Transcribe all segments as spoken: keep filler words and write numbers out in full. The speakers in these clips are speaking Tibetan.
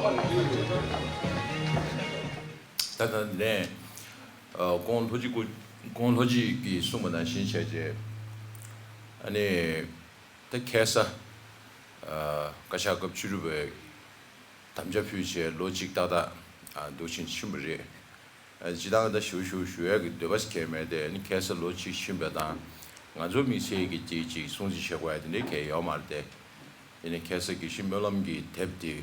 ད་ལྟ་ནས་ཨ་ཁོང་ལྷོ་སྤྱི་སྐུ་ཁོང་ལྷོ་སྤྱི་གིས་གསུངས་པ་ནང་བཞིན་བྱས་རྗེས། ཨ་ནི་ད་ཁ་སང་ཨ་བཀའ་ཤག་སྐབས་བཅུ་དྲུག་པའི་དམ་བཅའ་ཕུལ་བྱས་ལོ་གཅིག་ཏག་ཏག་ཨ་འདུག་ཕྱིན་ཕྱིན་པ་རེད། ཨ་སྤྱིར་བཏང་ད་ཞུ་ཞུ་ཞུ་ཡག་གི་འདོད་པ་ཞིག་གང་ཡང་མེད་དེ། ཨ་ནི་ཁ་སང་ལོ་གཅིག་ཕྱིན་པ་དང་ང་ཚོ་དམིགས་བསལ་གྱི་དེ་ཅིག་སྲུང་བརྩི་བྱེད་དགོས་ཡ་དེ་འདྲའི་གང་ཡང་ཡོད་མ་རེད་དེ། ཡིན་ནའི་ཁ་སང་དགེ་བཤེས་སྨོན་ལམ་གྱི་དེབ་དེ་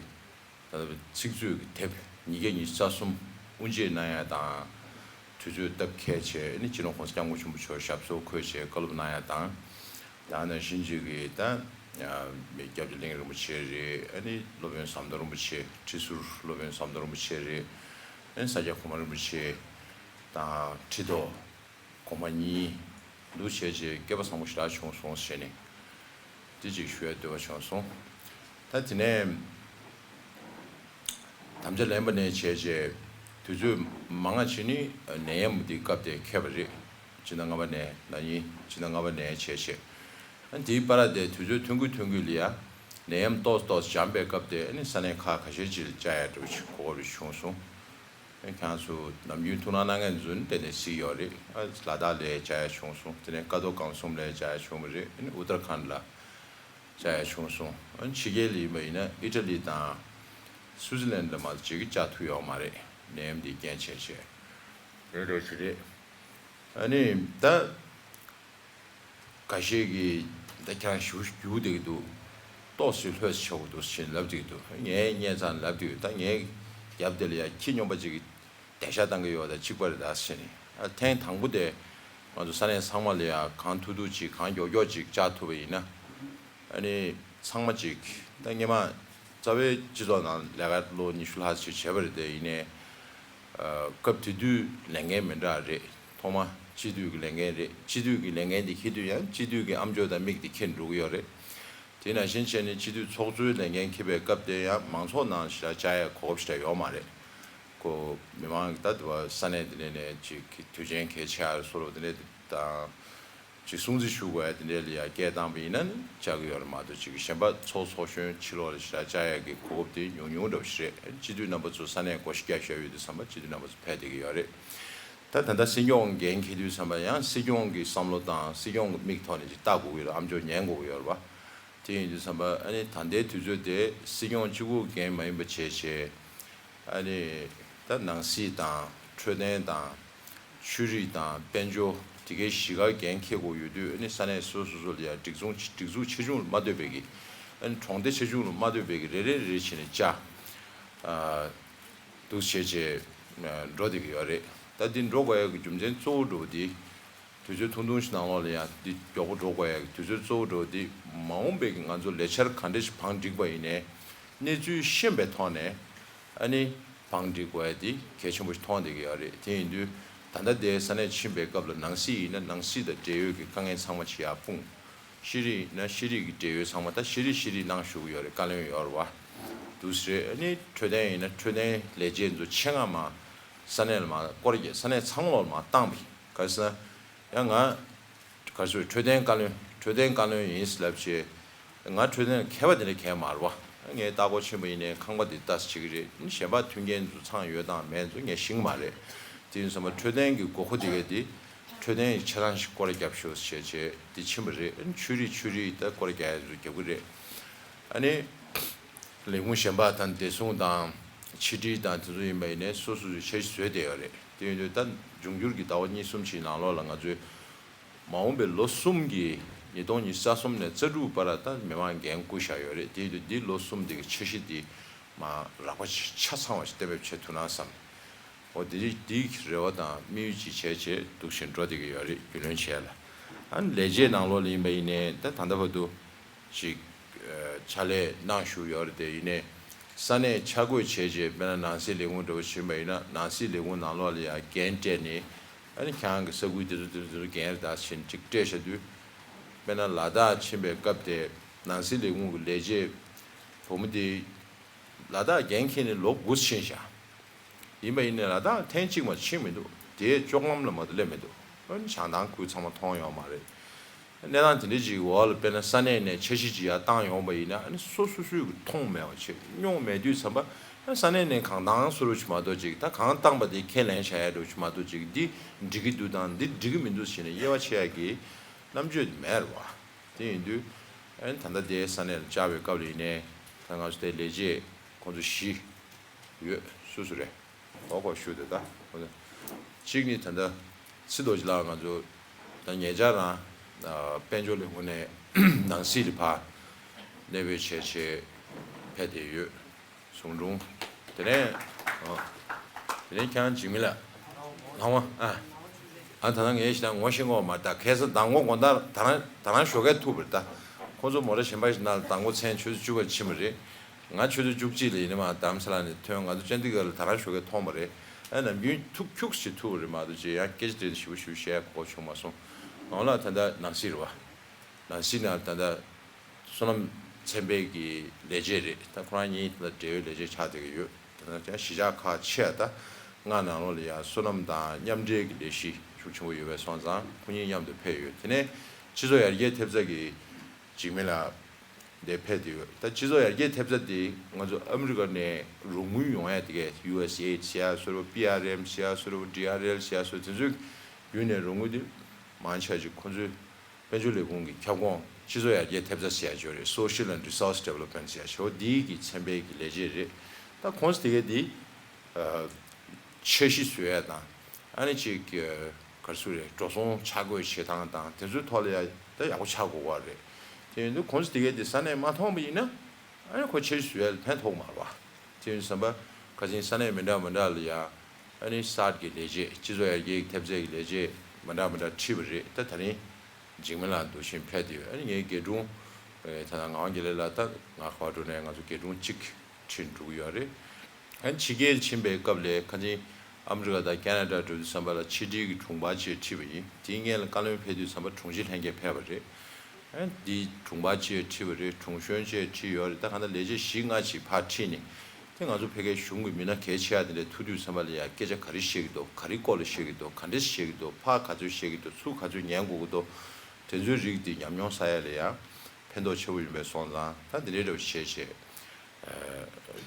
ད་ཚིག་མཛོད་ཀྱི་དེབ་ཉིས་བརྒྱ་ཉི་ཤུ་རྩ་གསུམ་དབུ་འབྱེད་གནང་ཡ་དང་། དུས་ཚོད་སྟབས་འཁེལ་བྱས་ཨ་ནི་སྤྱི་ནོར་༸གོང་ས་༸སྐྱབས་མགོན་ཆེན་པོ་མཆོག་ཞབས་སོར་འཁོད་བྱས་བཀའ་སློབ་གནང་ཡ་དང་། ད་ནང་བཞིན་ཅིག་གི་ད་སྐྱབས་རྗེ་གླིང་རིན་པོ་ཆེ་རེད། ཨ་ནི་སློབ་དཔོན་ཟམ་གདོང་རིན་པོ་ཆེ། ཁྲི་ཟུར་སློབ་དཔོན་ཟམ་གདོང་རིན་པོ་ཆེ་རེད། ཨ་ནི་ས་སྐྱ་གོང་མ་རིན་པོ་ཆེ་དང་ཁྲི་ཐོག་གོང་མ་གཉིས་འདུག་བྱས་རྗེས་སྐལ་པ་བཟང་པོ་ཞེ་དྲག་བྱུང་སོང་ཟེར་ནས་དེ་ཅིག་ཞུ་ཡ་འདོད་པ་བྱུང་སོང་། ད་དེ་ནས། དམ་བཅའ་ལེན་པ་ནས་བྱས་རྗེས་དུས་ཚོད་མང་ང་ཕྱིན་ནི་ནད་ཡམས་འདི་སྐབས་དེ་འཁེལ་བ་རེད། སྤྱི་ཟླ་ལྔ་པ་ནས་ན་ནིང་སྤྱི་ཟླ་ལྔ་པ་ནས་བྱས་རྗེས། ཨ་དེའི་བར་དེ་དུས་ཚོད་ཐུང་ཀུ་ཐུང་ཀུ་ལ་ཡ་ནད་ཡམས་ཏོག་ཙམ་ཏོག་ཙམ་འཇམ་པའི་སྐབས་དེ་ཨ་ནི་ས་གནས་ཁག་ཁ་ཤས་ཅིག་ལ་བཅར་ཡ་འདྲ་བོ་ཞིག་གོ་སྐབས་རེ་བྱུང་སོང་། ཨ་ཁྱེད་ཚོ་ནམ་རྒྱུན་ཐུགས་སྣང་གནང་མཁན་ཚོ་ནི་ཏན་ཏན་གཟིགས་ཡོད་རེད། ཨ་ལ་དྭགས་ལ་བཅར་ཡ་བྱུང་སོང་། དེ་ནས་ཀ་རྡོ་སྒང་གསུམ་ལ་བཅར་ཡ་བྱུང་བ་རེད། ཨ་ནི་ཨུ་ཏར་ཁཱན་ལ། བཅར་ཡ་བྱུང་སོང་། ཨ་ནི་ཕྱི་རྒྱལ་ལ་ཡིན་པ་ཡིན་ན་ཨི་ཊ་ལི་དང་སུའུ་ཙི་ལན་ལ་མ་གཏོགས་ཅིག་གིས་བཅར་ཐུབ་ཡོད་མ་རེད། ནད་ཡམས་འདི་རྐྱེན་བྱས་བྱས། རེད་འགྲོ་ཞིག་རེད། ཨ་ནི་ད་ཁ་ཤས་ཀྱིས་ད་ཁྱེད་རང་ཞུ་རྒྱུགས་བསྡད་ཀྱི་འདུག་ཏོག་ཙམ་ལྷོད་ཆོག་གི་འདུག་ཟེར་ལབ་བསྡད་ཀྱི་འདུག་ངས་སྙད་ཙམ་ལབ་བསྡད་ཀྱི་འདུག་ད་ངའི་རྒྱབ་དེ་ལ་ཡ་ཁྱི་སྨྱོན་པ་ཅིག་གིས། དེ་ཤ་བཏང་གི་ཡོད་དང་གཅིག་པ་རེད་ད་ཟེར་ནས། ཨ་ཐེངས་དང་པོ་དེ་ང་ཚོ་ས་གནས་ཚང་མ་ལ་ཡ་གང་ཐུབ་ཐུབ་ཅིག་གང་མགྱོགས་མགྱོགས་ཅིག་བཅར་ཐུབ་པ་ཡིན་ན། ཨ་ནི་ཚང་མ་ཅིག་ད་སྔོན་མ་རྩ་བའི་སྤྱི་ཚོགས་ནང་ལས་ཀ་ལོ་ཉི་ཤུ་ལྷག་ཅིག་བྱས་པ་རེད་དེ། ཡིན་ནའི་ཨ་སྐབས་དེ་དུས་ལས་འགན་མི་འདྲ་རེད། ཐོག་མ་སྤྱི་འཐུས་ཀྱི་ལས་འགན་རེད། སྤྱི་འཐུས་ཀྱི་ལས་འགན་དེ་འཁྱེར་དུས་ཡང་སྤྱི་འཐུས་ཀྱི་ཨ་མཆོག་དང་མིག་དེ་འཁྱེར་འགྲོ་གི་ཡོད་རེད། དེ་ནང་བཞིན་བྱས་ནས་སྤྱི་འཐུས་ཚོགས་གཙོའི་ལས་འགན་འཁྱེར་བའི་སྐབས་དེ་ཡང་མང་ཚོགས་ནང་ཞེ་དྲག་བཅར་ཡའི་གོ་སྐབས་ཞེ་དྲག་ཡོད་མ་རེད། ཁོ་མི་མང་གི་ད་དེ་བ་ས་གནས་དེ་འདྲ་ནས་ཅིག་གི་དུས་ཆེན་གལ་ཆེ་བ་སོགས་དེ་འདྲ་དང་། ཅིག་སྲུང་བརྩི་ཞུ་དགོས་ཡ་དེ་འདྲ་ལ་ཡ་སྐད་བཏང་བ་ཡིན་ན་ནི་བཅར་གི་ཡོད་རེད་མ་གཏོགས། ཅིག་གཞན་པ་ཚོགས་ཚོགས་གཞོན་ཕྱི་ལོགས་ལ་ཞེ་དྲག་བཅར་ཡ་གི་གོ་སྐབས་དེ་ཉུང་ཉུང་འདྲ་བོ་ཞིག་རེད། སྤྱི་འཐུས་རྣམ་པ་ཚོ་ས་གནས་སྒོ་ཕྱེ་རྒྱག་བཞག་ཡོད་དུས་ཙམ་པ་སྤྱི་འཐུས་རྣམ་པ་ཚོ་ཕེབས་བསྡད་ཀྱི་ཡོད་རེད། ད་ད་ལྟ་སྲིད་སྐྱོང་འགན་འཁྱེར་དུས་ཙམ་པ་ཡང་སྲིད་སྐྱོང་གི་བསམ་བློ་དང་སྲིད་སྐྱོང་གི་མིག་ཐོག་ནས་ཅིག་ལྟ་དགོས་ཀྱི་རེད། ཨ་མཆོག་ཉན་དགོས་ཀྱི་ཡོད་རེད་བ། དེ་ཡིན་དུས་ཙམ་པ་ཨ་ནི་ད་ལྟའི་དུས་ཚོད་དེ་སྲིད་སྐྱོང་གཅིག་པུ་འགན་མ་ཡིན་པ་བྱས་བྱས། ཨ་ནི་ད་ནང་སྲིད་དང་འཕྲོད་བསྟེན་དང་ཆོས་རིག་དང་དཔལ་འབྱོར་དེ་གའི་གཞིས་ཀ་འགན་འཁྱེར་དགོས་ཡོད་དུས། ཨ་ནི་ས་གནས་སོ་སོ་སོ་ལ་ཡ་སྒྲིག་འཛུགས་སྒྲིག་འཛུགས་ཆེ་ཆུང་ལ་མ་ལྟོས་པའི་གི། ཨ་ནི་གྲོང་སྡེ་ཆེ་ཆུང་ལ་མ་ལྟོས་པའི་གི་རེ་རེ་རེ་བྱས་ནས་བཅར། ཨ་འདུག་བྱས་བྱས་འགྲོ་བསྡད་ཀྱི་ཡོད་རེད། ད་འདི་འགྲོ་དགོས་ཡ་གི་རྒྱུ་མཚན་གཙོ་བོ་འདྲ་བོ་འདི། དུས་ཚོད་ཐུང་ཐུང་ཞིག་ནང་ལོགས་ལ་ཡང་འདི་མགྱོགས་པོ་འགྲོ་དགོས་ཡ་གི་དུས་ཚོད་གཙོ་བོ་འགྲོ་འདི་མ་འོངས་པའི་གི་ང་ཚོ་ལས་འཆར་ག་འདྲ་ཞིག་བང་བསྒྲིགས་པ་ཡིན་ནའི་གནས་ཚུལ་ཤེས་པའི་ཐོག་ནས་ཨ་ནི་བང་བསྒྲིགས་དགོས་ཡ་འདི་གལ་ཆེན་པོ་ཞིག་མཐོང་བསྡད་ཀྱི་ཡོད་རེད། དེ་ཡིན་དུས་ད་ལྟ་དེ་ས་གནས་ཕྱིན་པའི་སྐབས་ལ་ནང་སྲིད་ཡིན་ན་ནང་སྲིད་དང་འབྲེལ་ཡོད་ཀྱི་དཀའ་ངལ་ཚང་མ་ཅིག་ཡར་སྤུངས། ཤེས་རིག་ཡིན་ན་ཤེས་རིག་གི་འབྲེལ་ཡོད་ཚང་མ་ད་ཤེས་རིག་ཤེས་རིག་གནང་ཞུ་གི་ཡོད་རེད། བཀའ་བློན་ཡོད་རེད་བ། འདུག་སེ་རེད། ཨ་ནི་འཕྲོད་བསྟེན་ཡིན་ན་འཕྲོད་བསྟེན་ལས་བྱེད་ཚོ་ཆེད་མངགས་མ་ས་གནས་ལ་མ་སྐོར་རྒྱག་ས་གནས་ཚང་མ་ལ་མ་བཏང་བ་ཡིན། ག་རེ་ཟེར་ན། ཡང་ང་ག་རེ་ཟེར། འཕྲོད་བསྟེན་བཀའ་བློན་འཕྲོད་བསྟེན་བཀའ་བློན་ཡིན་ཟེར་ལབ་བྱས། ང་འཕྲོད་བསྟེན་ལ་མཁས་པ་དེ་འདྲ་གང་ཡང་མ་རེད་བ། ངས་ལྟ་སྐོར་ཕྱིན་པ་ཡིན་ནའི་ཁང་པ་འདི་ལྟ་ས་བྱེད་ཀྱི་རེད། གཞན་པ་མཐུན་རྐྱེན་ཚོ་ཚང་ཡོད་དང་མེད་ཚོ་ངས་ཤེས་ཀྱི་མ་རེད། དེ་ཡིན་ཙང་འཕྲོད་བསྟེན་གྱི་དགོས་མཁོ་དེ་ག་དེ་འཕྲོད་བསྟེན་གྱི་ཆ་ཚང་ཞིག་སྐོར་ར་རྒྱབ་ཤོག་ཟེར་བྱས་བྱས་དེ་ཕྱིན་པ་རེད། ཨ་ནི་ཆོས་རིག་ཆོས་རིག་ད་སྐོར་ར་རྒྱག་ཡ་ཚོ་རྒྱབ་ཀྱི་རེད། ཨ་ནི་ལས་ཁུངས་གཞན་པ་དང་བདེ་སྲུང་དང་ཕྱི་དྲིལ་དང་དེ་ཚོ་ཡིན་པ་ཡིན་ནའི་སོ་སོ་སོའི་འཆར་གཞི་བཟོས་བསྡད་ཡོད་རེད། དེ་ཡིན་དུས་ད་འབྱུང་འགྱུར་གྱི་ཟླ་བ་གཉིས་གསུམ་ཞིག་ནང་ལོགས་ལ་ང་ཚོས་མ་འོངས་པའི་ལོ་གསུམ་གྱི་ཉིས་སྟོང་ཉི་ཤུ་རྩ་གསུམ་ནས་རྩ་དྲུག་བར་ད་མི་མང་འགན་བསྐུར་བཞག་ཡོད་རེད། དེ་ཡིན་དུས་འདི་ལོ་གསུམ་འདི་གི་འཆར་གཞི་འདི་མ་རགས་པ་ཆ་ཚང་བ་ཞིག་གཏན་འབེབས་བྱེད་ཐུབ་ན་བསམ། འོ་དེ་རིགས་འདི་གི་རེ་བ་དང་དམིགས་ཡུལ་ཅིག་བྱས་བྱས་འདུག་བཞིན་འགྲོ་བསྡད་ཀྱི་ཡོད་རེད། རྒྱུས་ལོན་བྱས་ལ། ཨ་ནི་ལས་བྱེད་ནང་ལོགས་ལ་ཡིན་པ་ཡིན་ནའི་ད་ད་ལྟ་བར་དུ་ཅིག་ཕྱག་ལས་གནང་བཞུགས་ཡོད་རེད་དེ། ཡིན་ནའི་ས་གནས་ཆ་བགོས་བྱས་རྗེས་དཔེར་ན་ནང་སྲིད་ལས་ཁུངས་འདྲ་བོ་ཕྱིན་པ་ཡིན་ན་ནང་སྲིད་ལས་ཁུངས་ནང་ལོགས་ལ་ཡང་འགན་སྤྲད་ནས། ཨ་ནི་ཁྱེད་རང་གི་ས་ཁུལ་དེ་ཚོ་དེ་ཚོ་དེ་ཚོ་འགན་རེད་ད་ཟེར་ནས་ཅིག་སྤྲད་བཞག་དུས། དཔེར་ན་ལ་དྭགས་ཕྱིན་པའི་སྐབས་དེ་ནང་སྲིད་ལས་ཁུངས་ཀྱི་ལས་བྱེད་བུ་མོ་དེ་ལ་དྭགས་འགན་འཁྱེར་ནས་ལོ་དགུ་ཕྱིན་བཞག་ཡིན་པ་ཡིན་ནའི་ལ་དྭགས་ཐེངས་གཅིག་མ་ཕྱིན་མི་འདུག་དེའི་ལྕོག་ལམ་ལ་མ་གཏོགས་སླེབས་མི་འདུག་ཨ་ནི་བྱང་ཐང་ཁུལ་ཚང་མ་མཐོང་ཡོད་མ་རེད། གནས་སྟངས་དེ་འདྲ་ཅིག་འོག་ལ་དཔེར་ན་ས་གནས་ནས་འཆར་གཞི་ཅིག་ཡར་བཏང་ཡོང་པ་ཡིན་ན། ཨ་ནི་སོ་སོ་སོའི་གི་མཐོང་མེད་པ་བྱེད་མྱོང་མེད་དུས་ཙམ་པ། ཨ་ས་གནས་ནས་གང་བཏང་བཟོ་འདྲ་ཅིག་མ་གཏོགས་ཅིག་ད་གང་བཏང་པ་དེ་ཁས་ལེན་བྱ་ཡ་འདྲ་ཅིག་མ་གཏོགས་ཅིག་འདི་འགྲིག་གི་འདུག་དང་འདི་འགྲིག་གི་མི་འདུག་ཟེར་ནས་དབྱེ་བ་ཕྱེ་ཡ་གི་རྣམ་དཔྱོད་དེ་མེད་རེད་བ། དེ་ཡིན་དུས་ཨ་ནི་ད་ལྟ་དེ་ས་གནས་ལ་བཅར་བའི་སྐབས་ལ་ཡིན་ནའི། ད་ང་ཚོ་དེ་ལས་བྱེད་ཁོང་ཚོ་བཞི་ཡོད། སུ་སུ་རེད། གོ་གོ་ཞུ་དེ་ད། གཅིག་ནི་ད་ལྟ་ཚེ་རྡོ་རྗེ་ལགས་ང་ཚོ་ད་ཉེ་ཆར་རང་དཔལ་འབྱོར་ལས་ཁུངས་ནས་ནང་སྲིད་ལ་ཕར་གནས་སྤོས་བྱས་བྱས་ཕེབས་བསྡད་ཡོད། ཟུང་དྲུང་། དེ་ནས་ཨ། དེ་ནས་ཁྱེད་རང་འཇིགས་མེད་ལགས། ལྷག་མ་ཨ། ཨ་ད་ལྟ་ངས་ཞེ་དྲག་ངོ་ཤེས་ཀྱི་མ་རེད། ད་ཁ་སང་མདང་དགོང་དགོང་དག་ད་རང་ད་རང་ཞོགས་ཀས་ཐུག་པ་རེད་ད། ཁོང་ཚོ་མོ་ཊ་གཞན་པ་ཞིག་ནང་ལ་མདང་དགོང་མཚན་ཆུ་ཚོད་བཅུ་པར་ཕྱིན་པ་རེད། ང་ཆུ་ཚོད་བཅུ་གཅིག་ལ་ཡིན་ན་མར་རྡ་རམ་ས་ལ་ནས་ཐོན། ང་ཚོ་ཅན་དི་གྷར་ལ་ད་རང་ཞོགས་ཀས་མཐོང་བ་རེད། ཨ་ནམ་རྒྱུན་ཐུག་ཁྱུག་ཅིག་ཐུག་པ་རེད་མ་གཏོགས་ཅིག་ཡང་སྐད་ཆ་དེ་ཞེ་པོ་ཞེ་པོ་བཤད་ཡ་གོ་བྱུང་མ་སོང་། ཨོ་ལ་ད་ལྟ་ནང་སྲིད་རེད་བ། ནང་སྲིད་ནང་ད་ལྟ་བསོད་ནམས་ཚན་པའི་གི་ལས་བྱེད་རེད། ད་ཁོ་རང་གཉིས་ད་ལྟ་འབྲེལ་ཡོད་ལས་བྱེད་ཆགས་བསྡད་ཀྱི་ཡོད། ད་ལྟ་ཡང་གཞིས་ཆགས་ཁག་ཆེ་ད་ལྔ་ནང་ལོགས་ལ་ཡང་བསོད་ནམས་དང་མཉམ་འབྲེལ་གྱི་ལས་གཞི་ཤུགས་ཆེན་པོ་ཡོད་པས་སོང་ཙང་ཁོ་གཉིས་མཉམ་དུ་ཕེབས་ཡོད། དེ་ནས་སྤྱི་ཚོགས་ཡར་རྒྱས་ཐེབས་རྩ་གི་འཇིགས་མེད་ལགས་འདིར་ཕེབས་བསྡད་ཡོད། ད་སྤྱི་ཚོགས་ཡར་རྒྱས་ཐེབས་རྩ་འདི་ང་ཚོ་ཨ་མི་རི་ཀ་ནས་རོགས་དངུལ་ཡོང་ཡ་དེ་གས་ཡུ་ཨེ་སི་ཨེ་ཌི་ཟེར་ཡ་བཟོ་འདྲ་པོ། པི་ཨར་ཨེམ་ཟེར་ཡ་བཟོ་འདྲ་པོ། ཌི་ཨར་ཨེལ་ཟེར་ཡ་བཟོ་འདྲ་པོ། དེ་ཚོའི་བརྒྱུད་ནས་རོགས་དངུལ་འདི་མང་ཆེ་བ་ཅིག་ཁོ་ཚོའི་དཔལ་འབྱོར་ལས་ཁུངས་ཀྱི་ཁྱབ་ཁོངས་སྤྱི་ཚོགས་ཡར་རྒྱས་ཐེབས་རྩ་ཟེར་ཡ་ཅིག་ཡོད་རེད། Social and Resource Development ཟེར་ཡ་ཅིག་འདི་གི་ཚན་པའི་གི་ལས་བྱེད་རེད། ད་ཁོང་ཚོ་དེ་གས་འདི་ཨ་འཆར་གཞི་བཟོ་ཡ་དང་། ཨ་ནི་ཅིག་ག་རེ་ཟེར་དགོས་རེད། འགྲོ་སོང་ཆ་བགོས་བྱེད་སྟངས་དང་དེ་ཚོའི་ཐོག་ལ་ཡ་ད་ཡག་པོ་ཆགས་དགོས་པ་རེད། དེ་ཡིན་དུས་ཁོང་ཚོ་དེ་གས་དེ་ས་གནས་མ་མཐོང་བ་ཡིན་ན། ཨ་ནི་ཁོ་འཆར་གཞི་བཟོ་ཡ་ལ་ཕན་ཐོགས་མ་རེད་བ། དེ་ཡིན་དུས་ཙམ་པ་ཁ་སང་ས་གནས་མི་འདྲ་མི་འདྲ་ལ་ཡ་ཨ་ནི་སཱར་གྱི་ལས་བྱེད། སྤྱི་ཚོགས་ཡར་རྒྱས་ཐེབས་རྩའི་གི་ལས་བྱེད་མི་འདྲ་མི་འདྲ་ཁྲིད་པ་རེད། ད་ད་རིང་འཇིགས་མེད་ལགས་འདུག་བཞིན་ཕེབས་བསྡད་ཡོད། ཨ་ནི་ངའི་དགེ་སྒྲུང་ད་ལྟ་ངག་དབང་རྒྱལ་ལེགས་ལགས་ད་ང་ག་པར་འགྲོ་ནས་ང་ཚོ་དགེ་སྒྲུང་གཅིག་ཁྲིད་འགྲོ་གི་ཡོད་རེད། ཨ་ནི་ཕྱི་རྒྱལ་ཕྱིན་པའི་སྐབས་ལ་ཁ་སང་ཨ་མི་རི་ཀ་དང་ཁེ་ན་ཌ་འགྲོ་དུས་ཙམ་པ་ལ་ཕྱི་དྲིལ་གྱི་དྲུང་འཕར་ཅིག་ཁྲིད་པ་ཡིན། དེའི་སྔོན་ལ་བཀའ་བློན་ཕེབས་དུས་ཙམ་པ་དྲུང་ཆེ་ལྷན་རྒྱས་ཕེབས་པ་རེད། ཨ་ནི་དྲུང་འཕར་ཅིག་ཁྲིད་པ་རེད། དྲུང་གཞོན་ཅིག་ཁྲིད་ཡོད་རེད། ད་གང་ལྟར་ལས་བྱེད་བཞི་ལྔ་ཅིག་ཕར་ཁྲིད་ནས། དེ་ང་ཚོ་ཕ་གིའི་གཞུང་གི་མི་སྣ་གལ་ཆེ་བ་དེ་འདྲ་ཐུག་དུས་ཙམ་པ་ལ་ཡ་སྐད་ཆ་ག་རེ་བཤད་ཀྱི་འདུག་ག་རེ་སྐོར་ལ་བཤད་ཀྱི་འདུག་ག་འདྲས་བཤད་ཀྱི་འདུག་ཕར་ག་ཚོད་བཤད་ཀྱི་འདུག་ཚུར་ག་ཚོད་ཉན་དགོས་ཀྱི་འདུག་དེ་ཚོའི་རིགས་དེ་ཉམས་མྱོང་བསགས་ཡ་ལ་ཡ་ཕན་ཐོགས་ཆེ་པོ་ཡིན་པས་སོང་ཙང་། ད་དེ་འདྲའི་འདྲ་བོ་བྱས་བྱས་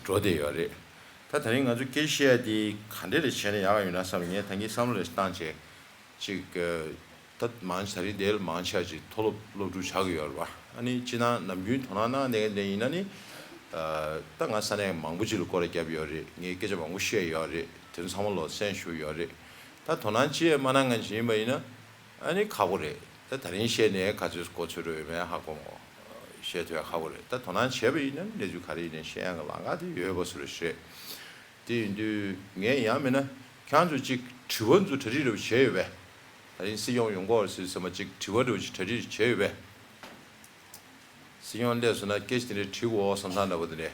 འགྲོ་བསྡད་ཡོད་རེད། ད་ད་རིང་ང་ཚོ་སྐད་ཆ་བཤད་ཡ་དེ་ག་འདྲས་ལ་བྱས་ན་ཡག་ཡོད་ན་བསམ། ངས་ད་གིན་བསམ་བློ་རེ་བཏང་བྱས། ཅིག་ད་མང་ཆེ་ད་རིང་དེ་ལ་མང་ཆེ་བ་ཅིག་མཐོ་སློབ་སློབ་ཕྲུག་ཆགས་ཀྱི་ཡོད་རེད་བ། ཨ་ནི་སྤྱིར་ན་ནམ་རྒྱུན་དོ་སྣང་གནང་བསྡད་མཁན་དེ་ཡིན་ན་ནི། ད་ང་ས་གནས་མང་པོ་ཅིག་ལ་སྐོར་ར་བརྒྱབ་ཡོད་རེད། ངས་སྐད་ཆ་མང་པོ་བཤད་ཡོད་རེད། དེ་ཚོ་ཚང་མ་ལ་གསན་ཞུས་ཡོད་རེད། ད་དོ་སྣང་ཅི་ཡང་མ་གནང་མཁན་ཅིག་ཡིན་པ་ཡིན་ན། ཨ་ནི་ཁག་པོ་རེད། ད་ད་རིང་བཤད་ནས་ག་ཚོད་གོ་ཚོད་འགྲོ་ཡོད་མེད་ཧ་གོ་མ་གོ་བཤད་ཐུབ་ཡ་ཁག་པོ་རེད། ད་དོ་སྣང་བྱས་པ་ཡིན་ན་གནས་ཚུལ་ག་རེ་ཡིན་ནའི་བཤད་ཡ་གི་ལམ་ཁ་དེ་ཡོད་པ་བཟོ་འདྲ་ཞིག་རེད། དེ་ཡིན་དུས་ངས་ཡང་མིན་ན་ཁྱེད་ཚོ་ཅིག་དྲི་བ་ཚོ་གྲ་སྒྲིག་འདྲ་པོ་བྱས་ཡོད་པས། ད་རིང་སྲིད་སྐྱོང་ཡོང་གི་ཡོད་རེད་ཟེར་དུས་ཙམ་པ་ཅིག་དྲི་བ་འདྲ་པོ་ཅིག་གྲ་སྒྲིག་བྱས་ཡོད་པས། སྲིད་སྐྱོང་སླེབས་སོང་ན་སྐད་ཆ་དེ་འདྲ་དྲི་དགོས་བསམ་བསམ་འདྲ་པོ་དེ་འདྲ།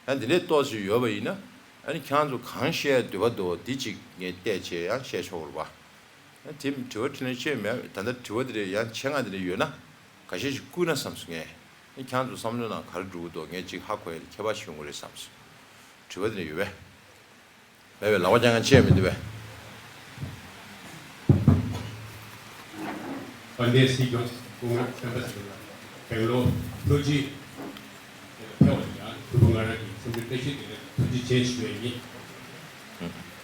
ཡང་དེ་འདྲས་ཏོག་ཙམ་ཡོད་པ་ཡིན་ན། ཨ་ནི་ཁྱེད་ཚོ་གང་བཤད་འདོད་པ་འདུག་འདི་ཅིག་ངས་བལྟས་བྱས་ཡང་བཤད་ཆོག་རེད་པ། ཨ་དེ་དྲི་བ་དྲིས་ལན་བྱས་མེད། ད་ལྟ་དྲི་བ་དེ་འདྲ་ཡང་ཆེད་མངགས་དེ་འདྲ་ཡོད་ན། ཁ་ཤས་ཤིག་བསྐུར་ན་བསམ་སོང་ངས། ཨ་ཁྱེད་ཚོ་བསམ་བློའི་ནང་ག་རེ་འགྲོ་གི་འདུག་ངས་ཅིག་ཧ་གོ་ཡ་ལ་ཁྱད་པར་ཞིག་ཡོང་གི་རེད་བསམ་སོང་། དྲི་བ་དེ་འདྲ་ཡོད་པས། མེད་པས། ལག་པ་བརྐྱང་མཁན་ཅིག་མི་འདུག་པས། དཔལ་ལྡན་སྲིད་སྐྱོང་སྐུ་ངོ་སྤེན་པ་ཚེ་རིང་ལགས་སྦེང་ལོར་ལྷོ་སྤྱི་ཕེབས་པ་ལ་ཡང་ཐུགས་ཁུར་མངའ་རབས་ཀྱི་འཚམས་འདྲི་བཀྲ་ཤིས་བདེ་ལེགས་དང་ཐུགས་རྗེ་ཆེ་ཞུ་ཡ་ཡིན།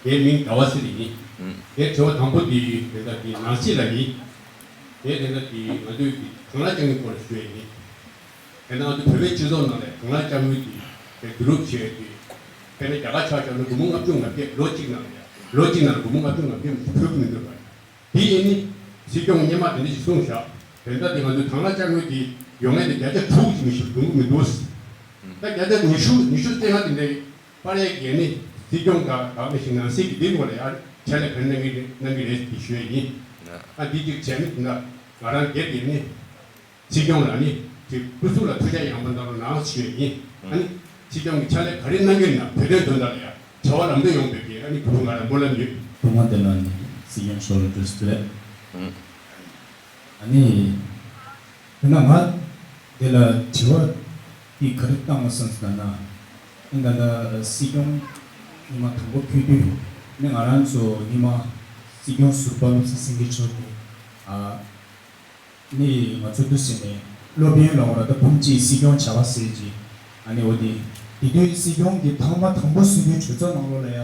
ངའི་མིང་ཟླ་བ་ཚེ་རིང་ཡིན། ངའི་དྲི་བ་དང་པོ་འདི་དེ་འདྲ་འདི་ནང་སྲིད་ལ་ཡིན། ངས་དེ་འདྲ་འདི་ང་ཚོའི་འདི་དྭང་བླངས་དཔྱ་དངུལ་སྐོར་ཞུ་ཡ་ཡིན། དེ་ནང་དུ་བོད་པའི་སྤྱི་ཚོགས་ནང་ལ་དྭང་བླངས་དཔྱ་དངུལ་དེ་དེ་བསྡུ་རུབ་བྱས་ཏེ། དཔེར་ན་རྒྱ་གར་ཆ་བཞག་ན་སྒོར་མོ་ལྔ་བཅུ་ང་བརྒྱད། ལོ་གཅིག་ནང་ལ་ཡ། ལོ་གཅིག་ནང་ལ་སྒོར་མོ་ལྔ་བཅུ་ང་བརྒྱད་ཕུལ་གྱི་མི་འདུག་པ། དེ་ཡིན་ནི། སྲིད་སྐྱོང་སྔོན་མ་དེ་འདྲ་ཞིག་གསུངས་བཞག་དེ་འདྲ་དེ་ང་ཚོའི་དྭང་བླངས་དཔྱ་དངུལ་དེ་ཡོང་ཡ་དེ་བརྒྱ་ཆ་དྲུག་ཅིག་མི་ཞིག་ཡོང་གི་མི་འདུག་ད་བརྒྱ་ཆ་ཉི་ཤུ་ཉི་ཤུ་རྩ་ལྔ་དེ་འདྲ་སྤར་ཡ་གི་ནི་སྲིད་སྐྱོང་ག་ག་ནས་ཤིག་ནང་སྲིད་ཀྱི་འདི་ངོ་ལ་ཡ་ཕྱག་ལས་ག་རེ་གནང་གི་གནང་གི་རེད་ཅེས་ཞུ་ཡ་ཡིན། ཨ་འདི་གཅིག་བྱས་ནི་དེ་འདྲ་ང་རང་སྒེར་གྱི་ནི། སྲིད་སྐྱོང་ལ་ནི་དེ་སྐུ་གཟུགས་ལ་ཐུགས་ཅག་ཡང་པོ་གནང་རོགས་གནང་ཞུ་ཡ་ཡིན། ཨ་ནི་སྲིད་སྐྱོང་གི་ཕྱག་ལས་ག་རེ་གནང་གི་ན་བོད་དོན་དོན་དག་ལ་ཡང་བྱ་བ་ལམ་འགྲོ་ཡོང་བའི་གི་ཨ་ནི་གུས་པ་ང་རང་སྨོན་ལམ་ཡོད། ཐོག་མ་དེ་ལ་ནི་སྲིད་སྐྱོང་མཆོག་ལ་བཀྲ་ཤིས་བདེ་ལེགས། ཨ་ནི་དེ་ན་ང་དེ་ལ་དྲི་བ་དེ་ག་རེ་བཏང་བ་བསམ་སོང་ན། ཨ་ནི་ད་ལྟ་སྲིད་སྐྱོང་ཉི་མ་དང་པོ་ཕེབས་དུས་ནི་ང་རང་ཚོ་ཉི་མ་སྲིད་སྐྱོང་ཟུར་པ་བློ་བཟང་སེང་གེ་མཆོག་གིས་ཨ། ནི་ང་ཚོ་འདུག་ཟེར་ནས་སློབ་དཔོན་ལ་འོ་ར་ད་ཕུང་གཅིག་སྲིད་སྐྱོང་བྱ་བ་ཟེར་གྱི། ཨ་ནི་འོ་དེ་དེ་དུས་སྲིད་སྐྱོང་གི་ཐེངས་མ་དང་པོ་སྲིད་དུས་གྲོས་ཚོགས་ནང་ལོགས་ལ་ཡ།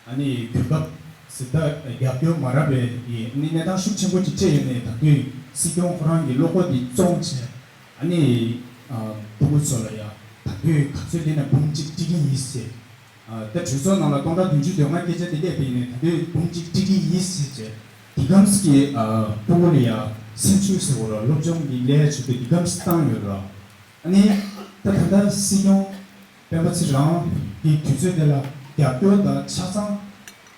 ཨ་ནི་གོ་སྐབས་ཟིན་ད་རྒྱབ་སྐྱོར་མ་རག་པའི་ཡི་ནི་གནས་སྟངས་ཤུགས་ཆེན་པོ་ཅིག་འཕྲད་ཡོད་ནས། ད་དུས་སྲིད་སྐྱོང་ཁོ་རང་གི་བློ་ཁོག་དེ་བཙོང་བྱས། ཨ་ནི་ཕྲུ་གུ་ཚོ་ལ་ཡ་ད་དུས་ག་ཚོད་ལས་ན་ཕུང་གཅིག་སྤྲད་ཀྱི་ཡིན་ཟེར། ད་གྲོས་ཚོགས་ནང་ལ་སྟོང་ཕྲག་བདུན་ཅུ་དོན་ལྔ་སྐད་ཆ་དེ་འདྲས་བྱས་ནས་ད་དུས་ཕུང་གཅིག་སྤྲད་ཀྱི་ཡིན་ཟེར་བྱས། དེ་གམ་གྱི་ཕྲུ་གུ་ལ་ཡ་སེམས་ཤུགས་ཟེར་བ་ལ་སློབ་སྦྱོང་གི་ལས་བྱེད་དུས་དེ་གམ་བཏང་ཡོད་ར། ཨ་ནི་ད་ད་ལྟ་སྲིད་སྐྱོང་སྤེན་པ་ཚེ་རིང་གི་དུས་ཚོད་དེ་ལ་རྒྱབ་སྐྱོར་དང་ཆ་ཚང་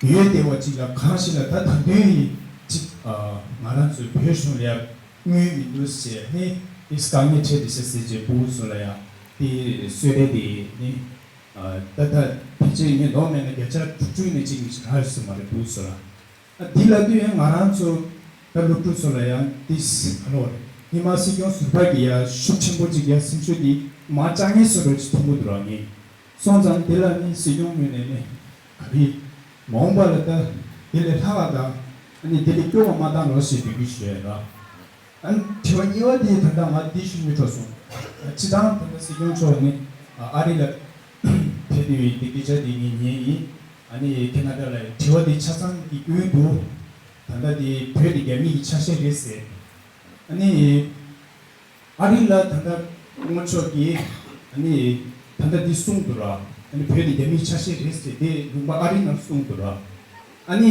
ཡོད་བསྡད་པ་ཅིག་ལ་གང་ཞིག་ལ་ད་ད་དུས་ཡིན་ཅིག་ང་རང་ཚོའི་བོད་གཞུང་ལ་ཡ་དངུལ་མི་འདུག་ཟེར་ནས་དེ་དཀའ་ངལ་འཕྲད་བསྡད་ཤག་ཟེར་བྱས། ཕྲུ་གུ་ཚོ་ལ་ཡ་དེ་གསོལ་རས་དེ་ནི་ད་ད་ཕལ་ཆེར་ངས་ལོ་མེད་ན་བརྒྱ་ཆ་དྲུག་ཅུ་ནས་གཅིག་ནས་ཅིག་ལྷག་ཡོད་ས་མ་རེད། ཕྲུ་གུ་ཚོ་ལ། འདི་ལབ་དུས་ཡང་ང་རང་ཚོ་ད་སློབ་ཕྲུག་ཚོ་ལ་ཡང་ཏིས་ག་ལོར་ཉི་མ་སྲིད་སྐྱོང་ཟུར་པ་གི་ཡ་ཤུགས་ཆེན་པོ་ཅིག་ཡ་སེམས་ཤུགས་འདི་མ་ཅང་ངེས་སུ་རོལ་ཅིག་མཐོང་གི་འདུག་ར། ངས་སོང་ཙང་འདི་ལ་ནི་སྲིད་སྐྱོང་ངོས་ནས་ནི་ག་རེ་མ་འོངས་པ་ལ་ད་འདི་ལས་ལྷག་ལ་དང་ཨ་ནི་འདི་ལས་སྐྱོ་བ་མ་བཏང་རོགས་ཞེས་འབོད་སྐུལ་ཞུ་ཡ་ར། ཨ་ནི་དྲི་བ་གཉིས་པ་དེ་ད་ལྟ་ང་འདི་ཞུ་མི་འཕྲོ་སོང་། སྤྱི་བཏང་ད་ལྟ་སྲིད་སྐྱོང་མཆོག་ནི་ཨ་རི་ལ་ཕེབས་དུས་འདི་སྐད་ཆ་འདི་ངས་ཉན་ཡིན། ཨ་ནི་ཁེ་ན་ཌ་ལ་དྲི་བ་འདི་ཆ་ཚང་གི་དགོས་འདུག་ད་ལྟ་འདི་བོད་འདི་རྒྱ་མི་གི་ཆ་ཤས་རེད་ཟེར། ཨ་ནི་ཨ་རི་ལ་ད་ལྟ་སྔོན་ཆོག་གི་ཨ་ནི་ད་ལྟ་འདི་གསུངས་འདུག་ར། ཨ་ནི་བོད་འདི་རྒྱ་མིའི་ཆ་ཤས་རེད་ཟེར་དེ་ལུང་པ་ཨ་རི་ནང་གསུངས་འདུག་ར། ཨ་ནི་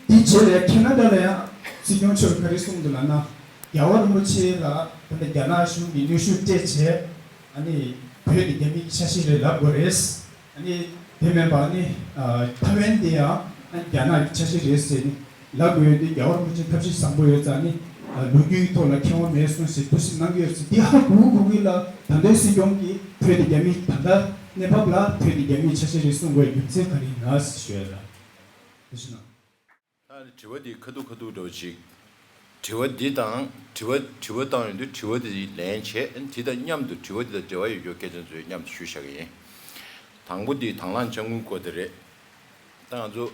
དེ་རྗེས་ལ་ཁེ་ན་ཌ་ལ་ཡང་སྲིད་སྐྱོང་མཆོག་གིས་ག་རེ་གསུངས་འདུག་ལབ་ན། རྒྱལ་བ་རིན་པོ་ཆེ་ལ་ད་ལྟ་རྒྱ་ནག་གཞུང་གིས་གནོན་ཤུགས་སྤྲད་བྱས། ཨ་ནི་བོད་འདི་རྒྱ་མིའི་ཆ་ཤས་རེད་ལབ་དགོས་རེད། ཨ་ནི་དེ་མིན་པ་ནི་ཐའེ་ཝན་དེ་ཡང་རྒྱ་ནག་གི་ཆ་ཤས་རེད་ཟེར་ནས་ལབ་དགོས་ཡོད་དུས། རྒྱལ་བ་རིན་པོ་ཆེ་ཐབས་ཤེས་བཟང་པོ་ཡོད་ཙང་ནི་ལོ་རྒྱུས་ཀྱི་ཐོག་ལ་ཁེངས་པ་མེད་གསུངས་ཟེར་ཐུགས་སེམས་གནང་གི་ཡོད་ཟེར། དེ་ཧ་གོ་གོ་གི་ལ་ད་ལྟའི་སྲིད་སྐྱོང་གིས་བོད་དེ་རྒྱ་མིའི་ད་ལྟ་གནས་བབ་ལ་བོད་དེ་རྒྱ་མིའི་ཆ་ཤས་རེད་གསུང་དགོས་རྒྱུ་མཚན་ག་རེ་ཡིན་ན་ཞུ་ཡ་ལ། ཐུགས་རྗེ་གནང་། ད་ནི་དྲི་བ་འདི་ཁ་ཐུག་ཁ་ཐུག་འདྲ་བོ་ཅིག་དྲི་བ་འདི་དང་དྲི་བ་དྲི་བ་བཏང་ཡོང་དུས་དྲི་བ་འདི་ལན་བྱས། དེ་དང་མཉམ་དུ་དྲི་བ་འདི་དང་འབྲེལ་བ་ཡོད་རྒྱུ་སྐད་ཆ་ཚོ་མཉམ་དུ་ཞུས་བཞག་གི་ཡིན། དང་པོ་འདི་དང་བླངས་དཔྱ་དངུལ་སྐོར་དེ་རེད། ད་ང་ཚོ་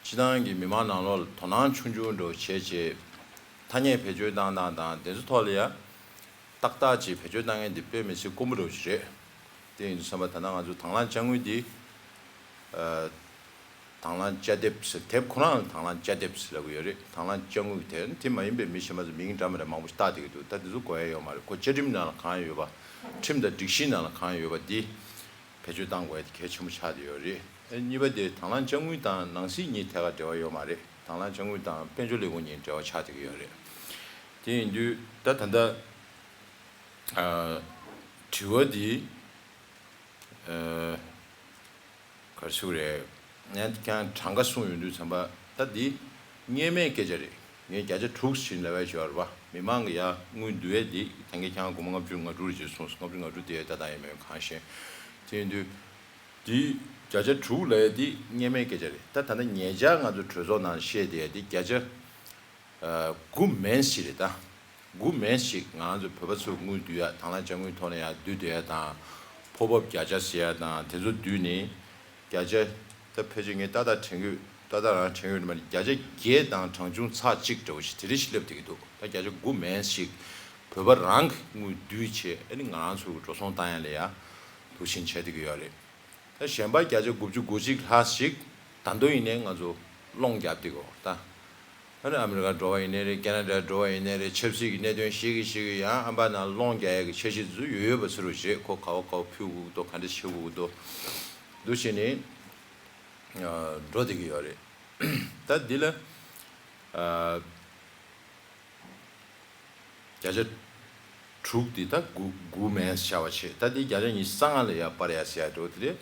སྤྱི་བཏང་གི་མི་མང་ནང་ལོགས་ལ་དོ་སྣང་ཆུང་ཆུང་འདྲ་བོ་བྱས་བྱས། ཐ་སྙད་བེད་སྤྱོད་བཏང་སྟངས་དང་དེ་ཚོ་ཐོག་ལ་ཡ། ཏག་ཏག་ཅིག་བེད་སྤྱོད་བཏང་མཁན་འདི་དཔེ་མི་སྲིད་དཀོན་པོ་འདྲ་བོ་ཞིག་རེད། དེ་ཡིན་དུས་ཙམ་པ་ད་ལྟ་ང་ཚོ་དང་བླངས་དཔྱ་དངུལ་འདི། ཨ། དང་བླངས་དཔྱ་དེབ་ཟེར། དེབ་ཁོ་རང་ལ་དང་བླངས་དཔྱ་དེབ་ཟེར་ལབ་ཀྱི་ཡོད་རེད། དང་བླངས་དཔྱ་དངུལ་དེ་དེ་མ་ཡིན་པའི་མི་གཞན་པ་ཚོ་མིང་འདྲ་མི་འདྲ་མང་པོ་ཞིག་བཏགས་བསྡད་ཀྱི་འདུག་ད་དེ་ཚོ་དགོས་ཡ་ཡོད་མ་རེད། ཁོ་བཅའ་ཁྲིམས་ནང་ལ་གང་ཡོད་པ། ཁྲིམས་དང་སྒྲིག་གཞི་ནང་ལ་གང་ཡོད་པ་འདི་བེད་སྤྱོད་བཏང་དགོས་ཡ་དེ་གལ་ཆེན་པོ་ཆགས་བསྡད་ཡོད་རེད། ཨ། གཉིས་པ་དེ་དང་བླངས་དཔྱ་དངུལ་དང་ནང་སྲིད་གཉིས་ཐད་ཀར་འབྲེལ་བ་ཡོད་མ་རེད། དང་བླངས་དཔྱ་དངུལ་དང་དཔལ་འབྱོར་ལས་ཁུངས་གཉིས་འབྲེལ་བ་ཆགས་བསྡད་ཀྱི་ཡོད་རེད། དེ་ཡིན་དུས་ད་ད་ལྟ། ཨ། དྲི་བ་འདི། ཨ། ག་རེ་ཟེར་དགོས་རེད། ངས་ཀྱང་གྲངས་ཀ་གསུངས་ཡོང་དུས་ཙམ་པ་ད་འདི་སྔོན་མའི་སྐད་ཆ་རེད། ངས་བརྒྱ་ཆ་དྲུག་ཟིན་ལབ་ཡ་ཞིག་ཡོད་རེད་པ། མི་མང་གི་ཡ་དངུལ་བསྡུ་ཡས་འདི་ད་གིན་ཁྱེད་རང་སྒོར་མོ་ལྔ་བཅུ་ང་དྲུག་རེ་ཅིག་གསུངས་སོང་། ལྔ་བཅུ་ང་དྲུག་དེ་ཡ་ལྟ་སྟངས་ཡིན་མིན་གང་ཤེས། དེ་ཡིན་དུས་འདི་བརྒྱ་ཆ་དྲུག་ལབ་ཡ་འདི་སྔོན་མའི་སྐད་ཆ་རེད། ད་ད་ལྟ་ཉེ་ཆར་ང་ཚོ་གྲོས་ཚོགས་ནང་བཤད་བསྡད་ཡ་འདི་བརྒྱ་ཆ་ཨ། དགུ་མན་ཞིག་རེད་ད། དགུ་མན་ཞིག་ང་རང་ཚོ་བོད་པ་ཚོས་དངུལ་བསྡུ་ཡ། དང་བླངས་དཔྱ་དངུལ་ཐོག་ནས་ཡར་བསྡུ་བསྡད་ཡ་དང་། ཕོར་པ་བརྒྱ་ཆ་ཟེར་ཡ་དང་དེ་ཚོ་བསྡུས་ནས་བརྒྱ་ཆ། ད་ཕལ་ཆེར་ངས་ཏག་ཏག་དྲན་གྱི་ཡོད། ཏག་ཏག་རང་དྲན་གྱི་ཡོད་མ་རེད། བརྒྱ་ཆ་བརྒྱད་དང་གྲངས་ཆུང་ཚེག་གཅིག་འདྲ་བོ་ཞིག་དེ་འདྲ་ཞིག་སླེབས་བསྡད་ཀྱི་འདུག་ད་བརྒྱ་ཆ་དགུ་མན་ཞིག་བོད་པ་རང་གིས་དངུལ་བསྡུས་བྱས། ཨ་ནི་ང་རང་ཚོ་གི་འགྲོ་སོང་བཏང་ཡ་ལ་ཡ་འདུག་བཞིན་བྱས་བསྡད་ཀྱི་ཡོད་རེད། ད་གཞན་པ་བརྒྱ་ཆ་དགུ་བཅུ་གོ་གཅིག་ལྷག་ཞིག་ད་དུང་ཡིན་ནའི་ང་ཚོ་སློང་རྒྱབ་བསྡད་ཀྱི་ཡོད་ད། ཨ་ནི་ཨ་མི་རི་ཀ་འགྲོ་བ་ཡིན་ནའི་རེད། ཁེ་ན་ཌ་འགྲོ་བ་ཡིན་ནའི་རེད། ཆབ་སྲིད་ཀྱི་གནད་དོན་ཤེས་ཀྱི་ཤེས་ཀྱི་ཡང་ཨ་ཕ་ནང་སློང་རྒྱག་ཡ་གི་འཆར་གཞི་དེ་ཚོ་ཡོད་ཡོད་པ་ཚོ་རུ་བྱེད། ཁོ་ག་བ་ག་བ་ཕུལ་དགོས་ཀྱི་འདུག་ག་འདྲ་བྱེད་དགོས་ཀྱི་འདུག་འདུག་བྱས་ནས་འགྲོ་བསྡད་ཀྱི་ཡོད་རེད། ད་འདི་ལ་ཨ། བརྒྱ་ཆ་དྲུག་འདི་ད་དགུ་དགུ་མན་བྱ་བ་བྱེད། ད་འདི་བརྒྱ་ཆ་ཉི་ཤུ་རྩ་ལྔ་ལ་ཡར་སྤར་ཡ་ཟེར་ཡ་འགྲོ་དེ་རེད།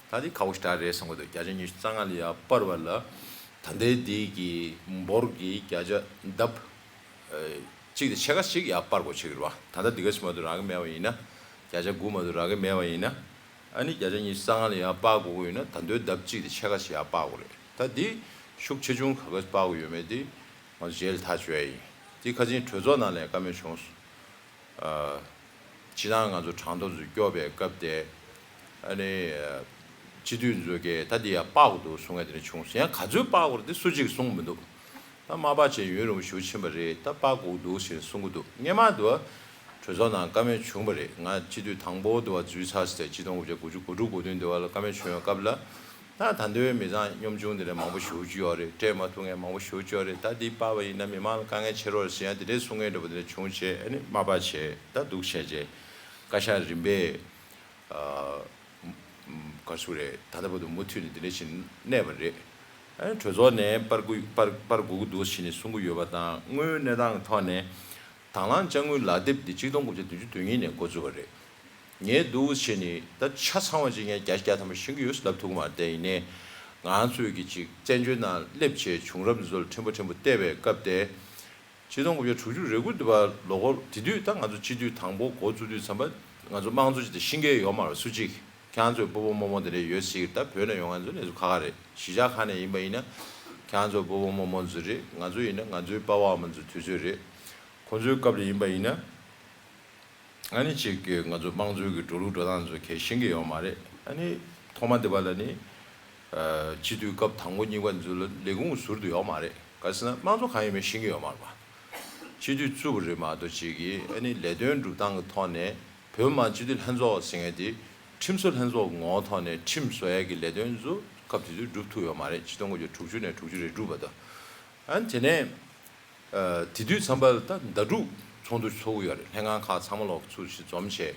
ད་འདི་ཁག་པོ་ཞེ་དྲག་རེད་བསམ་གྱི་འདུག་བརྒྱ་ཆ་ཉི་ཤུ་རྩ་ལྔ་ལ་ཡར་སྤར་བ་ལ་ད་ལྟའི་འདི་གི་འབོར་གྱི་བརྒྱ་ཆ་ལྡབ་གཅིག་དང་ཕྱེད་ཀ་ཞིག་ཡར་སྤར་དགོས་བྱེད་ཀྱི་རེད་པ། ད་ལྟ་འདི་ག་ཞིག་མ་གཏོགས་རག་གི་མེད་པ་ཡིན་ན། བརྒྱ་ཆ་དགུ་མ་གཏོགས་རག་གི་མེད་པ་ཡིན་ན། ཨ་ནི་བརྒྱ་ཆ་ཉི་ཤུ་རྩ་ལྔ་ལ་ཡར་སྤར་དགོས་ཀྱི་ཡོད་ན་ད་དུང་ལྡབ་གཅིག་དང་ཕྱེད་ཀ་ཞིག་ཡར་སྤར་དགོས་རེད། ད་འདི་ཤུགས་ཆེ་ཆུང་ག་ག་སྤར་དགོས་ཡོད་མེད་འདི་ང་ཚོ་རྗེས་ལ་ཐག་གཅོད་ཡ་ཡིན། འདི་ཁ་སང་གྲོས་ཚོགས་ནང་ལ་བཀའ་མོལ་བྱུང་སོང་། ཨ། སྤྱིར་བཏང་ང་ཚོ་གྲངས་ཐོ་ཚོ་སྐྱོར་བའི་སྐབས་དེ། ཨ་ནི་སྤྱི་འཐུས་ཚོ་གིས་ད་འདི་ཡར་སྤར་དགོས་འདུག་གསུང་ཡ་དེ་འདྲ་བྱུང་སོང་། ཡང་ག་ཚོད་སྤར་དགོས་རེད་འདི་སུ་གཅིག་གསུངས་མི་འདུག་ད་མ་པ་བྱས་ཡུན་རིང་པོ་ཞེ་པོ་ཕྱིན་པ་རེད། ད་པ་དགོས་འདུག་ཟེར་གསུང་གི་འདུག་སྔོན་མ་དུ་བ་གྲོས་ཚོགས་ནང་བཀའ་མོལ་བྱུང་བ་རེད། ང་སྤྱི་འཐུས་དང་པོ་དུ་བ་འཛུལ་ཚར་ཟེར་ཏེ་ཆིག་སྟོང་དགུ་བརྒྱ་དགུ་བཅུ་གོ་དྲུག་གོ་བདུན་དུ་བ་ལ་བཀའ་མོལ་བྱུང་བའི་སྐབས་ལ། ད་ད་ལྟའི་མི་ཚང་སྙོམ་ཆུང་དེ་འདྲ་མང་པོ་ཞེ་པོ་ཅིག་ཡོད་རེད། སྤྲད་མ་ཐུབ་མཁན་མང་པོ་ཞེ་པོ་ཅིག་ཡོད་རེད། ད་འདི་པ་བ་ཡིན་ན་མི་མང་ལ་དཀའ་ངལ་ཆེ་རོགས་ཟེར་ཡ་དེ་འདྲའི་གསུང་མཁན་འདྲ་པོ་དེ་འདྲ་བྱུང་བྱས། ཨ་ནི་མ་པ་བྱས། ད་འདུག་བྱས་བྱས་བཀའ་ཤག་རིམ་པས། ཨ། ག་རེ་ཟེར་རེད། ད་ལྟ་བར་དུ་མུ་མཐུད་ནས་འདི་འདྲ་ཞིག་གནས་པ་རེད། ཨ་ནི་གྲོས་ཚོགས་ནས་པར་དགོས་པར་པར་དགོས་ཀྱི་འདུག་ཟེར་ནས་གསུང་གི་ཡོད་པ་དང་། དངུལ་གནས་སྟངས་ཀྱི་ཐོག་ནས་དང་བླངས་དཔྱ་དངུལ་ལག་དེབ་འདི་ཆིག་སྟོང་དགུ་བརྒྱ་བདུན་ཅུ་དོན་གཉིས་ནས་འགོ་བཙུགས་པ་རེད། ངས་འདུག་བྱས་ནས་ད་ཆ་ཚང་བ་ཅིག་ངས་བརྒྱ་ཆ་བརྒྱ་ཐམ་པ་ཤེས་ཀྱི་ཡོད་ལབ་ཐུབ་ཀྱི་མ་རེད། དེ་ཡིན་ནའི་ང་ཚོས་ཀྱི་ཅིག་བཙན་བྱོལ་ནང་སླེབས་བྱས་བྱུང་རབས་འདི་ཚོ་ལ་ཕྲན་བུ་ཕྲན་བུ་བལྟས་པའི་སྐབས་དེ། ཆིག་སྟོང་དགུ་བརྒྱ་དྲུག་ཅུ་རེ་དགུ་དུ་བ་ལོ་འཁོར་དེ་དུས་ད་ང་ཚོ་སྤྱི་འཐུས་དང་པོ་འགོ་བཙུགས་དུས་ཙམ་པ་ང་ཚོ་དམངས་གཙོ་ཅིག་དེ་ཤེས་མཁན་ཡོད་མ་རེད། སུ་གཅིག་ཁྱེད་རང་ཚོའི་སྤོ་བོ་རྨོ་མོ་དེ་འདྲ་ཡོད་སྲིད་ཀྱི་རེད། ད་བོད་ནས་ཡོང་མཁན་ཚོ་གནས་ཚུལ་ཁག་ཁག་རེད། གཞིས་ཆགས་ཁག་ནས་ཡིན་པ་ཡིན་ན་ཁྱེད་རང་ཚོའི་སྤོ་བོ་རྨོ་མོ་ཚོ་རེད། ང་ཚོ་ཡིན་ན་ང་ཚོའི་པ་ཕ་ཨ་མ་ཚོའི་དུས་ཚོད་རེད། ཁོང་ཚོའི་སྐབས་ལ་ཡིན་པ་ཡིན་ན། ཨ་ནི་གཅིག་གི་ང་ཚོ་དམངས་གཙོའི་གི་འགྲོ་ལུགས་འགྲོ་སྟངས་ཚོ་གས་ཤེས་ཀྱི་ཡོད་མ་རེད། ཨ་ནི་ཐོག་མ་དེ་བ་ལ་ནི། ཨ། སྤྱི་འཐུས་སྐབས་དང་པོ་གཉིས་པ་ཚོ་ལ་ལས་ཁུངས་ཟུར་དུ་ཡོད་མ་རེད། ག་རེ་ཟེར་ན་དམངས་གཙོ་གང་ཡིན་མིན་ཤེས་ཀྱི་ཡོད་མ་རེད་པ། སྤྱི་འཐུས་བཙུགས་པ་རེད་མ་གཏོགས་གཅིག་གིས་ཨ་ནི་ལས་དོན་སྒྲུབ་སྟངས་ཀྱི་ཐོག་ནས་བོད་མི་མང་སྤྱི་འཐུས་ལྷན་ཚོགས་ཟེར་མཁན་དེ་ཁྲིམས་བཟོ་ལྷན་ཚོགས་ཀྱི་ངོ་བོ་ཐོག་ནས་ཁྲིམས་བཟོ་ཡས་ཀྱི་ལས་དོན་ཚོ་སྐབས་དེ་དུས་སྒྲུབ་ཐུབ་ཡོད་མ་རེད། ཆིག་སྟོང་དགུ་བརྒྱ་དྲུག་ཅུ་ནས་དྲུག་ཅུ་རེ་དྲུག་བར་དུ། ཨ་ནི་དེ་ནས། ཨ། དེ་དུས་ཙམ་པ་ལ་ད་ཟླ་དྲུག་ཚོགས་འདུ་ཚོགས་ཀྱི་ཡོད་རེད། ལྷན་ཁང་ཁག་ཚང་མ་ལོག་ཚུར་ཞིག་འཛོམས་བྱས།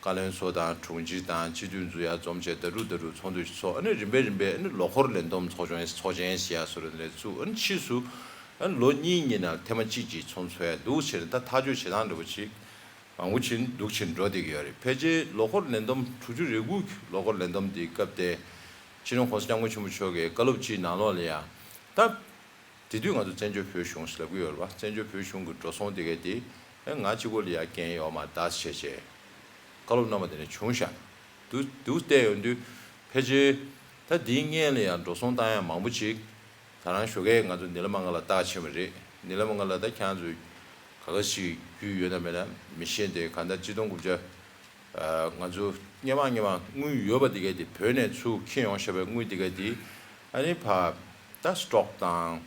བཀའ་བློན་ཚོ་དང་དྲུང་ཆེ་དང་སྤྱི་འཐུས་ཚོ་ཡར་འཛོམས་བྱས་ཟླ་དྲུག་ཟླ་དྲུག་ཚོགས་འདུ་ཞིག་ཚོགས། ཨ་ནི་རིམ་པས་རིམ་པས་ཨ་ནི་ལོ་འཁོར་ལས་བསྡོམས་ཚོགས་ཆེན་ཚོགས་ཆེན་ཞེས་ཡ་བཟོ་འདྲ་ཚུགས། ཨ་ནི་ཕྱིས་སུ་ཨ་ནི་ལོ་གཉིས་གཉིས་ནང་ཐེངས་མ་གཅིག་གཅིག་ཚོགས་འཚོགས་ཡ་འདུག་བྱས་ནས་ད་ཐག་གཅོད་བྱེད་སྟངས་འདྲ་པོ་ཅིག་མང་པོ་ཕྱིན་འདུག་ཕྱིན་འགྲོ་བསྡད་ཀྱི་ཡོད་རེད། ཕལ་ཆེར་ལོ་འཁོར་ལས་བསྡོམས་དྲུག་ཅུ་རེ་དགུ་གི་ལོ་འཁོར་ལས་བསྡོམས་དེའི་སྐབས་དེ་སྤྱི་ནོར་༸གོང་ས་༸སྐྱབས་མགོན་ཆེན་པོ་མཆོག་གིས་བཀའ་སློབ་ཅིག་ནང་ལོགས་ལ་ཡ། ད་དེ་དུས་ང་ཚོ་བཙན་བྱོལ་བོད་གཞུང་ཟེར་ལབ་ཀྱི་ཡོད་རེད་པ། བཙན་བྱོལ་བོད་གཞུང་གི་འགྲོ་སོང་དེ་གའི་དེ་ཨེ་ང་གཅིག་པོ་ལ་ཡ་འགན་ཡོད་མ་རེད་ད་ཟེར་བྱས་བཀའ་སློབ་གནང་བ་དེ་འདྲ་བྱུང་ཤག་འདུག་འདུག་བལྟས་ཡོང་དུས་ཕལ་ཆེར་ད་དེའི་སྔོན་ལ་ཡང་འགྲོ་སོང་བཏང་ཡ་མང་པོ་ཅིག་ད་རང་ཞོགས་ཀས་ང་ཚོ་ནི་ལ་མ་ང་ལ་བརྟག་ཕྱིན་པ་རེད། ནི་ལ་མ་ང་ལ་ད་ཁྱེད་རང་ཚོས་ག་ག་ཞིག་རྒྱུས་ཡོད་ན་མེད་ན་མི་ཤེས་ཏེ། གང་ལྟར་ཆིག་སྟོང་དགུ་བརྒྱ། ཨ། ང་ཚོ་སྔོན་མ་སྔོན་མ་དངུལ་ཡོད་པ་དེ་ག་དེ་བོད་ནས་ཚུར་འཁྱེར་ཡོང་བཞག་པའི་དངུལ་དེ་ག་དེ་ཨ་ནི་ཕར་ད་སི་ཊོག་དང་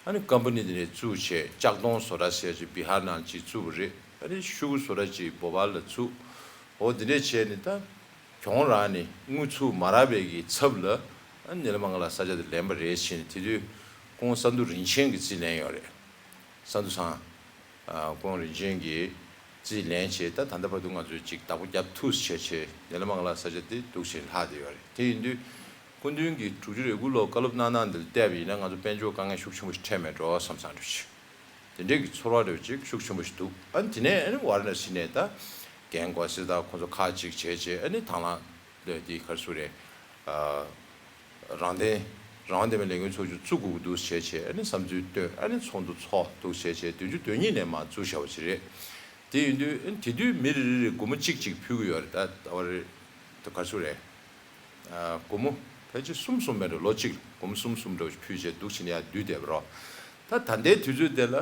ཨ་ནི་ཀམ་པ་ནི་དེ་ནས་བཙུགས་བྱས། ལྕགས་མདོང་བཟོ་གྲྭ་ཟེར་ཅིག་བི་ཧར་ནང་ཅིག་བཙུགས་པ་རེད། ཨ་ནི་ཤུ་གུ་བཟོ་གྲྭ་ཅིག་བོ་པལ་ལ་བཙུགས། འོ་དེ་འདྲས་བྱས་ནས་ད་གྱོང་རག་ནས་དངུལ་ཚུར་མ་རག་པའི་གི་ཚབ་ལ་ཨ་ནི་ནི་ལ་མ་ང་ལ་ས་ཆ་དེ་ལེན་པ་རེད་ཟེར་ནས། དེ་དུས་ཁོང་ས་འདུ་རིན་ཆེན་གྱིས་རྩིས་ལེན་ཡོད་རེད། ས་འདུ་ཚང་། ཨ། ཁོང་རིན་ཆེན་གྱིས་རྩིས་ལེན་བྱས། ད་ད་ལྟ་བར་དུ་ང་ཚོས་ཅིག་བདག་པོ་རྒྱབ་ཐུབ་བྱས་བྱས་ནི་ལ་མ་ང་ལ་ས་ཆ་དེ་འདུག་བྱས་ལྷག་བསྡད་ཡོད་རེད། དེ་ཡིན་དུས་སྐུ་མདུན་གྱིས་དྲུག་ཅུ་རེ་དགུ་ལོ་བཀའ་སློབ་གནང་སྟངས་འདི་ལ་བལྟས་པ་ཡིན་ན་ང་ཚོ་དཔལ་འབྱོར་དཀའ་ངལ་ཤུགས་ཆེན་པོ་ཞིག་འཕྲད་མེད་འགྲོ་བསམ་བསམ་འདྲ་ཞིག་དེ་འདྲའི་གི་ཚོར་བ་འདྲ་ཅིག་ཤུགས་ཆེན་པོ་ཞིག་འདུག་ཨ་ནི་དེ་ནས་ཨ་ནི་ཝཱ་ར་ཎ་སི་ནས་ད་རྒན་གོ་སེ་དང་ཁོང་ཚོ་ཁག་ཅིག་བྱས་བྱས། ཨ་ནི་དང་བླངས་འདི་ག་རེ་ཟེར་རེད། ཨ། རང་བདེན། རང་དབང་ལྡན་པའི་ལས་འགུལ་ཚོགས་ཆུང་བཙུགས་དགོས་ཀྱི་འདུག་བྱས་བྱས། ཨ་ནི་བསམ་ཚུལ་བཏོན། ཨ་ནི་ཚོགས་འདུ་ཚོགས་འདུག་བྱས་བྱས་བདུན་ཅུ་དོན་གཉིས་ནས་མར་བཙུགས་བཞག་པ་ཅིག་རེད། དེ་ཡིན་དུས་ཨ་ནི་དེ་དུས་མི་རེ་རེ་སྒོར་མོ་གཅིག་གཅིག་ཕུལ་གྱི་ཡོད་རེད། ད་ད་བར་ད་ག་རེ་ཟེར་རེད། ཨ། སྒོར་མོ་ཕལ་ཆེར་གསུམ་གསུམ་མེད་འགྲོ། ལོ་གཅིག་ལ་སྒོར་མོ་གསུམ་གསུམ་འདྲ་བོ་ཞིག་ཕུལ་བྱས་འདུག་བྱས་ནས་ཡར་བསྡུས་བསྡད་པ་རེད། ད་ད་ལྟའི་དུས་ཚོད་དེ་ལ་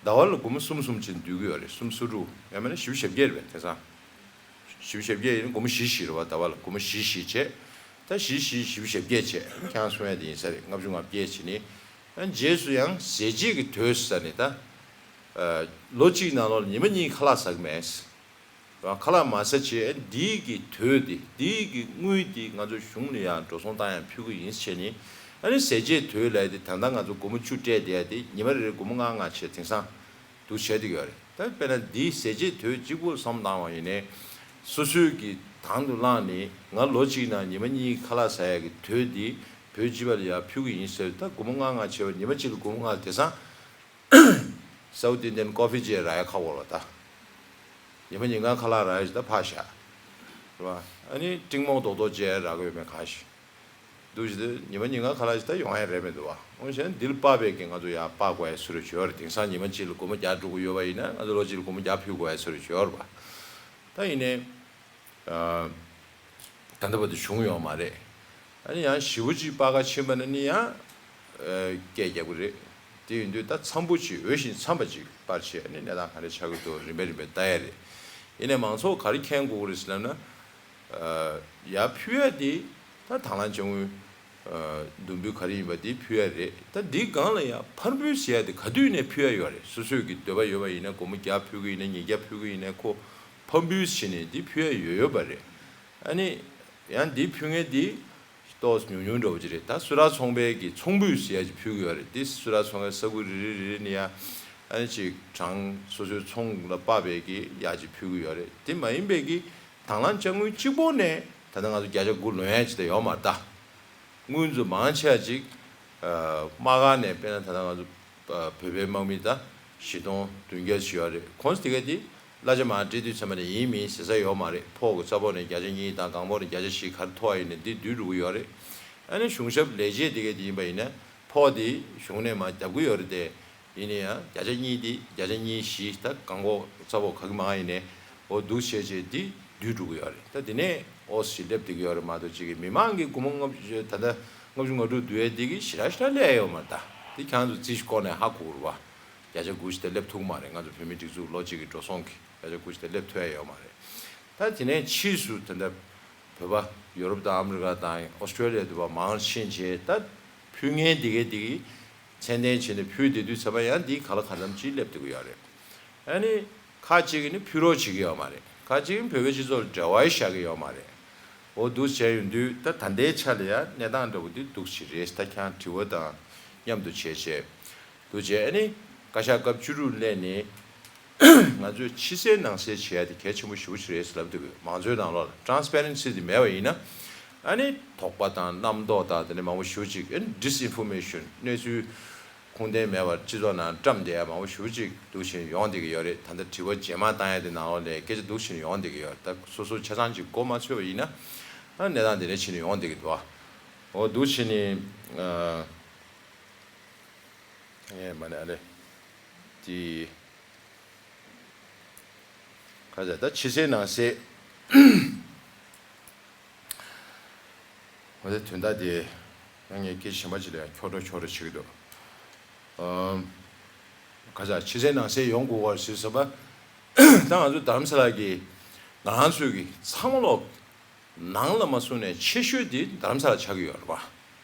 ཟླ་བ་ལ་སྒོར་མོ་གསུམ་གསུམ་བྱས་བསྡུ་གི་ཡོད་རེད། གསུམ་སོ་དྲུག་ཡང་མིན་ན་བཞི་བཅུ་ཞེ་བརྒྱད་རེད་པས། དེང་སང་བཞི་བཅུ་ཞེ་བརྒྱད་ཡིན་ན་སྒོར་མོ་བཞི་བཞི་རེད་པ། ཟླ་བ་ལ་སྒོར་མོ་བཞི་བཞི་བྱས། ད་བཞི་བཞི་བཞི་བཅུ་ཞེ་བརྒྱད་བྱས། ཁྱེད་རང་གསུང་ཡ་དེ་ཡིན་ས་རེད། ལྔ་བཅུ་ང་བརྒྱད་བྱས་ནས། ཨ། རྗེས་སུ་ཡང་ཟས་བཅད་ཀྱི་དུས་ཟེར་ནས་ད། ཨ། ལོ་གཅིག་ནང་ལོགས་ལ་ཉི་མ་གཉིས་ཁ་ལག་ཟ་གི་མེད། ཁ་ལག་མ་ཟ་བྱས། ཨ། འདིའི་གི་དུས་དེ། འདིའི་གི་དངུལ་དེ་ང་ཚོ་གཞུང་ལ་ཡང་འགྲོ་སོང་བཏང་ཡང་ཕུལ་གི་ཡིན་ཟེར་ནས། ཨ་ནི་ཟས་བཅད་དུས་ལབ་ཡ་དེ། ད་ལྟ་ང་ཚོ་སྒོར་མོ་བཅུ་སྤྲད་བསྡད་ཡ་དེ་ཉི་མ་རེ་རེ་སྒོར་མོ་ལྔ་ལྔ་བྱས་དེང་སང་འདུག་བྱས་བསྡད་ཀྱི་ཡོད་རེད། ད་དཔེར་ན་འདིའི་ཟས་བཅད་དུས་གཅིག་པུ་བསམ་བཏང་བ་ཡིན་ནའི། སོ་སོའི་གི་དང་དུ་བླངས་ནས་ང་ལོ་གཅིག་ནང་ཉི་མ་གཉིས་ཁ་ལག་ཟ་ཡ་གི་དུས་འདི་བོད་སྤྱི་པ་ལ་ཡང་ཕུལ་གི་ཡིན་ཟེར། ད་སྒོར་མོ་ལྔ་ལྔ་བྱས་པ་ཉི་མ་གཅིག་ལ་སྒོར་མོ་ལྔ་ལ་དེང་སང་སའུ་ཐི་ཨིན་ཌི་ཡན་ཀོ་ཕི་བཅས་རག་ཡ་ཁག་པོ་རེད་པ། ད་ཉི་མ་ཉིན་གང་ཁ་ལག་རག་ཡ་ཞིག་ད་ཕར་བཞག་རེད་པ། ཨ་ནི་ཀྲིང་མོང་རྡོག་རྡོག་བཅས་རག་གི་ཡོད་མེད་གང་ཤེས། འདུག་བྱས་ཏེ་ཉི་མ་ཉིན་གང་ཁ་ལག་ཅིག་ད་ཡོང་ཡ་རེད་མི་འདུག་པ། འོ་བྱས་ན་འདི་ལ་དཔག་པའི་གི་ང་ཚོ་ཡར་དཔག་དགོས་ཡ་ཚུལ་ཅིག་ཡོད་རེད། དེང་སང་ཉི་མ་གཅིག་ལ་སྒོར་མོ་བརྒྱ་སྤྲོད་ཀྱི་ཡོད་པ་ཡིན་ན། ང་ཚོ་ལོ་གཅིག་ལ་སྒོར་མོ་བརྒྱ་ཕུལ་དགོས་ཡ་ཚུལ་ཅིག་ཡོད་རེད་པ། ད་ཡིན་ནའི། ཨ། ད་ལྟ་བར་དུ་བྱུང་ཡོད་མ་རེད། ཨ་ནི་ཡང་ཞེ་པོ་ཅིག་དཔག་ག་ཕྱིན་པ་ན་ནི་ཡང་། ཨ། སྐད་རྒྱག་གི་རེད། དེ་ཡིན་དུས་ད་འཚམ་པོ་ཅིག་འོས་ཤིང་འཚམ་པ་ཅིག་པར་བྱས་ནས་གནས་སྟངས་ག་འདྲ་ཆགས་ཀྱི་འདུག་རིམ་པས་རིམ་པས་ལྟ་ཡ་རེད། ཡིན་ནའི་མང་ཚོགས་ག་རེ་མཁྱེན་དགོས་ཀྱི་རེད་ཟེར་ལབ་ན། ཨ། ཡར་ཕུལ་ཡ་དེ་ད་དང་བླངས་དཔྱ་དངུལ་ འདུམ་འབུལ་ག་རེ་ཡིན་པ་དེ་ཕུལ་ཡ་རེད། ད་འདིའི་སྒང་ལ་ཡང་ཕར་འབུལ་ཟེར་ཡ་དེ་ག་དུས་ནས་ཕུལ་ཡ་ཡོད་རེད། སོ་སོས་ཀྱི་འདོད་པ་ཡོད་པ་ཡིན་ན་སྒོར་མོ་བརྒྱ་ཕུལ་གི་ཡིན་ན་ཉིས་བརྒྱ་ཕུལ་གི་ཡིན་ན་ཁོ་ཕར་འབུལ་བྱས་ནས་འདི་ཕུལ་ཡ་ཡོད་ཡོད་པ་རེད། ཨ་ནི་ཡང་འདི་ཕུལ་མཁན་འདི་ཏོག་ཙམ་ཉུང་ཉུང་འདྲ་བོ་ཅིག་རེད། ད་སུ་ར་ཚོང་པའི་གི་ཚོང་འབུལ་ཟེར་ཡ་ཅིག་ཕུལ་གི་ཡོད་རེད། འདི་སུ་ར་ཚོང་པའི་ས་ཁུལ་རེ་རེ་རེ་རེ་ནས་ཡ་ཨ་ནི་ཅིག་གྲངས་སོ་སོའི་ཚོང་ལ་དཔག་པའི་གི་ཡ་ཅིག་ཕུལ་གི་ཡོད་རེད། དེ་མ་ཡིན་པའི་གི་དང་བླངས་དཔྱ་དངུལ་གཅིག་པོ་ནས་ད་ལྟ་ང་ཚོ་བརྒྱ་ཆ་དགུ་ལོན་ཡ་ཅིག་ད་ཡོད་མ་རེད་ད། དངུལ་འཛུགས་མང་ཆེ་བ་ཅིག་ཨ་དམག་སྒར་ནས། དཔེར་ན་ད་ལྟ་ང་ཚོ་ཨ་བོད་པའི་དམག་མི་ད་བཞི་སྟོང་བདུན་བརྒྱ་ཅིག་ཡོད་རེད། ཁོང་ཚོ་དེ་ག་དེ་གླ་ཆ་མར་སྤྲད་དུས་ཚང་མ་ནས་ཡིན་མིན་ཟེར་ས་ཡོད་མ་རེད། ཕོགས་ཀྱི་རྩ་ཕོགས་ནས་བརྒྱ་ཆ་གཉིས་དང་གང་ཕོགས་ནས་བརྒྱ་ཆ་བཞི་ག་རེ་ཐོབ་པ་ཡིན་ནའི་འདི་བསྡུས་འགྲོ་གི་ཡོད་རེད། ཨ་ནི་གཞུང་ཞབས་ལས་བྱེད་དེ་ག་དེ་ཡིན་པ་ཡིན་ན་ཕོགས་དེ་གཞུང་ནས་མར་རྒྱབ་གི་ཡོད་རེད་དེ། ཡིན་ན་ཡང་བརྒྱ་ཆ་གཉིས་དེ་བརྒྱ་ཆ་གཉིས་བཞི་ད་གང་གོ་རྩ་བོ་ག་གི་མང་ཡིན་ནའི་འོ་འདུག་བྱས་བྱས་འདི་བསྡུས་འགྲོ་གི་ཡོད་རེད། ད་དེ་ནས་ཨོ་སི་སླེབས་བསྡད་ཀྱི་ཡོད་རེད་མ་གཏོགས་ཅིག་གི་མི་མང་གི་སྒོར་མོ་ལྔ་བཅུ་ད་ལྟ་ལྔ་བཅུ་ང་དྲུག་བསྡུ་ཡས་འདི་གི་ཞེ་དྲག་ཞེ་དྲག་སླེབས་ཡོད་མ་རེད། ད་འདི་ཁྱེད་རང་ཚོ་རྩིས་ཤིག་བསྐོར་ནས་ཧ་གོ་གི་རེད་བ། བརྒྱ་ཆ་དགུ་ཞིག་ད་སླེབས་ཐུབ་མ་རེད། ང་ཚོ་བོད་མི་སྒྲིག་འཛུགས་ལོ་གཅིག་གི་འགྲོ་སོང་གི་བརྒྱ་ཆ་དགུ་ཞིག་ད་སླེབས་ཐུབ་ཡ་ཡོད་མ་རེད། ད་དེ་ནས་ཕྱིས་སུ་ད་ལྟ་བོད་པ་ཡོ་རོབ་དང་ཨ་མི་རི་ཀ་དང་ཨོ་སི་ཀྲོ་ལི་ཡ་དུ་བ་མང་ཕྱིན་རྗེས་ད་ཕུལ་མཁན་འདི་གའི་འདི་གི་མཚན་ལྡན་བྱས་ནས་ཕུལ་བསྡད་དུས་ཚང་མ་ཡང་འདི་ག་ལ་གང་འཚམ་ཅིག་སླེབས་བསྡད་ཀྱི་ཡོད་རེད། ཨ་ནི་ཁ་ཅིག་གིས་ནི་ཕུལ་རོགས་བྱེད་ཀྱི་ཡོད་མ་རེད། ཁ་ཅིག་གིས་བོད་པའི་སྤྱི་ཚོགས་ལ་འབྲེལ་བ་བཞག་གི་ཡོད་མ་རེད། འོ་འདུག་བྱས་ཡོང་དུས་ད་ད་ལྟའི་ཆ་ལ་ཡང་གནས་སྟངས་འདྲ་བོ་འདི་འདུག་ཅིག་རེད། ད་ཁྱེད་རང་དྲི་བ་དང་མཉམ་དུ་བྱས་བྱས། འདུག་བྱས་ཨ་ནི་བཀའ་ཤག་སྐབས་བཅུ་དྲུག་སླེབས་ནས་ང་ཚོས་ཕྱི་གསལ་ནང་གསལ་བྱེད་ཡ་དེ་གལ་ཆེན་པོ་ཞེ་པོ་ཅིག་རེད་ཟེར་ལབ་འདུག་མང་གཙོའི་ནང་ལོགས་ལ་ཊ་རན་སི་པེ་རེན་སི་དེ་མེད་པ་ཡིན་ན། ཨ་ནི་དོགས་པ་དང་རྣམ་རྟོག་དང་དེ་ནས་མང་པོ་ཞེ་པོ་ཅིག་ཨ་ནི་ཌིས་ཨིན་ཕོར་མེ་ཤོན་གནས་ཚུལ་ཁུངས་ལྡན་མེད་པར་སྤྱི་ཚོགས་ནང་བཀྲམ་བསྡད་ཡ་མང་པོ་ཞེ་པོ་ཅིག་འདུག་བྱས་ཡོང་བསྡད་ཀྱི་ཡོད་རེད། ད་ལྟ་དྲི་བ་རྗེས་མ་བཏང་ཡ་དེ་ནང་ལོགས་ལ་སྐད་ཆ་འདུག་བྱས་ཡོང་བསྡད་ཀྱི་ཡོད་རེད། ད་སོ་སོ་ཆ་ཚང་ཅིག་གོ་མ་ཆོད་པ་ཡིན་ན་ཨ་གནས་སྟངས་དེ་འདྲ་བྱས་ནས་ཡོང་བསྡད་ཀྱི་འདུག་འོ་འདུག་བྱས་ནས་ཨ། ངས་མ་ནས་ཨ་ལེ། དེ། ག་ཚད་ད་ཕྱི་གསལ་ནང་གསལ། འོ་དེ་དོན་དག་དེ་ཡང་ངས་སྐད་ཆ་གཞན་པ་ཅིག་ལ་ཡང་འཁྱོག་འགྲོ་འཁྱོག་འགྲོ་བྱེད་ཀྱི་འདུག་ཨམ། ག་ཚད་ཕྱི་གསལ་ནང་གསལ་ཡོང་དགོས་པར་ཟེར་བསམ་པ། ད་ང་ཚོ་རྡ་རམ་ས་ལ་གི་ང་རང་ཚོའི་གི་ཚང་མ་ལོག་ནང་ལ་མ་སོང་ནས་ཆེ་ཤོས་དེ་རྡ་རམ་ས་ལ་ཆགས་ཀྱི་ཡོད་རེད་པ།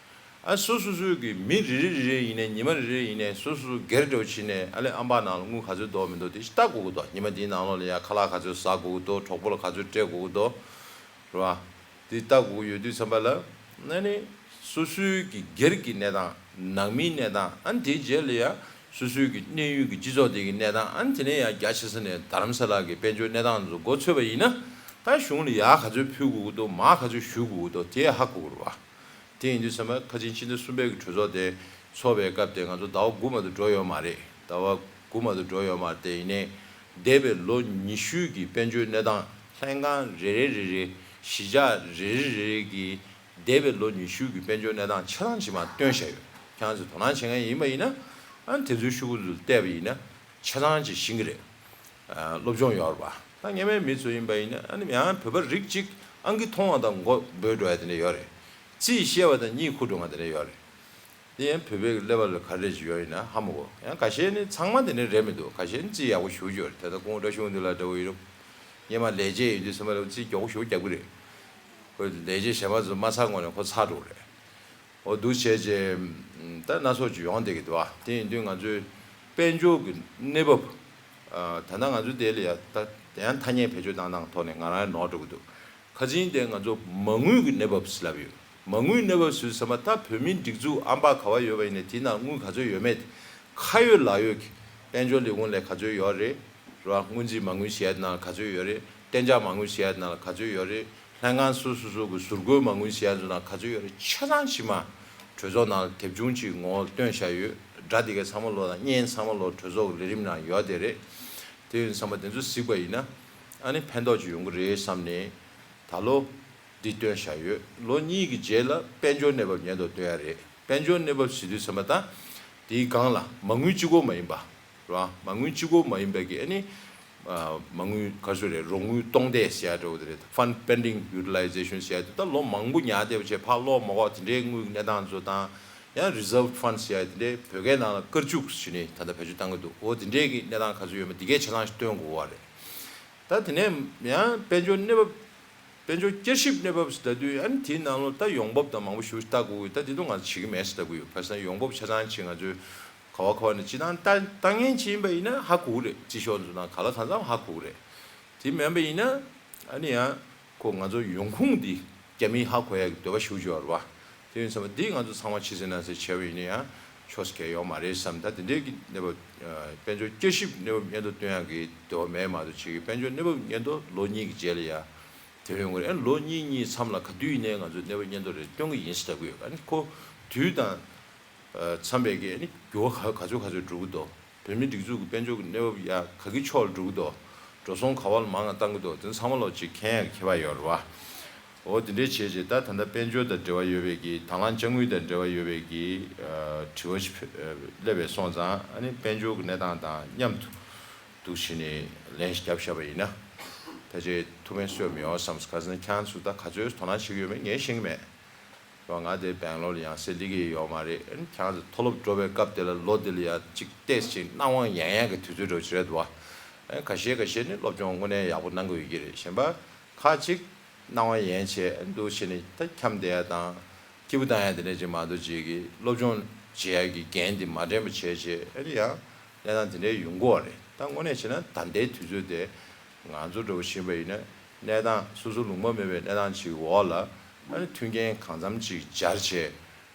ཨ་སོ་སོ་སོའི་གི་མི་རེ་རེ་རེ་རེ་ཡིན་ནའི་ཉི་མ་རེ་རེ་ཡིན་ནའི་སོ་སོ་སོ་སྒེར་འདྲ་བོ་བྱས་ནས་ཨ་ལས་ཨམ་པ་ནང་ལ་དངུལ་ག་ཚོད་འདུག་མི་འདུག་དེ་ལྟ་དགོས་ཀྱི་འདུག་ཉི་མ་དེའི་ནང་ལོགས་ལ་ཡ་ཁ་ལག་ག་ཚོད་ཟ་དགོས་ཀྱི་འདུག་གྲོགས་པོ་ལ་ག་ཚོད་སྤྲད་དགོས་ཀྱི་འདུག་རེད་པ། དེ་ལྟ་དགོས་ཀྱི་ཡོད་དུས་ཙམ་པ་ལ་ཨ་ནི་སོ་སོའི་གི་སྒེར་གྱི་གནས་སྟངས་ནང་མིའི་གནས་སྟངས་ཨ་ནི་དེའི་རྗེས་ལ་ཡ། སོ་སོའི་གི་གནས་ཡུལ་གི་སྤྱི་ཚོགས་དེ་གི་གནས་སྟངས་ཨ་ནི་དེ་ནས་ཡང་རྒྱ་ཆེ་ས་ནས་རྡ་རམ་ས་ལ་གི་དཔལ་འབྱོར་གནས་སྟངས་ཚོ་མགོ་ཚོས་པ་ཡིན་ན། ད་གཞུང་ལ་ཡར་ག་ཚོད་ཕུལ་དགོས་ཀྱི་འདུག་མར་ག་ཚོད་ཞུ་དགོས་ཀྱི་འདུག་དེ་ཧ་གོ་དགོས་རེད་པ། དེ་ཡིན་དུས་ཙམ་པ་ཁ་ཆེ་ཕྱི་ཟླ་གསུམ་པའི་གི་གྲོས་ཚོགས་དེ་ཚོགས་པའི་སྐབས་དེ་ང་ཚོ་ཟླ་བ་དགུ་མ་གཏོགས་འགྲོ་ཡོད་མ་རེད། ཟླ་བ་དགུ་མ་གཏོགས་འགྲོ་ཡོད་མ་རེད། དེ་ཡིན་ནའི་འདས་པའི་ལོ་ཉི་ཤུའི་གི་དཔལ་འབྱོར་གནས་སྟངས་ལྷན་ཁང་རེ་རེ་རེ་རེ་གཞིས་ཆགས་རེ་རེ་རེ་རེ་གི་འདས་པའི་ལོ་ཉི་ཤུ་གི་དཔལ་འབྱོར་གནས་སྟངས་ཆ་ཚང་ཇི་མ་སྟོན་བཞག་ཡོད། ཁྱེད་རང་ཚོས་དོ་སྣང་བྱེད་མཁན་ཡིན་པ་ཡིན་ན། ཨ་ནི་དེ་ཚོའི་ཤོག་གུ་ཚོ་བལྟས་པ་ཡིན་ན་ཆ་ཚང་ཅིག་ཤེས་ཀྱི་རེད། ཨ་སློབ་སྦྱོང་ཡོད་རེད་པ། ད་སྔོན་མའི་མི་ཚོ་ཡིན་པ་ཡིན་ན་ཨ་ནི་ཡང་བོད་པ་རིགས་གཅིག་ཨང་ཀི་མཐོང་བ་དང་མགོ་སྦོས་འགྲོ་ཡ་དེ་འདྲ་ཡོད་རེད། རྩིས་ཤེས་པ་དང་གཉིད་ཁུག་འགྲོ་ང་དེ་འདྲ་ཡོད་རེད། དེ་ཡང་བོད་པའི་ཀླད་པ་ལ་ག་རེ་ཞིག་ཡོད་ཡིན་ན་ཧ་མ་གོ། ཡང་ཁ་ཤས་ནི་ཚང་མ་དེ་ནི་རེད་མི་འདུག་ཁ་ཤས་ནི་རྩིས་ཡག་པོ་ཞེ་པོ་ཅིག་ཡོད་རེད། ད་ལྟ་སྐུ་ངོ་བཀྲ་ཤིས་དབང་འདུས་ལགས་འདྲ་བོ་ཡིན་རུང་། སྔོན་མ་ལས་བྱེད་ཡིན་དུས་ཚང་མ་ལ་རྩིས་མགྱོགས་པོ་ཞེ་པོ་རྒྱག་གི་རེད། ཁོས་ལས་བྱེད་གཞན་པ་ཚོ་མ་ཚར་སྔོན་ནས་ཁོ་ཚར་འགྲོ་གི་རེད། འོ་འདུག་བྱས་རྗེས་ད་སྣ་ཚོགས་ཅིག་ཡོང་བསྡད་ཀྱི་འདུག་ཨ་དེ་ཡིན་དུས་ང་ཚོའི་དཔལ་འབྱོར་གྱི་གནས་བབ། ད་ལྟ་ང་ཚོའི་དེ་ལ་ཡ་ད་ཡང་ཐ་སྙད་བེད་སྤྱོད་བཏང་སྟངས་ཐོག་ནས་ང་རང་ནོར་འགྲོ་གི་འདུག་ཁ་ཅིག་དེ་ང་ཚོ་མ་དངུལ་གྱི་གནས་བབ་ཟེར་ལབ་ཡོད། མ་དངུལ་གནས་བབ་ཟེར་དུས་ཙམ་པ་ད་བོད་མིའི་སྒྲིག་འཛུགས་ཨམ་པ་ག་པར་ཡོད་པ་ཡིན་ནའི་དེའི་ནང་དངུལ་ག་ཚོད་ཡོད་མེད། ཁ་ཡོད་ལག་ཡོད་ཀྱི་དཔལ་འབྱོར་ལས་ཁུངས་ལ་ག་ཚོད་ཡོད་རེད། རེད་བ། སྔོན་རྩིས་མ་དངུལ་ཟེར་ཡ་དེ་ནང་ལ་ག་ཚོད་ཡོད་རེད། གཏན་འཇགས་མ་དངུལ་ཟེར་ཡ་དེ་ནང་ལ་ག་ཚོད་ཡོད་རེད། ལྷན་ཁང་སོ་སོ་སོ་གི་ཟུར་བཀོལ་མ་དངུལ་ཟེར་ཡ་ཚོ་ནང་ག་ཚོད་ཡོད་རེད། ཆ་ཚང་ཕྱི་མ་གྲོས་ཚོགས་ནང་ལ་དེབ་ཆུང་གཅིག་ངོ་བོ་བཏོན་བཞག་ཡོད། སྒྲ་དེ་གའི་ཚང་མ་ལོ་དང་བརྙན་ཚང་མ་ལོ་གྲོས་ཚོགས་ཀྱི་ལས་རིམ་ནང་ཡོད་དེ་རེད། དེ་ཡིན་ཙང་མ་དེ་ཚོ་གཟིགས་པ་ཡིན་ན་ཨ་ནི་ཕན་ཐོགས་ཅིག་ཡོང་གི་རེད་བསམ་ནས་ད་ལོ་འདི་བཏོན་བཞག་ཡོད། ལོ་གཉིས་ཀྱི་རྗེས་ལ་དཔལ་འབྱོར་གནས་བབ་ཉན་དུ་བཏོན་ཡ་རེད། དཔལ་འབྱོར་གནས་བབ་ཟེར་དུས་ཙམ་པ་ད་དེའི་སྒང་ལ་མ་དངུལ་གཅིག་པོ་མ་ཡིན་པ། རེད་བ། མ་དངུལ་གཅིག་པོ་མ་ཡིན་པའི་གི་ཨ་ནི། ཨ་མ་དངུལ་ག་ཚོད་རེད། རོགས་དངུལ་གཏོང་སྟེགས་ཟེར་ཡ་འདྲ་བོ་དེ་རེད། Fund Pending Utilization ཟེར་ཡ་དེ་ད་ལོ་མང་པོ་ཉར་བསྡད་པ་བྱས་ཕར་སློག་མ་དགོས་དེ་འདྲའི་དངུལ་གནས་སྟངས་ཚོ་དང་། ཡང་Reserve Fund ཟེར་ཡ་དེ་འདྲའི་བོད་སྐད་ནང་ལ་སྐར་ཅུག་ཟེར་ནས་ད་ལྟ་བེད་སྤྱོད་བཏང་གི་འདུག་འོ་དེ་འདྲའི་གི་གནས་སྟངས་ག་ཚོད་ཡོད་མེད་དེ་གའི་ཆ་ཚང་ཞིག་སྟོན་དགོས་པ་རེད། ད་དེ་ནས་ཡང་དཔལ་འབྱོར་གནས་བབ་ དཔལ་འབྱོར་བསྐྱར་ཞིབ་གནས་བབ་ཟེར་ལབ་དུས་ཨ་ནི་དེའི་ནང་ལོགས་ད་ཡོང་འབབ་དང་མང་པོ་ཞིག་ལྟ་དགོས་ཀྱི། ད་དེ་དུས་ང་ཚོ་བྱེད་ཀྱི་མེད་ཟེར་ལབ་ཀྱི་ཡོད། ཁ་སང་ཡོང་འབབ་ཆ་ཚང་ཅིག་ང་ཚོས་ག་བ་ག་བ་ནས་སྤྱི་བཏང་ལྟ་ལྟ་མཁན་ཅིག་ཡིན་པ་ཡིན་ན་ཧ་གོ་གི་རེད། སྤྱི་ཤོག་ཚོ་དང་ག་ལ་གང་འཚམ་ཧ་གོ་གི་རེད། དེ་མིན་པ་ཡིན་ན་ཨ་ནི་ཡང་ཁོ་ང་ཚོ་ཡོང་ཁུངས་འདི་རྒྱ་མིས་ཧ་གོ་ཡག་གི་འདོད་པ་ཞེ་པོ་ཅིག་ཡོད་རེད་བ། དེ་ཡིན་ཙང་འདི་ང་ཚོ་ཚང་མ་ཕྱི་གསལ་ནང་གསལ་བྱས་པ་ཡིན་ན་ཡང་ཕྱོགས་སུ་གལ་ཡོད་མ་རེད་བསམ། ད་དེ་འདྲའི་གི་གནས་བབ་དཔལ་འབྱོར་བསྐྱར་ཞིབ་གནས་བབ་སྙན་ཐོ་བཏོན་ཡག་གི་འདོད་པ་མེད་མ་གཏོགས་བྱེད་ཀྱི། དཔལ་འབྱོར་གནས་བབ་སྙན་ཐོ་ལོ་གཉིས་ཀྱི་རྗེས་ལ་ཡང་དེ་ཡོང་གི་རེད། ལོ་གཉིས་གཉིས་མཚམས་ལ་ག་དུས་ཡིན་ནའི་ང་ཚོས་གནས་བབ་སྙན་ཐོ་རེ་སྟོན་གྱི་ཡིན་ཟེར་ལབ་ཀྱི་ཡོད། ཨ་ནི་ཁོ་དུས་དང་འཚམས་པའི་གི་ཨ་ནི་འགྱུར་བ་ག་ག་ཚོད་ག་ཚོད་འགྲོ་གི་འདུག་བོད་མིའི་སྒྲིག་འཛུགས་ཀྱི་དཔལ་འབྱོར་གྱི་གནས་བབ་ཡ་ག་གི་ཕྱོགས་ལ་འགྲོ་གི་འདུག་འགྲོ་སོང་ག་བ་ལ་མང་ང་བཏང་གི་འདུག་དེ་ཚང་མ་ལོག་ཅིག་མཁྱེན་ཡག་གི་ཁྱད་པར་ཡོད་རེད་བ། འོ་དེ་འདྲའི་བྱས་རྗེས་ད་ད་ལྟ་དཔལ་འབྱོར་དང་འབྲེལ་བ་ཡོད་པའི་གི་དང་བླངས་དཔྱ་དངུལ་དང་འབྲེལ་བ་ཡོད་པའི་གི་དྲི་བ་ཞིག་སླེབས་པའི་སོང་ཙང་ཨ་ནི་དཔལ་འབྱོར་གྱི་གནས་སྟངས་དང་མཉམ་དུ་འདུག་བྱས་ནས་ལན་ཞིག་བརྒྱབ་བཞག་པ་ཡིན་ན་ཕལ་ཆེར་ཐུགས་ཕན་གསོས་མི་ཡོང་བསམ། ཁ་སང་ཁྱེད་རང་ཚོ་ད་ག་ཚོད་དོ་སྣང་བྱེད་ཀྱི་ཡོད་མེད་ངས་ཤེས་ཀྱི་མེད། ང་དེ་སྦེང་ལོར་ལ་ཡང་སེ་སླེབས་ཀྱི་ཡོད་མ་རེད། ཁྱེད་རང་ཚོ་མཐོ་སློབ་འགྲོ་བའི་སྐབས་དེ་ལ་ལོ་དེ་ལ་ཡང་ཅིག་ཏོག་ཙམ་ཅིག་སྣང་བ་ཡལ་ཡལ་གྱི་དུས་ཚོད་འདྲ་བོ་ཅིག་རེད་འདུག་བ། ཁ་ཤས་ཁ་ཤས་ནི་སློབ་སྦྱོང་དངོས་གནས་ཡག་པོ་གནང་གི་ཡོད་ཀྱི་རེད། གཞན་པ་ཁ་ཅིག་སྣང་བ་ཡལ་བྱས་འདུག་བྱས་ནས་ད་འཁྱམས་བསྡད་ཡ་དང་སྐྱིད་པོ་བཏང་ཡ་དེ་འདྲ་ཅིག་མ་གཏོགས་ཅིག་གི་སློབ་སྦྱོང་བྱེད་ཡ་གི་འགན་དེ་མ་དྲན་པ་བྱས་བྱས་ཨ་ནི་ཡང་གནས་སྟངས་དེ་འདྲའི་ཡོང་གི་ཡོད་རེད། ད་དངོས་གནས་བྱས་ན་ད་ལྟའི་དུས་ཚོད་དེ་ང་ཚོ་འདྲ་བོ་ཞིག་ཡིན་པ་ཡིན་ན་གནས་སྟངས་སོ་སོ་ལུང་པ་མེད་པའི་གནས་སྟངས་ཅིག་འོག་ལ་ཨ་ནི་མཐུན་རྐྱེན་གང་འཚམ་ཅིག་སྦྱར་བྱས་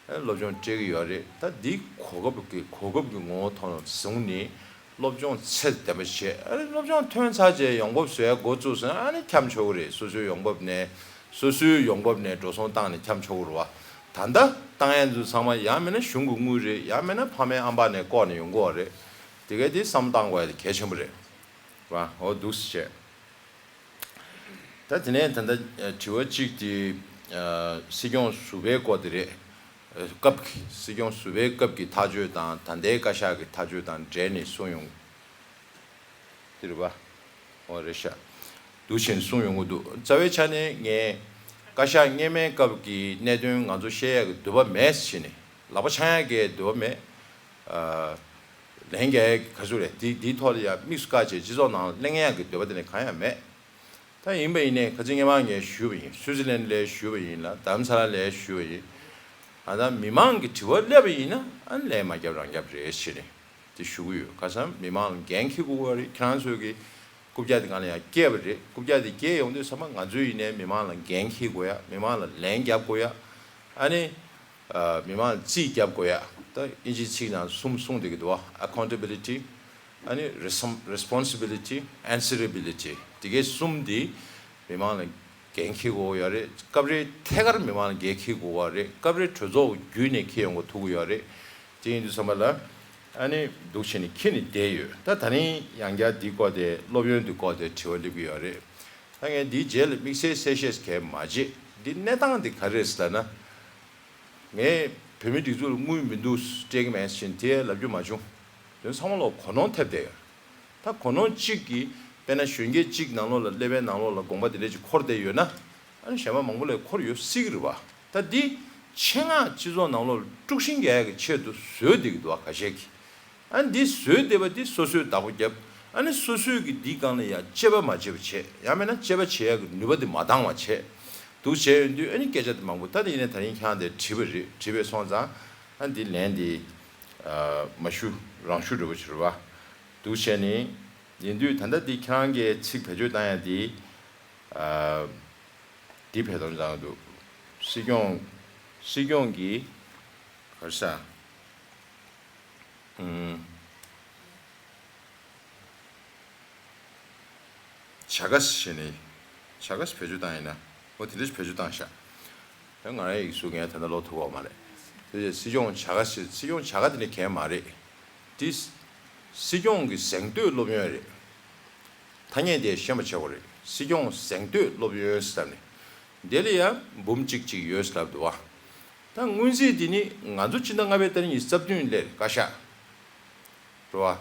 ཨ་ནི་སློབ་སྦྱོང་སྤྲད་ཀྱི་ཡོད་རེད། ད་འདི་གོ་སྐབས་ཀྱི་གོ་སྐབས་ཀྱི་ངོ་བོ་ཐོག་ནས་བཟུང་ནས་སློབ་སྦྱོང་ཚད་ལྡན་པ་བྱས། ཨ་ནི་སློབ་སྦྱོང་ཐོན་ཚར་རྗེས་ཡོང་འབབ་བཟོ་ཡ་འགོ་བཙུགས་སོང་ན་ཨ་ནི་འཁྱམ་ཆོག་གི་རེད། སོ་སོའི་ཡོང་འབབ་ནས་སོ་སོའི་ཡོང་འབབ་ནས་འགྲོ་སོང་བཏང་ནས་འཁྱམ་ཆོག་གི་རེད་བ། ད་ལྟ་བཏང་ཡ་ཚོ་ཚང་མ་ཡང་མིན་ན་གཞུང་གི་དངུལ་རེད། ཡང་མིན་ན་ཕ་མའི་ཨམ་ཕ་ནས་བཀོག་ནས་ཡོང་གི་ཡོད་རེད། དེ་ག་དེ་བསམ་བློ་བཏང་དགོས་ཡ་དེ་གལ་ཆེན་པོ་རེད་བ། འོ་འདུག་སེ་བྱས། ད་དེ་ནས་ད་ལྟ་དྲི་བ་གཅིག་དེ་སྲིད་སྐྱོང་ཟུར་པའི་སྐོར་དེ་རེད། སྐབས་ཀྱི་སྲིད་སྐྱོང་ཟུར་པའི་སྐབས་ཀྱི་ཐག་གཅོད་དང་ད་ལྟའི་བཀའ་ཤག་གི་ཐག་གཅོད་དང་འབྲེལ་ནས་གསུངས་ཡོང་དེ་རེད་པ། འོ་རེད་ཤག་འདུག་བྱས་ནས་གསུངས་ཡོང་གི་འདུག་རྩ་བའི་ཆ་ནས་ངས་བཀའ་ཤག་སྔོན་མའི་སྐབས་ཀྱི་གནད་དོན་ང་ཚོ་བཤད་ཡག་གི་འདོད་པ་མེད་ཟེར་བྱས་ནས་ལག་པ་འཆང་ཡག་གི་འདོད་པ་མེད། ལན་རྒྱག་ཡག་གི་ག་ཚོད་རེད། དེ་དེའི་ཐོག་ལ་ཡང་དམིགས་སུ་བཀར་བྱས་སྤྱི་ཚོགས་ནང་གླེང་ཡག་གི་འདོད་པ་དེ་ནས་གང་ཡང་མེད། ད་ཡིན་པ་ཡིན་ནའི་ཁ་ཅིག་སྔོན་མ་ངས་ཞུས་པ་ཡིན། སུའུ་ཙི་ལན་ལ་ཞུས་པ་ཡིན་ལ་རྡ་རམ་ས་ལ་ལ་ཞུས་པ་ཡིན། ཨ་ད་མི་མང་གི་དྲི་བ་སླེབས་པ་ཡིན་ན་ཨ་ལན་མ་རྒྱབ་རང་རྒྱབ་རེད་ཟེར་ནས་དེ་ཞུ་གི་ཡོད། ཁ་སང་མི་མང་ལ་འགན་འཁྱེར་དགོས་པ་རེད། ཁྱེད་རང་ཚོའི་གི་རྐུབ་བཀྱག་དེ་སྒང་ལ་ཡང་བཀལ་བ་རེད། རྐུབ་བཀྱག་དེ་བཀལ་ཡོང་དུས་ཚང་མ་ང་ཚོས་ཡིན་ནའི་མི་མང་ལ་འགན་འཁྱེར་དགོས་ཡ། མི་མང་ལ་ལན་རྒྱབ་དགོས་ཡ། ཨ་ནི། མི་མང་ལ་རྩིས་རྒྱབ་དགོས་ཡ། ད་དབྱིན་ཇིའི་ཚིག་ནང་གསུམ་གསུངས་བསྡད་ཀྱི་འདུག་བ། Accountability ཨ་ནི་Responsibility Answerability དེ་གའི་གསུམ་འདི་མི་མང་ལ་འགན་འཁྱེར་དགོས་ཡོད་རེད། སྐབས་རེ་ཐད་ཀར་མི་མང་ལ་འགན་འཁྱེར་དགོས་པ་རེད། སྐབས་རེ་གྲོས་ཚོགས་བརྒྱུད་ནས་འཁྱེར་ཡོང་གི་ཐུག་གི་ཡོད་རེད། དེ་ཡིན་དུས་ཙམ་པ་ལ་ཨ་ནི་འདུག་བྱས་ནས་འཁྱེར་ནས་བསྡད་ཡོད། ད་ད་རིང་ཡང་བསྐྱར་འདི་སྐོར་དེ་སློབ་ཡོན་འདི་སྐོར་དེ་དྲི་བ་སླེབས་ཀྱི་ཡོད་རེད། ད་ངས་འདིའི་རྗེས་ལ་དམིགས་བསལ་གསལ་བཤད་གང་ཡང་མ་བྱེད། འདི་གནས་སྟངས་འདི་ག་རེ་རེད་ཟེར་ལབ་ན། ངས་བོད་མིའི་སྒྲིག་འཛུགས་ལ་དངུལ་མི་འདུག་སྤྲད་ཀྱི་མེད་ཟེར་དེ་ལབ་རྒྱུ་མ་བྱུང་། དོན་ཚང་མ་ལོག་གོ་ནོར་ཐེབས་བསྡད་ཡོད། ད་གོ་ནོར་གཅིག་གིས་དཔེར་ན་གཞོན་སྐྱེས་གཅིག་ནང་ལོགས་ལ་ཀླད་པའི་ནང་ལོགས་ལ་དགོངས་པ་དེ་འདྲ་ཅིག་འཁོར་བསྡད་ཡོད་ན་ཨ་ནི་གཞན་པ་མང་པོ་ལ་འཁོར་ཡོད་སྲིད་ཀྱི་རེད་བ། ད་འདི་ཆེད་མངགས་སྤྱི་ཚོགས་ནང་ལོགས་ལ་དཀྲུག་ཤིང་རྒྱག་ཡག་གི་ཆེད་དུ་བཟོས་བསྡད་ཀྱི་འདུག་བ། ཁ་ཤས་ཀྱིས། ཨ་ནི་འདི་བཟོས་བསྡད་པ་འདི་སོ་སོས་བདག་པོ་བརྒྱབ། ཨ་ནི་སོ་སོས་ཀྱི་འདིའི་སྒང་ལ་ཡང་དཔྱད་པ་མ་བྱས་པ་བྱས། ཡང་མིན་ན་དཔྱད་པ་བྱེད་ཡག་གི་ནུས་པ་འདི་མ་འདང་བ་བྱས། འདུག་བྱས་ཡོང་དུས་ཨ་ནི་སྐད་ཆ་འདི་མང་པོ། ད་དེ་ཡིན་ནའི་ད་རིང་ཁྱེད་རང་དེ་དྲིས་པ་རེད། དྲིས་པས་སོང་ཙང་ཨ་ནི་འདི་ལན་འདི་མ་ཞུ་རང་ཞུ་འདྲ་པོ་ཞིག་རེད་བ། འདུག་བྱས་ནི་ཡིན་དུས་ད་ལྟ་འདི་ཁྱེད་རང་གིས་ཚིག་བེད་སྤྱོད་བཏང་ཡ་འདི། འདི་བེད་སྟོང་བཏང་འདུག་སྲིད་སྐྱོང་། སྲིད་སྐྱོང་གིས་ག་རེ་ཟ། ཨུམ། བྱ་དགའ་ཟེར་ནས། བྱ་དགའ་ཟེར་བེད་སྤྱོད་བཏང་ཡིན་ན། འོ་དེ་འདྲ་ཞིག་བེད་སྤྱོད་བཏང་ཤག་ད་ང་རང་ཡིག་གཟུགས་ངས་ད་ལྟ་ཀློག་ཐུབ་ཡོད་མ་རེད། དེ་རྗེས་སྲིད་སྐྱོང་བྱ་དགའ་ཟེར། སྲིད་སྐྱོང་བྱ་དགའ་དེ་འདྲ་གང་ཡང་མ་རེད། དེ་སྲིད་སྐྱོང་གི་གཟེངས་བསྟོད་སློབ་ཡོན་རེད། ཐ་སྙད་དེ་ཤེས་པ་བྱེད་དགོས་རེད། སྲིད་སྐྱོང་གཟེངས་བསྟོད་སློབ་ཡོན་ཟེར་ནས། དེ་ལ་ཡང་འབུམ་གཅིག་གཅིག་ཡོད་ཟེར་ལབ་འདུག་བ། ད་སྔོན་རྩིས་འདི་ནི་ང་ཚོ་སྤྱི་ཟླ་ལྔ་པའི་ཏ་རིག་ཉི་ཤུ་རྩ་བདུན་སླེབས་བཀའ་ཤག་རེད་བ།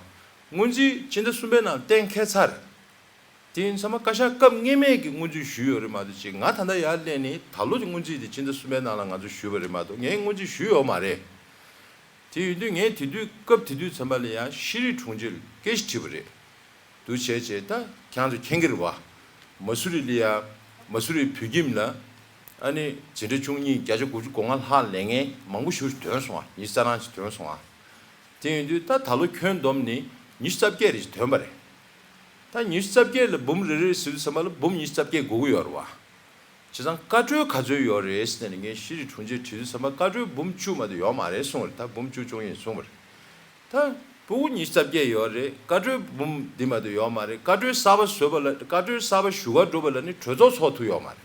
སྔོན་རྩིས་སྤྱི་ཟླ་གསུམ་པའི་ནང་གཏན་འཁེལ་ཚར། དེ་ཡིན་ཚང་མ་བཀའ་ཤག་སྐབས་སྔོན་མའི་གི་སྔོན་རྩིས་ཞུས་ཡོད་རེད་མ་གཏོགས་ཅིག་ང་ད་ལྟ་ཡར་སླེབས་ནས་ད་ལོ་གི་སྔོན་རྩིས་དེ་སྤྱི་ཟླ་གསུམ་པའི་ནང་ལ་ང་ཚོ་ཞུས་པ་རེད་མ་གཏོགས་ངས་སྔོན་རྩིས་ཞུས་ཡོད་མ་རེད། དེ་ཡིན་དུས་ངས་དེ་དུས་སྐབས་དེ་དུས་ཚང་མ་ལ་ཡང་ཤེས་རིག་དྲུང་ཆེ་ལ་སྐད་ཆ་དྲིས་པ་རེད། འདུག་བྱས་བྱས་ད་ཁྱེད་རང་ཚོ་མཁྱེན་གྱི་རེད་བ། མ་སུ་རི་ལ་ཡ། མ་སུ་རི་བོད་ཁྱིམ་ལ་ཨ་ནི་འཛིན་གྲྭ་བཅུ་གཉིས་བརྒྱ་ཆ་དགུ་བཅུ་གོ་ལྔ་ལྷག་ལེན་མཁན་མང་པོ་ཞིག་ཐོན་སོང་བ། ཉི་ཤུ་རྩ་གྲངས་ཅིག་ཐོན་སོང་བ། དེ་ཡིན་དུས་ད་ད་ལོ་ཁྱོན་བསྡོམས་ནི་ཉི་ཤུ་རྩ་བརྒྱད་རེ་ཞིག་ཐོན་པ་རེད། ད་ཉི་ཤུ་རྩ་བརྒྱད་ལ་འབུམ་རེ་རེ་ཟེར་དུས་ཙམ་པ་ལ་འབུམ་ཉི་ཤུ་རྩ་བརྒྱད་དགོས་ཀྱི་ཡོད་རེད་བ། བྱས་ཙང་བཀའ་འཁྲོལ་ག་ཚོད་ཡོད་རེད་ཟེར་ནས་ངས་ཤེས་རིག་དྲུང་ཆེར་དྲིས་དུས་ཙམ་པ་བཀའ་འཁྲོལ་འབུམ་བཅུ་མ་གཏོགས་ཡོད་མ་རེད་གསུངས་པ་རེད། ད་འབུམ་བཅུ་བཅུ་གཉིས་གསུངས་པ་རེད། ད་ཕྲུ་གུ་ཉི་ཤུ་རྩ་བརྒྱད་ཡོད་རེད། བཀའ་འཁྲོལ་འབུམ་འདི་མ་གཏོགས་ཡོད་མ་རེད། བཀའ་འཁྲོལ་གསར་པ་བཟོས་པ་ལ་བཀའ་འཁྲོལ་གསར་པ་ཞུ་ག་འགྲོ་བ་ལ་ནི་གྲོས་ཚོགས་ཚོགས་ཐུབ་ཡོད་མ་རེད།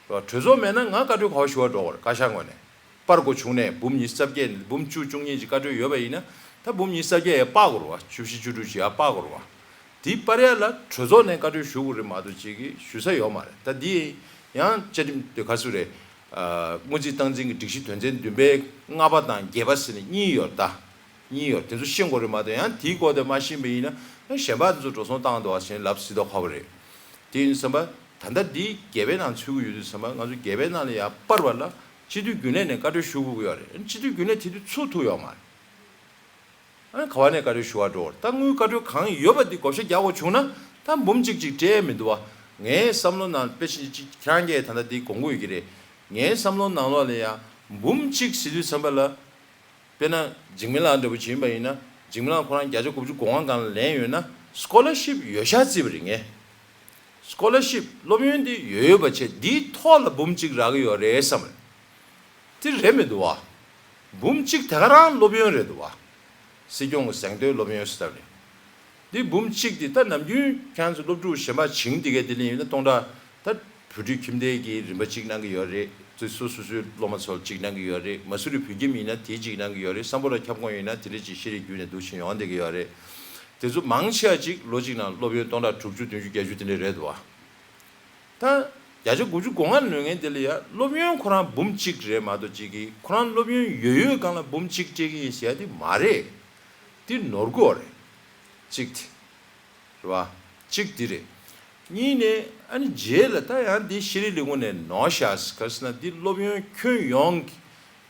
གྲོས་ཚོགས་མེད་ན་ང་བཀའ་འཁྲོལ་ག་པར་ཞུ་བ་འགྲོ་དགོས་རེད། བཀའ་ཤག་ངོས་ནས་སྤར་དགོས་བྱུང་ནས་འབུམ་ཉི་ཤུ་རྩ་བརྒྱད་འབུམ་བཅུ་བཅུ་གཉིས་ཀྱི་བཀའ་འཁྲོལ་ཡོད་པ་ཡིན་ན་ད་འབུམ་ཉི་ཤུ་རྩ་བརྒྱད་ཡར་སྤར་དགོས་རེད་བ། བཅུ་བཞི་བཅུ་དྲུག་ཅིག་ཡར་སྤར་དགོས་རེད་བ། དེའི་སྤར་ཡ་ལ་གྲོས་ཚོགས་ནས་བཀའ་འཁྲོལ་ཞུ་དགོས་རེད་མ་གཏོགས་ཅིག་གིས་ཞུ་ས་ཡོད་མ་རེད། ད་འདི་ཡང་བཅའ་ཁྲིམས་དེ་ག་ཚོད་རེད། ཨ། སྔོན་རྩིས་སྟངས་འཛིན་གྱི་སྒྲིག་གཞི་དོན་ཚན་བདུན་པའི་ལྔ་པ་དང་བརྒྱད་པ་ཟེར་ནས་གཉིས་ཡོད་ད། གཉིས་ཡོད། དེ་ཚོ་ཤེས་དགོས་རེད་མ་གཏོགས་ཡང་དེའི་སྐོར་དེ་མ་ཤེས་པ་ཡིན་ན་གཞན་པ་དེ་ཚོ་འགྲོ་སོང་བཏང་འདུག་བ་ཞེས་ལབ་སྲིད་མདོག་ཁ་པོ་རེད། དེ་ཡིན་དུས་ཙམ་པ་ད་ལྟ་འདི་བརྒྱད་པའི་ནང་ཚུད་ཀྱི་ཡོད་དུས་ཙམ་པ་ང་ཚོ་བརྒྱད་པའི་ནང་ལ་ཡར་སྤར་བ་ལ་སྤྱི་འཐུས་རྒྱུན་ལས་ནས་བཀའ་འཁྲོལ་ཞུ་དགོས་ཀྱི་ཡོད་རེད། སྤྱི་འཐུས་རྒྱུན་ལས་དེ་དུས་ཚུད་ཐུབ་ཡོད་མ་རེད། ཨ་ནི་ག་བ་ནས་བཀའ་འཁྲོལ་ཞུ་བ་འགྲོ་བར་ད་དངུལ་བཀའ་འཁྲོལ་གང་ཡོད་པ་འདི་བགོ་བཤའ་རྒྱག་དགོས་བྱུང་ན་ད་འབུམ་གཅིག་ཅིག་སྤྲད་ཡས་མི་འདུག་བ། ངའི་བསམ་བློ་ནང་དཔེ་ཆ་ཅིག་ཁྱེད་རང་གིས་ད་ལྟ་འདི་དགོངས་ཀྱི་ཡོད་ཀྱི་རེད། ངའི་བསམ་བློ་ནང་ལོགས་ལ་ཡང་འབུམ་གཅིག་ཟེར་དུས་ཙམ་པ་ལ། དཔེར་ན་འཇིགས་མེད་ལགས་འདྲ་པོ་ཅིག་ཡིན་པ་ཡིན་ན་འཇིགས་མེད་ལགས་ཁོ་རང་བརྒྱ་ཆ་དགུ་བཅུ་གོ་ལྔ་སྒང་ལ་ལེན་ཡོད་ན་སི་ཀོ་ལར་ཤིབ་ཡོད་ཤག་བརྩིས་པ་རེད་ངས། སི་ཀོ་ལར་ཤིབ་སློབ་ཡོན་འདི་ཡོད་ཡོད་པ་བྱས་འདིའི་ཐོག་ལ་འབུམ་གཅིག་རག་གི་ཡོད་རེད་བསམ་རེད། དེ་རེད་མི་འདུག་བ། འབུམ་གཅིག་དེ་ག་རང་སློབ་ཡོན་རེད་འདུག་བ། སྲིད་སྐྱོང་གི་གཟེངས་བསྟོད་སློབ་ཡོན་ཟེར་ལབ་ནས། འདི་འབུམ་གཅིག་འདི་ད་ནམ་རྒྱུན་ཁྱེད་ཚོ་སློབ་ཕྲུག་གཞན་པ་བྱིངས་འདི་གའི་འདི་ལ་ཡིན་ན་སྟོང་ཕྲག་ད་བོད་ཕྲུག་ཁྱིམ་སྡེ་གི་རིན་པ་གཅིག་གནང་གི་ཡོད་རེད། སོ་སོ་སོའི་སློབ་མ་ཚོར་གཅིག་གནང་གི་ཡོད་རེད། མ་སུ་རི་བོད་ཁྱིམ་ཡིན་ན་དེ་གཅིག་གནང་གི་ཡོད་རེད། སམ་བྷོ་ཊ་ཁྱབ་ཁོངས་ཡིན་ན་དེ་འདྲ་གཅིག་ཤེས་རིག་བརྒྱུད་ནས་འདུག་ཕྱིན་ཡོང་བསྡད་ཀྱི་ཡོད་རེད། དེ་ཚོ་མང་ཆེ་བ་གཅིག་ལོ་གཅིག་ནང་སློབ་ཡོན་སྟོང་ཕྲག་དྲུག་ཅུ་བདུན་ཅུ་བརྒྱད་ཅུ་དེ་འདྲ་རེད་འདུག་བ། ད་བརྒྱ་ཆ་དགུ་བཅུ་གོ་ལྔ་ལོན་མཁན་དེ་ལ་ཡ་སློབ་ཡོན་ཁོ་རང་འབུམ་གཅིག་རེད་མ་གཏོགས་གཅིག་གིས་ཁོ་རང་སློབ་ཡོན་ཡོད་ཡོད་སྒང་ལ་འབུམ་གཅིག་སྤྲད་ཀྱི་ཡིན་ཟེར་ཡ་དེ་མ་རེད། དེ་ནོར་འཁྲུལ་རེད། གཅིག་དེ་རེད་བ། གཅིག་དེ་རེད། གཉིས་ནས་ཨ་ནི་རྗེས་ལ་ད་ཡང་འདི་ཤེས་རིག་ལས་ཁུངས་ནས་ནོར་ཤག་ག་ཟེར་ན་འདི་སློབ་ཡོན་ཁྱོན་ཡོངས་ཀྱི་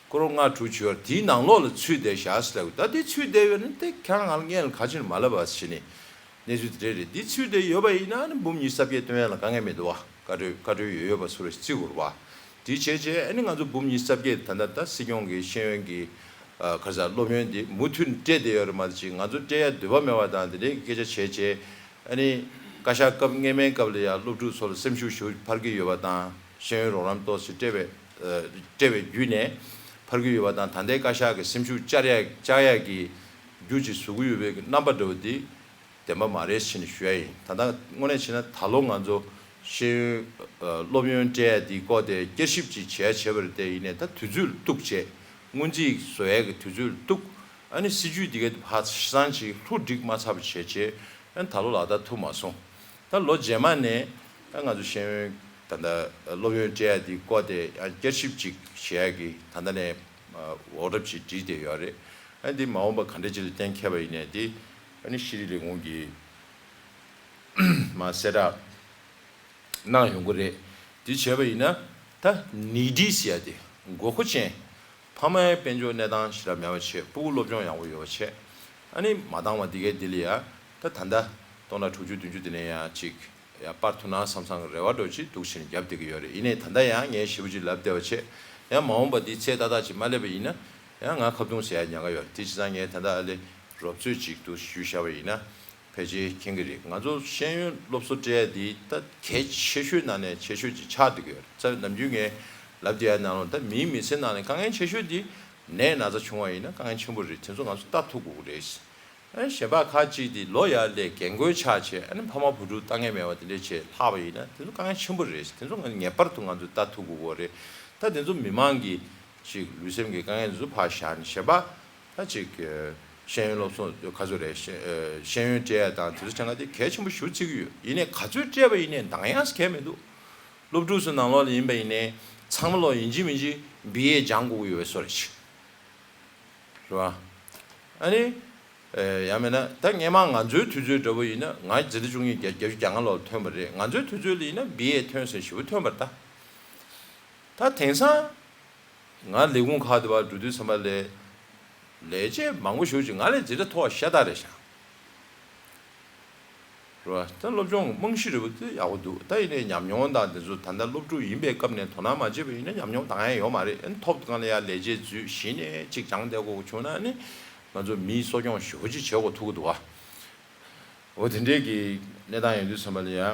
སྐོར་ལྔ་དྲུག་ཅིག་ཡོད་རེད། དེའི་ནང་ལོགས་ལ་ཚུད་བསྡད་ཤག་ཟེར་ལབ་ད་འདི་ཚུད་བསྡད་ཡོད་ན་དེ་ཁྱེད་རང་ང་ལ་སྔོན་ལ་ག་ཅིར་མ་ལབ་པ་ཟེར་ནས། གནས་ཚུལ་དེ་འདྲ་རེད། འདི་ཚུད་བསྡད་ཡོད་པ་ཡིན་ན་ནི་འབུམ་ཉི་ཤུ་རྩ་བརྒྱད་བཏོན་ཡ་ལ་དཀའ་ངལ་མི་འདུག་བ། བཀའ་འཁྲོལ་བཀའ་འཁྲོལ་ཡོད་ཡོད་པ་ཚོ་རེ་བརྩི་དགོས་རེད་བ། དེ་བྱས་བྱས་ཨ་ནི་ང་ཚོ་འབུམ་ཉི་ཤུ་རྩ་བརྒྱད་ད་ལྟ་ད་སྲིད་སྐྱོང་གི་ཤེས་ཡོན་གྱི་ཨ་ག་རེ་ཟེར་སློབ་ཡོན་འདི་མུ་མཐུད་སྤྲད་བསྡད་ཡོད་རེད་མ་གཏོགས་ཅིག་ང་ཚོ་སྤྲད་ཡ་འདོད་པ་མེད་པ་དང་དེ་འདྲའི་སྐད་ཆ་བྱས་བྱས་ཨ་ནི་བཀའ་ཤག་སྐབས་སྔོན་མའི་སྐབས་ལ་ཡ་སློབ་ཕྲུག་ཚོ་ལ་སེམས་ཤུགས་ཞེ་པོ་འཕར་གྱི་ཡོད་པ་དང་ཤེས་ཡོན་རོགས་རམ་ཏོག་ཙམ་སྤྲད་པའི་ཨ་སྤྲད་པའི་བརྒྱུད་ནས་འཕར་གྱི་ཡོད་པ་དང་ད་ལྟའི་བཀའ་ཤག་གི་སེམས་ཤུགས་བཅག་ཡ་བཅག་ཡ་གི་རྒྱུ་ཅིག་བཟོ་གི་ཡོད་པའི་རྣམ་པ་འདྲ་བོ་འདི། བདེན་པ་མ་རེད་ཟེར་ནས་ཞུ་ཡ་ཡིན། ད་ལྟ་དངོས་གནས་བྱས་ན་ད་ལོ་ང་ཚོ་ཤེས་ཡོན་ཨ་སློབ་ཡོན་སྤྲད་ཡ་འདི་སྐོར་དེ་བསྐྱར་ཞིབ་ཅིག་བྱས་བྱས་པ་རེད་དེ་ཡིན་ནའི་ད་དུས་ཚོད་ལ་གཏུགས་བྱས་སྔོན་རྩིས་བཟོ་ཡ་གི་དུས་ཚོད་ལ་གཏུགས་ཨ་ནི་སྲིད་ཇུས་འདི་གའི་ཕར་ཤི་སང་ཅིག་ལྷུ་སྒྲིག་མ་ཚར་བ་བྱས་བྱས་ཨ་ནི་ད་ལོ་ལག་བསྟར་ཐུབ་མ་སོང་། ད་ལོ་རྗེས་མ་ནས་ད་ང་ཚོ་ཤེས་ཡོན་ད་ལྟ་སློབ་ཡོན་སྤྲད་ཡ་འདི་སྐོར་དེ་ཨ་བསྐྱར་ཞིབ་ཅིག་བྱེད་ཡ་གི་ད་ལྟ་ནས་འོག་གྲབས་ཅིག་བསྒྲིགས་བསྡད་ཡོད་རེད། ཨ་འདི་མ་འོངས་པ་ག་འདྲ་ཅིག་ལ་གཏན་འཁེལ་བ་ཡིན་ནའི་འདི་ཨ་ནི་ཤེས་རིག་ལས་ཁུངས་ཀྱིས་མར་གསལ་བསྒྲགས་གནང་ཡོང་གི་རེད། འདི་བྱས་པ་ཡིན་ན་ད་ནི་ཌི་ཟེར་ཡ་དེ་དགོས་མཁོ་ཅན་ཕ་མའི་དཔལ་འབྱོར་གནས་སྟངས་ཞེ་དྲག་མེད་པ་བྱས་སྤུ་གུ་སློབ་སྦྱོང་ཡག་པོ་ཡོད་པ་བྱས་ཨ་ནི་མ་འདང་བ་འདི་གའི་འདི་ལ་ཡ་ད་ད་ལྟ་སྟོང་ཕྲག་དྲུག་ཅུ་བདུན་ཅུ་འདི་ནས་ཡ་གཅིག་ཡང་སྤར་ཐུབ་ན་བསམ་བསམ་གྱི་རེ་བ་འདྲ་ཅིག་འདུག་བྱས་ནས་རྒྱབ་བསྡད་ཀྱི་ཡོད་རེད། ཡིན་ནའི་ད་ལྟ་ཡང་ངས་ཞེ་པོ་ཅིག་ལབ་བསྡད་པ་བྱས་ཡང་མ་འོངས་པ་འདི་ཚད་ཏག་ཏག་ཅིག་མ་སླེབས་པ་ཡིན་ན་ཡང་ང་ཁ་རྡུང་ཟ་ཡ་ཉེན་ཁ་ཡོད་རེད། དེ་བྱས་ཙང་ངས་ད་ལྟ་ཨ་ལེ་རོབ་ཚོད་ཅིག་ཏུ་ཞུས་བཞག་པ་ཡིན་ན་ཕལ་ཆེར་མཁྱེན་གྱི་རེད། ང་ཚོ་ཤེས་ཡོན་སློབ་གསོ་སྤྲད་ཡ་འདི་ད་གལ་ཆེ་ཤོས་ནང་ནས་ཆེ་ཤོས་ཅིག་ཆགས་བསྡད་ཀྱི་ཡོད་རེད། རྩ་ནམ་རྒྱུན་ངས་ལབ་བསྡད་ཡ་ནང་ལོགས་ད་མིའི་མི་ཚེ་ནང་ནས་དཀའ་ངལ་ཆེ་ཤོས་འདི་ནད་ན་ཚ་བྱུང་བ་ཡིན་ན་དཀའ་ངལ་ཆེན་པོ་རེད། དེ་ཚོ་ང་ཚོ་ལྟ་ཐུབ་དགོས་ཀྱི་རེད། ཨ་ནི་གཞན་པ་ཁག་ཅིག་དེ་ལོ་ཡར་སླེབས་རྒན་རྒོན་ཆགས་བྱས་ཨ་ནི་ཕ་མ་བུ་ཕྲུག་ལྟ་མཁན་མེད་པ་དེ་འདྲས་བྱས་ལྷག་པ་ཡིན་ན་དེ་ཚོ་དཀའ་ངལ་ཆེན་པོ་རེད། དེ་ཚོ་ང་ངེས་པར་དུ་ང་ཚོས་ལྟ་ཐུབ་དགོས་ཀྱི་རེད། ད་དེ་ཚོ་མི་མང་གི་ཅིག་ལུས་སེམས་ཀྱི་དཀའ་ངལ་དེ་ཚོ་ཕར་བཞག་ནས་གཞན་པ་ད་ཅིག་ཤེས་ཡོན་སློབ་གསོ་ག་ཚོད་རེད། ཤེས་ཤེས་ཡོན་སྤྲད་ཡ་དང་དེ་ཚོ་ཆ་ང་དེ་གལ་ཆེན་པོ་ཞེ་པོ་བརྩི་གི་ཡོད། ཡིན་ནའི་ག་ཚོད་སྤྲད་པ་ཡིན་ནའི་འདང་ཡ་གལ་མི་འདུག་སློབ་ཕྲུག་ཚོ་ནང་ལོགས་ལ་ཡིན་པ་ཡིན་ནའི་ཚང་མ་ལོ་ཡིན་གཅིག་མིན་གཅིག་བི་ཨེ་སྦྱང་དགོས་ཀྱི་ཡོད་པའི་བཟོ་འདྲ་ཅིག་རེད་བ། ཨ་ནི། ཨེ་ཡང་མིན་ན་ད་སྔས་མ་ང་ཚོའི་དུས་ཚོད་འདྲ་པོ་ཡིན་ན་ང་འཛིན་གྲྭ་བཅུ་གཉིས་བརྒྱད་བརྒྱད་ཅུ་གྱ་ལྔ་ལོར་ཐོན་པ་རེད། ང་ཚོའི་དུས་ཚོད་ལ་ཡིན་ན་བི་ཨེ་ཐོན་ཟེར་ཞེ་པོ་ཐོན་པ་རེད་ད། ད་དེང་སང་ང་ལས་ཁུངས་ཁག་དེ་བར་འགྲོ་དུས་ཙམ་པ་ལས་ལས་བྱེད་མང་པོ་ཞེ་པོ་ཅིག་ང་ལས་འཛིན་གྲྭ་མཐོ་བ་ཤ་སྟག་རེད་ཤག་རེད་བ། ད་སློབ་སྦྱོང་རྨང་གཞི་རེད་བ། དེ་ཡག་པོ་འདུག་ད་ཡིན་ནའི་ཉམས་མྱོང་དང་དེ་ཚོ་ད་ལྟ་སློབ་ཕྲུག་ཡིན་པའི་སྐབས་ནས་དོ་སྣང་མ་བྱས་པ་ཡིན་ན་ཉམས་མྱོང་འདང་ཡ་ཡོད་མ་རེད། ཨ་ནི་ཐོབ་སྒང་ལ་ཡ་ལས་བྱེད་འཛུལ་གཞི་ནས་གཅིག་སྦྱངས་བསྡད་དགོས་བྱུང་ན་ཨ་ནི་ང་ཚོ་མིའི་གསོ་སྐྱོང་ཞེ་པོ་ཅིག་བྱེད་དགོས་ཐུག་གི་འདུག་བ། འོ་དེ་འདྲའི་གི་གནས་སྟངས་ཡོང་དུས་ཙམ་པ་ལ་ཡ།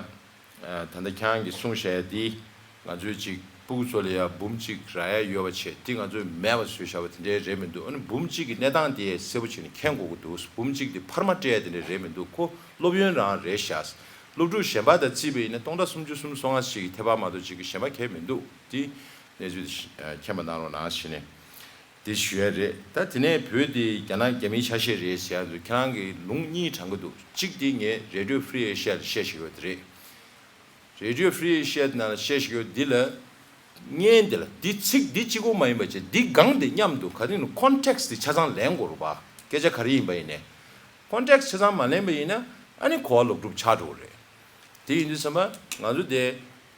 ད་ལྟ་ཁྱེད་རང་གིས་གསུངས་བཞག་ཡ་འདི། ང་ཚོའི་ཅིག་སྤུ་གུ་ཚོ་ལ་ཡ་འབུམ་གཅིག་རག་ཡ་ཡོད་པ་བྱས་འདི་ང་ཚོས་མེད་པ་བཟོས་བཞག་པ་དེ་འདྲའི་རེད་མི་འདུག་ཨ་ནི་འབུམ་གཅིག་གི་གནས་སྟངས་དེ་གསལ་པོ་བྱས་ནས་མཁྱེན་དགོས་ཀྱི་འདུག་འབུམ་གཅིག་དེ་འཕར་མ་སྤྲད་ཡ་དེ་འདྲ་རེད་མི་འདུག་ཁོ་སློབ་ཡོན་རང་རེད་ཤག་སློབ་ཕྲུག་གཞན་པ་དང་བརྩིས་པ་ཡིན་ན་སྟོང་ཕྲག་སུམ་ཅུ་སུམ་ཅུ་སོ་ལྔ་ཞིག་གི་ཐེ་བ་མ་གཏོགས་ཅིག་གི་གཞན་པ་གང་ཡང་མི་འདུག་དེ་གནས་ཚུལ་དེ་མཁྱེན་པ་གནང་རོགས་གནང་ཞེས་ནས། དེ་ཞུ་ཡ་རེད། ད་དེ་ནས་བོད་དེ་རྒྱ་ནག་རྒྱ་མིའི་ཆ་ཤས་རེད་ཟེར་ཡ་འདུག་ཁྱེད་རང་གིས་ལུང་གཉིས་དྲངས་ཀྱི་འདུག་གཅིག་དེ་ངས་Radio Free Asia ལ་བཤད་བཞག་ཡོད་དེ་རེད། Radio Free Asia ནང་ལ་བཤད་བཞག་ཡོད་འདི་ལ་བརྙན་འདི་ལ་འདི་ཚིག་འདི་གཅིག་པོ་མ་ཡིན་པ་བྱས་འདི་སྒང་དེ་མཉམ་དུ་ག་རེ་ཡིན་ན་context དེ་ཆ་ཚང་ལེན་དགོས་རེད་པ། སྐད་ཆ་ག་རེ་ཡིན་པ་ཡིན་ནའི་context ཆ་ཚང་མ་ལེན་པ་ཡིན་ན་ཨ་ནི་གོ་བ་ལོག་སྒྲུབ་ཆགས་འགྲོ་གི་རེད། དེ་ཡིན་དུས་ཙམ་པ་ང་ཚོ་དེ་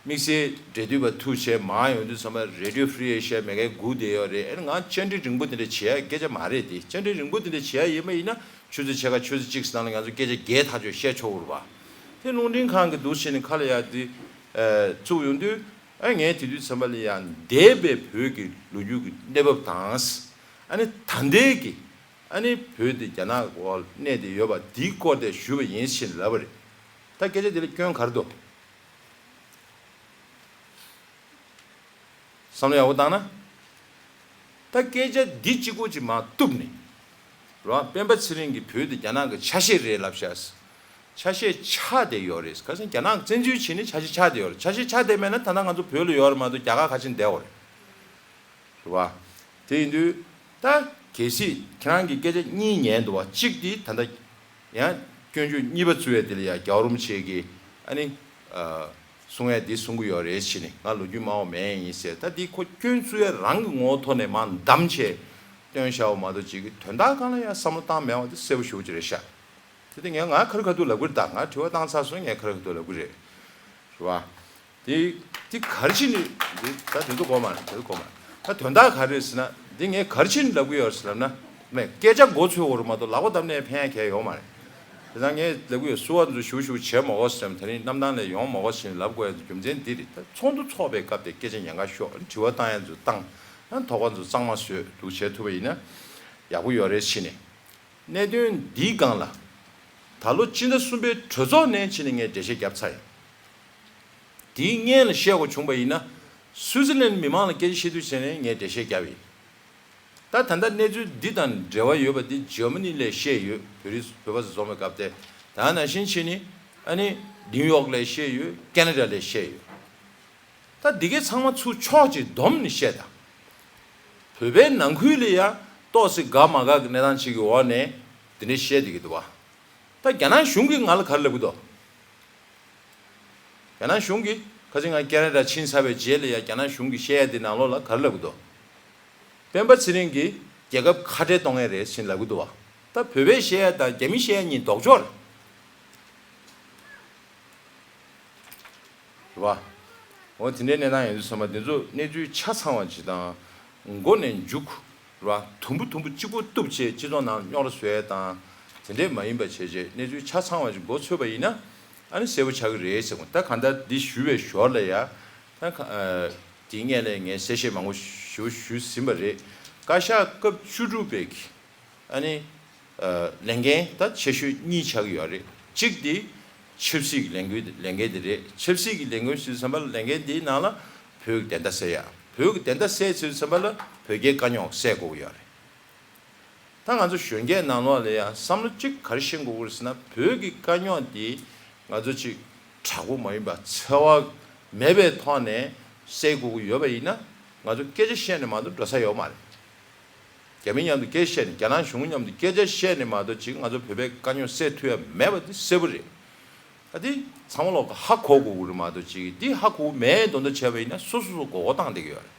དམིགས་བསལ་འབྲེལ་མཐུད་པ་ཐུག་བྱས་མར་ཡོང་དུས་ཙམ་པ་Radio Free Asia མེད་མཁན་སྒུག་བསྡད་ཡོད་རེད། ཨ་ནི་ང་བཅར་འདྲི་རིང་པོ་དེ་འདྲ་བྱེད་ཡ་སྐད་ཆ་མ་རེད་དེ། བཅར་འདྲི་རིང་པོ་དེ་འདྲ་བྱེད་ཡ་ཡིན་པ་ཡིན་ན་ཆུ་ཚོད་ཕྱེད་ཀ་ཆུ་ཚོད་གཅིག་ཙམ་ནང་ལ་ང་ཚོ་སྐད་ཆ་བརྒྱད་ཐག་ཆོད་བཤད་ཆོག་གི་རེད་པ། དེ་རླུང་འཕྲིན་ཁང་གི་འདུག་བྱས་ནས་ཁ་ལ་ཡ་དེ་ཨ་བཙུགས་ཡོང་དུས་ཨ་ངས་དེ་དུས་ཙམ་པ་ལ་ཡ་འདས་པའི་བོད་ཀྱི་ལོ་རྒྱུས་ཀྱི་གནས་བབ་དང་། ཨ་ནི་ད་ལྟའི་གི་ཨ་ནི་བོད་དེ་རྒྱ་ནག་འོག་གནས་ཏེ་ཡོད་པ་འདིའི་སྐོར་དེ་ཞུས་པ་ཡིན་ཞེས་ལབ་པ་རེད། ད་སྐད་ཆ་འདི་ལ་སྐྱོན་ག་རེ་འདུག་བསམ་བློ་ཡག་པོ་བཏང་ན། ད་སྐད་ཆ་འདི་གཅིག་པོ་ཅིག་མར་གཏུབ་ནས། རོ། སྤེན་པ་ཚེ་རིང་གིས་བོད་དེ་རྒྱ་ནག་གི་ཆ་ཤས་རེད་ལབ་ཤག་ཆ་ཤས་ཆགས་བསྡད་ཡོད་རེད། ཁ་སང་རྒྱ་ནག་བཙན་འཛུལ་བྱས་ནས་ཆ་ཤས་ཆགས་བསྡད་ཡོད་རེད། ཆ་ཤས་ཆགས་བསྡད་མེད་ན་ད་ལྟ་ང་ཚོ་བོད་ལ་ཡོད་རེད་མ་གཏོགས་རྒྱ་གར་ཁ་ཆེ་བསྡད་ཡོད་རེད། རེད་བ། དེ་ཡིན་དུས་ད་གལ་སྲིད་ཁྱེད་རང་གི་སྐད་ཆ་གཉིས་ཉན་འདུག་བ། གཅིག་དེ་ད་ལྟ་ཡང་སྐྱོན་བརྗོད་གཉིས་པ་བཙུགས་ཡ་དེ་ལ་ཡ་རྒྱལ་བ་རིན་པོ་ཆེ་གིས་ཨ་ནི་ཨ་གསུང་ཡ་འདི་གསུང་གི་ཡོད་རེད་ཟེར་ནས། ང་ལོ་རྒྱུས་སྨྲ་བ་མེད་ཡིན་ཟེར། ད་འདི་ཁོ་སྐྱོན་བཙུགས་ཡ་རང་གི་ངོ་བོ་ཐོག་ནས་མར་བདམས་བྱས་སྟོན་བཞག་པ་མ་གཏོགས་ཅིག་གི་དོན་དག་སྒང་ལ་ཡ་བསམ་བློ་བཏང་མེད་པ་འདི་གསལ་པོ་ཞེ་པོ་ཅིག་རེད་ཤག་དེ་དེ་ངས་ང་ཁ་རི་ཁ་ཐུག་ལབ་གི་རེད། ད་ང་དྲི་བ་བཏང་ཚར་སོང་། ངས་ཁ་རི་ཁ་ཐུག་ལབ་གི་རེད། རེད་བ། དེ་དེ་ག་རེ་བྱས་ནས་འདི་ད་དེ་ཚོ་གོ་མ་རེད། དེ་ཚོ་གོ་མ་རེད། ད་དོན་དག་ག་རེ་རེད་ཟེར་ན། འདི་ངས་ག་རེ་བྱས་ནས་ལབ་གི་ཡོད་ཟེར་ལབ་ན། མེད། སྐད་ཆ་མགོ་ཚོས་དགོས་རེད་མ་གཏོགས་ལག་པ་བརྡབ་ནས་ཕན་ཡ་གང་ཡང་ཡོད་མ་རེད། དེ་ཙང་ངས་ལབ་གི་ཡོད། བསུ་བ་ཚོ་ཞུ་ཞུ་བྱས་མ་དགོས་ཟེར་ནས་ད་རིང་གནམ་ཐང་ལ་ཡོང་མ་དགོས་ཟེར་ནས་ལབ་དགོས་ཡ་རྒྱུ་མཚན་འདི་རེད། ད་ཚོགས་འདུ་ཚོགས་པའི་སྐབས་དེ་སྐད་ཆ་ཉེན་ཁ་ཤོར། དྲི་བ་བཏང་ཡ་ཚོ་བཏང་། ཨ་དོགས་པ་ཚོ་གཙང་མ་བཟོས་འདུག་བྱས་ཐུབ་པ་ཡིན་ན་ཡག་པོ་ཡོད་རེད་བྱས་ནས། གནད་དོན་འདིའི་སྒང་ལ། ད་ལོ་སྤྱི་ཟླ་གསུམ་པའི་གྲོས་ཚོགས་ནས་ཕྱིན་ནས་ངས་འགྲེལ་བཤད་བརྒྱབ་ཚར་ཡིན། དེའི་སྔོན་ལ་བཤད་དགོས་བྱུང་བ་ཡིན་ན། སུའུ་ཙི་ལན་མི་མང་ལ་སྐད་ཆ་བཤད་དུས་ཕྱིན་ནས་ངས་འགྲེལ་བཤད་བརྒྱབ་ཡིན། ད་ད་ལྟ་གནས་ཚུལ་འདི་དང་འབྲེལ་བ་ཡོད་པ་འདི་འཇར་མ་ནི་ལ་བཤད་ཡོད། བོད་རིགས་བོད་པ་ཚོ་འཛོམས་པའི་སྐབས་དེ། ད་ནང་བཞིན་ཕྱིན་ནས་ཨ་ནི་ནིའུ་ཡོག་ལ་བཤད་ཡོད། ཁེ་ན་ཌ་ལ་བཤད་ཡོད། ད་འདི་གའི་ཚང་མ་ཚུར་ཕྱོགས་གཅིག་བསྡོམས་ནས་བཤད་དང་། བོད་པའི་ནང་ཁུལ་ལ་ཡང་ཏོག་ཙམ་དགའ་མ་དགའ་གི་གནས་སྟངས་གཅིག་གི་འོག་ནས་འདི་འདྲ་བཤད་བསྡད་ཀྱི་འདུག་བ། ད་རྒྱ་ནག་གཞུང་གིས་ང་ལ་ག་རེ་ལབ་ཀྱི་འདུག་རྒྱ་ནག་གཞུང་གིས་ཁ་སང་ང་ཁེ་ན་ཌ་ཕྱིན་ཚར་བའི་རྗེས་ལ་ཡང་རྒྱ་ནག་གཞུང་གིས་བཤད་ཡ་འདི་ནང་ལོགས་ལ་ག་རེ་ལབ་ཀྱི་འདུག་སྤེན་པ་ཚེ་རིང་གིས་རྒྱལ་ཁབ་ཁ་བྲལ་གཏོང་ཡ་རེད་ཟེར་ལབ་ཀྱི་འདུག་བ། ད་བོད་པས་བཤད་ཡ་དང་རྒྱ་མིས་བཤད་ཡ་གཉིས་ལྡོག་ཕྱོགས་རེད། རེད་བ། འོ་དེ་འདྲའི་གནས་སྟངས་ཡོང་དུས་ཚང་མ་འདི་ཚོ་གནས་ཚུལ་ཆ་ཚང་བ་ཅིག་དང་། མགོ་ནས་མཇུག་རེད་བ། དུམ་བུ་དུམ་བུ་གཅིག་པོ་གཏུབ་བྱས་སྤྱི་ཚོགས་ནང་རྙོག་དྲ་བཟོ་ཡས་དང་། དེ་འདྲས་མ་ཡིན་པ་བྱས་བྱས་གནས་ཚུལ་ཆ་ཚང་བ་ཅིག་མགོ་ཚོས་པ་ཡིན་ན། ཨ་ནི་གསལ་པོ་ཆགས་ཀྱི་རེད་ཟེར་གོ། ད་གང་ལྟར་འདི་ཞུ་བའི་ཞོར་ལ་ཡ། ད་ག་ཨ་དེའི་སྔོན་ལ་ངས་གསལ་བཤད་མང་པོ་ཞུ་ཞུས་ཟིན་པ་རེད། བཀའ་ཤག་སྐབས་བཅུ་དྲུག་པའི་གི་ཨ་ནི། ཨ་ལས་འགན་ད་ཆེ་ཤོས་གཉིས་ཆགས་ཀྱི་ཡོད་རེད། གཅིག་དེ་ཆབ་སྲིད་ཀྱི་ལས་འགུལ་ལས་འགན་དེ་རེད། ཆབ་སྲིད་ཀྱི་ལས་འགུལ་ཟེར་དུས་ཙམ་པ་ལ་ལས་འགན་དེའི་ནང་ལ་བོད་ཀྱི་བདེན་མཐའ་གསལ་ཡ། བོད་ཀྱི་བདེན་མཐའ་གསལ་ཟེར་དུས་ཙམ་པ་ལ་བོད་རྒྱའི་དཀའ་རྙོག་སེལ་དགོས་ཀྱི་ཡོད་རེད། ད་ང་ཚོ་གཞོན་སྐྱེས་ནང་ལོགས་ལ་ཡང་བསམ་བློ་གཅིག་ག་རེ་ཤེས་དགོས་ཀྱི་རེད་ཟེར་ན། བོད་ཀྱི་དཀའ་རྙོག་འདི་ང་ཚོ་གཅིག་དྲག་པོ་མ་ཡིན་པ་འཚེ་བ་མེད་པའི་ཐོག་ནས་སེལ་དགོས་ཀྱི་ཡོད་པ་ཡིན་ན། ང་ཚོ་སྐད་ཆ་བཤད་ནས་མ་གཏོགས་འགྲོ་ས་ཡོད་མ་རེད། རྒྱ་མི་མཉམ་དུ་སྐད་ཆ་བཤད་ནས། རྒྱ་ནག་གཞུང་མཉམ་དུ་སྐད་ཆ་བཤད་ནས་མ་གཏོགས་ཅིག་ང་ཚོ་བོད་པའི་དཀའ་རྙོག་སེལ་ཐུབ་ཡ་མེད་པ་འདི་གསལ་པོ་རེད། ཨ་འདི་ཚང་མ་ལོག་ག་ཧ་གོ་དགོས་ཀྱི་རེད་མ་གཏོགས་ཅིག་འདི་ཧ་གོ་མེད་མདོག་མདོག་བྱས་པ་ཡིན་ན་སོ་སོ་སོ་མགོ་སྐོར་བཏང་བསྡད་ཀྱི་ཡོད་རེད།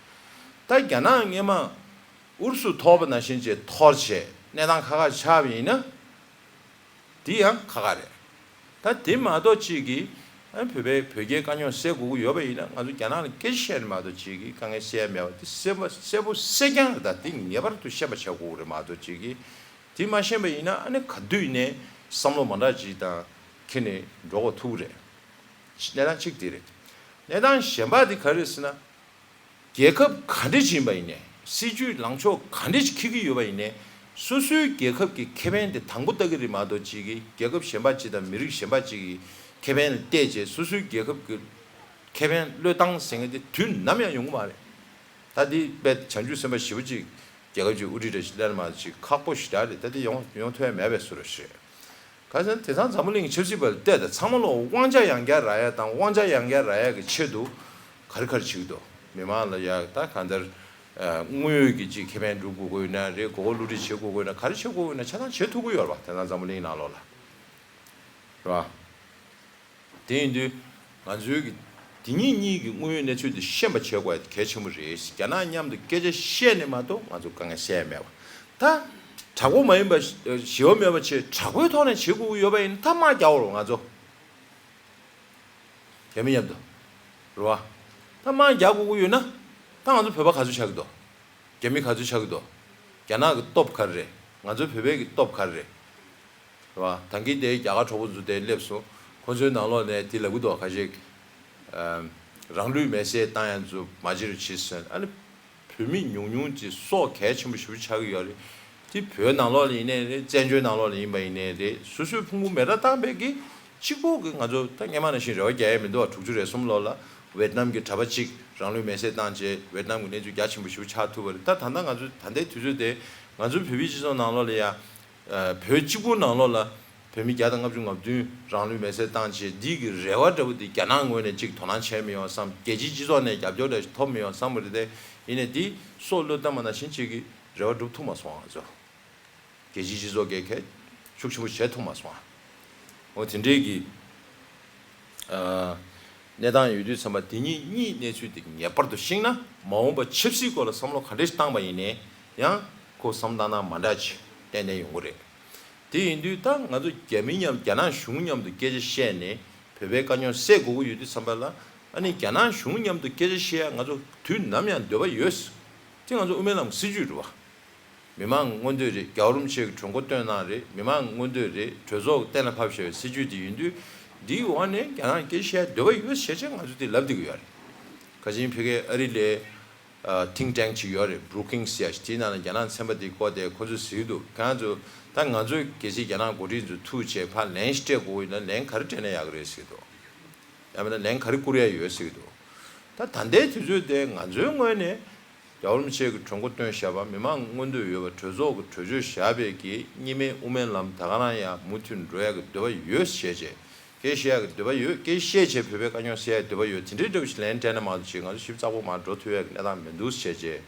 ད་རྒྱ་ནག་སྔོན་མ་ཨུ་རུ་སུ་ཐོར་བ་ནང་བཞིན་བྱས་ཐོར་བྱས་གནས་སྟངས་ཁག་ཁག་ཆགས་པ་ཡིན་ན། འདི་ཡང་ཁག་ཁག་རེད། ད་དེ་མ་གཏོགས་ཅིག་གིས་ཨ་བོད་པའི་བོད་རྒྱའི་དཀའ་རྙོག་སེལ་དགོས་ཀྱི་ཡོད་པ་ཡིན་ན། ང་ཚོ་རྒྱ་ནག་ལ་སྐད་ཆ་བཤད་ནས་མ་གཏོགས་ཅིག་གིས་དཀའ་ངལ་སེལ་ཡ་མེད་པ་དེ་གསལ་པོ་གསལ་པོ་གསལ་རྐྱང་རེད། ད་དེ་ངེས་པར་དུ་ཤེས་པ་བྱ་དགོས་ཀྱི་རེད་མ་གཏོགས་ཅིག་གིས། དེ་མ་ཤེས་པ་ཡིན་ན་ཨ་ནི་ག་དུས་ནས་བསམ་བློ་མ་འདྲ་ཅིག་དང་ ཁྱེར་ནས་འགྲོ་དགོས་ཐུག་རེད། གནས་སྟངས་གཅིག་དེ་རེད། གནས་སྟངས་གཞན་པ་དེ་ག་རེ་རེད་ཟེར་ན། རྒྱལ་ཁབ་ག་འདྲ་ཞིག་ཡིན་པ་ཡིན་ནའི། སྲིད་ཇུས་ལངས་ཕྱོགས་ག་འདྲ་ཞིག་འཁྱེར་གྱི་ཡོད་པ་ཡིན་ནའི། སོ་སོའི་རྒྱལ་ཁབ་ཀྱི་ཁེ་ཕན་དེ་དང་པོ་ལྟ་གི་རེད་མ་གཏོགས། གཅིག་གིས་རྒྱལ་ཁབ་གཞན་པ་གཅིག་དང་མི་རིགས་གཞན་པ་གཅིག་གི་ཁེ་ཕན་ལ་བལྟས་བྱས། སོ་སོའི་རྒྱལ་ཁབ་ཀྱི་ཁེ་ཕན་བློས་བཏང་ཟེར་མཁན་དེ་དུས་ནམ་ཡང་ཡོང་གི་མ་རེད། ད་འདི་དཔེ་བྱང་ཆུབ་སེམས་དཔའ་ཞེ་པོ་ཅིག་རྒྱལ་ཁབ་ཅིག་དབུ་ཁྲིད་འདྲ་ཞིག་སླེབས་མ་ཅིག་ཁག་པོ་ཞེ་དྲག་རེད། ད་འདི་ཡོང་ཡོང་ཐུབ་ཡ་མེད་པའི་བཟོ་འདྲ་ཞིག་རེད། ག་ཟེར་ན། དེང་སང་འཛམ་བུ་གླིང་ཆབ་སྲིད་པ་ལ་བལྟས་ཏེ། ཚང་མ་ལོ་དབང་ཆ་ཡང་བསྐྱར་རག་ཡ་དང་། དབང་ཆ་ཡང་བསྐྱར་རག་ཡ་གི་ཆེད་དུ་ག་རེ་ག་རེ་བྱེད་ཀྱི་འདུག་མི་མང་ལ་ཡ་ད་གང་ལྟར་ཨ་དངོས་ཡོད་ཀྱི་ཅིག་ཁེ་ཕན་སྒྲུབ་དགོས་ཀྱི་ཡོད་ན་རེད། མགོ་སྐོར་བསླུ་བྲིད་བྱེད་དགོས་ཀྱི་ཡོད་ན། ག་རེ་བྱེད་དགོས་ཀྱི་ཡོད་ན་ཆ་ཚང་བྱེད་ཐུབ་ཀྱི་ཡོད་རེད་པ། དེང་སང་འཛམ་བུ་གླིང་ནང་ལོགས་ལ། རེད་པ། དེ་ཡིན་དུས་ང་ཚོའི་གི་དེ་ཉིད་གཉིས་ཀྱི་དངོས་ཡོད་གནས་ཚུལ་དེ་ཤེས་པ་བྱེད་དགོས་ཡ་དེ་གལ་ཆེན་པོ་རེད། རྒྱ་ནག་མཉམ་དུ་སྐད་ཆ་བཤད་ནས་མ་གཏོགས་ང་ཚོ་དཀའ་ངལ་སེལ་ཡ་མེད་པ། ད་དྲག་པོ་མ་ཡིན་པ་ཞི་བ་མེད་པ་བྱས། དྲག་པོའི་ཐོག་ནས་བྱེད་དགོས་ཀྱི་ཡོད་པ་ཡིན་ན་ད་དམག་རྒྱག་འོ་རོགས་ང་ཚོ། རྒྱ་མི་མཉམ་དུ། རེད་པ། ད་དམག་རྒྱག་དགོས་ཀྱི་ཡོད་ན། ད་ང་ཚོ་བོད་པ་ག་ཚོད་ཆགས་ཀྱི་འདུག་རྒྱ་མི་ག་ཚོད་ཆགས་ཀྱི་འདུག་རྒྱ་ནག་གི་སྟོབས་ག་རེ་རེད། ང་ཚོ་བོད་པའི་གི་སྟོབས་ག་རེ་རེད། རེད་པ། ད་གིན་དེ་རྒྱ་གར་གྲོགས་པོ་ཚོ་དེ་སླེབས་སོང་། ཁོ་ཚོའི་ནང་ལོགས་ནས་དེ་ལབ་ཀྱི་འདུག་ཁ་ཤས། ཨམ། རང་ལུས་མེར་སྲེག་བཏང་ཡ་ཚོ་མ་བྱེད་རོགས་བྱེད་ཟེར། ཨ་ནི་བོད་མི་ཉུང་ཉུང་ཅིག་སྲོག་གལ་ཆེན་པོ་ཞེ་པོ་ཆགས་ཀྱི་ཡོད་རེད། དེ་བོད་ནང་ལོགས་ལ་ཡིན་ནའི་རེད། བཙན་བྱོལ་ནང་ལོགས་ལ་ཡིན་པ་ཡིན་ནའི་རེད། སོ་སོའི་ཕུང་པོ་མེ་སྲེག་བཏང་པའི་གི་གཅིག་པོ་གི་ང་ཚོ་ད་སྔོན་མ་ནང་བཞིན་རེ་བ་རྒྱག་ཡ་མི་འདུག་པ། དྲུག་ཅུ་རེ་གསུམ་ལོ་ལ་ཝེད་ནམ་གྱི་གྲྭ་པ་གཅིག་རང་ལུས་མེར་སྲེག་བཏང་བྱས། ཝེད་ནམ་གྱི་གནས་ཚུལ་རྒྱ་ཆེན་པོ་ཞེ་པོ་ཆགས་ཐུབ་པ་རེད། ད་ད་ལྟ་ང་ཚོ་ད་ལྟའི་དུས་ཚོད་དེ་ང་ཚོའི་བོད་པའི་སྤྱི་ཚོགས་ནང་ལོགས་ལ་ཡ། ཨ། བོད་གཅིག་པུ་ནང་ལོགས་ལ་བོད་མི་བརྒྱ་དང་ལྔ་བཅུ་ང་བདུན་རང་ལུས་མེར་སྲེག་བཏང་བྱས། འདི་གི་རེ་བ་འདྲ་པོ་འདི་རྒྱ་ནག་ངོས་ནས་གཅིག་དོ་སྣང་བྱས་མི་ཡོང་བསམ། རྒྱལ་སྤྱིའི་སྤྱི་ཚོགས་ནས་རྒྱབ་སྐྱོར་འདྲ་ཞིག་ཐོབ་མི་ཡོང་བསམ་པ་རེད་དེ། ཡིན་ནའི་འདི་སྲོག་བློས་བཏང་བ་ནང་བཞིན་གཅིག་གི་རེ་བ་འགྲུབ་ཐུབ་མ་སོང་། ང་ཚོ་རྒྱལ་སྤྱིའི་སྤྱི་ཚོགས་ཀྱིས་གལ་ཤུགས་ཆེན་པོ་བྱེད་ཐུབ་མ་སོང་། འོ་དེ་འདྲའི་གི་ཨ། གནས་སྟངས་ཡོད་དུས་ཙམ་པ། དེ་གཉིས་གཉིས་གནས་ཚུལ་དེ་ངེས་པར་དུ་ཤེས་ན། མ་འོངས་པ་ཆབ་སྲིད་སྐོར་ལ་བསམ་བློ་ག་འདྲ་ཞིག་བཏང་པ་ཡིན་ནའི་ཡང་ཁོ་བསམ་བློ་བཏང་སྟངས་མ་འདྲ་ཅིག་ཏན་ཏན་ཡོང་གི་རེད། དེ་ཡིན་དུས་ད་ང་ཚོ་རྒྱ་མི་མཉམ། རྒྱ་ནག་གཞུང་མཉམ་དུ་སྐད་ཆ་བཤད་ནས་བོད་པའི་དཀའ་རྙོག་སེལ་དགོས་ཀྱི་ཡོད་དུས་ཙམ་པ་ལ། ཨ་ནི་རྒྱ་ནག་གཞུང་མཉམ་དུ་སྐད་ཆ་བཤད་ཡ་ང་ཚོ་དུས་ནམ་ཡང་འདོད་པ་ཡོད། དེ་ང་ཚོ་དབུ་མའི་ལམ་གྱི་སྲིད་ཇུས་རེད་པ། མི་མང་མངོན་འདོད་རེད། རྒྱལ་བ་རིན་པོ་ཆེ་གིས་གྲོས་འགོ་བཏོན་གནང་རེད། མི་མང་མངོན་འདོད་རེད། གྲོས་ཚོགས་གཏན་ལ་ཕབ་བཞག་པའི་སྲིད་ཇུས་དེ་ཡིན་དུས། འདིའི་འོག་ནས་རྒྱ་ནག་སྐད་ཆ་བཤད་འདོད་པ་ཡོད་ཟེར་བྱས་ང་ཚོ་དེ་ལབ་བསྡད་ཀྱི་ཡོད་རེད། ཁ་ཅིག་ཕ་གིའི་ཨ་རི་ལ་ཨ་ཐིང་ཊེང་ཅིག་ཡོད་རེད། བྷུ་རུ་ཀིང་སི་ཟེར་ཡ་ཞིག་དེའི་ནང་ལ་རྒྱ་ནག་ཚན་པ་དེ་བསྐོས་ཏེ་ཁོ་ཚོས་ཟེར་གྱི་འདུག་ཁོང་ཚོ་ད་ང་ཚོས་གལ་སྲིད་རྒྱ་ནག་འགོ་ཁྲིད་ཚོ་ཐུག་བྱས་ཕར་ལན་ཞིག་སྤྲད་དགོས་ཀྱི་ཡོད་ན། ལན་ག་རེ་སྤྲད་ན་ཡག་གི་རེད་ཟེར་གྱི་འདུག་ཡང་མིན་ན་ལན་ག་རེ་བསྐུར་ཡ་ཡོད་ཟེར་གྱི་འདུག་ད་ད་ལྟའི་དུས་ཚོད་དེ་ང་ཚོའི་ངོས་ནས་རྒྱལ་བ་རིན་པོ་ཆེ་གིས་གྲོས་འགོ་བཏོན་བཞག་པ། མི་མང་མངོན་འདོད་ཡོད་པ། གྲོས་ཚོགས་ཀྱིས་གྲོས་ཆོད་བཞག་པའི་གི་གཉིས་སྨན་དབུ་མའི་ལམ་ད་ག་རང་ཡང་མུ་མཐུད་འགྲོ་ཡ་གི་འདོད་པ་ཡོད་ཟེར་བྱས། སྐད་བཤད་ཡ་གི་འདོད་པ་ཡོད། སྐད་བཤད་བྱས་བོད་པའི་དཀའ་རྙོག་སེལ་ཡ་གི་འདོད་པ་ཡོད། དེ་འདྲའི་འདྲ་བོ་ཞིག་ལན་སྤྲད་ན་མ་གཏོགས་ཅིག་ང་ཚོ་ཞིབ་ཚགས་པོ་མར་འགྲོ་ཐུབ་ཡ་གི་གནས་སྟངས་མི་འདུག་ཟེར་བྱས།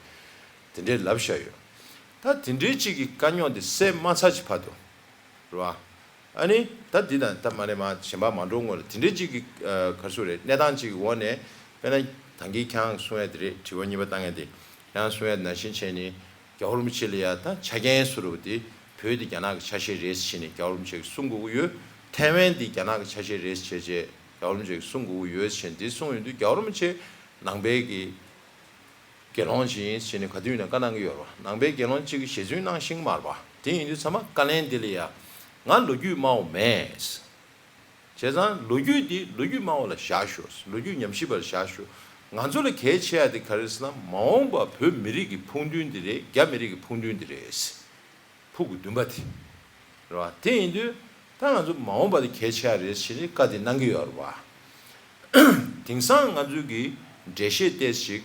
དེ་འདྲའི་ལབ་བཞག་ཡོད། ད་དེ་འདྲའི་ཅིག་གི་དཀའ་རྙོག་དེ་སེལ་མ་ཚར་གྱི་བར་དུ། རེད་པ། ཨ་ནི་ད་འདི་དང་ད་མ་རེད་མ། གཞན་པ་མ་འགྲོ་སྔོན་ལ་དེ་འདྲའི་ཅིག་གི་ཨ་ག་རེ་ཟེར་དགོས་རེད། གནས་སྟངས་ཅིག་གི་འོག་ནས། དཔེར་ན་ད་གིན་ཁྱེད་རང་གསུང་ཡ་དེ་རེད། དྲི་བ་གཉིས་པ་བཏང་ཡ་དེ། ཁྱེད་རང་གསུང་ཡ་དེ་ནང་བཞིན་བྱས་ནས་རྒྱལ་བ་རིན་པོ་ཆེ་ལ་ཡ་ད་ཆ་རྐྱེན་བཟོ་འདྲ་པོ་དེ། བོད་དེ་རྒྱ་ནག་གི་ཆ་ཤས་རེད་ཟེར་ནས་རྒྱལ་བ་རིན་པོ་ཆེ་གིས་གསུང་དགོས་ཀྱི་ཡོད། ཐའེ་ཝན་དེ་རྒྱ་ནག་གི་ཆ་ཤས་རེད་ཟེར་བྱས་རྒྱལ་བ་རིན་པོ་ཆེ་གིས་གསུང་དགོས་ཀྱི་ཡོད་ཟེར་ནས་དེ་གསུངས་ཡོང་དུས། རྒྱལ་བ་རིན་པོ་ཆེ་ནང་པའི་གི་དགེ་སློང་ཅིག་ཡིན་ཟེར་ནས་ག་དུས་ཡིན་ན་བཀའ་གནང་གི་ཡོད་རེད་པ། ནང་པའི་དགེ་སློང་གཅིག་གིས་ཞལ་རྫུན་གནང་ཤེས་ཀྱི་མ་རེད་པ། དེ་ཡིན་དུས་ཚང་མ་བཀའ་ལན་འདི་ལ་ཡ། ང་ལོ་རྒྱུས་སྨྲ་བ་མེད། བྱས་ཙང་ལོ་རྒྱུས་འདི་ལོ་རྒྱུས་སྨྲ་བ་ལ་བཞག་ཤོག་ལོ་རྒྱུས་ཉམས་ཞིབ་པ་ལ་བཞག་ཤོག་ང་ཚོ་ལ་གལ་ཆེ་ཡ་དེ་ག་རེ་ཟེར་ན། མ་འོངས་པ་བོད་མི་རིགས་ཀྱི་ཕུགས་འདུན་འདི་རེད། རྒྱ་མི་རིགས་ཀྱི་ཕུགས་འདུན་འདི་རེད། ཕྲུ་གུ་བདུན་པ་དེ། རེད་པ། དེ་ཡིན་དུས་ད་ང་ཚོ་མ་འོངས་པ་དེ་གལ་ཆེ་ཡ་རེད་ཟེར་ནས་བཀའ་དེ་གནང་གི་ཡོད་རེད་པ། དེང་སང་ང་ཚོའི་གི་འགྲེལ་བཤད་ཏོག་ཙམ་ཞིག་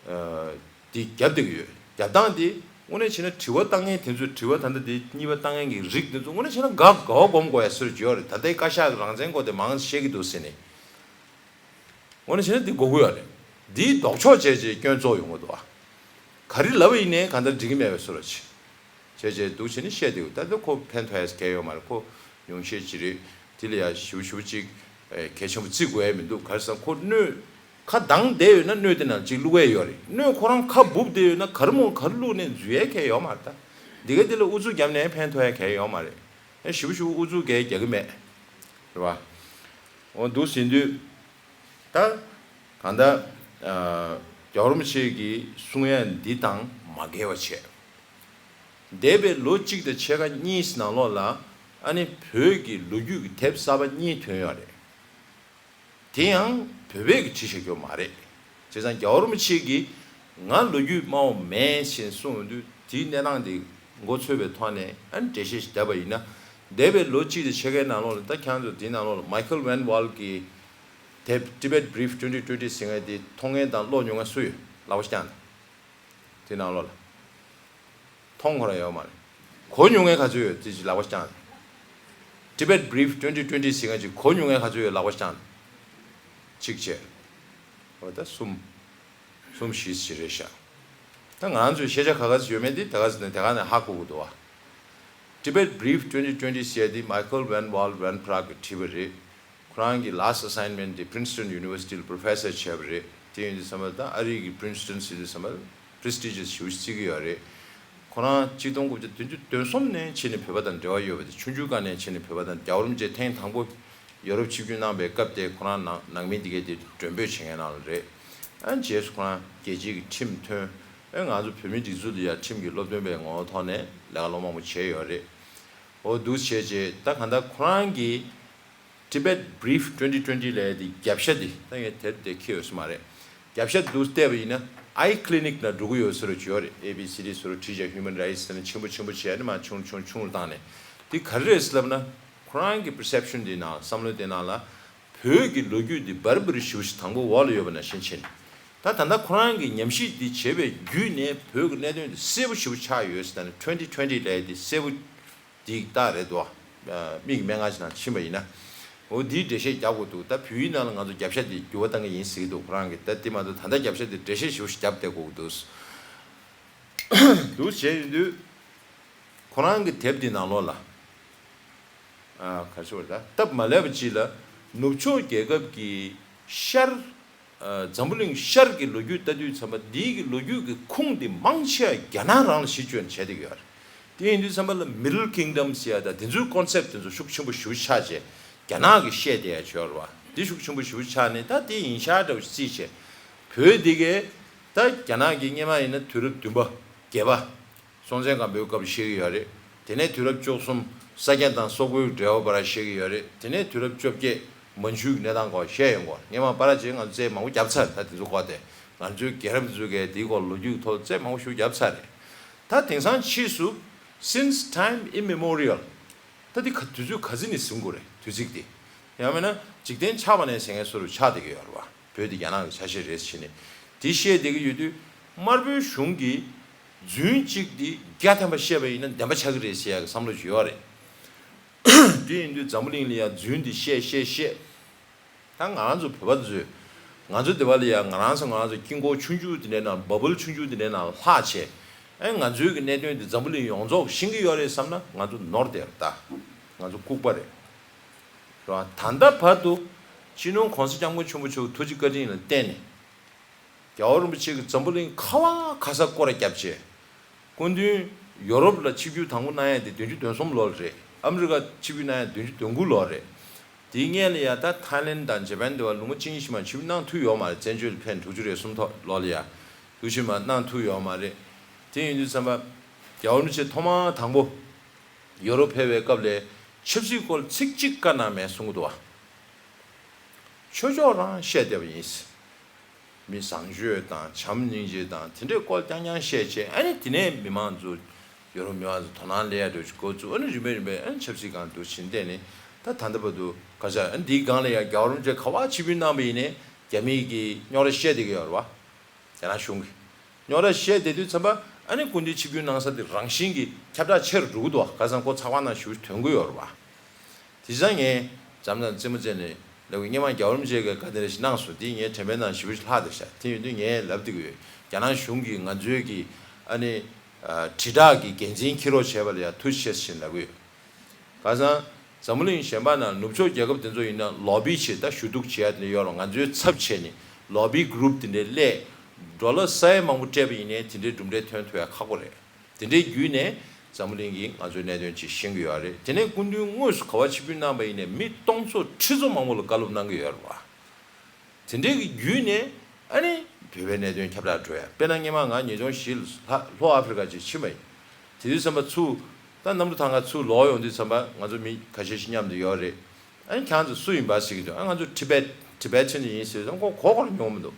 ཨ་དེ་བརྒྱབ་བསྡད་ཀྱི་ཡོད། རྒྱབ་སྟངས་དེ་དངོས་གནས་བྱས་ན་དྲི་བ་བཏང་མཁན་དེ་ཚོས། དྲི་བ་ད་ལྟ་དེ་གཉིས་པ་བཏང་མཁན་གྱི་རིགས་དེ་ཚོ་དངོས་གནས་བྱས་ན་དགའ་དགའ་བ་སྒོམ་དགོས་ཡ་བཟོ་འདྲ་ཅིག་ཡོད་རེད། ད་ལྟའི་བཀའ་ཤག་གི་རང་བཙན་སྐོར་དེ་མང་ཙམ་བཤད་ཀྱི་འདུག་ཟེར་ནས། དངོས་གནས་བྱས་ན་འདི་དགོས་ཀྱི་ཡོད་རེད། འདིའི་ལྡོག་ཕྱོགས་བྱས་བྱས་སྐྱོན་ཚོགས་ཡོང་གི་འདུག་ཨ། ག་རེ་ལབ་པ་ཡིན་ནའི་གང་ལྟར་འགྲིག་གི་མེད་པའི་བཟོ་འདྲ་ཅིག་བྱས་བྱས་འདུག་བྱས་ནས་བཤད་བསྡད་ཡོད། ད་ལྟ་ཁོ་ཕན་ཐོགས་ཡ་གང་ཡང་ཡོད་མ་རེད། ཁོ་ཉུང་ཤས་ཅིག་རེད། དེ་ལ་ཡ་ཞེ་པོ་ཞེ་པོ་ཅིག་ཨེ་གལ་ཆེན་པོ་བརྩི་དགོས་ཡ་མི་འདུག་ག་རེ་ཟེར་ན་ཁོ་སྣོད་ཁ་གདངས་བསྡད་ཡོད་ན་སྣོད་དེ་ནང་ཅིག་བླུག་ཡ་ཡོད་རེད། སྣོད་ཁོ་རང་ཁ་སྦུབ་བསྡད་ཡོད་ན་ག་རེ་མོ་ག་རེ་བླུགས་ནའི་འཛུལ་ཡ་གང་ཡང་ཡོད་མ་རེད། ད་འདི་ག་འདི་ལ་ཨུ་ཚུགས་བརྒྱབ་ནའི་ཕན་ཐོགས་ཡ་གང་ཡང་ཡོད་མ་རེད། ཨེ་ཞེ་པོ་ཞེ་པོ་ཨུ་ཚུགས་གང་ཡང་རྒྱག་གི་མེད། རེད་པ། འོ་འདུག་ཟེར་དུས། ད་གང་ལྟར་ཨ་རྒྱལ་བ་རིན་པོ་ཆེ་གིས་གསུང་ཡ་འདི་དང་མ་འགལ་བ་བྱས། འདས་པའི་ལོ་གཅིག་དང་ཕྱེད་ཀ་གཉིས་ནང་ལོགས་ལ་ ཨ་ནི་བོད་ཀྱི་ལོ་རྒྱུས་ཀྱི་དེབ་གསར་པ་གཉིས་ཐོན་ཡོད་རེད། དེ་ཡང་བོད་པས་ཀྱིས་བྲིས་བཞག་རྒྱུ་མ་རེད། བྱས་ཙང་རྒྱལ་བ་རིན་པོ་ཆེ་གིས་ང་ལོ་རྒྱུས་སྨྲ་བ་མེད་ཅེས་གསུངས་ཡོང་དུས། དེའི་གནས་སྟངས་དེ་མགོ་ཚོས་པའི་ཐོག་ནས། ཨ་ནི་འགྲེལ་བཤད་ཞིག་བརྒྱབ་པ་ཡིན་ན། འདས་པའི་ལོ་གཅིག་དང་ཕྱེད་ཀའི་ནང་ལོགས་ལ། ད་ཁྱེད་རང་ཚོ་དེའི་ནང་ལོགས་ལ་Michael Van Wall གི་དེབ་Tibet Brief twenty twenty ཟེར་མཁན་དེ་མཐོང་མཁན་དང་ཀློག་མྱོང་མཁན་སུ་ཡོད། ལག་པ་བརྐྱངས་དང་། དེ་ནང་ལོགས་ལ། མཐོང་ཁོ་རང་ཡོད་མ་རེད། གོ་མྱོང་མཁན་ག་ཚོད་ཡོད། དེ་ཅིག་ལག་པ་བརྐྱངས་དང་། Tibet Brief twenty twenty ཟེར་མཁན་ཅིག་གོ་མྱོང་མཁན་ག་ཚོད་ཡོད། ལག་པ་བརྐྱངས་དང་། གཅིག་བྱས། འོ་ད་གསུམ། གསུམ་བཞི་ཅིག་རེད་ཤག་ད་ང་ཚོས་ཤེས་བྱ་ག་ག་ཚོད་ཡོད་མེད་དེ་ད་ག་ཚོད་ནས་དེ་ག་ནས་ཧ་གོ་གི་འདུག་བ། Tibet Brief twenty twenty ཟེར་དེ་Michael Van Wall Van Praagh གིས་བྲིས་པ་རེད། ཁོ་རང་གི་last assignment དེ་Princeton University ལ་professor བྱས་པ་རེད། དེ་ཡིན་དུས་ཙམ་པ་ད་ཨ་རི་གི་Princeton ཟེར་དུས་ཙམ་པ་prestigious ཞེ་པོ་ཅིག་བརྩི་གི་ཡོད་རེད། ཁོ་རང་གཅིག་སྟོང་དགུ་བརྒྱ་བདུན་ཅུ་དོན་གསུམ་ནས་ཕྱིན་ནས་བོད་པ་དང་འབྲེལ་བ་ཡོད་པ་དེ། ཆུང་ཆུང་སྒང་ནས་ཕྱིན་ནས་བོད་པ་དང་། རྒྱལ་བ་རིན་པོ་ཆེ་ཐེངས་དང་པོ་ཡོ་རོབ་ཆིབས་བསྒྱུར་གནང་པའི་སྐབས་དེ་ཁོ་རང་ནང་ནང་མི་འདི་གས་དེ་མགྲོན་འབོད་བྱེད་མཁན་ནང་ལ་རེད། ཨ་རྗེས་སུ་ཁོ་རང་རྒྱལ་སྤྱིའི་གི་ཁྲིམས་ཐོན། ཨེ་ང་ཚོ་བོད་མིའི་སྒྲིག་འཛུགས་ལ་ཡང་ཁྲིམས་ཀྱི་སློབ་སྟོན་པའི་ངོ་བོ་ཐོག་ནས་ལས་ཀ་ལོ་མང་པོ་བྱས་ཡོད་རེད། འོ་འདུག་བྱས་རྗེས་ད་གང་ལྟར་ཁོ་རང་གིས་Tibet Brief twenty twenty ལབ་ཡ་དེ་རྒྱབ་ཤ་དེ་ད་ངས་དེབ་དེ་འཁྱེར་ཡོད་ས་མ་རེད། རྒྱབ་ཤ་འདུག་བལྟས་པ་ཡིན་ན་eye clinic ནང་འགྲོ་གི་ཡོད་ཟེར་རོ་བྱོས་རེད། A B C D ཟེར་རོ་བྲིས་བྱས་human rights ཟེར་ནས་ཆེན་པོ་ཆེན་པོ་བྱས་ནས་མར་ཆུང་ཆུང་ཆུང་བཏང་ནས། དེ་ག་རེ་རེད་ཟེར་ལབ་ན། ཁོ་རང་གི་perception དེ་ནང་བསམ་བློ་དེ་ནང་ལ། བོད་ཀྱི་ལོ་རྒྱུས་འདི་བར་བར་ཞེ་པོ་ཞིག་དང་པོ་འོག་ལ་ཡོད་པ་ནང་བཞིན་བྱས་ནས། ད་ད་ལྟ་ཁོ་རང་གི་ཉམས་ཞིབ་འདི་བྱས་པའི་བརྒྱུད་ནས་བོད་ཀྱི་གནད་དོན་འདི་གསལ་པོ་ཞེ་པོ་ཆགས་ཡོད་ཟེར་ནས། twenty twenty ལབ་ཡ་འདི་གསལ་པོ་འདི་རྟགས་རེད་དོ། མིག་གི་སྨན་ཁང་ཞིག་ནང་ཕྱིན་པ་ཡིན་ན། འོ་འདིའི་འགྲེལ་བཤད་རྒྱག་དགོས་འདུག་ད་བོད་ཡིག་ནང་ལ་ང་ཚོ་རྒྱབ་ཤ་འདི་འགྱུར་བ་གཏང་གི་ཡིན་ཟེར་གྱི་འདུག་ཁོ་རང་གིས། ད་དེ་མ་གཏོགས་ད་ལྟ་རྒྱབ་ཤ་འདི་འགྲེལ་བཤད་ཞེ་པོ་ཞིག་བརྒྱབ་བསྡད་དགོས་ཀྱི་འདུག་འདུག་བྱས་ཡོང་དུས། ཁོ་རང་གི་དེབ་འདི་ནང་ལོགས་ལ། ཨ་ག་རེ་ཟེར་བ་རེད། ད་སྟབས་མ་ལེགས་པ་ཅིག་ལ་ནུབ་ཕྱོགས་རྒྱལ་ཁབ་ཀྱི་ཤར། ཨ་འཛམ་བུ་གླིང་ཤར་གྱི་ལོ་རྒྱུས་ལྟ་དུས་ཙམ་པ་འདིའི་གི་ལོ་རྒྱུས་ཀྱི་ཁུངས་འདི་མང་ཆེ་བ་རྒྱ་ནག་རང་ལ་གཞི་བཅོལ་ནས་བྱས་བསྡད་ཀྱི་ཡོད་རེད། དེ་ཡིན་དུས་ཙམ་པ་ལ་Middle Kingdom ཟེར་ཡ་ད་དེ་ཚོའི་concept དེ་ཚོ་ཤུགས་ཆེན་པོ་ཞེ་པོ་ཆགས་བྱས། རྒྱ་ནག་གིས་བཤད་བསྡད་ཡ་ཅིག་ཡོད་རེད་བ། འདི་ཤུགས་ཆེན་པོ་ཞེ་པོ་ཆགས་ནས། ད་དེ་ཡིན་ཤག་འདྲ་བོ་ཞིག་བརྩིས་བྱས། བོད་འདི་གས་ད་རྒྱ་ནག་གིས་སྔོན་མ་ཡིན་ན་དུས་རབས་བདུན་པ་བརྒྱད་པ། སྲོང་བཙན་སྒམ་པོའི་སྐབས་ལ་བཤད་ཀྱི་ཡོད་རེད། དེ་ནས་དུས་རབས་བཅུ་གསུམ་ས་སྐྱ་དང་སོག་པོའི་འབྲེལ་བ་བར་བཤད་ཀྱི་ཡོད་རེད། དེ་ནས་དུས་རབས་བཅོ་བརྒྱད་མན་ཇུའི་གནས་སྟངས་སྐོར་བཤད་ཡོང་གོ། སྔོན་མ་པ་ར་ཅེས་ང་ཚོས་རྩོད་མང་པོ་བརྒྱབ་ཚར། ད་དེ་ཚོ་སྐོར་དེ་ང་ཚོའི་རྒྱལ་རབས་ཚོས་གས་དེའི་སྐོར་ལོ་རྒྱུས་ཐོག་རྩོད་མང་པོ་ཞིག་བརྒྱབ་ཚར་རེད། ད་དེང་སང་ཕྱིས་སུ་since time immemorial ད་དེ་ག་དུས་ཚོད་ག་ཚོད་ནས་ཟིན་དགོས་རེད། དུས་ཚིགས་དེ། ཡང་མིན་ན་འཇིག་རྟེན་ཆགས་པ་ནས་ཟེར་མཁན་བཟོ་འདྲ་ཆགས་བསྡད་ཀྱི་ཡོད་རེད་བ། བོད་དེ་རྒྱ་ནག་གི་ཆ་ཤས་རེད་ཟེར་ནས་དེ་བཤད་བསྡད་ཀྱི་ཡོད་དུས། དམར་པོའི་གཞུང་གིས་རྫུན་གཅིག་དེ་བརྒྱ་ཐམ་པ་བཤད་པ་ཡིན་ན་བདེན་པ་ཆགས་ཀྱི་རེད་ཟེར་ཡག་གི་བསམ་བློ་ཅིག་ཡོད་རེད། དེ་ཡིན་དུས་འཛམ་བུ་གླིང་ལ་ཡང་རྫུན་དེ་བཤད་བཤད་བཤད། ད་ང་རང་ཚོ་བོད་པ་ཚོས་ང་ཚོ་སྡེ་བ་ལ་ཡང་ང་རང་ཚོ་ང་རང་ཚོ་དཀྱིལ་འཁོར་ཆུང་ཆུང་དེ་འདྲའི་ནང་། བ་བུལ་ཆུང་ཆུང་དེ་འདྲའི་ནང་ལྷག་བྱས། ཨེ་ང་ཚོའི་གི་གནད་དོན་དེ་འཛམ་བུ་གླིང་ཡོངས་རྫོགས་ཤེས་ཀྱི་ཡོད་རེད་བསམ་ན་ང་ཚོ་ནོར་བསྡད་རེད། ད་ང་ཚོ་ལྐུགས་པ་རེད། རེད་བ། ད་ལྟ་བར་དུ་སྤྱི་ནོར་༸གོང་ས་༸སྐྱབས་མགོན་ཆེན་པོ་མཆོག་ཐུགས་རྗེ་བཀའ་དྲིན་ལ་བརྟེན་ནས། རྒྱལ་བ་རིན་པོ་ཆེ་གིས་འཛམ་བུ་གླིང་ག་བ་ག་ས་སྐོར་ར་བརྒྱབ་བྱས། སྐུ་མདུན་ཡོ་རོབ་ལ་ཆིབས་བསྒྱུར་དང་པོ་གནང་ཡས་དེ་བདུན་ཅུ་དོན་གསུམ་ལོ་ལ་རེད། ཨ་མི་རི་ཀ་ཆིབས་བསྒྱུར་གནང་ཡས་བདུན་ཅུ་དོན་དགུ་ལོ་ལ་རེད། དེའི་སྔོན་ལ་ཡ་ད་ཐའི་ལེན་དང་ཇེ་པན་དེ་བ་ལོ་ངོ་གཅིག་གཉིས་ཤིག་མ་ཆིབས་བསྒྱུར་གནང་ཐུབ་ཡོད་མ་རེད། བཙན་བྱོལ་ལ་ཕེབས་འགྲོ་རྒྱུ་རེད་གསུངས་ཐོག་ལོ་ལ་ཡ། དུས་ཕྱིན་མ་གནང་ཐུབ་ཡོད་མ་རེད། དེ་ཡིན་དུས་ཙམ་པ། རྒྱལ་བ་རིན་པོ་ཆེ་ཐོག་མར་དང་པོ་ཡོ་རོབ་ཕེབས་པའི་སྐབས་ལ་ཆབ་སྲིད་སྐོར་ཚིག་གཅིག་བཀའ་གནང་མེད་གསུང་གི་འདུག་བ། ཆོས་ཕྱོགས་རང་བཤད་བསྡད་པ་ཡིན། མི་བཟང་སྤྱོད་དང་བྱམས་སྙིང་རྗེ་དང་དེ་འདྲའི་སྐོར་རྐྱང་རྐྱང་བཤད་བྱས། ཨ་ནི་དེ་ནས་མི་མང་ཚོ་ཡོ་རོབ་མི་མང་ཚོ་དོ་སྣང་སླེབས་ཡ་འདྲ་ཞིག་འགོ་བཙུགས། ཨ་ནི་རིམ་པས་རིམ་པས་ཨ་ནི་ཆབ་སྲིད་སྒང་དུ་ཕྱིན་བསྡད་ནས། ད་ད་ལྟ་བར་དུ་ག་ཆགས། ཨ་ནི་འདིའི་སྒང་ལ་ཡང་རྒྱལ་བ་རིན་པོ་ཆེ་ག་བ་ཆིབས་བསྒྱུར་གནང་པ་ཡིན་ནའི་རྒྱ་མིའི་གི་རྙོག་དྲ་བཤད་བསྡད་ཀྱི་ཡོད་རེད་བ། རྒྱ་ནག་གཞུང་གི་རྙོག་དྲ་བཤད་བསྡད་དུས་ཙམ་པ། ཨ་ནི་སྐུ་མདུན་ཆིབས་བསྒྱུར་གནང་ས་དེ་རང་བཞིན་གྱིས་ཁྱབ་བསྒྲགས་ཆེ་རུ་འགྲོ་གི་འདུག་བ། ཁ་སང་ཁོ་ཚགས་པར་ནང་ཞེ་པོ་ཐོན་གྱི་ཡོད་རེད་བ། དེ་བྱས་ཙང་ངས་འཇམ་དང་རྩེད་མོ་རྩེས་ནས་ལབ་ཀྱི། སྔོན་མ་རྒྱལ་བ་རིན་པོ་ཆེ་གིས་བཀའ་དེ་འདྲ་ཞིག་གནང་སོང་། དེ་ངའི་དྲན་པའི་ནང་ཞེ་པོ་ཞིག་ལྷག་བསྡད་ཤག་དེ་ཡིན་དུས་ངས་ལབ་བསྡད་ཀྱི་ཡོད། རྒྱ་ནག་གཞུང་གིས་ང་ཚོའི་གི་ཨ་ནི་ཨ་དྲིལ་བསྒྲགས་ཀྱི་འགན་འཛིན་འཁྱེར་རོགས་བྱས་པ་ལ་ཡང་ཐུགས་རྗེ་ཆེ་ཟེར་ནས་ལབ་ཀྱི་ཡོད། ཁ་སང་འཛམ་བུ་གླིང་གཞན་པ་ནང་ནུབ་ཕྱོགས་རྒྱལ་ཁབ་དེ་ཚོ་ཡིན་ན་ལོ་བི་བྱེད། ད་ཞུ་གཏུག་བྱེད་ཡ་དེ་འདྲ་ཡོད་རེད། ང་ཚོའི་ཚབ་བྱས་ནས་ལོ་བི་གུ་རུབ་དེ་འདྲའི་སླེབས། ཌོ་ལར་ས་ཡ་མང་པོ་སྤྲད་པ་ཡིན་ནའི་དེ་འདྲའི་གྲུབ་འབྲས་ཐོན་ཐུབ་ཡ་ཁག་པོ་རེད། དེ་འདྲའི་བརྒྱུད་ནས་འཛམ་བུ་གླིང་གིས་ང་ཚོའི་གནད་དོན་ཅིག་ཤེས་ཀྱི་ཡོད་རེད། དེ་ནས་སྐུ་མདུན་དངོས་སུ་ག་བ་ཆིབས་བསྒྱུར་གནང་པ་ཡིན་ནའི་མི་སྟོང་ཚོ་ཁྲི་ཚོ་མང་པོ་ལ་བཀའ་སློབ་གནང་གི་ཡོད་རེད་བ། དེ་འདྲའི་གི་བརྒྱུད་ནས་ཨ་ནི་བོད་པའི་གནད་དོན་ཁྱབ་བསྒྲགས་འགྲོ་ཡ། དཔེར་ན་སྔོན་མ་ང་ཉིས་སྟོང་བཞི་ལ་ལྷོ་ཨ་ཧྥེ་རི་ཀ་ཅིག་ཕྱིན་པ་ཡིན། དེ་དུས་ཙམ་པ་ཚུར་ ད་གནམ་གྲུ་ཐང་ག་ཚུར་ལོག་ཡོང་དུས་ཙམ་པ་ང་ཚོ་མི་ཁ་ཤས་ཤིག་མཉམ་དུ་ཡོད་རེད། ཨ་ནི་ཁྱེད་ཚོ་སུ་ཡིན་པ་ཟེར་གྱི་འདུག་ཨ་ང་ཚོ་Tibet Tibetan་ཡིན་ཟེར་ཙང་ཁོ་གོ་སྐོར་མྱོང་མི་འདུག་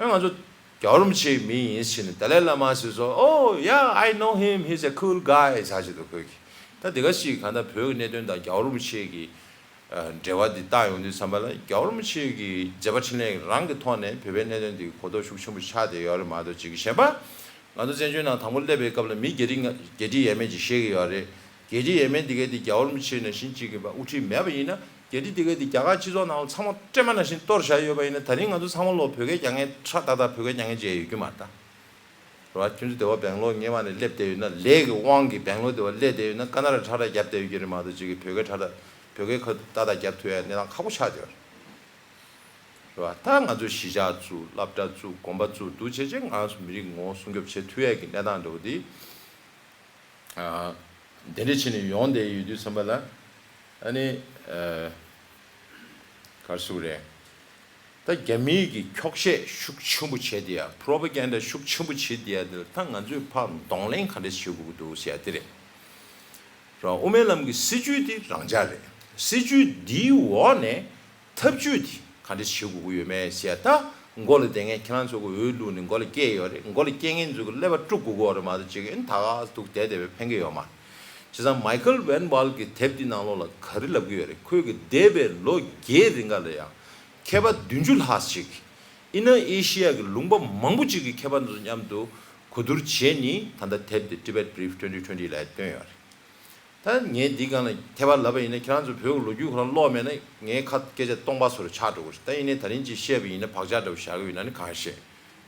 ཨ་ང་ཚོ་རྒྱལ་བ་རིན་པོ་ཆེའི་མི་ཡིན་ཟེར་ནས་Dalai Lama་ཟེར་སོང་། Oh yeah, I know him, he's a cool guy་ཟེར་གྱི་འདུག་ཁོས་ཀྱིས། ད་དེ་ག་ཞིག་གང་ལྟར་བོད་ཀྱི་གནད་དོན་དང་རྒྱལ་བ་རིན་པོ་ཆེ་གི་འབྲེལ་བ་འདི་བལྟ་ཡོང་དུས་ཙམ་པ་ལ་རྒྱལ་བ་རིན་པོ་ཆེ་གི་མཛད་པ་འཕྲིན་ལས་རང་གི་ཐོག་ནས་བོད་པའི་གནད་དོན་འདི་གོ་རྟོགས་ཤུགས་ཆེན་པོ་ཆགས་བསྡད་ཡོད་རེད་མ་གཏོགས་ཅིག་གཞན་པ། ང་ཚོ་བཙན་བྱོལ་ནང་དང་པོ་སླེབས་པའི་སྐབས་ལ་མི་བརྒྱད་ཁྲི་ལྔ་བརྒྱད་ཁྲི་ཡས་མས་ཅིག་བཤད་ཀྱི་ཡོད་རེད། བརྒྱད་ཁྲི་ཡས་མས་འདི་གའི་འདི་རྒྱལ་བ་རིན་པོ་ཆེ་ནང་བཞིན་ཅིག་གི་དབུ་ཁྲིད་མེད་པ་ཡིན་ན་བརྒྱད་ཁྲི་འདི་གའི་འདི་རྒྱ་གར་སྤྱི་ཚོགས་ནང་ལ་ཚང་མ་སྤྲེལ་མ་ནང་བཞིན་གཏོར་བཞག་ཡོད་པ་ཡིན་ན་ད་རིང་ང་ཚོ་ཚང་མ་ལོ་བོད་སྐད་རྒྱག་མཁན་ཁྲ་ཏག་ཏག་བོད་སྐད་རྒྱག་མཁན་ཅིག་ཡོད་རྒྱུ་མ་རེད་ད། རེད་བ། ཁྱོད་ཚོ་དེ་བ་སྦེང་ལོར་ངེས་པ་ནས་སླེབས་བསྡད་ཡོད་ན་ལས་ཀྱི་དབང་གིས་སྦེང་ལོར་དེ་བ་སླེབས་བསྡད་ཡོད་ན་ཀ་ན་ར་ཁྲ་ཁྲ་རྒྱབ་བསྡད་ཡོད་ཀྱི་རེད་མ་གཏོགས་ཅིག་གི་བོད་སྐད་ཁྲ་ཁྲ་བོད་སྐད་ཁ་ཏག་ཏག་རྒྱབ་ཐུབ་ཡ་གནས་སྟངས་ཁག་པོ་ཆགས་བསྡད་ཡོད་རེད། རེད་བ། ད་ང་ཚོས་གཞིས་ཆགས་བཙུགས། སློབ་གྲྭ་བཙུགས། དགོན་པ་བཙུགས། འདུག་བྱས་བྱས་ང་ཚོ་མི་རིགས་ངོ་བོ་སྲུང་སྐྱོབ་བྱེད་ཐུབ་ཡས་ཀྱི་གནས་སྟངས་འདྲ་བོ་འདི། ཨ། དེ་འདྲ་བྱས་ནས་ཡོང་བསྡད་ཡོད་དུས་ཙམ་པ་ལ། ཨ་ནི། ཨ། ག་རེ་ཟེར་དགོས་རེད། ད་རྒྱ་མིའི་གི་འཁྱོག་བཤད་ཤུགས་ཆེན་པོ་བྱས་བསྡད་ཡ། Propaganda་ཤུགས་ཆེན་པོ་བྱས་བསྡད་ཡ་འདི་ལ་ད་ང་ཚོས་ཕར་གདོང་ལེན་ག་འདྲས་བྱེད་དགོས་ཀྱི་འདུག་ཟེར་ཡ་དེ་རེད། རང་དབུ་མའི་ལམ་གྱི་སྲིད་བྱུས་དེ་རང་འཇགས་རེད། སྲིད་བྱུས་འདིའི་འོག་ནས་ཐབས་ཇུས་དེ་ག་འདྲ་བྱེད་དགོས་ཀྱི་ཡོད་མེད་ཟེར་ཡ། ད་མགོ་ལ་བསྡད་མཁན་ཁྱེད་རང་ཚོ་གི་འོས་བླུགས་ནས་མགོ་ལ་སྐྱེས་ཡོད་རེད། མགོ་ལ་སྐྱེས་མཁན་ཚོ་གི་ཀླད་པ་དཀྲུག་དགོས་ཀྱི་ཡོད་རེད་མ་གཏོགས་ཅིག་ཨེ་ད་ག་འདུག་བསྡད་བསྡད་པས་ཕན་གྱི་ཡོད་མ་རེད། བྱས་ཙང་Michael Van Wall་གི་དེབ་འདི་ནང་ལོགས་ལ་ག་རེ་ལབ་ཀྱི་ཡོད་རེད། ཁོས་གི་འདས་པའི་ལོ་བརྒྱད་རིང་ག་ལ་ཡང་མཁས་པ་བདུན་ཅུ་ལྷག་ཅིག་ཨིན་ན་ཨེ་ཤི་ཡ་གི་ལུང་པ་མང་པོ་ཅིག་གི་མཁས་པ་ཚོ་མཉམ་དུ་གོ་བསྡུར་བྱས་ནས་ད་ལྟ་དེབ་འདི་Tibet Brief twenty twenty་ལ་བཏོན་ཡོད་རེད། ད་ངས་འདི་སྒང་ལ་ཐེ་བ་ལབ་པ་ཡིན་ན་ཁྱེད་རང་ཚོ་བོད་ཀྱི་ལོ་རྒྱུས་ཁོ་རང་ཀློག་མེད་ན་ངའི་ཁ་སྐད་ཆ་སྟོང་པ་བཟོ་འདྲ་ཆགས་འགྲོ་གི་རེད། ད་ཡིན་ནའི་ད་རིང་ཅིག་བཤད་པ་ཡིན་ན་བག་ཆགས་འདྲ་བོ་བཞག་གི་ཡོད་ན་ནི་གང་ཤེས།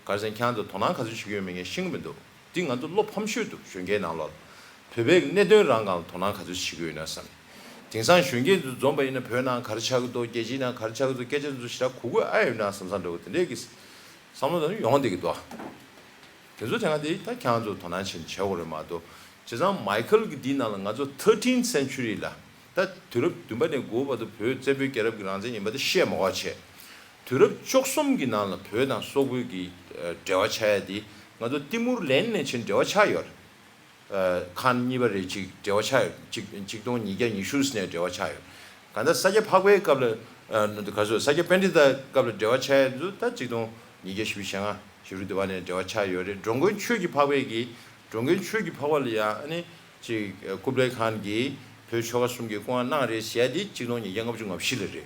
ག་རེ་ཟེར་ན་ཁྱེད་རང་ཚོ་དོ་སྣང་ག་ཚོད་བྱེད་ཀྱི་ཡོད་མེད་ངས་ཤེས་ཀྱི་མི་འདུག་འདི་ང་ཚོ་བློ་ཕམ་ཤོས་འདུག་གཞོན་སྐྱེས་ནང་ལོགས་ལ་བོད་པའི་གནད་དོན་རང་སྒང་ལ་དོ་སྣང་ག་ཚོད་བྱེད་ཀྱི་ཡོད་ན་བསམ། དེང་སང་གཞོན་སྐྱེས་ཚོ་འཛོམས་པ་ཡིན་ན་བོད་ནང་ག་རེ་ཆགས་ཀྱི་འདུག་རྒྱལ་སྤྱིའི་ནང་ག་རེ་ཆགས་ཀྱི་འདུག་སྐད་ཆ་ཚོ་ཞེ་དྲག་གོ་གི་ཨ་ཡོད་ན་བསམ་བསམ་འདྲ་བོ་དེ་འདྲས་ཀྱི་བསམ་བློ་དང་ཡོང་བསྡད་ཀྱི་འདུག་དེ་ཚོ་དེ་སྔ་དེ་ད་ཁྱེད་རང་ཚོ་དོ་སྣང་བྱེད་བྱེད་དགོས་རེད་མ་གཏོགས། བྱས་ཙང་Michael་གི་འདིའི་ནང་ལ་ང་ཚོ་thirteenth century་ལ་ད་དུས་རབས་བདུན་པ་ནས་དགུ་པ་བར་དུ་བོད་བཙན་པོའི་རྒྱལ་རབས་ཀྱི་རང་བཙན་ཡིན་པ་དེ་བཤད་མ་དགོས་པ་བྱས། དུས་རབས་བཅུ་གསུམ་གྱི་ནང་ལ་བོད་དང་སོག་པོའི་གི་འབྲེལ་བ་ཆགས་ཡ་དེ་ང་ཚོ་ཏི་མུར་ལེན་ནས་ཕྱིན་འབྲེལ་བ་ཆགས་ཡོད་རེད། ཁཱན་གཉིས་པ་རེད། ཅིག་འབྲེལ་བ་ཆགས་ཡོད། ཅིག་ཆིག་སྟོང་ཉིས་བརྒྱ་ཉི་ཤུ་ནས་འབྲེལ་བ་ཆགས་ཡོད། གང་ལྟར་ས་སྐྱ་འཕགས་པའི་སྐབས་ལ་ག་ཚོད་ས་སྐྱ་པཎྜི་ཏའི་སྐབས་ལ་འབྲེལ་བ་ཆགས་ཡོད་ཚོ་ད་ཆིག་སྟོང་ཉིས་བརྒྱ་བཞི་བཅུ་ཞེ་ལྔ་བཞི་བཅུ་དུ་བ་ནས་འབྲེལ་བ་ཆགས་ཡོད་རེད། འགྲོ་མགོན་ཆོས་ཀྱི་འཕགས་པའི་གི་འགྲོ་མགོན་ཆོས་ཀྱི་འཕགས་པ་ལ་ཡང་ཨ་ནི་ཅིག་ཀུབ་ལའི་ཁཱན་གྱིས་བོད་ཆོལ་ཁ་གསུམ་གྱི་སྐུ་དབང་གནང་རེད་ཟེར་ཡ་དེ་ཆིག་སྟོང་ཉིས་བརྒྱ་ལྔ་བཅུ་ང་བཞི་ལ་རེད།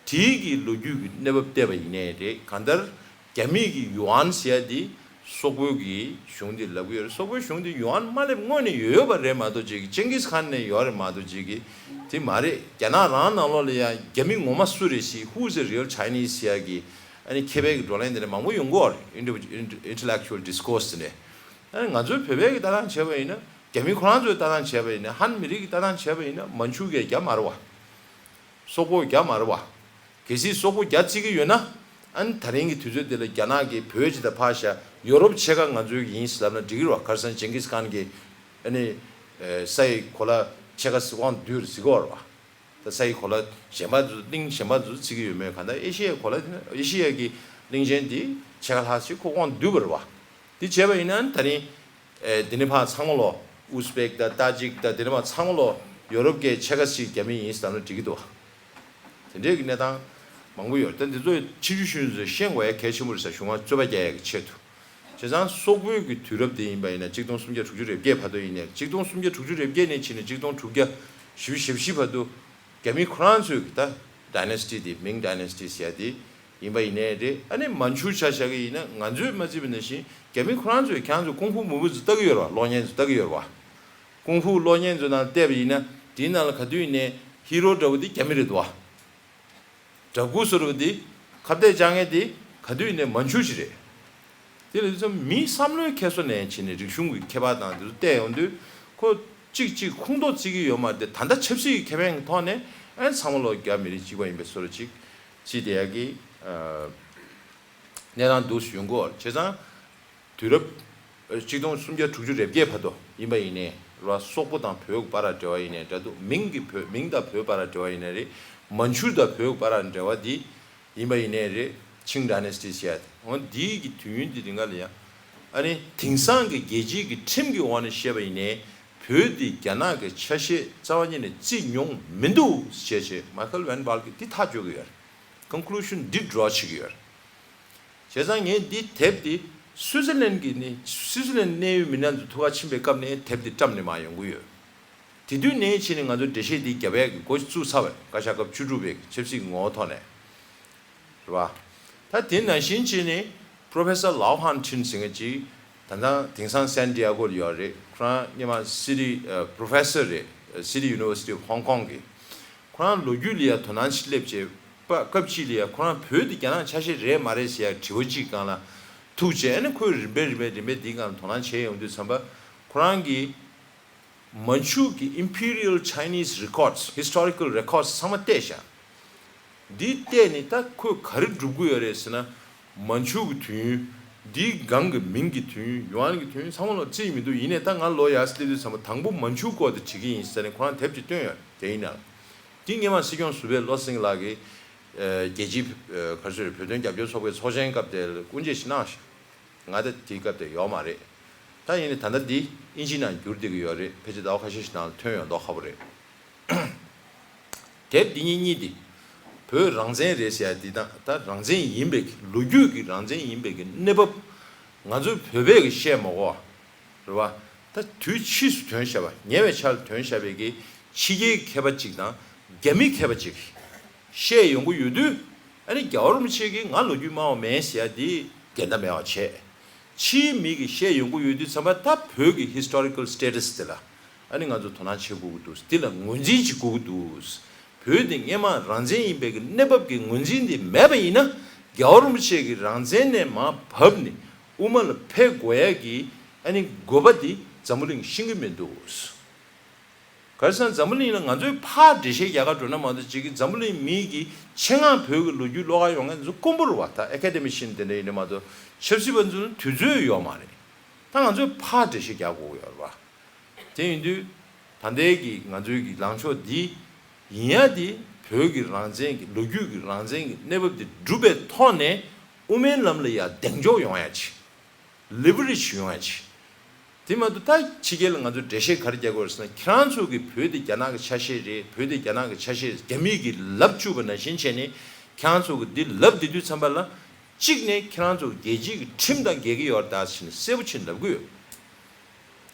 དེའི་གི་ལོ་རྒྱུས་ཀྱི་གནས་བབ་བལྟས་པ་ཡིན་ནའི་རེད། གང་ལྟར་རྒྱ་མིའི་གི་ཡུའན་ཟེར་ཡ་དེ་སོག་པོའི་གི་གཞུང་དེ་ལབ་ཀྱི་ཡོད་རེད། སོག་པོའི་གཞུང་དེ་ཡུའན་མ་སླེབས་སྔོན་ནས་ཡོད་ཡོད་པ་རེད་མ་གཏོགས་ཅིག་ཅིང་གིས་ཁཱན་ནས་ཡོད་རེད་མ་གཏོགས་ཅིག་གི་དེ་མ་རེད། རྒྱ་ནག་རང་ནང་ལོགས་ལ་ཡང་རྒྱ་མི་ངོ་མ་སུ་རེད་ཟེར། Who is a real Chinese ཟེར་ཡ་གི་ཨ་ནི་མཁས་པའི་གི་བགྲོ་གླེང་དེ་འདྲ་མང་པོ་ཡོང་གི་ཡོད་རེད། Inter- inter- intellectual discourse་དེ་འདྲ། ཨ་ནི་ང་ཚོའི་བོད་པའི་གི་ལྟ་སྟངས་བྱས་པ་ཡིན་ན། རྒྱ་མི་ཁོ་རང་ཚོའི་ལྟ་སྟངས་བྱས་པ་ཡིན་ན། ཧན་མི་རིགས་ཀྱི་ལྟ་སྟངས་བྱས་པ་ཡིན་ན་མན་ཆུ་གི་རྒྱ་མ་རེད་བ། སོག་པོ་རྒྱ་མ་རེད་བ། གལ་སྲིད་སོག་པོ་རྒྱ་བརྩི་གི་ཡོད་ན། ཨ་ནི་ད་རིང་གི་དུས་ཚོད་འདི་ལ་རྒྱ་ནག་གིས་བོད་ཇི་ལྟར་ཕར་བཞག་ཡོ་རོབ་ཕྱེད་ཀ་ང་ཚོའི་ཡིན་ཟེར་ལབ་ན་འགྲིག་གི་རེད་བ། ག་རེ་ཟེར་ན་ཅིང་གིས་ཁཱན་གྱིས་ཨ་ནི་ས་ཡི་གོ་ལ་ཕྱེད་ཀ་དབང་བསྡུས་ཟེར་གི་ཡོད་རེད་བ། ད་ས་ཡི་གོ་ལ་གཞན་པ་ཚོ་གླིང་གཞན་པ་ཚོ་བརྩི་གི་ཡོད་མེད། གང་ལྟར་ཨེ་ཤི་ཡའི་གོ་ལ་དེ་ནི་ཨེ་ཤི་ཡ་གི་གླིང་ཆེན་འདི་ཕྱེད་ཀ་ལྷག་ཅིག་ཁོ་དབང་བསྡུས་པ་རེད་བ། འདི་བྱས་པ་ཡིན་ན་ད་རིང་ཨེ་འདི་ནི་ཕར་ཚང་མ་ལོ་ཨུ་སི་བེག་དང་ཏཱ་ཇིག་དང་འདི་ནི་མ་ཚང་མ་ལོ་ཡོ་རོབ་ཀྱི་ཕྱེད་ཀ་ཅིག་རྒྱ་མི་ཡིན་ཟེར་ན་འགྲིག་གི་འདུག་བ། དེ་འདྲའི་གི་གནས་སྟངས་མང་པོ་ཡོད་རེད། ད་འདི་ཚོ་ཕྱི་འགྱུར་ཤོད་ཚོས་ཤེས་དགོས་ཡ་གལ་ཆེན་པོ་རེད་ཟེར། གཞུང་ལ་རྩོད་པ་རྒྱག་ཡ་གི་ཆེད་དུ། བྱས་ཙང་སོག་པོའི་གི་དུས་རབས་དེ་ཡིན་པ་ཡིན་ན་ཆིག་སྟོང་སུམ་བརྒྱ་དྲུག་ཅུ་རེ་བརྒྱད་བར་དུ་ཡིན་ནའི་ཆིག་སྟོང་སུམ་བརྒྱ་དྲུག་ཅུ་རེ་བརྒྱད་ནས་ཕྱིན་ནས་ཆིག་སྟོང་དྲུག་བརྒྱ་བཞི་བཅུ་ཞེ་བཞི་བར་དུ་རྒྱ་མི་ཁོ་རང་ཚོའི་གི་ད་ཌའི་ནེ་སི་ཊི་དེ་མིང་ཌའི་ནེ་སི་ཊི་ཟེར་ཡ་དེ་ཡིན་པ་ཡིན་ནའི་རེད། ཨ་ནི་མན་ཆུ་ཆ་བཞག་གི་ཡིན་ན་ང་ཚོས་མ་བརྩིས་པ་ནང་བཞིན་རྒྱ་མི་ཁོ་རང་ཚོས་ཁྱེད་རང་ཚོ་ཀུང་ཧྥུ་མུ་བི་ཚོ་ལྟ་གི་ཡོད་རེད་བ། གློག་བརྙན་ཚོ་ལྟ་གི་ཡོད་རེད་བ། ཀུང་ཧྥུ་གློག་བརྙན་ཚོ་ནང་བལྟས་པ་ཡིན་ན་དེའི་ནང་ལ་ག་དུས་ཡིན་ནའི་ཧི་རོ་འདྲ་བོ་དེ་རྒྱ་མི་རེད་འདུག་བ། འདྲ་སྐུ་ཟེར་བ་འདི་ཁ་གཏད་བཅག་མཁན་དེ་ག་དུས་ཡིན་ནའི་མན་ཆུ་ཞིག་རེད། དེ་ལ་དུས་ཙམ་མིའི་བསམ་བློའི་འཁྱེར་སོ་ནས་བྱས་ནས་རིག་གཞུང་གི་ཁྱད་པར་དང་དེ་ཚོ་བལྟས་ཡོང་དུས་ཁོ་གཅིག་གཅིག་ཁུངས་གཏོགས་བརྩི་གི་ཡོད་མ་རེད་དེ། ད་ལྟ་ཆབ་སྲིད་ཀྱི་ཁེ་ཕན་གྱི་ཐོག་ནས་ཨ་ཚང་མ་ལོ་རྒྱ་མི་རིགས་གཅིག་པ་ཡིན་པའི་བཟོ་འདྲ་ཅིག་བརྩིས་བསྡད་ཡ་གི་གནས་སྟངས་འདུག་ཡོང་གི་ཡོད་རེད། བྱས་ཙང་། དུས་རབས་ཆིག་སྟོང་སུམ་བརྒྱ་དྲུག་ཅུ་རེ་བརྒྱད་བར་དུ་ཡིན་པ་ཡིན་ནའི་ར་སོག་པོ་དང་བོད་བར་ལ་འབྲེལ་བ་ཡིན་ནའི་འདྲ་འདུག་མིང་གི་བོད་མིང་དང་བོད་བར་ལ་འབྲེལ་བ་ཡིན་ནའི་རེད། མན་ཆུ་དང་བོད་བར་ལ་འབྲེལ་བ་འདི་ཡིན་པ་ཡིན་ནའི་རེད། ཆིང་ཌའི་ནེ་སི་ཊི་ཟེར་ཡ་དེ་འོ་འདིའི་གི་དུས་ཡུན་འདི་རིང་ག་ལ་ཡང་ཨ་ནི་དེང་སང་གི་རྒྱལ་སྤྱིའི་གི་ཁྲིམས་ཀྱི་འོག་ནས་བཤད་པ་ཡིན་ནའི་ བོད་འདི་རྒྱ་ནག་གི་ཆ་ཤས་རྩ་བ་ཉིད་ནས་བརྩིས་མྱོང་མི་འདུག་ཞེས་བྱས་མའི་ཁལ་ཝན་བཱལ་གྱིས་འདི་ཐག་གཅོད་ཀྱི་ཡོད་རེད། ཀོན་ཀུ་ལུ་ཤན་འདི་ཌི་རོ་བྱེད་ཀྱི་ཡོད་རེད། བྱས་ཙང་ངས་འདི་དེབ་འདི་སུའི་ཙི་ལན་གྱི་ནི་སུའི་ཙི་ལན་གནད་ཡོད་མི་སྣ་ཚོ་ཐུག་ག་ཕྱིན་པའི་སྐབས་ནས་དེབ་འདི་བཀྲམ་ནས་མར་ཡོང་གི་ཡོད། དེ་དུས་ནས་ཕྱིན་ནས་ང་ཚོ་འགྲེལ་བཤད་འདི་རྒྱབ་ཡག་གི་འགོ་བཙུགས་ཚར་བ་རེད། བཀའ་ཤག་སྐབས་བཅུ་དྲུག་པའི་ཆབ་སྲིད་ངོ་བོ་ཐོག་ནས། རེད་བ། ད་དེ་ནང་བཞིན་བྱས་ནས་Professor Lau Han Tin ཟེར་མཁན་ཅིག་ད་ལྟ་དེང་སང་San Diego ལ་ཡོད་རེད། ཁོ་རང་སྔོན་མ་City Professor རེད། City University of Hong Kong གི། ཁོ་རང་ལོ་རྒྱུས་ལ་ཡ་དོ་སྣང་ཅིག་སླེབས་བྱས་པ་སྐབས་ཅིག་ལ་ཡ་ཁོ་རང་བོད་དེ་རྒྱ་ནག་ཆ་ཤས་རེད་མ་རེད་ཟེར་ཡ་དྲི་བ་ཅིག་སྒང་ལ་ཐུག་བྱས། ཨ་ནི་ཁོས་རིམ་པས་རིམ་པས་རིམ་པས་འདིའི་སྒང་ལ་དོ་སྣང་བྱས་ཡོང་དུས་ཙམ་པ་ཁོ་རང་གིས། མན་ཇུ་གི་Imperial Chinese Records, Historical Records ཚང་མ་བལྟས་ཤག་འདི་བལྟས་ནས་ད་ཁོས་ག་རེ་སྒྲུབ་ཀྱི་ཡོད་རེད་ཟེར་ན། མན་ཇུ་གི་དུས་ཡུན། འདིའི་སྒང་གི་མིང་གི་དུས་ཡུན། ཡུའན་གྱི་དུས་ཡུན་ཚང་མ་ལ་རྩིས་མི་འདུག་ཡིན་ནའི་ད་ང་ལོ་ཡར་སླེབས་དུས་ཙམ་པ་དང་པོ་མན་ཇུ་སྐོར་དེ་བྲིས་ཀྱི་ཡིན་ཟེར་ནས་ཁོ་རང་དེབ་ཅིག་བཏོན་ཡོད་དེ་ཡིན་ནའང་། འདི་སྔོན་མ་སྲིད་སྐྱོང་ཟུར་པ་བློ་སེང་ལགས་ཀྱིས་རྒྱལ་སྤྱིའི་ག་རེ་ཟེར་བོད་དོན་རྒྱབ་སྐྱོར་ཚོགས་པའི་ཚོགས་ཆེན་སྐབས་དེར་དབུ་འབྱེད་ཞིག་གནང་ཤག་ང་ད་དེའི་སྐབས་དེ་ཡོད་མ་རེད། ད་ཡིན་ནའི་ད་ལྟ་འདི་ཨིན་ཇི་ནང་བསྒྱུར་བསྡད་ཀྱི་ཡོད་རེད། ཕལ་ཆེར་ཟླ་བ་ཁ་ཤས་ཤིག་ནང་ལ་ཐོན་ཡོང་མདོག་ཁ་པོ་རེད། དེབ་འདི་གཉིས་གཉིས་འདི་བོད་རང་བཙན་རེད་ཟེར་ཡ་འདི་དང་ད་རང་བཙན་ཡིན་པའི་གི་ལོ་རྒྱུས་ཀྱི་རང་བཙན་ཡིན་པའི་གི་གནས་བབ་ང་ཚོའི་བོད་པས་གི་བཤད་མ་དགོས་པ་རེད་བ། ད་དུས་ཕྱིས་སུ་ཐོན་བཞག་པ་ཉེ་བའི་ཆར་ཐོན་བཞག་པའི་གི་ཕྱི་རྒྱལ་མཁས་པ་ཅིག་དང་རྒྱ་མི་མཁས་པ་ཅིག་བཤད་ཡོང་གི་ཡོད་དུས། ཨ་ནི་རྒྱལ་བ་རིན་པོ་ཆེ་གིས་ང་ལོ་རྒྱུས་སྨྲ་བ་མེད་ཟེར་ཡ་དེ་འགལ་ཟླ་མེད་པ་བྱས། ཕྱིའི་མི་གིས་བཤད་ཡོང་གི་ཡོད་དུས་ཙམ་པ་ད་བོད་ཀྱི་historical status དེ་ལ་ཨ་ནི་ང་ཚོ་དོ་སྣང་བྱེད་དགོས་ཀྱི་འདུག་འདི་ལ་ངོས་འཛིན་བྱེད་དགོས་ཀྱི་འདུག་བོད་དེ་སྔོན་མ་རང་བཙན་ཡིན་པའི་གི་གནས་བབ་ཀྱི་ངོས་འཛིན་དེ་མེད་པ་ཡིན་ན། རྒྱལ་བ་རིན་པོ་ཆེ་གིས་རང་བཙན་ནས་མར་བབས་ནས་དབུ་མ་ལ་ཕེབས་དགོས་ཡ་གི་ཨ་ནི་དགོས་པ་དེ་འཛམ་བུ་གླིང་ཤེས་ཀྱི་མི་འདུག་ག་རེ་ཟེར་ན་འཛམ་བུ་གླིང་ལ་ང་ཚོས་ཕར་འགྲེལ་བཤད་རྒྱག་ག་འགྲོ་ན་མ་གཏོགས་ཅིག་གི་འཛམ་བུ་གླིང་མི་གི་ཆེད་མངགས་བོད་ཀྱི་ལོ་རྒྱུས་ཀློག་ག་ཡོང་མཁན་ཚོ་དཀོན་པོ་རེད་བ། ད་ཨེ་ཁ་ཌེ་མི་ཤན་དེ་འདྲ་ཡིན་ནི་མ་གཏོགས་ཆབ་སྲིད་པ་ཚོ་ལ་དུས་ཚོད་ཡོད་མ་རེད། ད་ང་ཚོས་ཕར་འགྲེལ་བཤད་རྒྱག་དགོས་ཀྱི་ཡོད་རེད་བ། དེ་ཡིན་དུས་ད་ལྟའི་གི་ང་ཚོའི་གི་ལངས་ཕྱོགས་འདི་ཡིན་ཡ་དེ་བོད་ཀྱི་རང་བཙན་གྱི་ལོ་རྒྱུས་ཀྱི་རང་བཙན་གྱི་གནས་བབ་དེ་སྒྲུབ་པའི་ཐོག་ནས་དབུ་མའི་ལམ་ལ་ཡ་གདེང་འཇོག་ཡོང་ཡ་ཆེད། ལེ་བི་རེ་ཇི་ཡོང་ཡ་ཆེད། དེ་མ་གཏོགས་ད་ཕྱི་རྒྱལ་ལ་ང་ཚོས་འགྲེལ་བཤད་ག་རེ་རྒྱག་དགོས་རེད་ཟེར་ན། ཁྱེད་རང་ཚོ་གིས་བོད་དེ་རྒྱ་ནག་གི་ཆ་ཤས་རེད། བོད་དེ་རྒྱ་ནག་གི་ཆ་ཤས་རྒྱ་མི་གིས་ལབ་བཅུག་པ་ནང་བཞིན་བྱས་ནས་ཁྱེད་རང་ཚོ་གིས་འདི་ལབ་བསྡད་དུས་ཙམ་པ་ལ་གཅིག་ནས་ཁྱེད་རང་ཚོ་རྒྱལ་སྤྱིའི་གི་ཁྲིམས་དང་འགལ་གྱི་ཡོད་རེད་ད་ཟེར་ནས་གསལ་པོ་བྱས་ནས་ལབ་གི་ཡོད།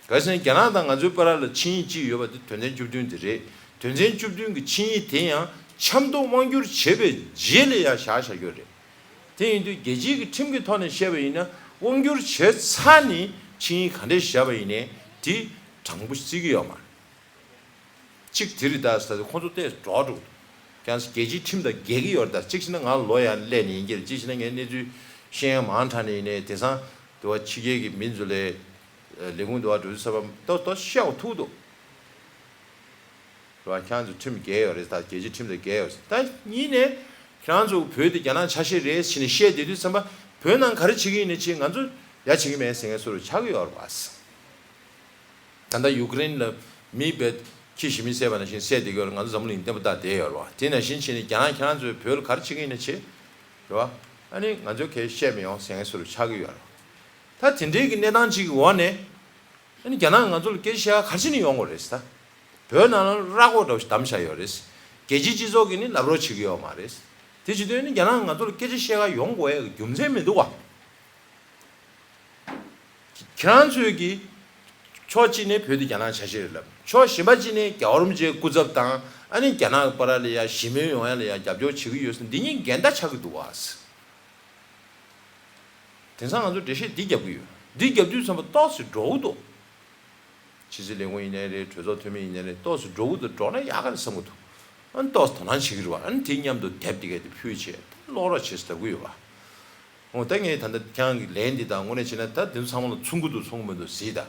གལ་སྲིད་རྒྱ་ནག་དང་ང་ཚོའི་བར་ལ་ཆིངས་ཡིག་གཅིག་ཡོད་པ་དེ་དོན་ཚན་བཅུ་བདུན་དེ་རེད། དོན་ཚན་བཅུ་བདུན་གྱི་ཆིངས་ཡིག་དེ་ཡང་ཆབ་མདོ་དབང་བསྒྱུར་བྱས་པའི་རྗེས་ལ་ཡང་བཞག་བཞག་རྒྱུ་རེད། དེ་ཡིན་དུས་རྒྱལ་སྤྱིའི་གི་ཁྲིམས་ཀྱི་ཐོག་ནས་བཤད་པ་ཡིན་ན་དབང་བསྒྱུར་བྱས་ཚར་ནས་ཆིངས་ཡིག་ག་འདྲས་བཞག་པ་ཡིན་ནའི་དེ་དྲང་པོ་བརྩི་གི་ཡོད་མ་རེད། གཅིག་དེ་རེད་ད་ཟེར་ཏེ་ཁོང་ཚོ་ལྟས་འགྲོ་འགྲོ་འདུག་ཀྱང་རྒྱལ་སྤྱིའི་ཁྲིམས་དང་འགལ་གྱི་ཡོད་རེད་ད། གཅིག་བྱས་ན་ང་ལོ་ཡང་སླེབས་ནས་ཡིན་གྱི་རེད། གཅིག་བྱས་ན་ངས་གནས་ཚུལ་ཤེས་ཡ་མང་དྲགས་ནས་ཡིན་ནའི་དེང་སང་དུ་བ་ཕྱི་རྒྱལ་གྱི་མི་ཚོ་ལས་ལས་ཁུངས་དུ་བ་འགྲོ་དུས་ས་བབ་ཏོག་ཏོག་བཤད་འོ་ཐུག་འདུག་རེད་བ། ཁྱེད་ཚོ་ཁྲིམས་འགལ་ཡོད་རེད་ད། རྒྱལ་སྤྱིའི་ཁྲིམས་དང་འགལ་ཡོད་རེད་ད། གཉིས་ནས་ཁྱེད་ཚོ་བོད་དེ་རྒྱ་ནག་ཆ་ཤས་རེད་ཟེར་ནས་བཤད་བསྡད་དུས་ཙམ་པ་བོད་ནང་ག་རེ་བྱེད་ཀྱི་ཡིན་ནའི་བྱེད། ང་ཚོ་ཡ་བྱེད་ཀྱི་མེད་ཟེར་མཁན་བཟོ་འདྲ་ཆགས་ཀྱི་ཡོད་རེད་བ། ད་ལྟ་ཡུ་ཀེ་རེན་ལ་མི་བས་ཁྱི་ཞི་མི་བསད་པ་ནང་བཞིན་བསད་བསྡད་ཀྱི་ཡོད་རེད། ང་ཚོ་འཛམ་བུ་གླིང་བརྟན་པོ་བཏགས་བསྡད་ཡོད་རེད་བ། དེ་ནང་བཞིན་བྱས་ནས་རྒྱ་ནག་ཁྱེད་རང་ཚོས་བོད་ལ་ག་རེ་བྱེད་ཀྱི་ཡིན་ནའི་བྱེད་རེད་བ། ཨ་ནི་ང་ཚོ་གས་བཤད་མི་ཡོང་ཟེར་མཁན་བཟོ་འདྲ་ཆགས་ཀྱི་ཡོད་རེད། ད་དེ་འདྲའི་གི་གནས་སྟངས་ཅིག་གི་འོག་ནས། ཨ་ནི་རྒྱ་ནག་ང་ཚོ་ལ་སྐད་ཆ་བཤད་ག་ག་རེ་བྱས་ནས་ཡོང་དགོས་རེད་ཟེར་ད། བོད་ནང་ལ་ར་སྐོར་འདྲ་བོ་ཞིག་བསྡམས་བཞག་ཡོད་རེད། རྒྱལ་སྤྱིའི་སྤྱི་ཚོགས་ཀྱིས་ནི་ལབ་རོགས་བྱེད་ཀྱི་ཡོད་མ་རེད། དེ་བྱེད་དུས་ནི་རྒྱ་ནག་ང་ཚོ་ལ་སྐད་ཆ་བཤད་ག་ཡོང་དགོས་ཡ་གི་རྒྱུ་མཚན་མི་འདུག་བ། ཁྱེད་རང་ཚོས་ཀྱི་ཕྱོགས་གཅིག་ནས་བོད་དེ་རྒྱ་ནག་ཆ་ཤས་རེད་ལབ། ཕྱོགས་གཞན་པ་གཅིག་ནས་རྒྱལ་བ་རིན་པོ་ཆེའི་སྐུ་ཚབ་དང་ཨ་ནི་རྒྱ་ནག་གི་བར་ལ་ཡ་ཞི་མོལ་ཡོང་ཡ་ལ་ཡ་རྒྱབ་སྐྱོར་བྱེད་ཀྱི་ཡོད་ཟེར་འདི་གཉིས་འགལ་ཟླ་ཆགས་ཀྱི་འདུག་བ། དེང་སང་ང་ཚོ་འགྲེལ་བཤད་འདི་རྒྱབ་ཀྱི་ཡོད། འདི་རྒྱབ་དུས་ཙམ་པ་ཏོག་ཙམ་འགྲོ་གི་འདུག་ཕྱི་སྲིད་ལས་ཁུངས་ཡིན་ནའི་རེད། གྲོས་ཚོགས་འཐུས་མི་ཡིན་ནའི་རེད། ཏོག་ཙམ་འགྲོ་གི་འདུག་འགྲོ་ན་ཡག་ག་རེད་བསམ་གི་འདུག་ཨ་ནི་ཏོག་ཙམ་དོ་སྣང་བྱེད་ཀྱི་རེད་བ། ཨ་ནི་དེ་མཉམ་དུ་དེབ་དེ་གས་དེ་ཕུལ་བྱས་ཀློག་རོགས་བྱེད་ཟེར་ལབ་ཀྱི་ཡོད་བ། འོ་ད་ངས་ད་ལྟ་ཁྱེད་རང་གི་ལན་འདི་དང་དངོས་གནས་བྱས་ན་ད་དེ་ཚོ་ཚང་མ་ལ་མཚུངས་ཀྱི་འདུག་མཚུངས་ཀྱི་མི་འདུག་གཟིགས་ད།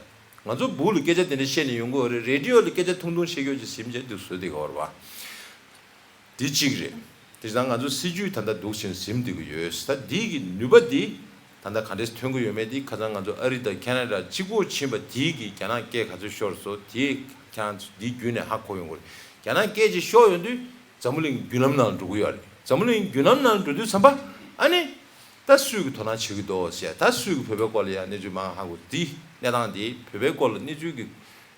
ང་ཚོ་སྦུག་ལ་སྐད་ཆ་དེ་འདྲ་བཤད་ནས་ཡོང་གི་ཡོད་རེད། རེ་ཌི་ཡོ་ལ་སྐད་ཆ་ཐུང་ཐུང་བཤད་རྒྱུ་ཅིག་ཟིན་བྱས་འདུག་བཟོས་བསྡད་ཀྱི་ཡོད་རེད་བ། འདི་གཅིག་རེད། དེ་ཙང་ང་ཚོ་སྲིད་ཇུས་ད་ལྟ་འདུག་ཕྱིན་ཟིན་བསྡད་ཀྱི་ཡོད། ད་འདི་གི་ནུས་པ་འདི་ད་ལྟ་ག་འདྲས་ཐོན་གྱི་ཡོད་མེད་འདི་ཁ་སང་ང་ཚོ་ཨ་རི་དང་ཁེ་ན་ཌ་གཅིག་པོ་ཕྱིན་པ་དེའི་གི་རྒྱ་ནག་སྐད་ག་ཚོད་ཤོར་སོང་། དེ་ཁྱེད་རང་ཚོ་འདི་བརྒྱུད་ནས་ཧ་གོ་ཡོང་གི་རེད། རྒྱ་ནག་སྐད་ཅིག་ཤོར་ཡོང་དུས་འཛམ་བུ་གླིང་རྒྱུན་ལམ་ནང་འགྲོ་གི་ཡོད་རེད། འཛམ་བུ་གླིང་རྒྱུན་ལམ་ནང་འགྲོ་དུས་ཙམ་པ་ཨ་ནི་ད་སུས་གི་དོ་སྣང་བྱེད་ཀྱི་འདུག་ཟེར། ད་སུས་གི་བོད་པའི་སྐོར་ལ་ཡང་གནས་ཚུལ་མང་ཧ་གོ། འདི་གནས་སྟངས་འདི་བོད་པའི་སྐོར་ལ་གནས་ཚུལ་གི་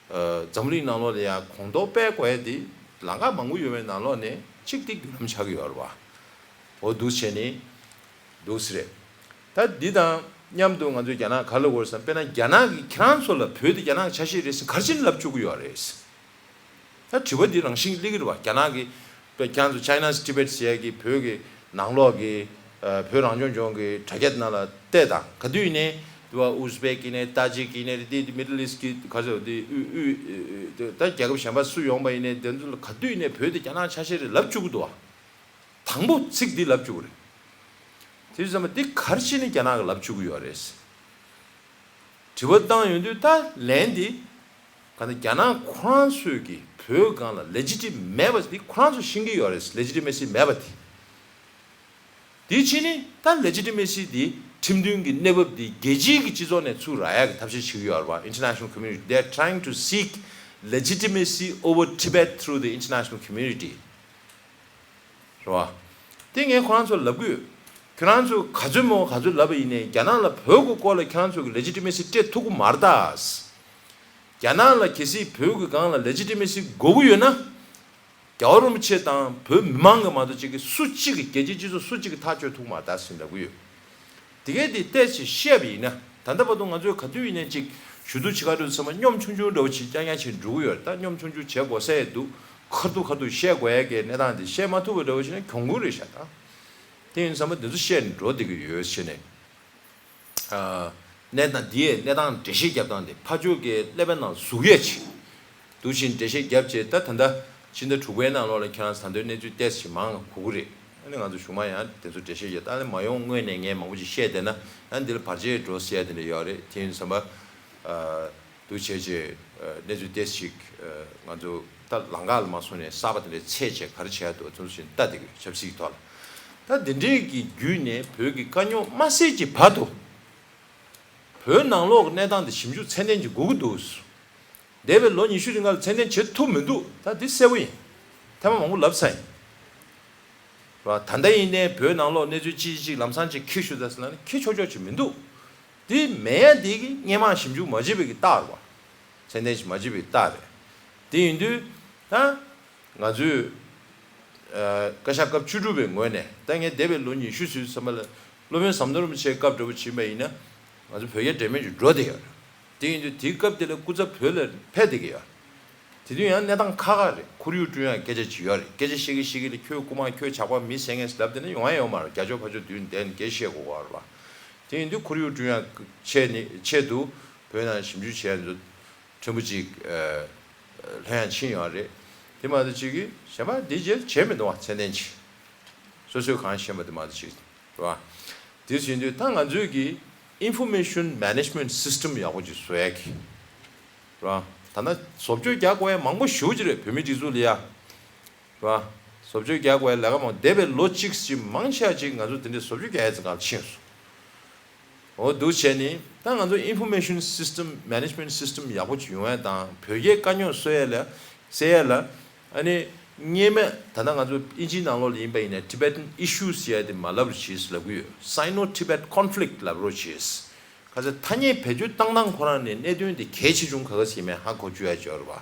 འཛམ་གླིང་ནང་ལོགས་ལ་ཡང་གོང་མཐོར་སྤེལ་དགོས་ཡ་དེ་ལམ་ཁ་མང་པོ་ཡོད་པའི་ནང་ལོགས་ནས་གཅིག་དེ་བརྒྱུད་ལམ་ཆགས་ཀྱི་ཡོད་རེད་བ། འོ་འདུག་བྱས་ནས་འདུག་སེ་རེད། ད་འདི་དང་མཉམ་དུ་ང་ཚོས་རྒྱ་ནག་ག་རེ་ལབ་དགོས་རེད་ཟེར་ན། དཔེར་ན་རྒྱ་ནག་གིས་ཁྱེད་རང་ཚོ་ལ་བོད་དེ་རྒྱ་ནག་གི་ཆ་ཤས་རེད་ཟེར་ག་རེ་བྱས་ནས་ལབ་བཅུག་གི་ཡོད་རེད། ད་དྲི་བ་འདི་རང་བཞིན་སླེབས་ཀྱི་རེད་བ། རྒྱ་ནག་གིས་དཔེ་ཁྱེད་རང་ཚོ་China's Tibet་ཟེར་ཡ་གི་བོད་ཀྱི་ནང་ལོགས་ཀྱི་ཨ་བོད་རང་སྐྱོང་ལྗོངས་ཀྱི་དྲ་རྒྱ་ནང་ལ་བལྟས་དང་། ག་དུས་ཡིན་ནའི་དུ་བ་ཨུ་ཛི་བེག་ཡིན་ནའི་ཏཱ་ཇིག་ཡིན་ནའི་དེ་Middle East་གི་ག་ཚོད་དེ་དབུས་དབུས་ད་རྒྱལ་ཁབ་གཞན་པ་སུ་ཡོང་པ་ཡིན་ནའི་དེ་ཚོ་ལ་ག་དུས་ཡིན་ནའི་བོད་དེ་རྒྱ་ནག་ཆ་ཤས་རེད་ལབ་བཅུག་གི་འདུག་བ། དང་པོ་ཚིག་འདི་ལབ་བཅུག་གི་རེད། དེ་ཙམ་པ་འདི་ག་རེ་བྱས་ནས་རྒྱ་ནག་གིས་ལབ་བཅུག་གི་ཡོད་རེད། དྲི་བ་བཏང་ཡོང་དུས་ད་ལན་འདི་ག་ནི་རྒྱ་ནག་ཁོ་རང་ཚོས་ཀྱི་བོད་སྒང་ལ་ལེ་ཇི་ཊི་མེཊ་མེད་པ་འདི་ཁོ་རང་ཚོ་ཤེས་ཀྱི་ཡོད་རེད། ལེ་ཇི་ཊི་མེ་སི་མེད་པ་འདི། དེ་ཕྱིན་ནི་ད་ལེ་ཇི་ཊི་མེ་སི་འདི་ཁྲིམས་མཐུན་གྱི་གནས་བབ་འདི་རྒྱལ་སྤྱིའི་གི་སྤྱི་ཚོགས་ནས་ཚུར་རག་ཡག་གི་ཐབས་ཤེས་བྱེད་ཀྱི་ཡོད་རེད་བ། International community, they are trying to seek legitimacy over Tibet through the international community. རེད་བ། དེ་ངས་ཁོ་རང་ཚོར་ལབ་གི་ཡོད། ཁྱོད་རང་ཚོས་ག་ཚོད་མོ་ག་ཚོད་ལབ་པ་ཡིན་ནའི་རྒྱ་ནག་ལ་བོད་ཀྱི་སྐོར་ལ་ཁྱོད་རང་ཚོས་ཀྱི་ལེ་ཇི་ཊི་མེ་སི་སྤྲད་ཐུབ་ཀྱི་མ་རེད་ད། རྒྱ་ནག་ལ་གལ་སྲིད་བོད་ཀྱི་སྒང་ལ་ལེ་ཇི་ཊི་མེ་སི་དགོས་ཀྱི་ཡོད་ན། རྒྱལ་བ་རིན་པོ་ཆེ་དང་བོད་མི་མང་གི་མ་གཏོགས་གཅིག་གིས་སུ་གཅིག་གིས་རྒྱལ་སྤྱིའི་སྤྱི་ཚོགས་སུ་གཅིག་གིས་ཐག་གཅོད་ཐུབ་མ་རེད་ཟེར་ལབ་གི་ཡོད། དེ་གས་དེ་ཏོག་ཙམ་བཤད་པ་ཡིན་ན། ད་ལྟ་བར་དུ་ང་ཚོས་ག་དུས་ཡིན་ནའི་གཅིག་ཞུ་གཏུག་བྱེད་ག་འགྲོ་དུས་ཙམ་པ་སྙོམ་ཆུང་ཆུང་འདྲ་བོ་ཞིག་རྐྱང་རྐྱང་བྱས་འགྲོ་གི་ཡོད་རེད། ད་སྙོམ་ཆུང་ཆུང་བྱེད་དགོས་ས་ཡོད་འདུག་ཁ་ཐུག་ཁ་ཐུག་བཤད་དགོས་ཡ་གི་གནས་སྟངས་དེ་བཤད་མ་ཐུབ་པ་འདྲ་བོ་ཞིག་ན་གྱོང་གུན་རེད་ཤག་ད་དེ་ཡིན་ཙམ་པ་འདི་ཚོ་བཤད་ནས་འགྲོ་བསྡད་ཀྱི་ཡོད་ཟེར་ནས། གནས་སྟངས་འདིའི་གནས་སྟངས་འགྲེལ་བཤད་རྒྱབ་སྟངས་དེ་ཕར་ཕྱོགས་ཀྱི་ཀླད་པའི་ནང་ཟུག་ཡས་ཆེ་འདུག་བཞིན་འགྲེལ་བཤད་རྒྱབ་བྱས། ད་ད་ལྟ་ཕྱི་ཟླ་དྲུག་པའི་ནང་ལོགས་ལ་ཁྱེད་རང་ད་དུང་གནས་ཚུལ་ཏོག་ཙམ་མང་གོ་གི་རེད། ཨ་ནི་ང་ཚོ་གཞུག་མ་ཡང་དེ་ཚོ་འགྲེལ་བཤད་རྒྱབ། ད་ནི་མ་ཡོང་སྔོན་ནས་ངས་མང་པོ་ཅིག་བཤད་བསྡད་ན་ཡང་འདི་ལ་བར་ཆད་འགྲོ་ཟེར་ཡ་དེ་འདྲ་ཡོད་རེད། དེ་ཡིན་ཙམ་པ། འདུག་བྱས་བྱས་གནས་ཚུལ་ཏོག་ཙམ་ཞིག་ང་ཚོ་ད་ལམ་ཁ་ལ་མ་སོང་ནས་གསར་པ་དེ་འདྲའི་ཚད་བྱས་ག་རེ་བྱས་འདུག་དེ་ཚོ་ཞིག་ལྟ་བསྡད་ཀྱི་ཡོད། ཆབ་སྲིད་ཀྱི་ཐོག་ལ། ད་འདི་འདྲའི་གི་བརྒྱུད་ནས་བོད་ཀྱི་དཀའ་རྙོག་མ་སེལ་གྱི་བར་དུ་བོད་ནང་ལོགས་ཀྱི་གནས་སྟངས་དེ་ཞིབ་འཇུག་ཚད་ལྡན་ཅིག་དགོས་ཀྱི་འདུག་འདས་པའི་ལོ་ཉི་ཤུ་རིང་ལ་ཚད་ལྡན་བྱེད་ཐུབ་མི་འདུག་ད་འདི་གསལ་པོ་ཡིན། ཐེངས་མ་མང་པོ་ལབ་ཚར་ཡིན། རེད་བ། ད་ལྟ་ཡིན་ནའི་བོད་ནང་ལོགས་གནས་ཚུལ་ཅི་ཅིག་ལམ་སང་ཅིག་འཁྱེར་ཤོག་ད་ཟེར་ན་ནི་འཁྱེར་ཆོག་ཆོག་ཅིག་མི་འདུག་འདི་མེད་ཡ་འདི་གི་སྔོན་མ་ཞིབ་འཇུག་མ་བྱས་པའི་གི་རྟགས་རེད་བ། ཚད་ལྡན་ཞིག་མ་བྱས་པའི་རྟགས་རེད། དེ་ཡིན་དུས་ད་ང་ཚོས་ཨ་བཀའ་ཤག་སྐབས་བཅུ་དྲུག་པའི་ངོས་ནས། ད་ངས་འདས་པའི་ལོ་ཉི་ཤུ་ཙམ་ཙམ་པ་ལ་སློབ་དཔོན་ཟམ་གདོང་རིན་པོ་ཆེའི་སྐབས་འདྲ་བོ་ཕྱིན་པ་ཡིན་ན། ང་ཚོ་བོད་རྒྱ་འབྲེལ་མོལ་ཅིག་འགྲོ་བསྡད་ཡོད་རེད། དེ་ཡིན་དུས་དེའི་སྐབས་དེ་ལ་སྐུ་ཚབ་བོད་ལ་ཕེབས་བསྡད་ཀྱི་ཡོད་རེད། དེ་དུས་ཡང་གནས་སྟངས་ཁག་ཁག་རེད། ཁོར་ཡུག་བསྐྲུན་ཡག་སྐད་ཆ་ཅིག་ཡོད་རེད། སྐད་ཆ་བཤད་ཀྱི་བཤད་ཀྱི་ལ་ཁྱོད་རྐུ་མ་ཁྱོད་ཇག་པ་མི་བསད་མཁན་ཟེར་ལབ་བསྡད་ན་ཡོང་ཡ་ཡོད་མ་རེད། རྒྱ་ཕྱོགས་ཕར་ཕྱོགས་མདུན་བསྡད་ནས་སྐད་ཆ་བཤད་དགོས་ཀྱི་ཡོད་རེད་པ། དེ་ཡིན་དུས་ཁོར་ཡུག་བསྐྲུན་ཡག་ཆེད་ནི་ཆེད་དུ་བོད་ནང་ཞིབ་འཇུག་བྱས་ནས་ཕྲན་བུ་ཅིག་ལྷོད་ཡངས་ཕྱིན་ཡོད་རེད། དེ་མ་གཏོགས་ཅིག་གིས་གཞན་པ་འདི་རྗེས་བྱས་མི་འདུག་བ། ཚད་ལྡན་ཅིག་སོ་སོས་གང་ཤེས་པ་དེ་མ་གཏོགས་ཅིག་རེད་བ། དེ་བྱེད་དུས་ད་ང་ཚོས་ཀྱི་Information Management System་ཡག་པོ་ཅིག་བཟོ་ཡག་གི་རེད་བ། ད་ལྟ་བཟོ་བཅོས་རྒྱག་དགོས་ཡ་མང་པོ་ཞེ་པོ་ཅིག་རེད། བོད་མིའི་སྒྲིག་འཛུགས་ལ་ཡ། རེད་བ། བཟོ་བཅོས་རྒྱག་དགོས་ཡ་ལས་ཀ་མང་། འདས་པའི་ལོ་གཅིག་ཙམ་མང་ཆེ་བ་ཅིག་ང་ཚོ་དེ་འདྲའི་བཟོ་བཅོས་རྒྱག་ཡ་ཚོ་གང་ཕྱིན་སོང་། འོ་འདུག་བྱས་ནི་ད་ང་ཚོ་Information System Management System་ཡག་པོ་ཅིག་ཡོང་ཡ་དང་། བོད་རྒྱའི་དཀའ་རྙོག་སེལ་ཡ་ལ་སེལ་ཡ་ལ། ཨ་ནི་སྔོན་མ་ད་ལྟ་ང་ཚོ་ཨིན་ཇིའི་ནང་ལོགས་ལ་ཡིན་པ་ཡིན་ན་Tibetan Issues་ཟེར་ཡ་དེ་མ་ལབ་རོགས་བྱེད་ལབ་གི་ཡོད། Sino-Tibet Conflict་ལབ་རོགས་བྱེད། ག་ཚོད་ཐ་སྙད་བེད་སྤྱོད་བཏང་སྟངས་ཁོ་རང་ནས་གནད་དོན་དེ་གལ་ཆེ་ཆུང་ག་ག་ཟེར་མེད་ཧ་གོ་བཅུག་ཡ་ཅིག་ཡོད་རེད་པ།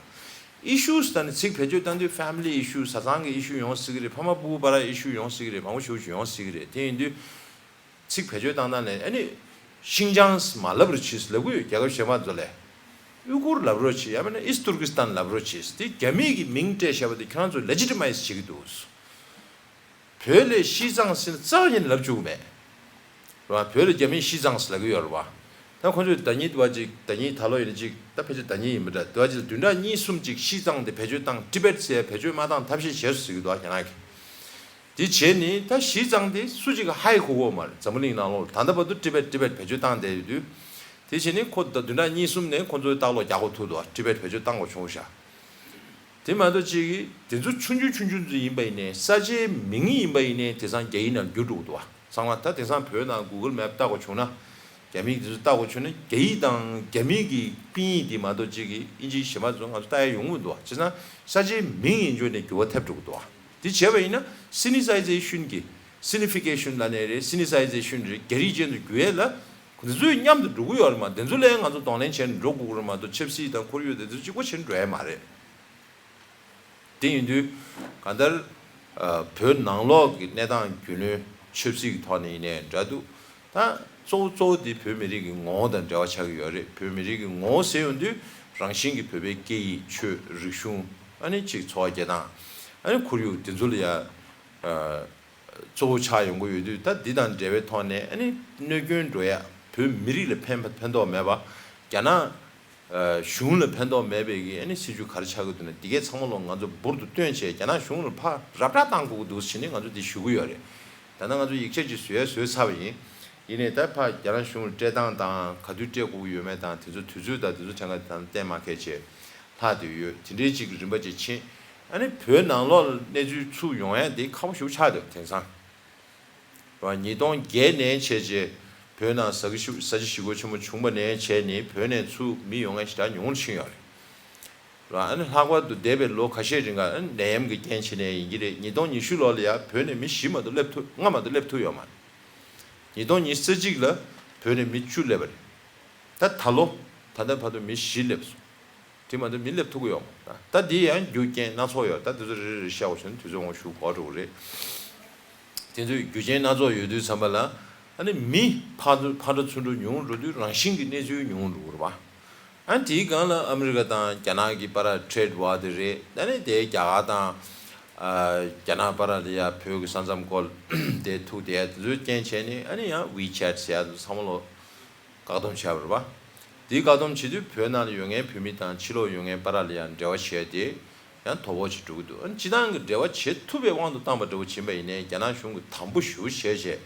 Issues་ད་ནི་ཚིག་བེད་སྤྱོད་བཏང་དུས་family issue་བཟའ་ཚང་གི་issue་ཡོང་སྲིད་ཀྱི་རེད། ཕ་མ་སྤུ་གུ་བར་issue་ཡོང་སྲིད་ཀྱི་རེད། མང་པོ་ཞེ་པོ་ཅིག་ཡོང་སྲིད་ཀྱི་རེད། དེ་ཡིན་དུས་ཚིག་བེད་སྤྱོད་བཏང་སྟངས་ལ་ཨ་ནི་ཤིན་ཅང་མ་ལབ་རོགས་བྱེད་ལབ་གི་ཡོད། རྒྱལ་ཁབ་གཞན་པ་ཚོ་ལ་ཡུ་གུར་ལབ་རོགས་བྱེད། ཡང་མིན་ན་East Turkestan་ལབ་རོགས་བྱེད། དེ་རྒྱ་མིས་ཀྱི་མིང་སྤྲད་བཞག་པ་དེ་ཁྱོད་རང་ཚོས་legitimize་བྱེད་ཀྱི་འདུག་བོད་ལ་ཤི་ཙང་ཟེར་ན་རྩ་བ་ཉིད་ནས་ལབ་བཅུག་གི་མེད། རེད་བ། བོད་ལ་རྒྱ་མིས་ཤི་ཙང་ཟེར་ལབ་ཀྱི་ཡོད་རེད་བ། ད་ཁོ་ཚོས་ཟླ་ཉིན་དུ་བ་ཅིག་ཟླ་ཉིན་ད་ལོ་ཡིན་ན་ཅིག་ད་ཕལ་ཆེར་ཟླ་ཉིན་ཡིན་པ་འདྲ། དུ་བ་ཅིག་ལ་བདུན་ཕྲག་གཉིས་གསུམ་ཅིག་ཤི་ཙང་དེ་བེད་སྤྱོད་བཏང་། Tibet་ཟེར་བེད་སྤྱོད་མ་བཏང་ཐབས་ཤེས་བྱས་སོང་ཟེར་གྱི་འདུག་བ། རྒྱ་ནག་གིས། དེ་བྱས་ནི་ད་ཤི་ཙང་དེ་སུ་གཅིག་གིས་ཧ་ཡང་གོ་གི་ཡོད་མ་རེད། འཛམ་བུ་གླིང་ནང་ལོགས་ལ་ད་ལྟ་བར་དུ་Tibet Tibet་བེད་སྤྱོད་བཏང་བསྡད་ཡོད་དུས། དེ་བྱས་ནི་ཁོ་ད་བདུན་ཕྲག་གཉིས་གསུམ་ནས་ཁོ་ཚོས་ལྟག་ལོག་རྒྱག་གོ་ཐུག་འདུག་བ། Tibet་བེད་སྤྱོད་བཏང་དགོས་བྱུང་ཤག་དེ་མ་གཏོགས་ཅིག་གིས་དེ་ཚོ་ཆུང་ཆུང་ཆུང་ཆུང་ཚོ་ཡིན་པ་ཡིན་ནའི་ས་ཆའི་མིང་ཡིན་པ་ཡིན་ནའི་དེང་སང་རྒྱ་ཡིག་ནང་བསྒྱུར་འགྲོ་གི་འདུག་བ། ཚང་མ་ད་དེང་སང་བོད་ནང་Google Map་བལྟ་དགོས་བྱུང་ན། རྒྱ་མིའི་དེ་ཚོ་བལྟ་དགོས་བྱུང་ན་རྒྱ་ཡིག་དང་རྒྱ་མིའི་གི་དཔེ་རྙིང་དེ་མ་གཏོགས་ཅིག་གིས་ཨིན་ཇིའི་གཞན་པ་ཚོ་ང་ཚོ་བལྟ་ཡ་ཡོང་གི་མི་འདུག་བ། བྱས་ཙང་ས་ཆའི་མིང་ཡིན་ཆོག་ནས་འགྱུར་བ་ཐེབས་འགྲོ་གི་འདུག་བ། དེ་བྱས་པ་ཡིན་ན་Sinicization་གི་Sinification་ལབ་ནའི་རེད། Sinicization་རེད། རྒྱ་རིགས་ཅན་དུ་འགྱུར་ཡས་ལ། འདི་ཚོས་མཉམ་དུ་འགྲོ་གི་ཡོད་རེད་མ། འདི་ཚོ་ལ་ང་ཚོ་གདོང་ལེན་བྱས་ནས་འགྲོ་དགོས་ཀྱི་རེད་མ་གཏོགས་ཆབ་སྲིད་དང་ཁོར་ཡུག་དེ་ཚོ་གཅིག་པ་བྱས་ནས་འགྲོ་ཡ་མ་རེད། དེ་ཡིན་དུས་གང་ལྟར་ཨ་བོད་ནང་ལོགས་ཀྱི་གནས་སྟངས་རྒྱུས་ལོན་ཆབ་སྲིད་ཀྱི་ཐོག་ནས་ཡིན་ནའི་འདྲ་འདུག་ད་གཙོ་བོ་གཙོ་བོ་དེ་བོད་མི་རིགས་ཀྱི་ངོ་བོ་དང་འབྲེལ་བ་ཆགས་ཀྱི་ཡོད་རེད། བོད་མི་རིགས་ཀྱི་ངོ་བོ་ཟེར་ཡོང་དུས་རང་བཞིན་གྱིས་བོད་པའི་སྐད་ཡིག་ཆོས་རིག་གཞུང་ཨ་ནི་གཅིག་འཚོ་བ་སྐྱེལ་སྟངས་ཨ་ནི་ཁོར་ཡུག་དེ་ཚོ་ལ་ཡ་ཨ། གཙོ་བོ་ཆགས་ཡོང་གི་ཡོད་དུས། ད་འདི་དང་འབྲེལ་བའི་ཐོག་ནས་ཨ་ནི་གནོད་སྐྱོན་འགྲོ་ཡ་བོད་མི་རིགས་ལ་ཕན་ཕན་ཐོགས་མེད་པ། རྒྱ་ནག་ཨ་གཞུང་ལ་ཕན་ཐོགས་མེད་པའི་གི་ཨ་ནི་སྲིད་ཇུས་ག་རེ་ཆགས་ཀྱི་འདུག་ན། འདི་གའི་ཚང་མ་ལོ་ང་ཚོ་འབུར་དུ་བཏོན་བྱས་རྒྱ་ནག་གཞུང་ལ་ཕར་ར་སྤྲོད་བཏང་དགོས་ཀྱི་འདུག་ཟེར་ནས་ང་ཚོ་འདི་ཞུ་གི་ཡོད་རེད། ད་ནང་ང་ཚོ་ཡིག་ཆ་ཅིག་བཟོ་ཡ་བཟོས་ཚར་བ་ཡིན། ཡིན་ནའི་ད་ཕར་རྒྱ་ནག་གཞུང་ལ་སྤྲད་སྟངས་དང་ག་དུས་སྤྲད་དགོས་ཀྱི་ཡོད་མེད་དང་དེ་ཚོ་དུས་ཚོད་དང་དེ་ཚོ་གྲངས་ཀ་དེ་ཚོ་གཏན་མ་འཁེལ་བྱས་ལྷག་བསྡད་ཡོད། དེ་འདྲའི་ཅིག་རིམ་པ་ཅིག་ཕྱིན། ཨ་ནི་བོད་ནང་ལོགས་ལ་གནས་ཚུལ་ཚུར་ཡོང་ཡ་དེ་ཁག་པོ་ཞེ་པོ་ཆགས་འདུག་དེང་སང་། རེད་བ། ཉིས་སྟོང་བརྒྱད་ནས་བྱས་རྗེས་བོད་ནང་ས་ཆ་ཞི་ས་ཆ་ཞི་རྒོལ་ཆེན་མོ་བྱུང་བ་ནས་བྱས་ནས་བོད་ནས་ཚུར་མི་ཡོང་མཁན་ཞེ་དྲག་ཉུང་རུ་ཕྱིན་ཡོད་རེད། རེད་བ། ཨ་ནི་ལྷག་པར་དུ་འདས་པའི་ལོ་ཁ་ཤས་རིང་ག་ཨ་ནི་ནད་ཡམས་ཀྱི་རྐྱེན་བྱས་ནས་ཡིན་གྱི་རེད། ཉིས་སྟོང་ཉི་ཤུ་ལོ་ལ་ཡ་བོད་ནས་མི་བཞི་མ་གཏོགས་སླེབས་ཐུབ་ལྔ་མ་གཏོགས་སླེབས་ཐུབ་ཡོད་མ་རེད། ཉིས་སྟོང་ཉི་ཤུ་རྩ་གཅིག་ལ་བོད་ནས་མི་བཅུ་སླེབས་པ་རེད། ད་ད་ལོ་ད་ལྟ་བར་དུ་མི་བཞི་སླེབས་སོང་། དེ་མ་གཏོགས་མི་སླེབས་ཐུབ་ཀྱི་ཡོད་མ་རེད། ད་འདི་ཡང་རྒྱུ་རྐྱེན་སྣ་ཚོགས་ཡོད། ད་དེ་ཚོ་རེ་རེ་རེ་བཤད་དགོས་བྱུང་ན་དུས་ཚོད་ངོ་ཞུ་དགོས་འགྲོ་གི་རེད། དེ་ཚོའི་རྒྱུ་རྐྱེན་སྣ་ཚོགས་ཡོད་དུས་ཙམ་པ་ལ་ཨ་ནི་མི་ཕར་ཚུར་ཕར་འགྲོ་ཚུར་འགྲོ་ཉུང་རུ་འགྲོ་དུས་རང་བཞིན་གྱི་གནས་ཚུལ་ཉུང་རུ་འགྲོ་གི་རེད་བ། ཨ་ནི་དེའི་སྒང་ལ་ཨ་མི་རི་ཀ་དང་རྒྱ་ནག་གི་བར་ཊེ་རེ་ཌི་ཝར་དེ་རེད། ཨ་ནི་དེ་རྒྱ་གར་དང་ཨ་རྒྱ་ནག་བར་ལ་ཡ་བོད་ཀྱི་ས་མཚམས་སྐོར་དེ་ཐུག་དེ་དེ་ཚོའི་རྐྱེན་བྱས་ནས་ཨ་ནི་ཡང་ཝི་ཆེ་ཊི་ཟེར་ཡ་དེ་ཚོ་ཚང་མ་ལོ། བཀག་སྡོམ་བྱས་པ་རེད་བ། དེའི་བཀག་སྡོམ་བྱེད་དུས་བོད་ནང་ལ་ཡོད་མཁན་བོད་མི་དང་ཕྱི་ལོགས་ཡོད་མཁན་བར་ལ་ཡང་འབྲེལ་བ་བྱས་ཏེ་ཡང་དོ་ཕོག་ཅིག་འགྲོ་གི་འདུག་ཨ་ནི་སྤྱི་བཏང་གི་འབྲེལ་བ་བྱེད་ཐུབ་པའི་དབང་དུ་བཏང་པ་འདྲ་བོ་ཕྱིན་པ་ཡིན་ནའི་རྒྱ་ནག་གཞུང་གིས་དམ་པོ་ཞེ་པོ་བྱས་བྱས།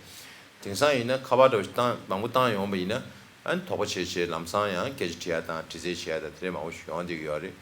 དེང་སང་ཡིན་ན་ཁ་པར་འདྲ་བོ་ཞིག་བཏང་མང་པོ་བཏང་ཡོང་པ་ཡིན་ན་ཨ་ནི་དོགས་པ་བྱས་བྱས་ལམ་སང་ཡང་སྐད་ཆ་དྲི་ཡ་དང་དྲི་རྩད་བྱེད་ཡ་དང་དེ་འདྲའི་མང་པོ་ཞིག་ཡོང་བསྡད་ཀྱི་ཡོད་རེད།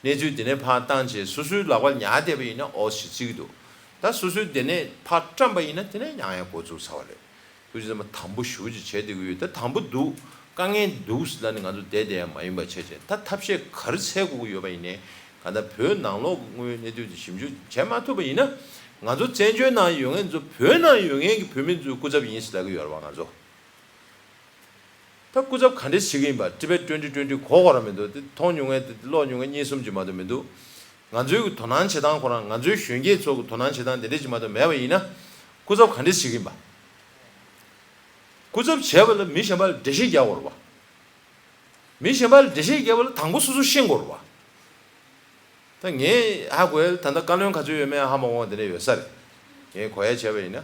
གནས་ཚུལ་དེ་ནས་ཕར་བཏང་བྱས་སོ་སོའི་ལག་པར་ཉར་བསྡད་པ་ཡིན་ན་ཨོ་ཞེ་བརྩི་གི་འདུག་ད་སོ་སོའི་དེ་ནས་ཕར་བཀྲམ་པ་ཡིན་ན་དེ་ནས་ཡང་ཡང་འགོ་བཙུགས་ཚར་བ་རེད། ཁྱོད་ཚོ་ཚང་མ་དམ་པོ་ཞེ་པོ་ཅིག་བྱས་བསྡད་ཀྱི་ཡོད། ད་དམ་པོ་འདུག་དཀའ་ངལ་འདུག་ཟེར་ལབ་ནས་ང་ཚོ་བསྡད་བསྡད་ཡ་མ་ཡིན་པ་བྱས་བྱས། ད་ཐབས་ཤེས་ག་རེ་འཚོལ་དགོས་ཀྱི་ཡོད་པ་ཡིན་ནའི་གང་ལྟར་བོད་ནང་ལོགས་ཀྱི་དངོས་ཡོད་གནས་ཚུལ་དེ་ཞིབ་འཇུག་བྱས་མ་ཐུབ་པ་ཡིན་ན། ང་ཚོ་བཙན་བྱོལ་ནང་ཡོད་མཁན་ཚོ་བོད་ནང་ཡོད་མཁན་གྱི་བོད་མི་ཚོའི་སྐུ་ཚབ་ཡིན་ཟེར་ལབ་ཀྱི་ཡོད་རེད་བ། ང་ཚོ་ད་སྐུ་ཚབ་ག་འདྲས་བྱེད་ཀྱི་ཡིན་པ། ཊི་བེཊ་ཊུ་ཝེན་ཊི་ཊུ་ཝེན་ཊི་གོ་གོ་ར་མི་འདུག་དེ་མཐོང་མྱོང་མཁན་དེ་ཀློག་མྱོང་མཁན་གཉིས་གསུམ་ཅིག་མ་གཏོགས་མི་འདུག་ང་ཚོའི་གི་དོ་སྣང་བྱེད་སྟངས་ཁོ་རང་ང་ཚོའི་གཞོན་སྐྱེས་ཚོ་གི་དོ་སྣང་བྱེད་སྟངས་དེ་འདྲས་ཅིག་མ་གཏོགས་མེད་པ་ཡིན་ན། སྐུ་ཚབ་ག་འདྲས་བྱེད་ཀྱི་ཡིན་པ། སྐུ་ཚབ་བྱས་པ་ལ་མི་གཞན་པ་ལ་འགྲེལ་བཤད་རྒྱག་དགོས་རེད་བ། མི་གཞན་པ་ལ་འགྲེལ་བཤད་རྒྱག་པ་ལ་དང་པོ་སོ་སོ་ཤེས་དགོས་རེད་བ། ད་ངས་ཧ་གོ་ཡ་ད་ལྟ་བཀའ་བློན་ག་ཚོད་ཡོད་མེད་ཧ་མ་གོ་བ་དེ་འདྲ་ཡོད་ས་རེད། ངས་གོ་ཡ་བྱས་པ་ཡིན་ན།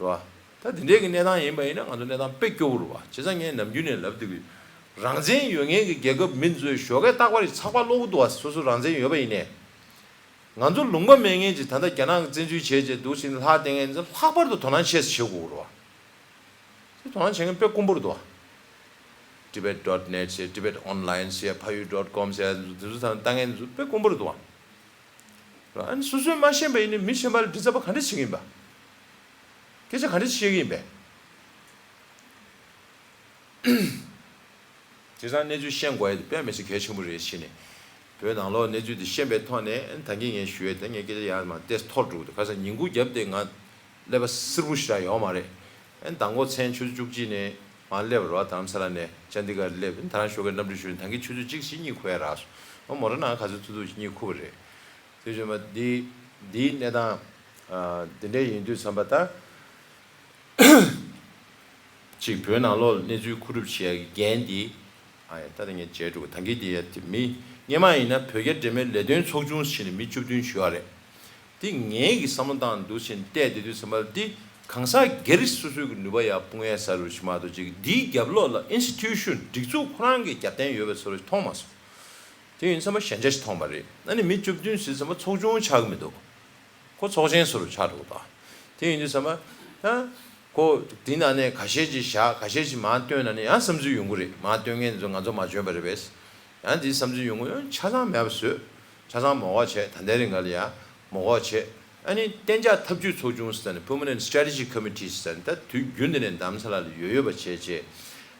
རེད་བ། ད་དེ་འདྲའི་གི་གནས་སྟངས་ཡིན་པ་ཡིན་ན་ང་ཚོ་གནས་སྟངས་དཔེ་སྐྱོ་བོ་རེད་བ། བྱས་ཙང་ངས་ནམ་རྒྱུན་ནས་ལབ་བསྡད་ཀྱི་ཡོད། རང་བཙན་ཡོད་མཁན་གྱི་རྒྱལ་ཁབ་མི་ཚོས་ཞོགས་ཀས་རྟག་པར་ཚགས་པར་ཀློག་གི་འདུག་བ། སོ་སོ་རང་བཙན་ཡོད་པ་ཡིན་ནའི། ང་ཚོ་ལུང་པ་མེད་མཁན་ཅིག་ད་ལྟ་རྒྱ་ནག་གིས་བཙན་འཛུལ་བྱས་རྗེས་འདུག་ཟེར་ནས་ལྷག་བསྡད་མཁན་ཚོ་ལྷག་པར་དུ་དོ་སྣང་ཆེ་ཙམ་བྱེད་དགོས་རེད་བ། དེ་དོ་སྣང་བྱེད་མཁན་དཔེ་དཀོན་པོ་རེད་དོ། Tibet dot net ཟེར། Tibet Online ཟེར། Phayu dot com ཟེར། འདི་ཚོ་ཚང་ལྟ་མཁན་ཚོ་དཔེ་དཀོན་པོ་རེད་དོ། ཨ་ནི་སོ་སོས་མ་ཤེས་པ་ཡིན་ན་མི་གཞན་པ་ལ་དྲི་རྩད་པ་ག་འདྲ་བྱེད་ཀྱི་ཡིན་པ། སྐད་ཆ་ག་འདྲ་བཤད་ཀྱི་ཡིན་པས། བྱས་ཙང་གནས་ཚུལ་ཤེས་དགོས་ཡ་དེ་དཔེ་མི་སྲིད་གལ་ཆེན་པོ་རེད་ཤེས་ནས། བོད་ནང་ལོགས་གནས་ཚུལ་དེ་ཤེས་པའི་ཐོག་ནས་ཨ་ནི་ད་གིན་ངས་ཞུ་ཡས་དེ་ངས་སྐད་ཆ་ཡར་མར་ཏོག་ཙམ་འཐོར་འགྲོ་གི་འདུག་ག་ས་ཉིན་གུང་རྒྱབ་དེ་ང་སླེབས་པ་བསིལ་པོ་ཞེ་དྲག་ཡོད་མ་རེད། ཨ་ནི་མདང་དགོང་མཚན་ཆུ་ཚོད་བཅུ་གཅིག་ནས་མར་སླེབས་པ་རེད་བ། དྷ་རམ་ས་ལ་ནས་ཅན་དི་གར་སླེབས། ཨ་ནི་ད་རང་ཞོགས་ཀས་གནམ་གྲུ་ཞུགས་ནས་ད་གིན་ཆུ་ཚོད་གཅིག་ཕྱིན་གཉིད་ཁུག་ཡ་རག་སོང་། ཨ་མོ་ཊ་ནང་ག་ཚོད་ཐུག་ཐུག་ཞིག་གཉིད་ཁུག་པ་རེད། དེ་བཞིན་པ་འདི་འདིའི་གནས་སྟངས་ཨ་འདི་འདྲ་ཡིན་དུས་ཙམ་པ་ད། གཅིག་བོད་ནང་ལོགས་ལ་གནས་ཚུལ་མཁོ་སྒྲུབ་བྱེད་ཡ་གི་འགན་འདི། ཨ་ཡ་ད་ལྟ་ངས་བརྗེད་འགྲོ་གི། ད་གིན་འདི་ཡ་དེ་མི་སྔོན་མ་ཡིན་ན་བོད་རྒྱ་འབྲེལ་མོལ་ལས་དོན་ཚོགས་ཆུང་ཟེར་ནས་མི་བཅུ་བདུན་ཞིག་ཡོད་རེད། དེ་ངའི་གི་བསམ་བློ་བཏང་འདུག་ཕྱིན་བལྟས་བསྡད་དུས་ཙམ་པ་འདི་གང་ཟག་སྒེར་སོ་སོའི་གི་ནུས་པ་ཡ་སྤུངས་ཡ་ས་རུ་ཞིག་མ་གཏོགས་ཅིག་འདིའི་རྒྱབ་ལོགས་ལ་ཨིན་སི་ཊི་ཊུ་ཤན་སྒྲིག་འཛུགས་ཁོ་རང་གི་རྒྱབ་རྟེན་ཡོད་པའི་བཟོ་འདྲ་ཞིག་མཐོང་མ་སོང་། དེ་ཡིན་ཙམ་པ་ཞན་ཆ་ཞིག་མཐོང་པ་རེད། ཨ་ནི་མི་བཅུ་བདུན་ཟེར་ཙམ་པ་ཚོགས་ཆུང་ཆགས་ཀྱི་མི་འདུག་ཁོ་ཚོགས་ཆེན་བཟོ་འདྲ་ཆགས་འགྲོ་གི་འདུག་དེ་ཡིན་དུས་ཙམ་པ་ད་ཁོ་དེ་ནང་ནས་ཁ་ཤས་ཅིག་བཞག་ཁ་ཤས་ཅིག་མར་བཏོན་ན་ནི་ཡང་བསམ་ཚུལ་ཡོང་གི་རེད། མར་བཏོན་མཁན་ཚོ་ང་ཚོ་མ་འཇོན་པ་རེད་པས། ཡང་དེའི་བསམ་ཚུལ་ཡོང་གི་ཡོད། ཆ་ཚང་མེད་པ་བཟོས། ཆ་ཚང་མ་འགོག་བྱས། ད་ལྟའི་རིང་ག་ལ་ཡ་མ་འགོག་བྱས། ཨ་ནི་གཏན་འཇགས་ཐབས་ཇུས་ཚོགས་ཆུང་ཟེར་ནས་Permanent Strategy Committee ཟེར་ནས་ད་དུས་རྒྱུན་དེ་ནས་རྡ་རམ་ས་ལ་ལ་ཡོད་ཡོད་པ་བྱས་བྱས།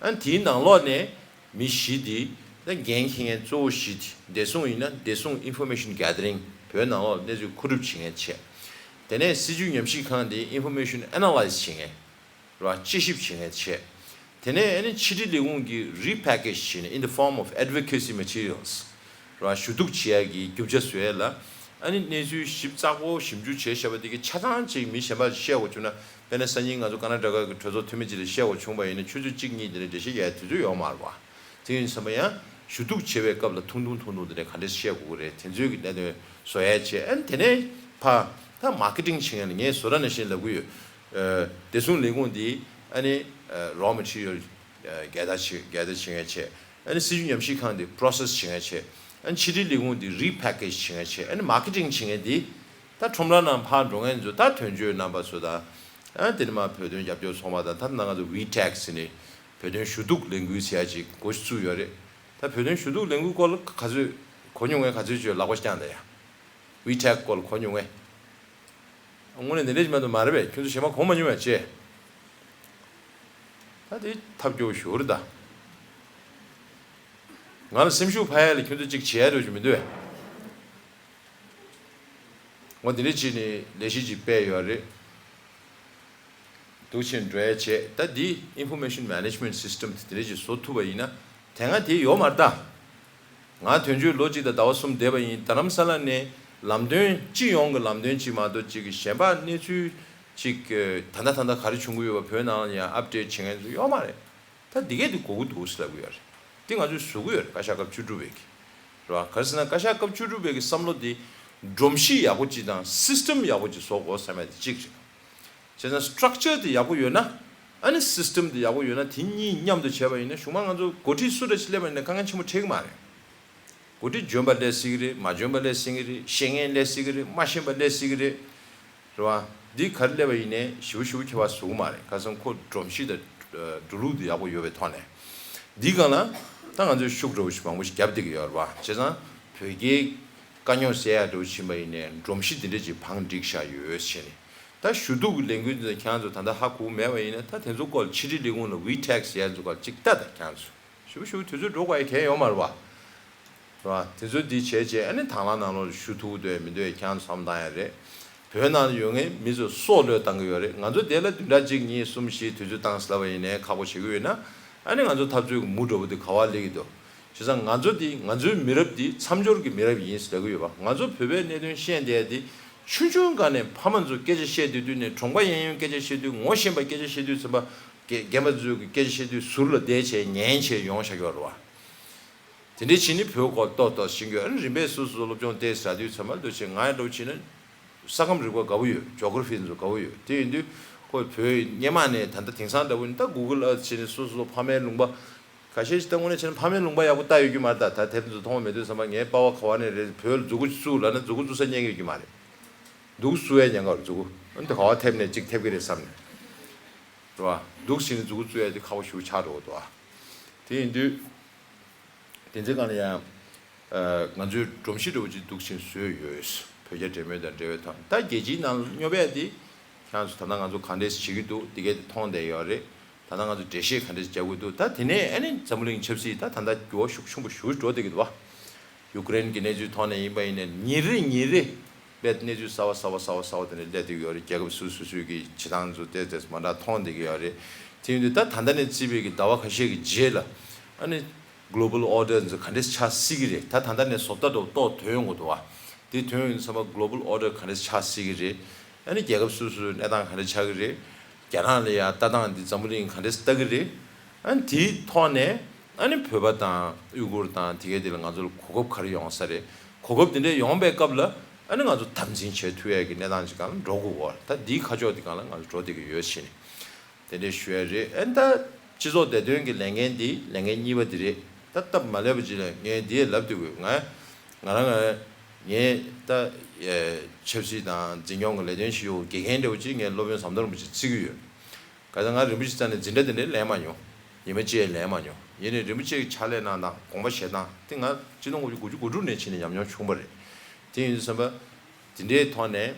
ཨ་ནི་དེའི་ནང་ལོགས་ནས་མི་བཞི་དེ་ད་འགན་འཁྱེར་མཁན་གཙོ་བོ་བཞི་དེ། བདེ་སྲུང་ཡིན་ན་བདེ་སྲུང་Information Gathering བོད་ནང་ལོགས་གནས་ཚུལ་མཁོ་སྒྲུབ་བྱེད་མཁན་བྱས། དེ་ནས་སྲིད་བྱུས་ཉམས་ཞིབ་ཁང་དེ་Information Analyze བྱེད་མཁན། ར་དཔྱད་ཞིབ་བྱེད་མཁན་བྱས། དེ་ནས་ཨ་ནི་ཕྱི་དྲིལ་ལས་ཁུངས་ཀྱིས་repackage་བྱས་ནས་in the form of advocacy materials་ར་ཞུ་གཏུག་བྱེད་ཡ་གི་རྒྱུ་ཆ་བཟོ་ཡ་ལ་ཨ་ནི་གནས་ཚུལ་ཞིབ་ཚགས་པོ་ཞིབ་འཇུག་བྱས་བཞག་པ་དེ་གི་ཆ་ཚང་ཅིག་མི་གཞན་པར་བཤད་དགོས་བྱུང་ན། དཔེར་ན་སང་ཉིན་ང་ཚོ་ཀར་ན་ཊ་ཀ་གི་གྲོས་ཚོགས་འཐུས་མི་ཅིག་ལ་བཤད་དགོས་བྱུང་བ་ཡིན་ན་ཆུ་ཚོད་གཅིག་གཉིས་དེ་ནས་འགྲེལ་བཤད་རྒྱག་ཡ་དུས་ཚོད་ཡོད་མ་རེད་པ། དེ་ཡིན་ཙང་ཡང་ཞུ་གཏུག་བྱེད་པའི་སྐབས་ལ་ཐུང་ཐུང་ཐུང་ཐུང་དེ་འདྲའི་ག་འདྲས་བཤད་དགོས་ཀྱི་རེད། དེ་ཚོའི་གི་གནད་དོན་བཟོ་ཡ་བྱས། ཨ་ནི་དེ་ནས་ཕར་ད་marketing་བྱེད་མཁན་ལ་ངས་བཟོ་ལྟ་ནང་བཞིན་ལབ་ཀྱི་ཡོད། ཨ་བདེ་སྲུང་ལས་ཁུངས་འདི་ཨ་ནི་ཨ་raw material་ཨ་gather་བྱེད་gather་བྱེད་མཁན་བྱས། ཨ་ནི་སྲིད་བྱུས་ཉམས་ཞིབ་ཁང་འདི་process་བྱེད་མཁན་བྱས། ཨ་ནི་ཕྱི་དྲིལ་ལས་ཁུངས་འདི་repackage་བྱེད་མཁན་བྱས། ཨ་ནི་marketing་བྱེད་མཁན་འདི་ད་ཁྲོམ་ར་ནང་ཕར་འགྲོ་མཁན་ཚོ་ད་དོན་གཅོད་རྣམ་པ་ཚོ་དང་། ཨ་དེ་ནས་མར་བོད་དོན་རྒྱབ་སྐྱོར་ཚོགས་པ་དང་། ད་ནང་ང་ཚོ་ཝི་ཊེག་ཟེར་ནས་བོད་དོན་ཞུ་གཏུག་ལས་འགུལ་ཟེར་ཡ་ཅིག་འགོ་བཙུགས་ཡོད་རེད། ད་བོད་དོན་ཞུ་གཏུག་ལས་འགུལ་སྐོར་ལ་ག་ཚོད་གོ་མྱོང་ངས། ག་ཚོད་ཅིག་ལག་པ་བརྐྱངས་དང་ཡ། ཝི་ཊེག་སྐོར་ལ་གོ་མྱོང་ངས། དངོས་གནས་དེ་འདྲ་ཞིག་མ་གཏོགས་མ་རེད་པས། ཁྱོད་ཚོ་གཞན་པ་གོ་མ་མྱོང་བས་ཅེ། ད་དེ་ཐབས་སྐྱོ་ཞུ་རེད་ད། ང་ལ་སེམས་ཤུགས་འཕར་ཡ་ལ་ཁྱོད་ཚོ་གཅིག་བྱེད་ཡ་འགྲོ་རྒྱུ་མི་འདུག་བས། ངོ་དེ་འདྲ་བྱས་ནས་ལས་གཞི་ཅིག་སྤེལ་ཡོད་རེད། འདུག་ཕྱིན་འགྲོ་ཡ་བྱས། ད་འདི་Information Management System་དེ་འདྲ་ཅིག་བཟོ་ཐུབ་པ་ཡིན་ན་དེ་སྔ་དེ་ཡོད་མ་རེད་ད། ང་དོན་གཅོད་ལོ་གཅིག་དང་ཟླ་བ་གསུམ་བསྡད་པ་ཡིན། རྡ་རམ་ས་ལ་ནས་ལམ་སྟོན་སྤྱི་ཡོངས་ཀྱི་ལམ་སྟོན་ཅིག་མ་གཏོགས་ཅིག་གཞན་པ་གནས་ཚུལ་ཅིག་ད་ལྟ་ད་ལྟ་ག་རེ་བྱུང་གི་ཡོད་པ་བོད་ནང་ལ་ཡང་ཨབ་ཌེཊ་བྱེད་མཁན་ཚོ་ཡོད་མ་རེད། ད་འདི་གས་འདི་དགོས་ཀྱི་འདུག་ཟེར་ལབ་ཀྱི་ཡོད་རེད། འདི་ང་ཚོས་བཟོ་གི་ཡོད་རེད། བཀའ་ཤག་སྐབས་བཅུ་དྲུག་པའི་གི་རེད་བ། ག་རེ་ཟེར་ན་བཀའ་ཤག་སྐབས་བཅུ་དྲུག་པའི་གི་བསམ་བློ་འདི་སྒྲོམ་གཞི་ཡག་པོ་ཅིག་དང་སིས་ཊམ་ཡག་པོ་ཅིག་བཟོ་དགོས་བསམ་ཡ་དེ་གཅིག་རེད། བྱས་ཙང་སི་ཊྲག་ཅར་དེ་ཡག་པོ་ཡོད་ན། ཨ་ནི་སིས་ཊམ་དེ་ཡག་པོ་ཡོད་ན། དེ་གཉིས་མཉམ་དུ་བྱས་པ་ཡིན་ན་གཞུག་མ་ང་ཚོ་འགོ་ཁྲིད་སུ་འདྲ་ཞིག་སླེབས་པ་ཡིན་ན་དཀའ་ངལ་ཆེན་པོ་འཕྲད་ཀྱི་མ་རེད། འགོ་ཁྲིད་འཇོན་པ་སླེབས་སྲིད་ཀྱི་རེད། མ་འཇོན་པ་སླེབས་སྲིད་ཀྱི་རེད། ཤེས་མཁན་སླེབས་སྲིད་ཀྱི་རེད། མ་ཤེས་པ་སླེབས་སྲིད་ཀྱི་རེད། རེད་བ། འདི་ག་རེ་སླེབས་པ་ཡིན་ནའི་ཞེ་པོ་ཞེ་པོ་ཁྱད་པར་བཟོ་གི་མ་རེད། ཁ་སང་ཁོ་སྒྲོམ་གཞི་དང་འགྲོ་ལུགས་དེ་ཡག་པོ་ཡོད་པའི་ཐོག་ནས། འདིའི་སྒང་ལ་ད་ང་ཚོས་ཤུགས་འདྲ་བོ་ཞིག་མང་པོ་ཞིག་བརྒྱབ་བསྡད་ཀྱི་ཡོད་རེད་བ། བྱས་ཙང་བོད་རྒྱའི་དཀའ་རྙོག་སེལ་ཡག་འདྲ་བོ་ཕྱིན་པ་ཡིན་ནའི་སྒྲོམ་གཞི་འདི་འདྲ་ཅིག་བང་བསྒྲིགས་བཞག་ཡོད་ཟེར་ནས། ད་ཞུ་གཏུག་གི་ལས་འགུལ་འདི་ཁྱེད་རང་ཚོ་ད་ལྟ་ཧ་གོ་མེད་པ་ཡིན་ན། ད་དེ་ཚོ་སྐོར་ཕྱི་དྲིལ་ལས་ཁུངས་ལ་ཝི་ཊེག་ཟེར་ཡ་ཚོ་སྐོར་ཅིག་ལྟ་ད་ཁྱེད་རང་ཚོ། ཞེ་པོ་ཞེ་པོ་དུས་ཚོད་འགྲོ་དགོས་ཡ་གང་ཡང་ཡོད་མ་རེད་བ། རེད་བ། དེ་ཚོ་འདི་བྱས་བྱས་ཨ་ནི་དང་བླངས་ནང་ལོགས་ལ་ཞུ་ཐུབ་འདུག་མི་འདུག་ཁྱེད་རང་ཚོ་བསམ་བློ་བཏང་ཡ་རེད། བོད་ནང་ལ་ཡོད་མཁན་མི་ཚོ་སྲོག་བློས་བཏང་གི་ཡོད་རེད། ང་ཚོ་དེ་ལ་བདུན་ཕྲག་གཅིག་གཉིས་གསུམ་བཞི་དུས་ཚོད་བཏང་ཟེར་ལབ་པ་ཡིན་ནའི་ཁག་པོ་བྱེད་ཀྱི་ཡོད་ན། ཨ་ནི་ང་ཚོ་འཐབ་རྩོད་ཀྱི་མུ་འདྲ་བོ་འདི་ག་པར་སླེབས་ཀྱི་འདུག་བྱས་ཙང་ང་ཚོ་འདི་ང་ཚོའི་མི་རབས་འདི་མཚམས་སྦྱོར་གྱི་མི་རབས་ཡིན་ཟེར་ལབ་ཀྱི་ཡོད་པ། ང་ཚོ་བོད་པའི་གནད་དོན་བཤད་བསྡད་འདི་ཆུང་ཆུང་སྒང་ནས་ཕ་མ་ཚོ་སྐད་ཆ་བཤད་དུས། དུས་ནས་གྲོང་པ་གཡས་གཡོན་སྐད་ཆ་བཤད་དུས། ངོ་ཤེས་པ་སྐད་ཆ་བཤད་དུས་ཙམ་པ། རྒན་རྒན་པ་ཚོས་ཀྱི་སྐད་ཆ་བཤད་དུས་ཟུར་ལ་བསྡད་བྱས་ཉན་བྱས་ཡོང་བཞག་ཡོད་རེད་བ། དེ་འདྲའི་བྱས་ནས་བོད་སྐོར་ཏོག་ཏོག་ཤེས་ཀྱི་ཡོད། ཨ་ནི་རིམ་པས་སོ་སོ་སློབ་སྦྱོང་ཏོག་ཙམ་བྱས་དུས་ཙམ་པ་འདུག་བྱས། ང་ཡང་འདྲ་བོ་བྱས་ན་ས་ཁམས་རིག་པ་དགའ་པོ་ཡོད། ཇོ་གྷ་ར་ཕི་ཚོ་དགའ་པོ་ཡོད། དེ་ཡིན་དུས་ཁོ་བོད་སྔོན་མ་ནས་ད་ལྟ་དེང་སང་འདྲ་བོ་ནི་ད་གུ་གལ་ཨར་ཐི་བྱས་ནས་སོ་སོ་ཕ་མའི་ལུང་པ། ཁ་ཤས་ཤིག་ད་དངོས་གནས་བྱས་ན་ཕ་མའི་ལུང་པ་ཡག་པོ་ལྟ་ཡོད་ཀྱི་མ་རེད། ད་ད་དེབ་ཚོ་མཐོང་བ་མེད་དུས་ཙམ་པ་ངའི་པ་ཕ་ག་པ་ནས་རེད། བོད་ལ་མཛུབ་གུ་བཙུགས་ལབ་ན་མཛུབ་གུ་བཙུགས་ས་རྙེད་ཀྱི་ཡོད་ཀྱི་མ་རེད། འདུག་བཙུགས་ཡས་ཉེན་ཁ་རེད། མཛུབ་གུ་ཨ་ནི་དེ་ག་པར་ཐེབས་ནས་གཅིག་ཐེབས་ཀྱི་རེད་བསམ་ནས། རེད་བ། འདུག་བྱས་ནས་མཛུབ་གུ་བཙུགས་ཡས་དེ་ཁག་པོ་ཞེ་པོ་ཆགས་འགྲོ་གི་འདུག་ཨ། དེ་ཡིན་དུས། དེ་ཚོའི་སྒང་ལ་ཡང་། ཨ། ང་ཚོའི་སྒྲོམ་གཞི་འདྲ་བོ་ཅིག་འདུག་བྱས་བཟོས་ཡོད། བོད་རྒྱ་འབྲེལ་མོལ་དང་འབྲེལ་བའི་ཐོག་ད་རྒྱལ་སྤྱིའི་ནང་ལ་སྙོབ་ཡས་དེ། ཁྱེད་རང་ཚོ་ད་ལྟ་ང་ཚོ་ག་འདྲས་བྱེད་ཀྱི་འདུག་འདི་གས་དེ་མཐོང་བསྡད་ཡོད་རེད། ད་ལྟ་ང་ཚོ་འགྲེལ་བཤད་ག་འདྲས་རྒྱག་དགོས་འདུག་ད་དེ་ནས་ཨ་ནི་འཛམ་བུ་གླིང་ཆབ་སྲིད་ད་ད་ལྟ་འགྱུར་བ་ཤུགས་ཆེན་པོ་ཞེ་པོ་འགྲོ་བསྡད་ཀྱི་འདུག་བ། ཡུ་ཀེ་རེན་གྱི་གནས་ཚུལ་ཐོག་ནས་ཡིན་པ་ཡིན་ནའི་ཉིན་རེ་ཉིན་རེ་དཔེ་གནས་ཚུལ་གསར་བ་གསར་བ་གསར་བ་གསར་བ་དེ་འདྲ་སླེབས་བསྡད་ཀྱི་ཡོད་རེད། རྒྱལ་ཁབ་སོ་སོ་སོ་སོའི་གི་བྱེད་སྟངས་ཚོ་ཏོག་ཙམ་མ་འདྲ་མཐོང་བསྡད་ཀྱི་ཡོད་རེད། དེ་ཡིན་དུས་ད་ད་ལྟ་ནས་བརྩིས་པའི་གི་ཟླ་བ་ཁ་ཤས་ཀྱི་རྗེས་ལ་ཨ་ནི་Global Order་འཛིན་ག་འདྲས་ཆགས་སྲིད་ཀྱི་རེད། ད་ད་ལྟ་ནས་བཟོ་ལྟ་འདྲ་བོ་ཏོག་ཐོན་ཡོང་གི་འདུག་བ། དེ་ཐོན་ཡོང་དུས་ཙམ་པ་Global Order་ག་འདྲས་ཆགས་སྲིད་ཀྱི་རེད། ཨ་ནི་རྒྱལ་ཁབ་སོ་སོའི་གནས་སྟངས་ག་འདྲས་ཆགས་ཀྱི་རེད། རྒྱ་ནག་ལ་ཡང་ལྟ་སྟངས་འདི་འཛམ་བུ་གླིང་ག་འདྲས་ལྟ་གི་རེད། ཨ་ནི་དེའི་ཐོག་ནས་ཨ་ནི་བོད་པ་དང་ཨུ་གུར་དང་དེ་གའི་དེ་ལ་ང་ཚོ་ལ་གོ་སྐབས་ག་རེ་ཡོང་ས་རེད། གོ་སྐབས་དེ་འདྲས་ཡོང་པའི་སྐབས་ལ་ཨ་ནི་ང་ཚོ་དམ་འཛིན་བྱེད་ཐུབ་ཡས་ཀྱི་གནས་སྟངས་ཅིག་སྒང་ལ་འགྲོ་དགོས་གོ། ད་འདིའི་ཁ་ཕྱོགས་དེ་སྒང་ལ་ང་ཚོ་འགྲོ་བསྡད་ཀྱི་ཡོད་ཕྱིན། དེ་འདྲས་ཞུ་ཡ་རེད། ཨ་ནི་ད་སྤྱི་ཚོགས་བདེ་དོན་གྱི་ལས་འགན་འདི་ལས་འགན་གཉིས་པ་འདི་རེད། ད་སྟབས་མ་ལེགས་པ་ཅིག་ལ་ངས་འདི་ལབ་སྡོད་དགོས། ང་ང་རང་ང་ངས་ད་ཆབ་སྲིད་དང་འཛིན་སྐྱོང་གི་ལས་དོན་ཞུ་དགེ་རྒན་འདྲ་བོ་ཅིག་ངས་སློབ་དཔོན་ཟམ་གདོང་རིན་པོ་ཆེ་བརྩི་གི་ཡོད། ག་ས་ང་རིན་པོ་ཆེ་རྩ་ནས་འཛིན་གྲྭ་དེ་འདྲའི་ལེན་མ་མྱོང་། ཉི་མ་གཅིག་ལེན་མ་མྱོང་། ཡིན་ནའི་རིན་པོ་ཆེ་གི་ཕྱག་ལས་གནང་སྟངས་དགོངས་པ་བཞེས་སྟངས་དེ་ང་ཆིག་སྟོང་དགུ་བརྒྱ་དགུ་བཅུ་གོ་དྲུག་ནས་ཕྱིན་ནས་ཉམས་མྱོང་བྱུང་བ་རེད། དེ་ཡིན་དུས་ཙམ་པ་དེ་འདྲའི་ཐོག་ནས་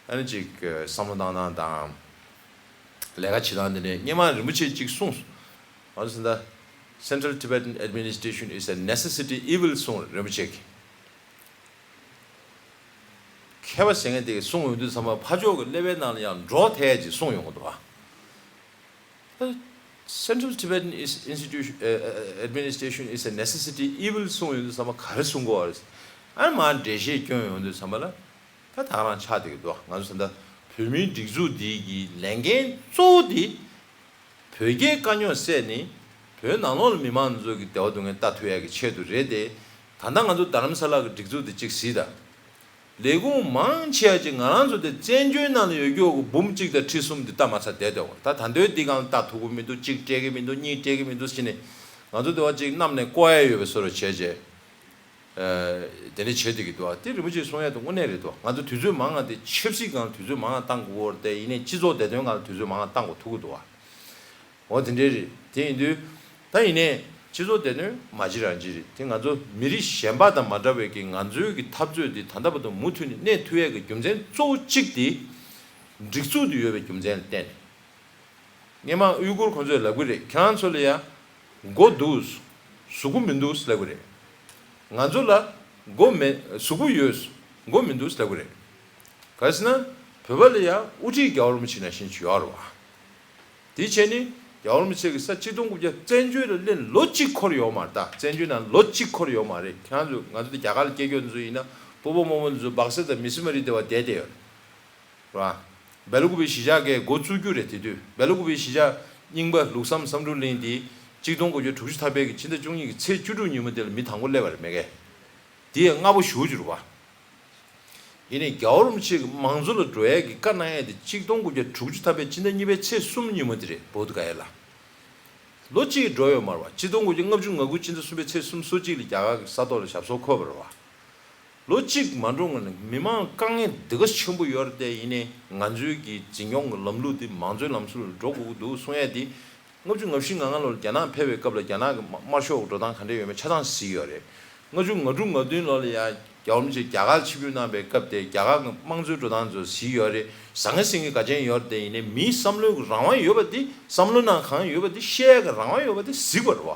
ཨ་ནི་ཅིག་བསམ་བློ་བཏང་སྟངས་དང་། ལས་ཀ་བྱེད་སྟངས་དེ་འདྲའི་སྔོན་མ་རིན་པོ་ཆེས་ཅིག་གསུངས་སོང་། ང་ཚོ་ད་Central Tibetan Administration is a necessity evil་གསུངས་རེད་རིན་པོ་ཆེ་གིས། མཁས་པ་ཟེར་མཁན་དེ་གིས་གསུངས་ཡོང་དུས་ཙམ་པ་ཕར་ཕྱོགས་ཀྱི་ཀླད་པའི་ནང་ལ་ཡང་འགྲོ་ཐལ་ཅིག་གསུངས་ཡོང་གི་འདུག་བ། Central Tibetan is institution, uh, administration is a necessity evil གསུངས་ཡོང་དུས་ཙམ་པ་ག་རེ་གསུང་གི་ཡོད་རེད། ཨ་ནི་མར་འགྲེལ་བཤད་སྐྱོན་ཡོང་དུས་ཙམ་པ་ལ་ད་ད་ག་རང་ཆགས་བསྡད་ཀྱི་འདུག་ང་ཚོ་ད་ལྟ་བོད་མིའི་སྒྲིག་འཛུགས་འདི་གི་ལས་འགན་གཙོ་བོ་འདི་བོད་རྒྱའི་དཀའ་རྙོག་སེལ་ནས་བོད་ནང་ལོགས་ལ་མི་མང་ཚོ་གི་བདེ་བ་སྡུག་བསྔལ་ལྟ་ཐུབ་ཡག་གི་ཆེད་དུ་རེད་དེ། ད་ལྟ་ང་ཚོ་རྡ་རམ་ས་ལ་གི་སྒྲིག་འཛུགས་འདི་གཅིག་གཟིགས་དང་། ལས་ཁུངས་མང་ཆེ་བ་ཅིག་ང་རང་ཚོ་དེ་བཙན་བྱོལ་ནང་ལ་ཡོད་རྒྱུ་གི་འབུམ་གཅིག་དང་ཁྲི་གསུམ་འདི་ལྟ་མ་ཚར་བསྡད་འདུག་ད་ད་འདོད་འདི་གང་ལ་ལྟ་ཐུབ་ཀྱི་མི་འདུག་གཅིག་སྤྲད་ཀྱི་མི་འདུག་གཉིས་སྤྲད་ཀྱི་མི་འདུག་ཟེར་ནས་ང་ཚོ་དེ་བ་ཅིག་གནམ་ནས་བསྐོར་ཡ་ཡོད་པའི་བཟོ་འདྲ་བྱས་བྱས། དེ་འདྲ་བྱེད་བསྡད་ཀྱི་འདུག་ཨ་དེ་རིན་པོ་ཆེས་གསུང་ཡ་དེ་དངོས་གནས་རེད་འདུག་ང་ཚོ་དུས་ཚོད་མང་ང་དེ་ཆབ་སྲིད་སྒང་ལ་དུས་ཚོད་མང་ང་བཏང་དགོས་ཀྱི་ཡོད་རེད་དེ། ཡིན་ནའི་སྤྱི་ཚོགས་བདེ་དོན་སྒང་ལ་དུས་ཚོད་མང་ང་བཏང་དགོས་ཐུག་གི་འདུག་ཨ། འོ་དེ་འདྲའི་རེད། དེ་ཡིན་དུས་ད་ཡིན་ནའི་སྤྱི་ཚོགས་བདེ་དོན་མ་བྱེད་རང་བྱེད་རེད་དེ། ང་ཚོ་མི་རིགས་གཞན་པ་དང་མ་འདྲ་བའི་གི་ང་ཚོའི་གི་འཐབ་རྩོད་དེ་ད་ལྟ་བར་དུ་མུ་མཐུད་ནས་གནས་ཐུབ་ཡས་ཀྱི་རྒྱུ་མཚན་གཙོ་བོ་གཅིག་དེ་སྒྲིག་འཛུགས་དེ་ཡོད་པའི་རྒྱུ་མཚན་ལ་བརྟེན་ནས། སྔོན་མ་ཡུ་གུར་ཁོང་ཚོས་ལབ་གི་རེད། ཁྱེད་རང་ཚོ་ལ་ཡ་མགོ་འདུག་གཟུགས་པོ་མི་འདུག་ལབ་གི་རེད། ང་ཚོ་ལ་མགོ་མེད། གཟུགས་པོ་ཡོད། མགོ་མི་འདུག་ལབ་གི་རེད། ག་རེ་ཟེར་ན་བོད་པ་ལ་ཡ་དབུ་ཁྲིད་རྒྱལ་བ་རིན་པོ་ཆེ་ནང་བཞིན་ཅིག་ཡོད་རེད་བ། དེ་བྱས་ནས་རྒྱལ་བ་རིན་པོ་ཆེ་གི་ས་གཅིག་སྟོང་དགུ་བརྒྱ་བཙན་བྱོལ་ལ་སླེབས་ལོ་གཅིག་འཁོར་ཡོད་མ་རེད་ད། བཙན་བྱོལ་ནང་ལོ་གཅིག་འཁོར་ཡོད་མ་རེད། ཁྱེད་རང་ཚོ་ང་ཚོ་དེ་རྒྱ་གར་ལ་སྐྱེས་རྒྱུ་ཚོ་ཡིན་ན་སྤོ་བོ་རྨོ་མོ་ཚོ་སྦག་སེ་དང་མི་སི་མ་རི་དེ་བ་བསྡད་བསྡད་ཡོད་རེད་བ། སྦེལ་ཀོབ་པའི་གཞིས་ཆགས་ཀྱི་འགོ་བཙུགས་རྒྱུ་རེད། དེ་དུས་སྦེལ་ཀོབ་པའི་གཞིས་ཆགས་རྙིང་པ་ལུགས་བསམ་བསམ་འགྲུབ་གླིང་དེ་གཅིག་སྟོང་དགུ་བརྒྱ་དྲུག་ཅུ་ཐམ་པའི་གི་ཕྱི་ཟླ་བཅུ་གཉིས་ཀྱི་ཚེས་བཅུ་དྲུག་ཉིན་མོ་དེ་ལ་མི་དང་པོ་སླེབས་པ་རེད་མེད་ཀས། དེ་ཡང་སྔ་པོ་ཞེ་པོ་ཅིག་རེད་བ། ཡིན་ནའི་རྒྱལ་བ་རིན་པོ་ཆེ་གི་མང་གཙོ་ལ་འགྲོ་ཡས་ཀྱི་བཀའ་གནང་ཡས་དེ་གཅིག་སྟོང་དགུ་བརྒྱ་དྲུག་ཅུ་ཐམ་པའི་སྤྱི་ཟླ་གཉིས་པའི་ཚེས་གསུམ་ཉིན་མོ་དེ་རེད། བོད་དུ་ག་ཡ་ལ། ལོ་གཅིག་འགྲོ་ཡོད་མ་རེད་བ། གཅིག་སྟོང་དགུ་བརྒྱ་ལྔ་བཅུ་ང་དགུ་སྤྱི་ཟླ་གསུམ་པའི་ཚེས་སུམ་ཅུ་སོ་གཅིག་ལ་རྒྱ་གར་གྱི་ས་ཐོག་ལ་ཞབས་སོར་འཁོད་པ་རེད་བ། ལོ་གཅིག་མ་འགྲོ་སྔོན་ནས་མི་མང་དཀའ་ངལ་འདི་ག་ཆེན་པོ་ཡོད་རེད་དེ། ཡིན་ནའི་ང་ཚོའི་གི་འཛིན་སྐྱོང་གི་ལམ་ལུགས་འདི་མང་གཙོའི་ལམ་སྲོལ་ལ་འགྲོ་དགོས་ཀྱི་འདུག་གསུང་ཡས་དེ། ལྔ་བཅུ་ང་བཞི་ང་ལྔ་ལོར་རྒྱ་ནག་ཕེབས་པའི་སྐབས་ལ་རྒྱ་ནག་གི་དམར་ཤོག་གི་འགྲོ་སྟངས་ག་འདྲ་ཡོད་མེད་ཆ་ཚང་གཟིགས་ཡོད་རེད། ལྔ་བཅུ་ང་དྲུག་ང་བདུན་ལོ་ལ་ཡང་རྒྱལ་བ་རིན་པོ་ཆེ་རྒྱ་གར་ཆིབས་བསྒྱུར་གནང་པའི་སྐབས་དེ་རྒྱ་གར་གྱི་དམངས་གཙོའི་འགྲོ་སྟངས་ཚོ་གཟིགས་ཡོད་རེད། བཟང་ངན་སེང་གེ་ག་ཅན་ཡོད་རེད་དེ། ཡིན་ནའི་མིའི་བསམ་བློའི་རང་དབང་ཡོད་པ་དེ། བསམ་བློ་ནང་གང་ཡོད་པ་དེ་བཤད་ཡས་ཀྱི་རང་དབང་ཡོད་པ་དེ་གཟིགས་པ་རེད་བ།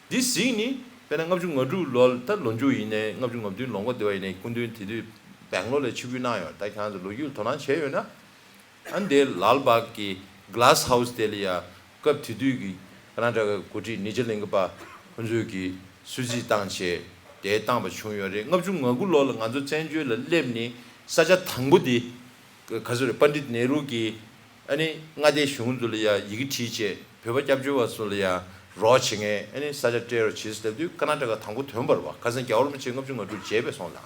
འདི་གཟིགས་ནི་དཔེར་ན་ལྔ་བཅུ་ང་དྲུག་ལོ་ལ་ད་ལོ་མཇུག་ཡིན་ནའི་ལྔ་བཅུ་ང་བདུན་ལོ་འགོ་དེ་བ་ཡིན་ནའི་སྐུ་མདུན་དེ་དུས་སྦེང་ལོར་ལ་ཆིབས་བསྒྱུར་གནང་ཡོད། ད་ཁྱེད་རང་ཚོ་ལོ་རྒྱུས་དོ་སྣང་བྱས་ཡོད་ན། ཨ་འདི་ལཱལ་བྷག་གི་གླ་སི་ཧའུ་སི་དེ་ལ་ཡ་སྐབས་དེ་དུས་ཀྱི་ཀར་ན་ཊ་ཀའི་འགོ་ཁྲིད་ནི་ཇ་ལིང་ག་པ་ཁོང་ཚོས་ཀྱི་གསོལ་ཚིགས་བཏང་བྱས་དེ་བཏང་པ་བྱུང་ཡོད་རེད། ལྔ་བཅུ་ང་དགུ་ལོ་ལ་ང་ཚོ་བཙན་བྱོལ་ལ་སླེབས་ནས་ས་ཆ་དང་པོ་དེ་ག་ཚོད་རེད། པཎ་ཌིད་ནེ་རུ་གི་ཨ་ནི་མངའ་སྡེ་གཞུང་ཚོ་ལ་ཡ་ཡི་གེ་བྲིས་བྱས་བོད་པ་སྐྱབས་བཅོལ་བ་ཚོ་ལ་ཡ་རོགས་བྱེད་མཁན་ཨ་ནི་ས་ཆ་སྤྲད་རོགས་བྱེད་ཟེར་ལབ་དུས་ཀར་ན་ཊ་ཀ་དང་པོ་ཐོན་པ་རེད་བ། ཁ་སང་རྒྱལ་བ་རིན་པོ་ཆེ་ལྔ་བཅུ་ང་དྲུག་མཇལ་བས་སོང་ལ།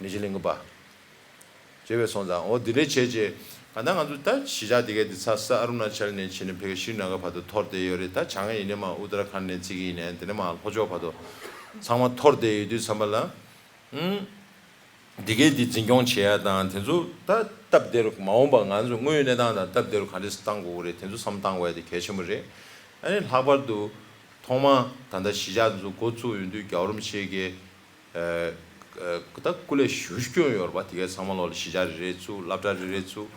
ནི་ཇ་ལིང་ག་པ། བྱས་པས་སོང་ཙང་འོ་འདི་འདྲས་བྱས་རྗེས་གང་ལྟར་ང་ཚོ་ད་གཞིས་ཆགས་འདི་གའི་འདི་ཚ་ས་ཨ་རུ་ན་ཅལ་ནས་བྱས་ནས་ཕ་གི་ཤྲི་ནཱ་གར་བར་དུ་འཐོར་བསྡད་ཡོད་རེད། ད་བྱང་ཡིན་ནའི་མ་ཨུ་ཏར་ཁཱན་ནས་བརྩི་གི་ཡིན་ནའི་དེ་ནས་མ་ལྷོ་ཕྱོགས་བར་དུ་ཚང་མ་འཐོར་བསྡད་ཡོད་དུས་ཙམ་པ་ལ། ཨུམ། འདི་གའི་འདི་འཛིན་སྐྱོང་བྱེད་ཡ་དང་དེ་ཚོ་ད་སྟབས་བདེ་རུ་མ་འོངས་པ་ང་ཚོ་དངོས་ཡོད་གནས་སྟངས་དང་སྟབས་བདེ་རུ་ག་འདྲས་སེ་བཏང་དགོས་ཀྱི་རེད། དེ་ཚོ་བསམ་བཏང་དགོས་ཡ་དེ་གལ་ཆེན་པོ་རེད། ཨ་ནི་ལྷག་པར་དུ་ཐོག་མ་ད་ལྟ་གཞིས་ཆགས་འདི་ཚོ་འགོ་བཙུགས་ཡོང་དུས་རྒྱལ་བ་རིན་པོ་ཆེ་གིས། ཨ་ད་སྐུ་ལས་ཞེ་པོ་སྐྱོན་ཡོད་རེད་པ། དེ་གའི་ཚང་མ་ལོག་ལ་གཞིས་ཆགས་རེ་རེ་བཙུགས། སློབ་གྲྭ་རེ་རེ་བཙུགས།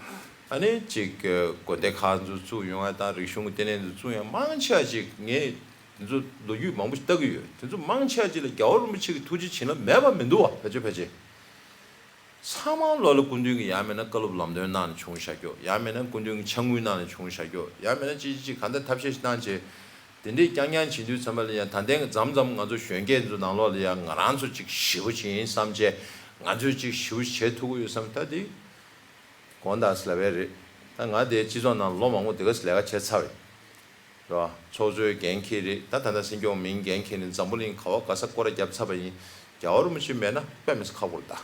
ཨ་ནི་ཅིག་དགོན་སྡེ་ཁག་ཚོ་བཙུགས་ཡོང་ཡ་དང་རིག་གཞུང་གི་ལྟེ་གནས་ཚོ་བཙུགས་ཡ་མང་ཆེ་བ་ཅིག་ངས་དེ་ཚོ་ལོ་རྒྱུས་མང་པོ་ཞིག་ལྟ་གི་ཡོད། དེ་ཚོ་མང་ཆེ་བ་ཅིག་ལ་རྒྱལ་བ་རིན་པོ་ཆེ་གི་ཐུགས་རྗེ་བྱིན་རླབས་མེད་པ་མི་འདུག་བ། ཕལ་ཆེར་ཕལ་ཆེར། ཚང་མ་ལོག་ལ་སྐུ་མདུན་གྱིས་ཡང་མིན་ན་བཀའ་སློབ་ལམ་སྟོན་གནང་ནས་བྱུང་བཞག་རྒྱུ། ཡང་མིན་ན་སྐུ་མདུན་གྱིས་ཕྱག་དངུལ་གནང་ནས་བྱུང་བཞག་རྒྱུ། ཡང་མིན་ན་ཅི་ཅི་ཅི་གང་ལྟར་ཐབས་ཤེས་ཤིག་བཏང་བྱས། དེ་འདྲས་རྐྱང་རྐྱང་བྱེད་དུས་ཙམ་པ་ལ་ཡང་ད་ལྟའི་མཚམས་མཚམས་ང་ཚོ་གཞོན་སྐྱེས་ཚོ་ནང་ལོགས་ལ་ཡང་ང་རང་ཚོ་ཅིག་ཞེ་པོ་ཅིག་ཡིན་བསམ་བྱས། ང་ཚོས་ཅིག་ཞེ་པོ་བྱེད་ཐུབ་ཀྱི་ཡོད་བསམ། ད་དེ་དགོངས་དག་ཟེར་ལབ་པ་རེད། ད་ང་དེ་སྤྱི་ཚོགས་ནང་ལོ་མང་པོ་དེ་ག་ལས་ཀ་བྱས་ཚར་བས། རེད་བ། ཚོགས་གཙོའི་འགན་འཁྱེར་རེད། ད་ད་ལྟ་སྲིད་སྐྱོང་མིང་འགན་འཁྱེར་ནས་འཛམ་བུ་གླིང་ག་བ་ག་ས་སྐོར་ར་བརྒྱབ་ཚར་བ་ཡིན། རྒྱལ་བ་རིན་པོ་ཆེ་མེད་ན་དཔེ་མི་སྲིད་ཁག་པོ་རེད་ད།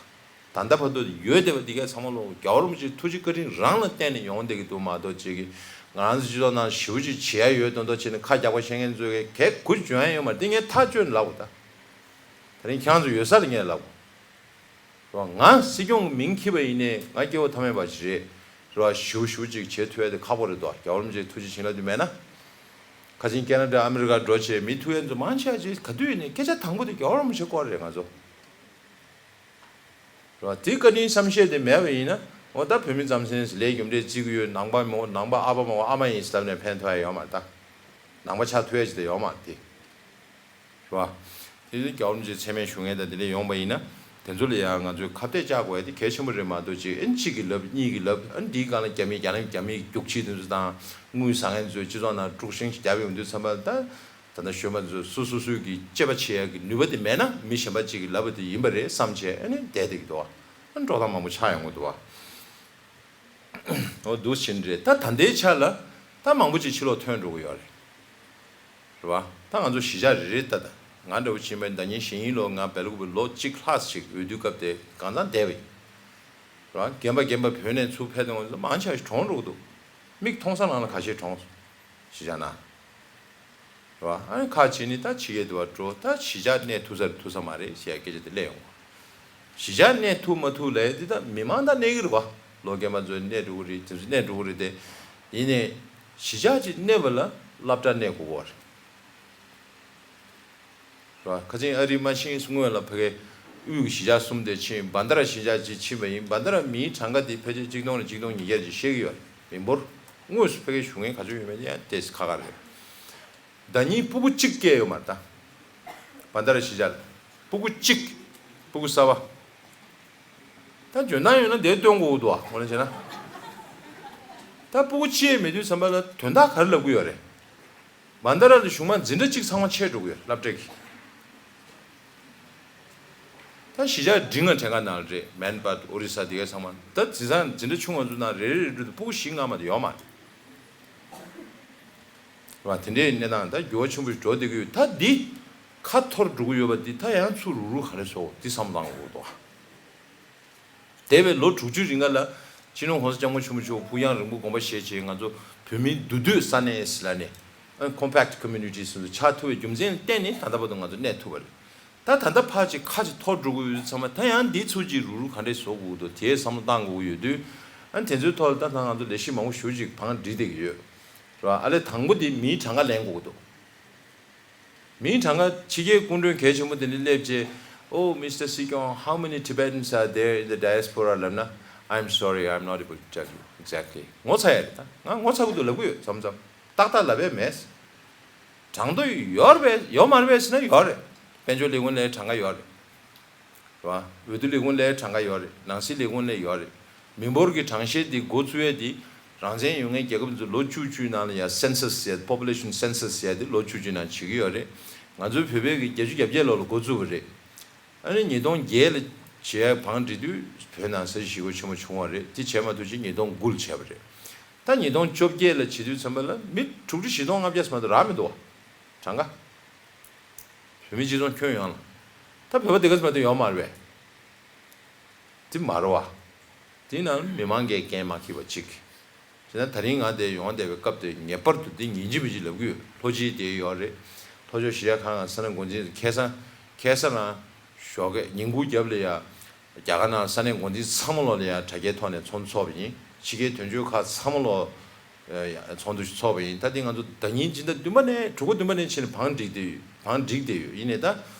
ད་ལྟ་བར་དུ་ཡོད་བསྡད་པ་འདི་གའི་ཚང་མ་ལོ་རྒྱལ་བ་རིན་པོ་ཆེའི་ཐུགས་རྗེ་བཀའ་དྲིན་རང་ལ་བརྟེན་ནས་ཡོང་བསྡད་ཀྱི་འདུག་མ་གཏོགས་ཅིག་གིས་ང་རང་ཚོ་སྤྱི་ཚོགས་ནང་ཞེ་པོ་ཅིག་བྱེད་ཡ་ཡོད་མདོག་མདོག་བྱས་ནས་ཁ་རྒྱག་པ་བཤད་མཁན་ཚོས་གས་གུ་འཇོན་ཡ་ཡོད་མ་རེད། འདི་ངས་ཐག་ཆོད་ནས་ལབ་དགོས་ད། དེ་རིང་ཁྱེད་རང་ཚོ་ཡོད་ས་ལ་ངས་ལབ་དགོས། རེད་བ། ང་སྲིད་སྐྱོང་གི་མིང་འཁྱེར་བ་ཡིན་ནའི་ང་སྐྱེ་བོ་ཐ་མལ་པ་ཞིག་རེད། རེད་བ། ཞེ་པོ་ཞེ་པོ་ཅིག་བྱེད་ཐུབ་ཡ་དེ་ཁག་པོ་རེད་དོ། རྒྱལ་བ་རིན་པོ་ཆེའི་ཐུགས་རྗེ་བྱིན་རླབས་དེ་མེད་ན། ཁ་སང་ཁེ་ན་ཌ་ཨ་མི་རི་ཀ་འགྲོ་བྱས་མི་ཐུག་ཡ་ཚོ་མང་ཆེ་བ་ཅིག་ག་དུས་ཡིན་ནའི་སྐད་ཆ་དང་པོ་དེ་རྒྱལ་བ་རིན་པོ་ཆེ་སྐོར་རེད་ང་ཚོ། རེད་བ། དེ་བཀའ་དྲིན་བསམ་ཤེས་དེ་མེད་པ་ཡིན་ན། འོ་ད་བོད་མི་རྩམ་ཟན་ལས་རྒྱུ་འབྲས་བརྩི་གི་ཡོད། ནང་པ་མོ་ནང་པ་ཨ་ཕ་མོ་ཨ་མ་ཡིན་ཟེར་ལབ་ནས་ཕན་ཐོགས་ཡ་ཡོད་མ་རེད་ད། ནང་པ་ཆགས་ཐུབ་ཡ་ཅིག་དེ་ཡོད་མ་རེད་དེ། རེད་བ། དེ་ཚོ་རྒྱལ་བ་རིན་པོ་ཆེ་མཚན་སྨད་ཞུ་མཁན་དང་དེ་འདྲ་ཡོང་པ་ཡིན་ན། དེ་ཚོ་ལ་ཡང་ང་ཚོས་ཁ་གཏད་བཅག་དགོས་ཡ་དེ་གལ་ཆེན་པོ་རེད་མ་གཏོགས། ཅིག་ཨེ་གཅིག་གིས་ལབ་གཉིས་ཀྱིས་ལབ། ཨ་འདིའི་སྒང་ལ་རྒྱ་མི་རྒྱ་ལམ་རྒྱ་མིའི་རྒྱུག་ཆས་དེ་ཚོ་དང་དངུལ་ཟ་མཁན་ཚོས་སྤྱི་ཚོགས་ནང་དཀྲུག་ཤིང་ཞིག་བརྒྱབ་ཡོང་དུས་ཙམ་པ་ལ། ད་ད་ལྟ་གཞོན་པ་ཚོས་སོ་སོ་སོའི་གི་དཔྱད་པ་བྱེད་ཡ་གི་ནུས་པ་དེ་མེད་ན། མི་གཞན་པ་གཅིག་གིས་ལབ་པ་དེ་ཡིན་པ་རེད་བསམ་བྱས་ཨ་ནི་བསྡད་བསྡད་ཀྱི་འདུག་བ། ཨ་འགྲོ་སྟངས་མང་པོ་ཆགས་ཡོང་གི་འདུག་བ། འོ་འདུག་ཕྱིན་རེད། ད་ད་ལྟའི་ཆ་ལ་ད་མང་པོ་ཅིག་ཕྱི་ལོགས་ཐོན་འགྲོ་གི་ཡོད་རེད། རེད་བ། ད་ང་ཚོ་གཞིས་ཆགས་རེ་རེ་ད་ལྟ་ང་འདྲ་བོ་ཕྱིན་པའི་ཟླ་ཉིན་གཞེས་ནིང་ལོ་ང་སྦེལ་ཀོབ་ལོ་གཅིག་ལྷག་ཅིག་འོས་བསྡུ་སྐབས་དེ་གང་ཚང་བསྡད་པ་ཡིན། རེད་བ། རྒན་པ་རྒན་པ་བོད་ནས་ཚུར་ཕེབས་དུས་ང་ཚོ་མང་ཆེ་བ་ཞིག་གྲོངས་འགྲོ་གི་འདུག་མིག་མཐོང་ས་ནང་ལ་ཁ་ཤས་གྲོངས་སོང་། གཞིས་ཆགས་ནང་། རེད་བ། ཨ་ནི་ཁ་ཕྱེ་ནི་ད་ཕྱི་རྒྱལ་དུ་བ་འགྲོ། ད་གཞིས་ཆགས་གནས་ཐུབ་ས་རེད་ཐུབ་ས་མ་རེད་ཞེས་སྐད་ཆ་དེ་སླེབས་ཡོང་བ། གཞིས་ཆགས་གནས་ཐུབ་མ་ཐུབ་ལས་འདི་ད་མི་མང་ད་གནས་ཀྱི་རེད་བ། ལོ་རྒན་པ་ཚོས་གནས་འགྲོ་གི་རེད། དེ་ཚོ་གནས་འགྲོ་གི་རེད་དེ། ཡིན་ནའི་གཞིས་ཆགས་ཅིག་གནས་པ་ལ་སློབ་གྲྭ་གནས་དགོས་ཀྱི་རེད། རེད་བ། ཁ་ཆེན་ཨ་རིའི་དམར་ཤིང་སྔོན་ལ་ཕ་གི་དབུས་ཀྱི་གཞིས་ཆགས་གསུམ་དེ་ཕྱིན། བན་ད་ར་གཞིས་ཆགས་ཅིག་ཕྱིན་པ་ཡིན། བན་ད་ར་མིའི་གྲངས་ཀ་དེ་ཕལ་ཆེར་གཅིག་སྟོང་ནས་གཅིག་སྟོང་ཉིས་བརྒྱ་ཅིག་བཤད་ཀྱི་ཡོད་རེད། མི་འབོར་དངོས་སུ་ཕ་གིར་བཞུགས་མཁན་ག་ཚོད་ཡོད་མེད་ཡང་ཏོག་ཙམ་ཁག་ཁག་རེད། ཟླ་ཉིན་སྤུ་གུ་གཅིག་སྐྱེས་ཡོད་མ་རེད་ད། བན་ད་ར་གཞིས་ཆགས་ལ་སྤུ་གུ་གཅིག་སྤུ་གུ་གསར་པ། ད་འཇོན་ཐང་ཡོད་ན་དེ་སྟོན་དགོས་ཀྱི་འདུག་ཨ། དངོས་གནས་བྱས་ན། ད་སྤུ་གུ་གཅིག་མེད་དུས་ཙམ་པ་ལ་དོན་དག་ག་རེ་ལབ་ཀྱི་ཡོད་རེད། བན་ད་ར་ལ་གཞུང་མང་འཛིན་གྲྭ་གཅིག་ཚང་མ་ཆད་འགྲོ་གི་ཡོད་སློབ་གྲྭ་གི། ད་གཞིས་ཆགས་འབྲིང་ང་གྲས་ཀ་ནང་ལ་རེད། མན་པ་ཨོ་རི་ས་དེ་ག་ཚང་མ། ད་དེང་སང་འཛིན་གྲྭ་ཆུང་བ་ཚོ་ནང་རེ་རེ་རེ་རེ་དུ་སྤུ་གུ་བཞི་ལྔ་མ་གཏོགས་ཡོད་མ་རེད། རེད་བ། དེ་འདྲའི་གནས་སྟངས་ད་འགྱུར་བ་ཆེན་པོ་ཞིག་འགྲོ་བསྡད་ཀྱི་ཡོད། ད་འདི་ཁ་འཐོར་འགྲོ་གི་ཡོད་པ་འདི་ད་ཡང་ཚུར་རུག་རུག་ག་རེ་བཟོ་འདི་བསམ་བློ་བཏང་དགོས་འདུག་འདས་པའི་ལོ་དྲུག་ཅུའི་རིང་ལ་སྤྱི་ནོར་༸གོང་ས་༸སྐྱབས་མགོན་ཆེན་པོ་མཆོག་ཕུགས་རྒྱང་རིང་པོ་དགོངས་པ་བཞེས་བྱས། ང་ཚོ་བོད་མིའི་འདུས་སྡོད་ས་གནས་ལ་ནས་compact communities ཆགས་ཐུབ་པའི་རྒྱུ་མཚན་ལ་བརྟེན་ནས་ད་ལྟ་བར་དུ་ང་ཚོ་གནས་ཐུབ་པ་རེད། ད་ད་ལྟ་ཕར་ཅིག་ཁ་ཅིག་འཐོར་འགྲོ་གི་ཡོད་དུས་ཙམ་པ། ད་ཡང་འདི་ཚུར་ཅིག་རུག་རུག་ག་འདྲས་བཟོ་དགོས་འདུག་དེའི་བསམ་བློ་བཏང་དགོས་ཀྱི་ཡོད་དུས། ཨ་ནི་དེ་ཚོའི་ཐོག་ལ་ད་ད་ང་ཚོ་ལས་གཞི་མང་པོ་ཞེ་པོ་ཅིག་བང་བསྒྲིགས་བསྡད་ཀྱི་ཡོད། རེད་བ། ཨ་ལས་དང་པོ་དེ་མིའི་གྲངས་ཀ་ལེན་དགོས་ཀྱི་འདུག་མིའི་གྲངས་ཀ་ཕྱི་རྒྱལ་སྐུ་མགྲོན་གལ་ཆེན་པོ་དེ་འདྲ་སླེབས་རྗེས། Oh, Mister Sik Yong, how many Tibetans are there in the diaspora? ལབ་ན། I'm sorry, I'm not able to tell you exactly. ངོ་ཚ་ཡ་རེད། ད་ང་ངོ་ཚ་གི་འདུག་ལབ་ཀྱི་ཡོད། མཚམས་མཚམས་ཏག་ཏག་ལབ་ཡ་མེད། གྲངས་ཐོ་ཡོད་རེད་པས། ཡོད་མ་རེད་པས་ཟེར་ན་ཡོད་རེད། དཔལ་འབྱོར་ལས་ཁུངས་ལ་གྲངས་ཀ་ཡོད་རེད། རེད་བ། འོས་བསྡུ་ལས་ཁུངས་ལ་གྲངས་ཀ་ཡོད་རེད། ནང་སྲིད་ལས་ཁུངས་ལ་ཡོད་རེད། མི་འབོར་གྱི་གྲངས་བཤེར་འདི་འགོ་བཙུགས་ཡས་འདི། རང་བཙན་ཡོད་མཁན་རྒྱལ་ཁབ་ཚོ་ལོ་བཅུ་བཅུའི་ནང་ལ་ཡ་census ཟེར། population census ཟེར་ཡ་འདི་ལོ་བཅུ་བཅུའི་ནང་བྱེད་ཀྱི་ཡོད་རེད། ང་ཚོའི་བོད་པའི་གི་བརྒྱད་ཅུ་གྱ་བརྒྱད་ལོ་ལ་འགོ་བཙུགས་པ་རེད། ཨ་ནི་ཉིས་སྟོང་བརྒྱད་ལ་བྱེད་ཡ་བང་བསྒྲིགས་དུས་བོད་ནང་ས་ཞིང་ཞེ་པོ་ཆེན་པོ་བྱུང་བ་རེད། དེ་བྱས་མ་ཐུབ་ཅིག་ཉིས་སྟོང་དགུ་ལ་བྱས་པ་རེད། ད་ཉིས་སྟོང་བཅོ་བརྒྱད་ལ་བྱེད་དུས་ཙམ་པ་ལ་མི་དྲུག་ཁྲི་བཞི་སྟོང་ལྔ་བརྒྱ་ཙམ་མ་གཏོགས་རག་མི་འདུག་བ། གྲངས་ཀ་བོད་མི་སྤྱི་ཚོགས་ཁྱོན་ཡོངས་ལ། ད་བོད་པ་དེ་ག་ཙམ་མ་གཏོགས་ཡོད་མ་རེད་པས། དེ་མ་རེད་བ། དེ་ནང་མི་མང་གིས་འགན་མ་འཁྱེར་བ་གཅིག་བྱས་ན། ད་རིང་ང་དེ་ཡོང་བསྡད་པའི་སྐབས་དེ་ངེས་པར་དུ་འདི་ཡིན་གཅིག་མིན་གཅིག་ལབ་ཀྱི་ཡོད། ལྷོ་སྤྱི་དེ་ཡོད་རེད། ལྷོ་ཕྱོགས་གཞིས་ཆགས་ཁག་ནང་ས་གནས་འགོ་འཛིན་ཁ་སང་ཁ་སང་རང་ཞོགས་ཀས་ཉིན་གུང་རྒྱབ་ལ་ཡ། རྒྱ་གར་ནང་ས་གནས་འགོ་འཛིན་ཚང་མ་ལོག་ལ་ཡ་དྲ་རྒྱའི་ཐོག་ནས་ཚོགས་འདུ་ཚོགས་པ་ཡིན། ཕྱི་རྒྱལ་དོན་གཅོད་ཁག་ཚང་མ་ལོག་ཚོགས་འདུ་ཞིག་ཚོགས་པ་ཡིན། ད་འདི་ང་ཚོ་ཟླ་ཉིན་སྤྱི་ཟླ་བདུན་པ་ནས་དྲུག་པ་བདུན་པ་ནས་ཕྱིན་ནས་བང་བསྒྲིགས་བསྡད་ཡོད། བང་བསྒྲིགས་བསྡད་ཡོད། ཡིན་ནའི་ད་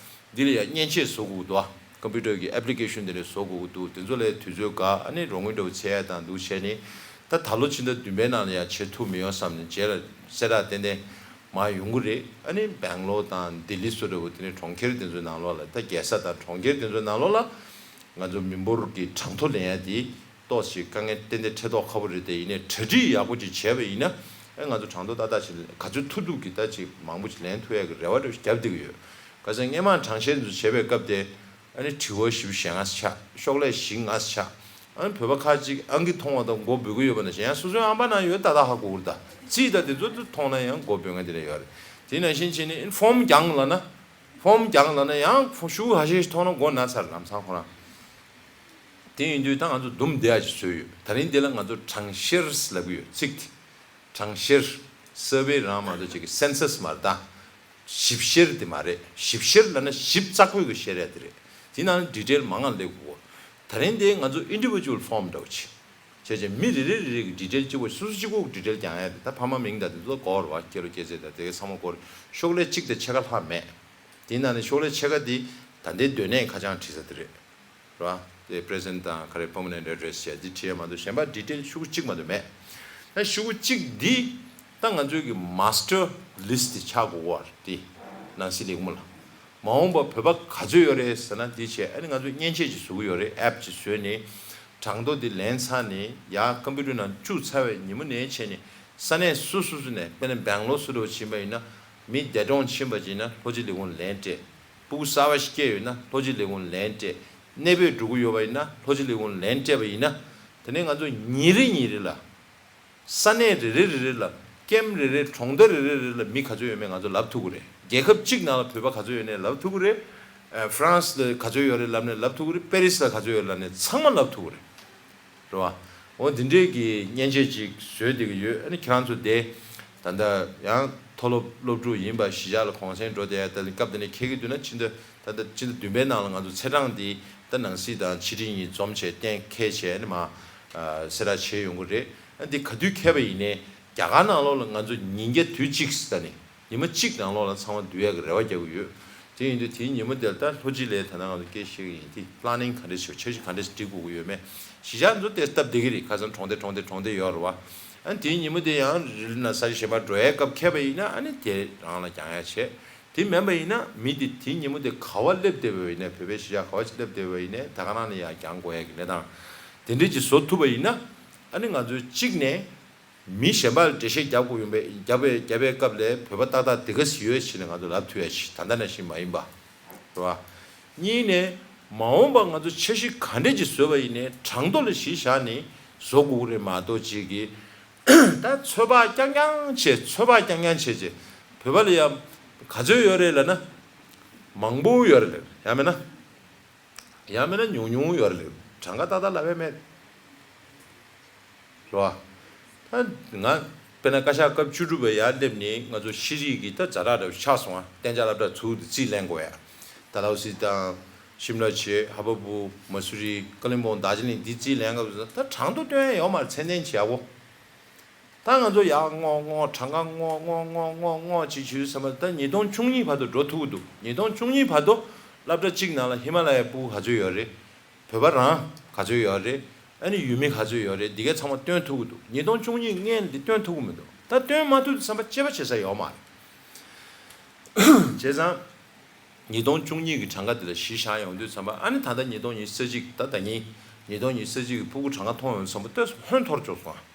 འདི་ལ་ཡ་མཉེན་ཆས་བཟོ་དགོས་འདུག་བ། ཀམ་པུ་ཊར་གྱི་ཨེབ་ལི་ཀེ་ཤོན་དེ་འདྲ་བཟོ་དགོས་ཀྱི་འདུག་དེ་ཚོ་ལ་དུས་ཚོད་འགོར། ཨ་ནི་རོགས་དངུལ་འདྲ་བོ་འཚོལ་ཡ་དང་འདུག་བྱས་ནས། ད་ད་ལོ་ཕྱི་ཟླ་བདུན་པའི་ནང་ལ་ཡ་བྱེད་ཐུབ་མི་ཡོང་བསམ་ནས་རྗེས་ལ་གསལ་བསྒྲགས་ཏན་ཏན་མར་ཡོང་གི་རེད། ཨ་ནི་སྦེང་ལོར་དང་ལྡི་ལི་སོགས་འདྲ་བོ་དེ་ནས་གྲོང་ཁྱེར་དེ་ཚོའི་ནང་ལོགས་ལ། ད་རྒྱལ་ས་དང་གྲོང་ཁྱེར་དེ་ཚོའི་ནང་ལོགས་ལ་ང་ཚོ་མི་འབོར་གྱི་གྲངས་ཐོ་ལེན་ཡ་དེ་ཏོག་ཙམ་དཀའ་ངལ་ཏན་ཏན་འཕྲད་མདོག་ཁ་པོ་རེད་དེ། ཡིན་ནའི་གྲ་སྒྲིག་ཡག་པོ་ཅིག་བྱས་པ་ཡིན་ན། ཨ་ང་ཚོ་གྲངས་ཐོ་ཏག་ཏག་ཅིག་ག་ཚོད་ཐུབ་ཐུབ་ཀྱིས་ད་ཅིག་མང་པོ་ཅིག་ལེན་ཐུབ་ཡ་གི་རེ་བ་འདྲ་བོ་ཞིག་བརྒྱབ་བསྡད་ཀྱི་ཡོད། ག་ཟེར་སྔས་མ་གྲངས་བཤེར་འདི་ཚོ་བྱེད་པའི་སྐབས་དེ། ཨ་ནི་དྲི་བ་བཞི་བཅུ་ཞེ་ལྔ་ཆགས། ཤོག་ལྷེ་བཞི་ལྔ་ཆགས། ཨ་ནི་བོད་པ་ཁ་ཅིག་ཨང་ཀི་མཐོང་བ་དང་མགོ་འབོད་ཀྱི་ཡོད་པ་ནང་བཞིན། ཡང་སོ་སོའི་ཨམ་པ་ནང་ཡོད་ད་ད་ཧ་གོ་གི་རེད་ད། རྩིས་ད་དེ་ཚོ་མཐོང་ན་ཡང་མགོ་འབོད་མཁན་དེ་འདྲ་ཡོད་རེད། དེ་ནང་བཞིན་བྱས་ནས་ཨ་ནི་ཕོམ་རྒྱག་ལབ་ན། ཕོམ་རྒྱག་ལབ་ན་ཡང་ཤུགས་ཧ་ཤེ་ཤེ་མཐོང་ན་མགོ་ན་ཚར་ལམ་སང་ཁོ་རང་། དེ་ཡིན་དུས་ད་ང་ཚོ་འདུམ་བསྡད་ཡ་ཅིག་བཟོས་ཡོད། ད་རིང་འདི་ལ་ང་ཚོ་གྲངས་བཤེར་ལབ་ཀྱི་ཡོད། ཚིག་དེ། གྲངས་བཤེར། སར་ཝེ་རང་མ་གཏོགས་ཅིག་གི་census མ་རེད་ད། ཞིབ་བཤེར་དེ་མ་རེད། ཞིབ་བཤེར་ལབ་ན་ཞིབ་ཚགས་པོའི་གི་བཤེར་ཡ་དེ་རེད། དེ་ནང་ལ་ཌི་ཊེལ་མང་ང་སླེབས་དགོས། ད་རིང་དེ་ང་ཚོ་ཨིན་ཌི་བི་ཇུ་ཨལ་ཕོམ་འདྲ་བོ་བྱས། བྱས་བྱས་མི་རེ་རེ་རེ་རེ་གི་ཌི་ཊེལ་གཅིག་པོ། སོ་སོ་གཅིག་པོ་གི་ཌི་ཊེལ་རྒྱག་ཡ་རེད། ད་ཕ་མ་མིང་དང་དེ་ཚོ་དགོས་རེད་བ། སྐྱེས་ལོ་སྐྱེས་ཚེས་དང་དེ་གའི་ཚང་མ་དགོས་རེད། ཤོག་ལྷེ་གཅིག་དང་ཕྱེད་ཀ་ལྷག་མེད། དེ་ནང་ནས་ཤོག་ལྷེ་ཕྱེད་ཀ་དེ་ད་ལྟའི་སྡོད་གནས་ཁ་བྱང་བྲིས་ས་དེ་རེད། རེད་བ། དེ་president དང་ག་རེ་permanent address བྱས་འདི་བྲིས་ཡ་མ་གཏོགས་གཞན་པ་ཌི་ཊེལ་ཤོག་གུ་གཅིག་མ་གཏོགས་མེད། ད་ཤོག་གུ་གཅིག་འདི་ད་ང་ཚོའི་གི་master list དེ་ཆགས་དགོས་པ་རེད། དེ་ནང་སྲིད་ལས་ཁུངས་ལ། མ་འོངས་པ་བོད་པ་ག་ཚོད་ཡོད་རེད་ཟེར་ན། འདི་བྱས་ཨ་ནི་ང་ཚོས་མཉེན་ཆས་ཅིག་བཟོ་གི་ཡོད་རེད། ཨེབ་ཅིག་བཟོས་ནས་གྲངས་ཐོ་འདི་ལེན་ཚར་ནས་ཡར་ཀམ་པུ་ཊར་ནང་བཅུག་ཚར་བའི་ཉིན་མོ་ནས་བྱས་ནས་ས་གནས་སོ་སོ་སོ་ནས། དཔེར་ན་སྦེང་ལོར་སུ་འདྲ་བོ་ཕྱིན་པ་ཡིན་ན། མི་འདས་གྲོངས་ཕྱིན་པ་ཡིན་ན་ལྷོ་སྤྱི་ལས་ཁུངས་ལན་སྤྲད། སྤུ་གུ་གསར་པ་ཞིག་སྐྱེས་ཡོད་ན་ལྷོ་སྤྱི་ལས་ཁུངས་ལན་སྤྲད། གནས་སྤོས་འགྲོ་གི་ཡོད་པ་ཡིན་ན་ལྷོ་སྤྱི་ལས་ཁུངས་ལན་སྤྲད་པ་ཡིན་ན། དེ་ནས་ང་ཚོ་ཉིན་རེ་ཉིན་རེ་ལ། ས་གནས་རེ་རེ་རེ་རེ་ལ། ཀེམ་རེ་རེ། གྲོང་རྡལ་རེ་རེ་རེ་ལ་མི་ག་ཚོད་ཡོད་མེད་ང་ཚོ་ལབ་ཐུབ་ཀྱི་རེད། རྒྱལ་ཁབ་གཅིག་ནང་ལ་བོད་པ་ག་ཚོད་ཡོད་ནས་ལབ་ཐུབ་ཀྱི་རེད། ཨ། ཧྥ་རན་སི་ལ་ག་ཚོད་ཡོད་རེད་ལབ་ནས་ལབ་ཐུབ་ཀྱི་རེད། པེ་རི་སི་ལ་ག་ཚོད་ཡོད་ལབ་ནས་ཚང་མ་ལབ་ཐུབ་ཀྱི་རེད། རེད་བ། འོ་འདི་འདྲའི་གི་མཉེན་ཆས་ཅིག་བཟོས་བསྡད་ཀྱི་ཡོད། ཨ་ནི་ཁྱེད་རང་ཚོ་དེ་ད་ལྟ་ཡང་མཐོ་སློབ་སློབ་ཕྲུག་ཡིན་པ་གཞིས་ཆགས་ལ་གུང་སེང་འགྲོ་བསྡད་ཡ། ད་སྐབས་དེ་ནས་འཁེལ་གྱི་འདུག་ན། ཕྱི་ཟླ་ད་ལྟ་ཕྱི་ཟླ་བདུན་པའི་ནང་ལ་ང་ཚོ་ཚེས་གྲངས་འདི་ད་ནང་སྲིད་དང་ཕྱི་དྲིལ་གཉིས་འཛོམས་བྱས་གཏན་འཁེལ་བྱས་ནས་མར་ཨ་གསལ་བསྒྲགས་བྱས་ཡོང་གི་རེད། ཨ་འདི་ག་དུས་འཁེལ་བ་ཡིན་ནའི་རྒྱ་གར་ནང་ལོགས་ལ་ང་ཚོ་ཉིན་རྒྱབ་དུས་གཅིག་ཟེར་ནས་ཉི་མ་གཅིག་ནང་ལོགས་ལ་ཚང་མ་བསྡུ་ཡག་གི་རེ་བ་རྒྱག་གི་ཡོད། དེ་ཡིན་དུས་དེའི་ཉིན་མོ་དེར་ད་ལྷོ་སྤྱི་ལ་ད་ལྟ་ང་ཚོ་སྐད་བཤད་གི་ཡིན། དེ་པི་ལ་ནིང་ག་འདྲ་བྱེད། འཆར་གཞི་ག་འདྲ་སྒྲིག་དགོས་ཀྱི་ཡོད་མེད། གཞིས་ཆགས་ཚོ་དེ་སྟབས་བདེ་གི་རེད། ཁ་སང་གྲོང་སྡེ་གྲོང་སྡེ་གྲོང་སྡེ་ཡོད་རེད་བ། ཨ་དེའི་ཉིན་མོ་དེ་ཡང་རི་ལ་ན་ས་གཞི་གཞན་པར་འགྲོ་ཡའི་སྐབས་འཁེལ་བ་ཡིན་ན་ཨ་ནི་དེ་རང་ལ་འགྱངས་ཡ་བྱས། དེ་མིན་པ་ཡིན་ན་མི་དེ་དེའི་ཉིན་མོ་དེ་ག་བ་སླེབས་བསྡད་པ་ཡིན་ནའི། བོད་པའི་གཞིས་ཆགས་ག་བ་ཅིག་སླེབས་བསྡད་པ་ཡིན་ནའི་ད་ག་རང་ནས་ཡར་འགྱངས་དགོས་ཡ་གི་གནས་སྟངས་དེ་འདྲས་ཅིག་བཟོ་ཐུབ་པ་ཡིན་ན། ཨ་ནི་ང་ཚོས་གཅིག་ནས་མི་གཞན་པ་ལ་འགྲེལ་བཤད་རྒྱབ་དགོས་ཡོང་པའི་རྒྱབ་པའི་རྒྱབ་པའི་སྐབས་ལ་བོད་པ་ཏག་ཏག་དེ་ག་ཟིག་ཡོད་ཅེས་ནས་ང་ཚོ་ལབ་ཐུབ་ཡ་ཞིག་ད་ལྟ་ནང་བཞིན་མ་ཡིན་པ་རེད་བ། གཉིས་ནས་མ་འོངས་པ་ང་ཚོ་འཆར་གཞི་ག་འདྲས་ཅིག་བཟོས་པ་ཡིན་ནའི་གྲངས་ཐོ་ལ་གཞི་བཞག་ནས་བཟོ་དགོས་ཀྱི་རེད་མ་གཏོགས། ཅིག་གིས་ད་ཚོད་དཔག་རྐྱང་རྐྱང་བྱས། ཚོད་དཔག་རྐྱང་རྐྱང་བྱས་བྱས་བོད་པ་ལ་ཡ་ག་ཚོད་ཡོད་རེད་ལབ་ན། མང་པོ་ཡོད་རེད། ཡང་མིན་ན། ཡང་མིན་ན་ཉུང་ཉུང་ཡོད་རེད། གྲངས་ཀ་ཏག་ཏག་ལབ་ཡ་མེད། རེད་བ། ད་ང་དཔེར་ན་བཀའ་ཤག་སྐབས་བཅུ་དྲུག་པའི་ཡར་སླེབས་ནས་ང་ཚོ་ཤེས་རིག་གི་ད་ཛ་དྲག་འདྲ་བོ་ཆགས་སོང་ང་། གཏན་འཇགས་སློབ་གྲྭ་ཚུར་དུ་རྩིས་ལེན་དགོས་ཡ། ད་ལའོ་སི་དང་ཤིམ་ལ་བྱེད། ཧ་བ་པུ། མ་སུ་རི། ཀ་ལིམ་པོང་། རྡོ་རྗེ་གླིང་འདི་རྩིས་ལེན་སྐབས་སུ་ད་གྲངས་ཐོ་སྟོན་ཡ་ཡོད་མ་རེད། ཚད་ལྡན་བྱེད་ཡག་པོ། ད་ང་ཚོ་ཡར་བསྔོགས་བསྔོགས། གྲངས་ཀ་བསྔོགས་བསྔོགས་བསྔོགས་བསྔོགས་བསྔོགས་ཅིག་བྱེད་དུས་ཙམ་པ་ད་ཉིས་སྟོང་བཅུ་གཉིས་བར་དུ་འགྲོ་ཐུབ་ཀྱི་འདུག་ཉིས་སྟོང་བཅུ་གཉིས་བར་དུ་སློབ་གྲྭ་གཅིག་ནང་ལ་ཧི་མ་ལ་ཡའི་སྤུ་གུ་ག་ཚོད་ཡོད་རེད། བོད་པ་རང་ག་ཚོད་ཡོད་རེད། ཨ་ནི་ཡུལ་མི་ག་ཚོད་ཡོད་རེད། འདི་གའི་ཚང་མ་སྟོན་ཐུབ་ཀྱི་འདུག་ཉིས་སྟོང་བཅུ་གཉིས་སྔོན་འདི་སྟོན་ཐུབ་ཀྱི་མི་འདུག་ད་སྟོན་མ་ཐུབ་དུས་ཙམ་པ་དཔྱད་པ་བྱེད་ས་ཡོད་མ་རེད། བྱས་ཙང་། ཉིས་སྟོང་བཅུ་གཉིས་ཀྱི་གྲངས་ཀ་དེ་ལ་གཞི་བཞག་ཡོང་དུས་ཙམ་པ། ཨ་ནི་ད་ལྟ་ཉིས་སྟོང་ཉི་ཤུ་རྩ་གཅིག་ད་ད་ཉིན་ཉིས་སྟོང་ཉི་ཤུ་རྩ་གཅིག་གི་སྤུ་གུ་གྲངས་ཀ་མཐོང་ཡོང་དུས་ཙམ་པ་ལྟོས་སོང་། ཧོན་འཐོར་བཅུག་སོང་ཨ།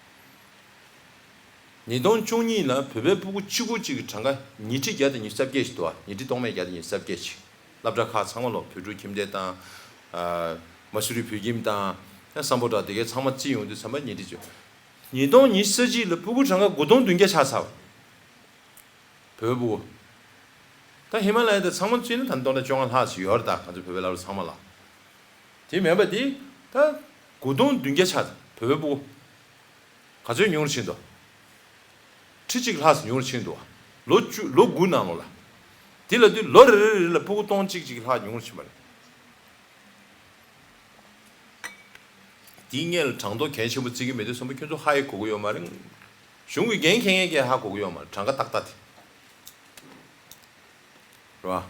ཉིས་སྟོང་བཅུ་གཉིས་ལ་བོད་པའི་སྤུ་གུ་གཅིག་པུ་གཅིག་གི་གྲངས་ཀ་ཉིས་ཁྲི་བརྒྱ་དང་ཉི་ཤུ་རྩ་བརྒྱད་ཞིག་འདུག་ཨ། ཉིས་ཁྲི་སྟོང་མེད་བརྒྱ་དང་ཉི་ཤུ་རྩ་བརྒྱད་ཅིག་སློབ་གྲྭ་ཁག་ཚང་མ་ལོ། བོད་ཕྲུག་ཁྱིམ་སྡེ་དང་། ཨ། མ་སུ་རི་བོད་ཁྱིམ་དང་། ཡང་སམ་བྷོ་ཊ་དེ་གའི་ཚང་མ་བརྩིས་ཡོང་དུས་ཙམ་པ་ཉིས་ཁྲི་བཅུ། ཉིས་སྟོང་ཉི་ཤུ་རྩ་གཅིག་ལ་སྤུ་གུ་གྲངས་ཀ་དགུ་སྟོང་བདུན་བརྒྱ་ཆགས་ཚར་བ། བོད་པ། ད་ཧི་མ་ལ་ཡ་དེ་ཚང་མ་བརྩིས་ན་ད་སྟོང་ཕྲག་བཅོ་ལྔ་ལྷག་ཙམ་ཡོད་རེད། ད་ང་ཚོ་བོད་པའི་སློབ་གྲྭ་ཚང་མ་ལ། དེ་མིན་པ་དེ་ད་དགུ་སྟོང་བདུན་བརྒྱ་ཆགས། བོད་པའི་སྤུ་གུ་ག་ཚོད་ཉུང་རུ་ཕྱིན་འདུག་ཁྲི་གཅིག་ལྷག་ཙམ་ཉུང་རུ་ཕྱིན་འདུག་ལོ་བཅུ་ལོ་དགུ་ནང་ལོགས་ལ། དེ་ལ་དུས་ལོ་རེ་རེ་རེ་ལ་སྤུ་གུ་སྟོང་གཅིག་གཅིག་ལྷག་ཉུང་རུ་ཕྱིན་པ་རེད། དེའི་སྔོན་ལ་གྲངས་ཐོ་གལ་ཆེན་པོ་བརྩི་གི་མེད་དུས་ཙམ་པ་ཁྱོད་ཚོ་ཧ་ཡེ་གོ་གི་ཡོད་མ་རེད། གཞུང་གི་འགན་འཁྱེར་མཁན་གྱིས་ཧ་གོ་གི་ཡོད་མ་རེད། གྲངས་ཀ་ཏག་ཏག་དེ་རེད་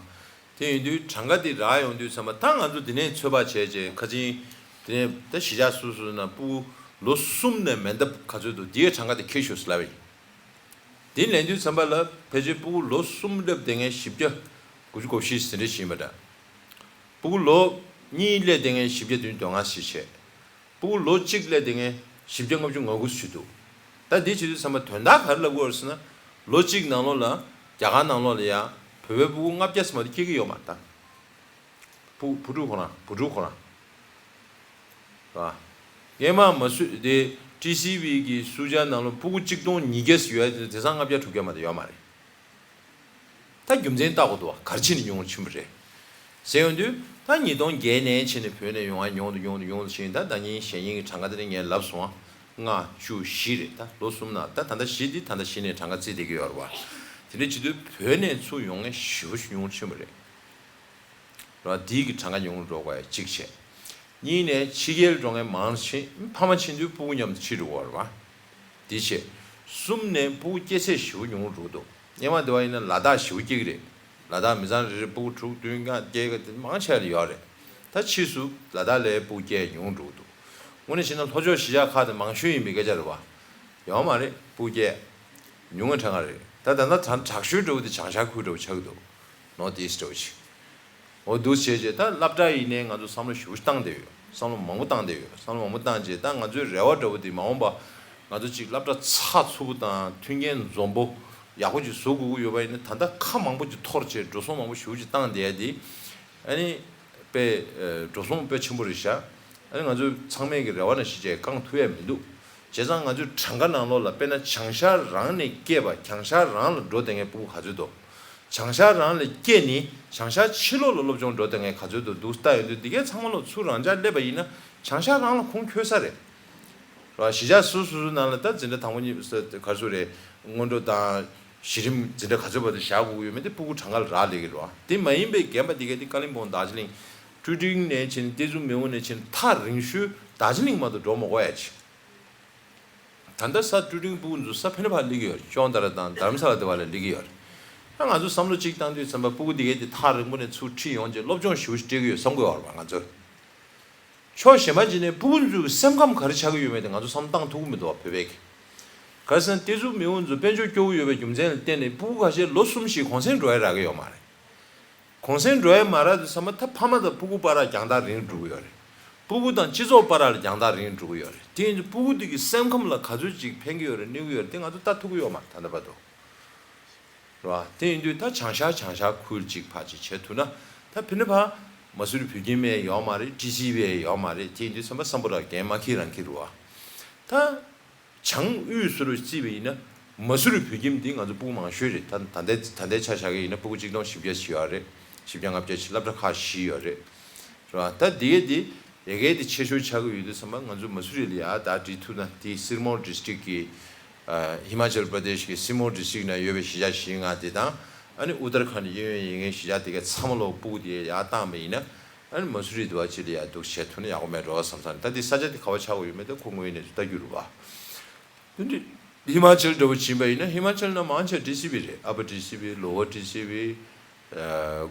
བ། དེ་ཡིན་དུས་གྲངས་ཀ་དེ་རག་ཡོང་དུས་ཙམ་པ་ད་ང་ཚོ་དེ་ནས་ཚོད་དཔག་བྱས་རྗེས་ཁ་ཆེན་དེ་ནས་ད་གཞིས་ཆགས་སོ་སོ་ནང་སྤུ་གུ་ལོ་གསུམ་ནས་མེ་མདའ་ག་ཚོད་འདུག་དེའི་གྲངས་ཀ་དེ་འཁྱེར་ཤོག་ཟེར་ལབ་པ་ཡིན། དེ་ལེན་དུས་ཙམ་པ་ལ་ཕལ་ཆེར་སྤུ་གུ་ལོ་གསུམ་སླེབས་བསྡད་མཁན་བཞི་བརྒྱ་དགུ་བཅུ་གོ་བཞི་ཟིན་རེ་བཞིན་པ་འདྲ། སྤུ་གུ་ལོ་གཉིས་སླེབས་བསྡད་མཁན་བཞི་བརྒྱ་བདུན་ཅུ་དོན་ལྔ་ཞིག་བྱས། སྤུ་གུ་ལོ་གཅིག་སླེབས་བསྡད་མཁན་བཞི་བརྒྱ་ལྔ་བཅུ་ང་དགུ་ཞིག་འདུག་ད་འདི་བྱེད་དུས་ཙམ་པ་དོན་དག་ག་རེ་ལབ་དགོས་རེད་ཟེར་ན། ལོ་གཅིག་ནང་ལོགས་ལ་རྒྱ་གར་ནང་ལོགས་ལ་ཡ་བོད་པའི་སྤུ་གུ་ལྔ་བརྒྱ་ཙམ་མ་གཏོགས་སྐྱེ་གི་ཡོད་མ་རེད་ད། བུ་བུ་ཕྲུག་ཁོ་རང་བུ་ཕྲུག་ཁོ་རང་། རེད་བ། སྔོན་མ་མ་སུ་དེ་ཊི་སི་ཝི་གི་སུ་ཇཱ་ནང་ལོགས་སྤུ་གུ་གཅིག་སྟོང་ཉིས་བརྒྱ་ཙམ་ཡོད་དེ་དེང་སང་ལྔ་བརྒྱ་དྲུག་བརྒྱ་མ་གཏོགས་ཡོད་མ་རེད། ད་རྒྱུ་མཚན་བལྟ་དགོས་འདུག་བ། ག་རེ་བྱས་ནས་ཉུང་རུ་ཕྱིན་པ་རེད་ཟེར་ཡོང་དུས། ད་ཉིས་སྟོང་བརྒྱད་ནས་བྱས་ནས་བོད་ནས་ཡོང་བ་ཉུང་དུ་ཉུང་དུ་ཉུང་དུ་ཕྱིན། ད་ཟླ་ཉིན་ཞེ་ཉིན་གྱི་གྲངས་ཀ་དེ་ནས་ངས་ལབ་སོང་བ། ལྔ་བཅུ་བཞི་རེད། ད་ལོ་གསུམ་ནང་ད་ད་ལྟ་བཞི་འདི་ད་ལྟ་བཞི་ནས་གྲངས་ཀ་བརྩིས་བསྡད་ཀྱི་ཡོད་རེད་བ། དེ་འདྲ་བྱེད་དུས་བོད་ནས་ཚུར་ཡོང་མཁན་ཞེ་པོ་ཞིག་ཉུང་རུ་ཕྱིན་པ་རེད། རེད་བ། དེའི་གི་གྲངས་ཀ་ཉུང་རུ་འགྲོ་དགོས་ཡ་གཅིག་བྱས། གཉིས་ནས་ཕྱི་རྒྱལ་འགྲོ་མཁན་མང་ཕྱིན། ཕ་མ་ཕྱིན་དུས་སྤུ་གུ་མཉམ་དུ་ཕྱིན་འགྲོ་དགོས་རེད་བ། དེ་བྱས། གསུམ་ནས་སྤུ་གུ་སྐྱེ་ཚད་ཞེ་པོ་ཉུང་རུ་འགྲོ་གི་འདུག་སྔོན་མ་དེ་བ་ཡིན་ན་ལ་དྭགས་ཞེ་པོ་སྐྱེ་གི་རེད། ལ་དྭགས་མི་ཚང་རེ་རེ་སྤུ་གུ་དྲུག་བདུན་ལྔ་སྐྱེ་གི་དེ་མང་ཆེ་བ་ཡོད་རེད། ད་ཕྱིས་སུ་ལ་དྭགས་ལའི་སྤུ་གུ་སྐྱེ་ཉུང་རུ་འགྲོ་གི་འདུག་དངོས་གནས་བྱས་ན་ལྷོ་ཕྱོགས་གཞིས་ཆགས་ཁག་དེ་མང་ཤོས་ཡིན་པའི་སྐད་ཆ་རེད་བ། ཡོད་མ་རེད། སྤུ་གུ་སྐྱེ་ཉུང་ངུ་གྲངས་ཀ་རེད། ད་ད་ལྟ་དྲག་ཤོས་འདྲ་བོ་དེ་བྱང་ཤར་ཁུལ་འདྲ་བོ་ཆགས་ཀྱི་འདུག North East འདྲ་བོ་ཞིག་འོ་འདུག་བྱས་རྗེས་ད་སློབ་གྲྭ་ཡིན་ནའི་ང་ཚོ་བསམ་བློ་ཞེ་པོ་ཅིག་བཏང་བསྡད་ཡོད། བསམ་བློ་མང་པོ་བཏང་བསྡད་ཡོད། བསམ་བློ་མང་པོ་བཏང་རྗེས་ད་ང་ཚོའི་རེ་བ་འདྲ་བོ་དེ་མ་འོངས་པ་ང་ཚོ་ཅིག་སློབ་གྲྭ་ཚགས་ཚུད་པོ་དང་མཐུན་རྐྱེན་འཛོམས་པོ་ཡག་པོ་ཅིག་བཟོ་དགོས་ཀྱི་ཡོད་པ་ཡིན་ན། ད་ལྟ་ཁ་མང་པོ་ཅིག་འཐོར་བྱས་འགྲོ་སོང་མང་པོ་ཞེ་པོ་ཅིག་བཏང་བསྡད་ཡ་དེ་ཨ་ནི་དཔེ་འགྲོ་སོང་དཔེ་ཆེན་པོ་རེད་ཤག་ཨ་ནི་ང་ཚོ་ཚང་མས་ཀྱི་རེ་བ་ནང་བཞིན་བྱས་བསྐང་ཐུབ་ཡ་མི་འདུག་བྱས་ཙང་ང་ཚོའི་གྲངས་ཀ་ནང་ལོགས་ལ་དཔེར་ན་བྱང་ཤར་རང་ནས་སྐྱེས་པ་བྱང་ཤར་རང་ལ་འགྲོ་བསྡད་མཁན་སྤུ་གུ་ག་ཚོད་འདུག་བྱང་ཤར་རང་ལ་སྐྱེས་ནས་བྱང་ཤར་ཕྱི་ལོགས་ལ་སློབ་སྦྱོང་འགྲོ་བསྡད་མཁན་ག་ཚོད་འདུག་འདུག་ལྟ་ཡོང་དུས་འདི་གའི་ཚང་མ་ལོག་ཚུར་རང་འཇགས་སླེབས་པ་ཡིན་ན་བྱང་ཤར་རང་ལ་ཁུངས་འཁྱོལ་ས་རེད། ར་གཞིས་ཆགས་སོ་སོ་སོ་ནང་ལ་ད་འཛིན་གྲྭ་དང་པོ་གཉིས་ག་ཚོད་རེད། སྔོན་འགྲོ་དང་གཞི་རིམ་འཛིན་གྲྭ་ག་ཚོད་བར་དུ་བཞག་དགོས་ཀྱི་ཡོད་མེད་དེ་སྤུ་གུ་གྲངས་ཀ་ལ་རག་ལས་ཀྱི་རེད་བ། དེ་མ་ཡིན་པའི་རྒན་པ་འདི་གའི་དེ་ཀ་ལིང་པོང་རྡོ་རྗེ་གླིང་། ཀྲུའུ་ཀྲིང་ནས་ཕྱིན་ཏེ་ཙུ་མེ་ཝུ་ནས་ཕྱིན་ཐག་རིང་ཤོས་རྡོ་རྗེ་གླིང་མ་གཏོགས་འགྲོ་མ་དགོས་ཡ་ཅིག་ད་ལྟ་ས་ཀྲུའུ་ཀྲིང་སྤུ་གུ་ཚོ་ས་ཕན་ཕ་སླེབས་ཀྱི་ཡོད་རེད། ཅོང་ཏ་ར་དང་དྷ་རམ་ས་ལ་དེ་བ་ལ་སླེབས་ཀྱི་ཡོད་རེད། ད་ང་ཚོ་བསམ་བློ་གཅིག་བཏང་དུས་ཙམ་པ་སྤུ་གུ་འདི་གའི་དེ་ཐག་རིང་པོ་ནས་ཚུར་ཁྲིད་ཡོང་རྗེས་སློབ་སྦྱོང་ཞེ་པོ་ཞིག་སྤྲད་ཀྱི་ཡོད་བསམ་དགོས་པ་རེད་པ་ང་ཚོ། ཕྱོགས་གཞན་པ་ཅིག་ནས་སྤུ་གུ་ཚོའི་སེམས་ཁམས་ག་རེ་ཆགས་ཀྱི་ཡོད་མེད་དེ་ང་ཚོ་བསམ་བློ་བཏང་ཐུབ་ཀྱི་མི་འདུག་བ་བོད་པའི་གི། ག་རེ་ཟེར་ན་ཏེ་ཙུ་མེ་ཝུན་ཚོ་དཔལ་འབྱོར་སྐྱོ་བོ་ཡོད་པའི་རྒྱུ་མཚན་ལ་བརྟེན་ནས་སྤུ་གུ་ཁ་ཤས་ལོ་གསུམ་བཞི་གུང་སེང་འགྲོ་ཡ་རག་གི་ཡོད་མ་རེད། གུང་སེང་འགྲོ་ཡ་མ་རག་དུས་ཙམ་པ་ད་ཕ་མ་དང་སྤུ་གུ་བར་ལ་རྒྱང་ཐག་རིང་འགྲོ་གི་ཡོད་རེད། སྤུ་གུ་དང་སྤྱི་ཚོགས་བར་ལ་རྒྱང་ཐག་རིང་འགྲོ་གི་ཡོད་རེད། དེ་ཡིན་དུས་སྤུ་གུ་དེ་གི་སེམས་ཁམས་ལ་ག་ཚོད་ཅིག་ཕན་གྱི་ཡོད་རེད་གནོད་ཀྱི་ཡོད་རེད་དེ་ང་ཚོ་ལྟ་ཐུབ་ཀྱི་ཡོད་མ་རེད་ད་ལྟ་བར་དུ། རེད་བ། དེ་ཡིན་དུས་ད་བྱང་ཤར་བྱང་ཤར་ཁུལ་གཅིག་ཕར་གཅིག་བྱེད་ཐུབ་ན་ད་ཕི་ནི་ཕ་མ་སུ་རི་བོད་ཁྱིམ་ཡང་ཡོད་མ་རེད། ཀྲི་སི་བི་ཡང་ཡོད་མ་རེད། དེ་ཡིན་དུས་ཙམ་པ་སམ་བྷོ་ཊ་འགན་མ་འཁྱེར་རང་འཁྱེར་རེད་བ། ད་བྱང་དབུས་སུ་རུ་བརྩིས་པ་ཡིན་ན་མ་སུ་རི་བོད་ཁྱིམ་འདི་ང་ཚོ་སྤུ་གུ་མང་ཤོས་རེད། ད་ད་ལྟའི་ད་ལྟའི་ཆ་བཞག་གི་ཡིན་ན་སྤུ་གུ་གཅིག་སྟོང་བཞི་བརྒྱ་ཞིག་ཡོད་རེད། བཞི་བརྒྱ་ལྔ་བརྒྱ་ཞིག་སློབ་གྲྭ་ཁག་བཞི་ཡོད་རེད། རེད་བ། ད་འདི་གའི་འདི་ཡ་གའི་འདི་ཆེ་ཤོས་ཆགས་ཀྱི་ཡོད་དུས་ཙམ་པ་ང་ཚོ་མ་སུ་རི་ལ་ཡ་ད་འགྲིག་ཐུབ་ན་དེ་སིར་མོར་ཌི་སི་ཊིག་གི་ཧི་མ་ཅལ་པྲ་དེཤ་གི་སིར་མོར་ཌི་སི་ཊིག་ནང་ཡོད་པའི་གཞིས་ཆགས་བཞི་ལྔ་དེ་དང་ཨ་ནི་ཨུ་ཏར་ཁཱན་གཡས་གཡོན་ཡིན་མཁན་གཞིས་ཆགས་དེ་གའི་ཚང་མ་ལོག་སྤུ་གུ་དེ་ཡར་བཏང་བ་ཡིན་ན་ཨ་ནི་མ་སུ་རི་དེ་བ་ཅིག་ལ་ཡ་འདུག་བྱེད་ཐུབ་ན་ཡག་པོ་མེད་འགྲོ་བསམ་བསམ། ད་དེ་ས་ཆ་དེ་ག་བ་ཆགས་ཀྱི་ཡོད་མེད་ད་ཁོ་དངོས་ཡོད་གནས་ཚུལ་ལྟ་རྒྱུ་རེད་བ། དེ་འདྲ་ཧི་མ་ཅལ་འདྲ་བོ་ཕྱིན་པ་ཡིན་ན་ཧི་མ་ཅལ་ནང་མང་ཆེ་ཊི་སི་བི་རེད། ཨ་པར་ཊི་སི་བི། ལོ་ཝར་ཊི་སི་བི།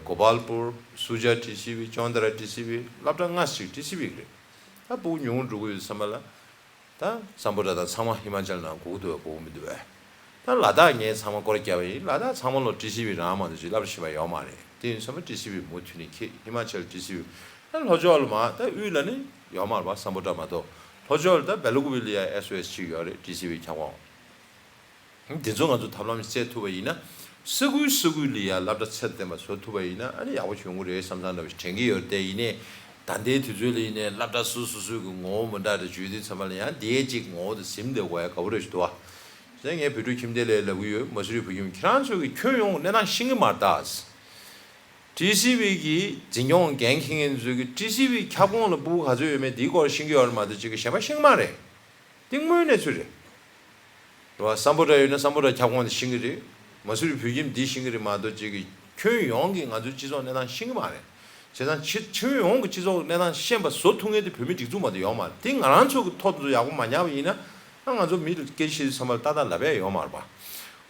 གོ་པལ་པུར། སུ་ཇཱ་ཊི་སི་བི། ཅོན་ཏ་ར་ཊི་སི་བི། སློབ་གྲྭ་ལྔ་ཞིག་ཊི་སི་བི་རེད། ད་སྤུ་གུ་ཉུང་ངུ་འགྲོ་གི་ཡོད་བསམ་པ་ལ། ད་སམ་བྷོ་ཊ་དང་ཚང་མ་ཧི་མ་ཅལ་ནང་སྒུག་འདུག་བས་སྒུག་མི་འདུག་བས། ད་ལ་དྭགས་ངས་ཚང་མ་སྐོར་བརྒྱབ་པ་ཡིན། ལ་དྭགས་ཚང་མ་ལོ་ཊི་སི་བི་རང་མ་གཏོགས་ཅིག་སློབ་གྲྭ་གཞན་པ་ཡོད་མ་རེད། དེ་ཡིན་ཙང་ཊི་སི་བི་མུ་མཐུད་ནས་འཁྱེར། ཧི་མ་ཅལ་ཊི་སི་བི། ད་ལྷོ་ཕྱོགས་ལ་མ་ད་དབུས་ལ་ནི་ཡོད་མ་རེད་པ། སམ་བྷོ་ཊ་མ་གཏོགས། ལྷོ་ཕྱོགས་ལ་ད་སྦེ་ལ་ཀུ་པི་ལ་ཡ་ཨེས་ཨོ་ཨེས་གཅིག་ཡོད་རེད། ཊི་སི་བི་ཁྱབ་ཁོངས། འདི་ཚོ་ང་ཚོ་ཐབས་ལམ་བཙལ་ཐུབ་པ་ཡིན་ན། ས་ཁུལ་ས་ཁུལ་ལ་ཡ་སློབ་གྲྭ་ཚད་ལྡན་པ་བཟོ་ཐུབ་པ་ཡིན་ན་ཨ་ནི་ཡག་པོ་བྱུང་གི་རེད་བསམ་བསམ་འདྲ་བོ་ཞིག་དྲན་གྱི་ཡོད་རེད། དེ་ཡིན་ནའི་ད་ལྟའི་དུས་ཚོད་ལ་ཡིན་ནའི་སློབ་གྲྭ་སོ་སོ་སོ་སོའི་གི་ངོ་བོ་མི་འདྲ་འདྲ་བརྗོད་དུས་ཙམ་པ་ལ་ཡང་དེའི་གཅིག་ངོ་བོ་དེ་ཟིན་བསྡད་དགོས་ཡ་དགའ་པོ་རེད་ཞུ་འདུག་བ། ཟེར་ངས་བོད་ཕྲུག་ཁྱིམ་སྡེ་ལ་ལབ་གི་ཡོད། མ་སུ་རི་བོད་ཁྱིམ་ཁྱེད་རང་ཚོ་གི་ཁྱོན་ཡོངས་གནས་སྟངས་ཤེས་ཀྱི་མ་རེད་ད། ཊི་སི་བི་གི་འཛིན་སྐྱོང་འགན་འཁྱེར་མཁན་ཚོས་གི་ཊི་སི་བི་ཁྱབ་ཁོངས་ལ་སྤུ་གུ་ག་ཚོད་ཡོད་མེད་དེའི་སྐོར་ཤེས་ཀྱི་ཡོད་རེད་མ་གཏོགས་ཅིག་གི་གཞན་པ་ཤེས་ཀྱི་མ་རེད། དེ་དངོས་གནས་ཚུལ་རེད། རེད་བ། སམ་བྷོ་ཊ་ཡོད་ན་སམ་བྷོ་ཊ་ཁྱབ་ཁོངས་དེ་ཤེས་ཀྱི་རེད། མ་སུ་རི་བོད་ཁྱིམ་འདི་ཤེས་ཀྱི་རེད་མ་གཏོགས་ཅིག་གི་ཁྱོན་ཡོངས་ཀྱི་ང་ཚོའི་སྤྱི་ཚོགས་གནས་སྟངས་ཤེས་ཀྱི་མ་རེད། བྱས་ཙང་ཕྱི་ཁྱོན་ཡོངས་ཀྱི་སྤྱི་ཚོགས་གནས་སྟངས་ཤེས་པ་བཟོ་ཐུབ་མཁན་དེ་བོད་མི་སྒྲིག་འཛུགས་མ་གཏོགས་ཡོད་མ་རེད། དེ་ང་རང་ཚོ་གི་ཐོག་ཏུ་ཡག་པོ་མ་ཉར་བ་ཡིན་ན་ཨ་ང་ཚོ་མི་ལ་སྐད་ཆ་བཤད་དུས་ཙམ་པ་ལ་ཏག་ཏག་ལབ་ཡ་ཡོད་མ་རེད་པ།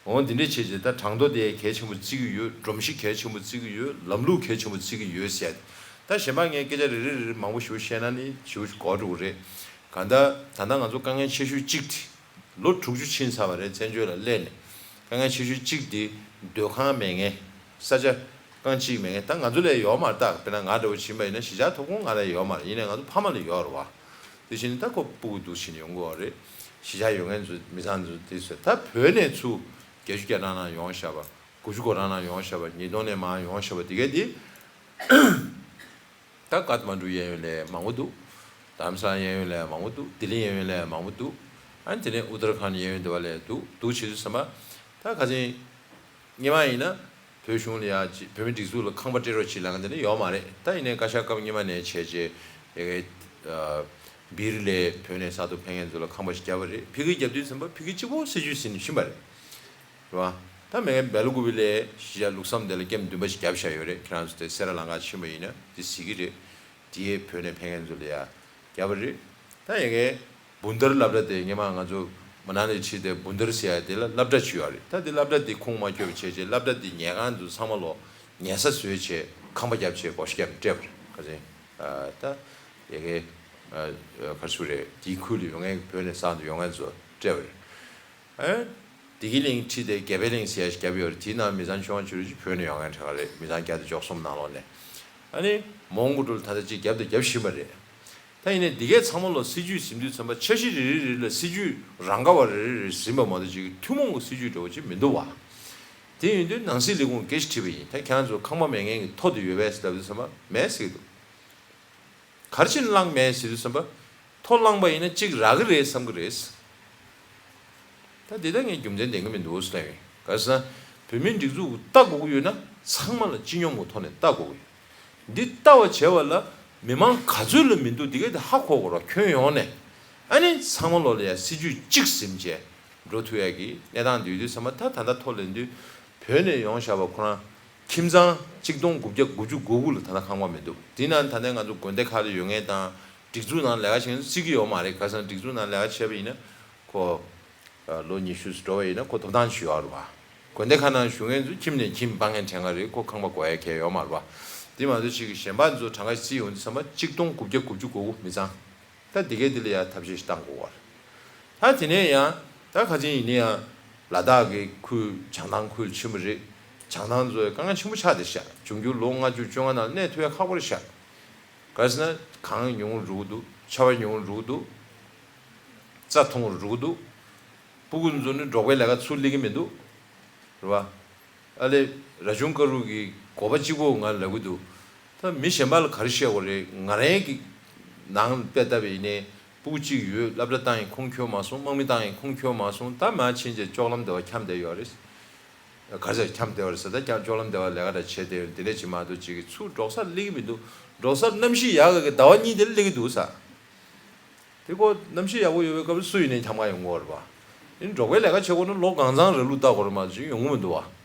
འོ་འདི་འདྲས་བྱས་རྗེས་ད་གྲངས་ཐོ་དེ་གལ་ཆེན་པོ་བརྩི་གི་ཡོད། སྒྲོམ་གཞི་གལ་ཆེན་པོ་བརྩི་གི་ཡོད། ལམ་ལུགས་གལ་ཆེན་པོ་བརྩི་གི་ཡོད་ཟེར། ད་གཞན་པ་ངས་སྐད་ཆ་རེ་རེ་རེ་རེ་མང་པོ་ཞེ་པོ་བཤད་ན་ནི་ཞེ་པོ་ཞིག་འགོར་འགྲོ་གི་རེད། གང་ལྟར་ད་ལྟ་ང་ཚོ་དཀའ་ངལ་ཆེ་ཤོས་གཅིག་དེ་ལོ་དྲུག་ཅུ་ཕྱིན་ཚར་བ་རེད། བཙན་བྱོལ་ལ་སླེབས་ནས་དཀའ་ངལ་ཆེ་ཤོས་གཅིག་དེ་སྡོད་ཁང་མེད་མཁན། ས་ཆ་རྐང་གཅིག་མེད་མཁན། ད་ང་ཚོ་ལ་ཡོད་མ་རེད། ད་དཔེར་ན་ང་འདྲ་བོ་ཕྱིན་པ་ཡིན་ན་གཞིས་ཆགས་ཐོབ་ཁུངས་ང་ལ་ཡོད་མ་རེད། ཡིན་ནའི་ང་ཚོ་ཕ་མ་ལ་ཡོད་རེད་བ། དེ་བཞིན་ད་ཁོ་སྤུ་གུ་འདུག་བྱས་ནས་ཡོང་གི་ཡོད་རེད། གཞིས་ཆགས་ཡོད་མཁན་ཚོ་མི་ཚང་ཚོ་དེ་ཚོ་ད་བོད་ནས་ཚུར་བརྒྱད་ཅུ་གྱ་གྲངས་ནང་ཡོང་བཞག་པ། དགུ་བཅུ་གོ་གྲངས་ནང་ཡོང་བཞག་པ། ཉིས་སྟོང་ནས་མར་ཡོང་བཞག་པ་དེ་གས་དེ། ད་ཀཐ་མན་ཌུ་གཡས་གཡོན་ལ་མང་པོ་འདུག་དྷ་རམ་ས་ལ་གཡས་གཡོན་ལ་མང་པོ་འདུག་ལྡི་ལི་གཡས་གཡོན་ལ་མང་པོ་འདུག་ཨ་ནི་དེ་ནས་ཨུ་ཏར་ཁཱན་གཡས་གཡོན་དེ་བ་ལ་འདུག་འདུག་བྱེད་དུས་ཙམ་པ། ད་ཁ་སང་སྔོན་མ་ཡིན་ན་བོད་གཞུང་ལ་ཡ་ཅིག་བོད་མི་སྒྲིག་འཛུགས་ལ་ཁང་པ་སྤྲད་རོགས་བྱེད་ལབ་མཁན་དེ་འདྲ་ཡོད་མ་རེད། ད་ཡིན་ནའི་བཀའ་ཤག་སྐབས་སྔོན་མ་ནས་བྱས་རྗེས་ཡ་གི་སྦིར་ལ་བོད་ནས་ས་ཐོག་ཕེབས་མཁན་ཚོ་ལ་ཁང་པ་ཞིག་བརྒྱབ་པ་རེད། ཕ་གིར་བརྒྱབ་དུས་ཙམ་པ་ཕ་གི་གཅིག་པོ་སྲིད་ཇུས་ཟིན་ནས་ཕྱིན་པ་རེད། རེད་བ། ད་མེ་སྒར་སྦེ་ལ་ཀུ་པི་ལའི་གཞིས་ཆགས་ལུགས་བསམ་དེ་ལ་ཀེམ་བདུན་པ་ཞིག་བརྒྱབ་བཞག་ཡོད་རེད། ཁྱེད་རང་ཚོ་དེ་སེ་ར་ལང་ཀར་ཕྱིན་པ་ཡིན་ན་དེ་གཟིགས་ཀྱི་རེད། དེ་བོད་ནས་ཕེབས་མཁན་ཚོ་ལ་ཡ་བརྒྱབ་པ་རེད། ད་ཡ་གི་བུན་དར་སློབ་གྲྭ་དེ་སྔོན་མ་ང་ཚོ་མ་ན་ལི་ཁྲིད་དེ་བུན་དར་ཟེར་ཡ་དེ་ལ་སློབ་གྲྭ་ཅིག་ཡོད་རེད། ད་དེ་སློབ་གྲྭ་དེ་ཁུངས་མ་འཁྱོལ་བ་བྱས་རྗེས་སློབ་གྲྭ་དེ་ཉལ་ཁང་དེ་ཚང་མ་ལོག་ཉལ་ས་བཟོས་བྱས་ཁང་པ་བརྒྱབ་བྱས་སྒོ་ཤ་བརྒྱབ་སྤྲད་པ་རེད། ཁ་སང་ད་ཡ་གི་ག་རེ་ཟེར་རེད། དེའི་ཁུལ་ལ་ཡོད་མཁན་བོད་ནས་ས་འདི་ཡོད་མཁན་ཚོ་སྤྲད་པ་རེད། ཨེ། བདེ་སྐྱིད་གླིང་ཁྲིད་དེ་དགེ་འཕེལ་གླིང་ཟེར་ཡ་ཞིག་བརྒྱབ་ཡོད་རེད། དེའི་ནང་མི་ཚང་ཆུང་བ་ཆུང་རུ་ཅིག་བོད་ནས་ཡོང་མཁན་གྲས་ཀ་རེད། མི་ཚང་བརྒྱ་དང་བཅུ་གསུམ་ནང་ལོགས་ནས། ཨ་ནི་མོན་གྷོ་ལ་ད་ལྟ་ཅིག་རྒྱབ་དང་རྒྱབ་བཞིན་པ་རེད། ད་ཡིན་ནའི་འདི་གའི་ཚང་མ་ལ་སྲིད་ཇུས་ཟིན་དུས་ཙམ་པ་འཆར་གཞི་རེ་རེ་རེ་ལ་སྲིད་ཇུས་རང་ག་བ་རེ་རེ་རེ་ཟིན་པ་མ་གཏོགས་ཅིག་ཐུན་མོང་གི་སྲིད་ཇུས་འདྲ་བོ་ཅིག་མི་འདུག་བ། དེ་ཡིན་དུས་ནང་སྲིད་ལས་ཁུངས་སྐད་ཆ་དྲིས་པ་ཡིན། ད་ཁྱེད་རང་ཚོ་ཁང་པ་མེད་མཁན་གྱི་ཐོ་དེ་ཡོད་པས་ཟེར་ལབ་དུས་ཙམ་པ་མེད་ཟེར་གྱི་འདུག་ག་རེ་བྱས་ནས་བླངས་མེད་ཟེར་དུས་ཙམ་པ། ཐོ་བླངས་པ་ཡིན་ན་གཅིག་རག་གི་རེད་བསམ་གི་རེད། ད་འདི་ལྟ་ངས་རྒྱུ་མཚན་ལྡན་གི་མི་འདུག་ཟེར་ཡིན། ག་ཟེར་ན། བོད་མིའི་སྒྲིག་འཛུགས་ལྟ་དགོས་ཀྱི་ཡོད་ན་ཚང་མ་ལ་སྤྱི་སྙོམས་ཀྱི་ཐོག་ནས་ལྟ་དགོས་ཀྱི་ཡོད། འདི་ལྟ་བ་བྱས་པ་ལ་མི་མང་ག་ཚོད་ལ་མི་འདུག་འདི་ག་དེ་ཧ་གོ་དགོས་ར། ཁྱོན་ཡོངས་ནས། ཨ་ནི་ཚང་མ་ལོག་ལ་ཡ་སྲིད་ཇུས་གཅིག་ཟིན་བྱས་འགྲོ་ཐུབ་ཡ་གི་གནས་སྟངས་འདི་ཡོད་དུས་ཙམ་པ། ད་ད་ལྟ་ཐོ་ལེན་དུས་བོད་ནས་ཡོང་བཞག་པ་ཁོ་རང་ཁྱིམ་ཚང་གཅིག་སྟོང་དགུ་བརྒྱ་དགུ་བཅུ་གོ་དགུ་ལ་ད་ལྟ་ཁང་པ་མི་འདུག་དེ་ན་ད་ལྟ་ང་ཚོ་དགོན་སྡེ་ཁག་ལ་ཡོད་མཁན་དང་སྒྲིག་འཛུགས་ནང་ལས་ཀ་བྱེད་མཁན་ཚོ་བརྩི་གི་ཡོད་མ་རེད། ག་ཟེར་ན་སྒྲིག་འཛུགས་ནང་ལས་ཀ་བྱས་པ་ཡིན་ན་ཁོ། ལོ་ཉི་ཤུ་འགྲོ་བ་ཡིན་ན་ཁོ་ཐོབ་ཐང་ཞུ་ཡག་རེད་བ། དགོན་སྡེ་ཁག་ནང་བཞུགས་མཁན་ཚོ་ཁྱིམ་ནས་ཁྱིམ་སྤང་མཁན་གྲས་འགའ་རེད། ཁོ་ཁང་པ་དགོས་ཡ་གང་ཡང་ཡོད་མ་རེད་བ། དེ་མ་གཏོགས་ཅིག་གཞན་པ་ཚོ་གྲངས་ཀ་བརྩིས་ཡོང་དུས་ཙམ་པ་གཅིག་སྟོང་དགུ་བརྒྱ་དགུ་བཅུ་གོ་དགུ་མི་ཚང་། ད་འདི་གས་འདི་ལ་ཡ་ཐབས་ཤེས་ཤིག་བཏང་དགོས་བ་རེད། ད་དེ་ནས་ཡང་ད་ཁ་ཆེན་ཡིན་ན་ཡང་ལ་དྭགས་ཀྱི་ཁུལ་བྱང་ཐང་ཁུལ་ཆེན་པོ་རེད། བྱང་ཐང་ཚོ་དཀའ་ངལ་ཆེན་པོ་ཆགས་བསྡད་ཤག་འབྱུང་འགྱུར་ལོ་ལྔ་བཅུ་བཅོ་ལྔ་ནང་གནས་ཐུབ་ཡ་ཁག་པོ་རེད་ཤག་ག་རེ་ཟེར་ན་གངས་ཉུང་རུ་འགྲོ་གི་འདུག་ཆར་པ་ཉུང་རུ་འགྲོ་གི་འདུག་རྩྭ་ཐུང་རུ་འགྲོ་གི་འདུག་སྤུ་གུ་ཚོ་ནི་འབྲོག་པའི་ལས་ཀ་ཚུར་སླེབས་ཀྱི་མི་འདུག་རེད་བ། ཨ་ལས། ར་ཆུང་ཀ་རུ་གི་དགོས་པ་གཅིག་པོ་ང་ལབ་གི་འདུག་ད་མི་གཞན་པ་ལ་ག་རེ་བཤད་དགོས་རེད། ང་རང་གི་ནང་དཔེ་ལྟ་བ་ཡིན་ནའི་སྤུ་གུ་གཅིག་ཡོད། སློབ་གྲྭ་བཏང་ཡིན་ཁུངས་འཁྱོལ་མ་སོང་། དམག་མི་བཏང་ཡིན་ཁུངས་འཁྱོལ་མ་སོང་། ད་མར་ཕྱིན་བྱས་ལྕོག་ལམ་དེ་བ་འཁྱམས་བསྡད་ཡོད་རེད། ག་རེ་ཟེར་འཁྱམས་བསྡད་ཡོད་རེད་ཟེར། ད་ཀྱང་ལྕོག་ལམ་དེ་བ་ལས་ཀ་འདྲ་བྱས་བསྡད་ཡོད། དེ་འདྲ་བྱེད་མ་གཏོགས་ཅིག་གི་ཚུར་འབྲོག་སར་སླེབས་ཀྱི་མི་འདུག་འབྲོག་སར་གནམ་གཤིས་ཡག་གི་ཟླ་བ་གཉིས་དེ་སླེབས་ཀྱི་འདུག་ས། དེ་ཁོ་གནམ་གཤིས་ཡག་པོ་ཡོད་པའི་སྐབས་སུ་ཡིན་ནའི་འཁྱམ་ག་ཡོང་གི་ཡོད་རེད་པ། ཡིན་འབྲོག་པའི་ལས་ཀ་བྱེད་དགོས་ན་ལོ་གང་ཚང་ར་ལུག་བཏགས་དགོས་རེད་མ་གཏོགས་ཅིག་ཡོང་གི་མི་འདུག་བ།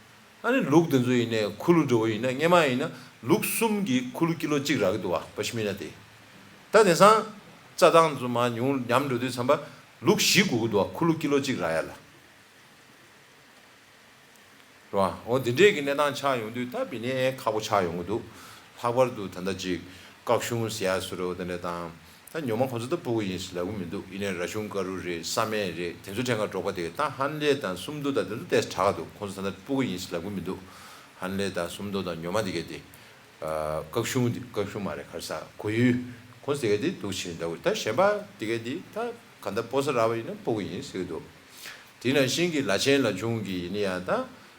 ཨ་ནི་ལུག་དེ་ཚོ་ཡིན་ནའི་ཁུ་ལུ་འདྲ་བོ་ཡིན་ན་སྔས་མ་ཡིན་ན་ལུག་གསུམ་གྱི་ཁུ་ལུ་ཀི་ལོ་གཅིག་རག་གི་འདུག་བ། པ་ཤི་མི་ན་དེ། ད་དེང་སང་རྩྭ་ཐང་ཚོ་མར་ཉུང་ཉམས་འགྲོ་དུས་ཙམ་པ་ལུག་བཞི་དགོས་ཀྱི་འདུག་བ། ཁུ་ལུ་ཀི་ལོ་གཅིག་རག་ཡ་ལ། རེད་བ། འོ་འདི་འདྲས་ཀྱི་གནས་སྟངས་ཆགས་ཡོང་དུས་ད་བི་ནས་ཁག་པོ་ཆགས་ཡོང་གི་འདུག་ལྷག་པར་དུ་ད་ལྟ་ཅིག་སྐག་གཞུང་ཟེར་ཡ་བཟོ་འདྲ་བོ་དེ་འདྲ་དང་། ད་ཉོ་མ་ཁོ་ཚོ་ད་སྤུ་གུ་ཡིན་ཟེར་ལབ་གི་མི་འདུག་ཡིན་ནའི་ར་ཆུང་ཀ་རུ་རེད། བསམ་ཡས་རེད། དེ་ཚོ་ཕྲན་ཁ་འབྲོག་པ་དེ་ག་ད་ཧན་ལེ་དང་སུམ་མདོ་དང་དེ་ཚོ་ཏོག་ཙམ་དྲག་ག་འདུག་ཁོ་ཚོ་ད་ལྟ་སྤུ་གུ་ཡིན་ཟེར་ལབ་གི་མི་འདུག་ཧན་ལེ་དང་སུམ་མདོ་དང་ཉོ་མ་དེ་ག་དེ། སྐག་གཞུང་འདི་སྐག་གཞུང་མ་རེད། ག་རེ་ཟ། གོ་ཡུལ། ཁོ་ཟེར་ག་དེ་འདུག་བྱས་འདྲ་བོ། ད་གཞན་པ་དེ་ག་དེ་ད་ག་ད་སྤོ་ས་རག་པ་ཡིན་ན་སྤུ་གུ་ཡིན་ཟེར་གི་འདུག་དེ་ནང་བཞིན་གྱི་ལ་ཆེན་ལ་ཆུང་གི་ཡིན་ན་ཡང་ད་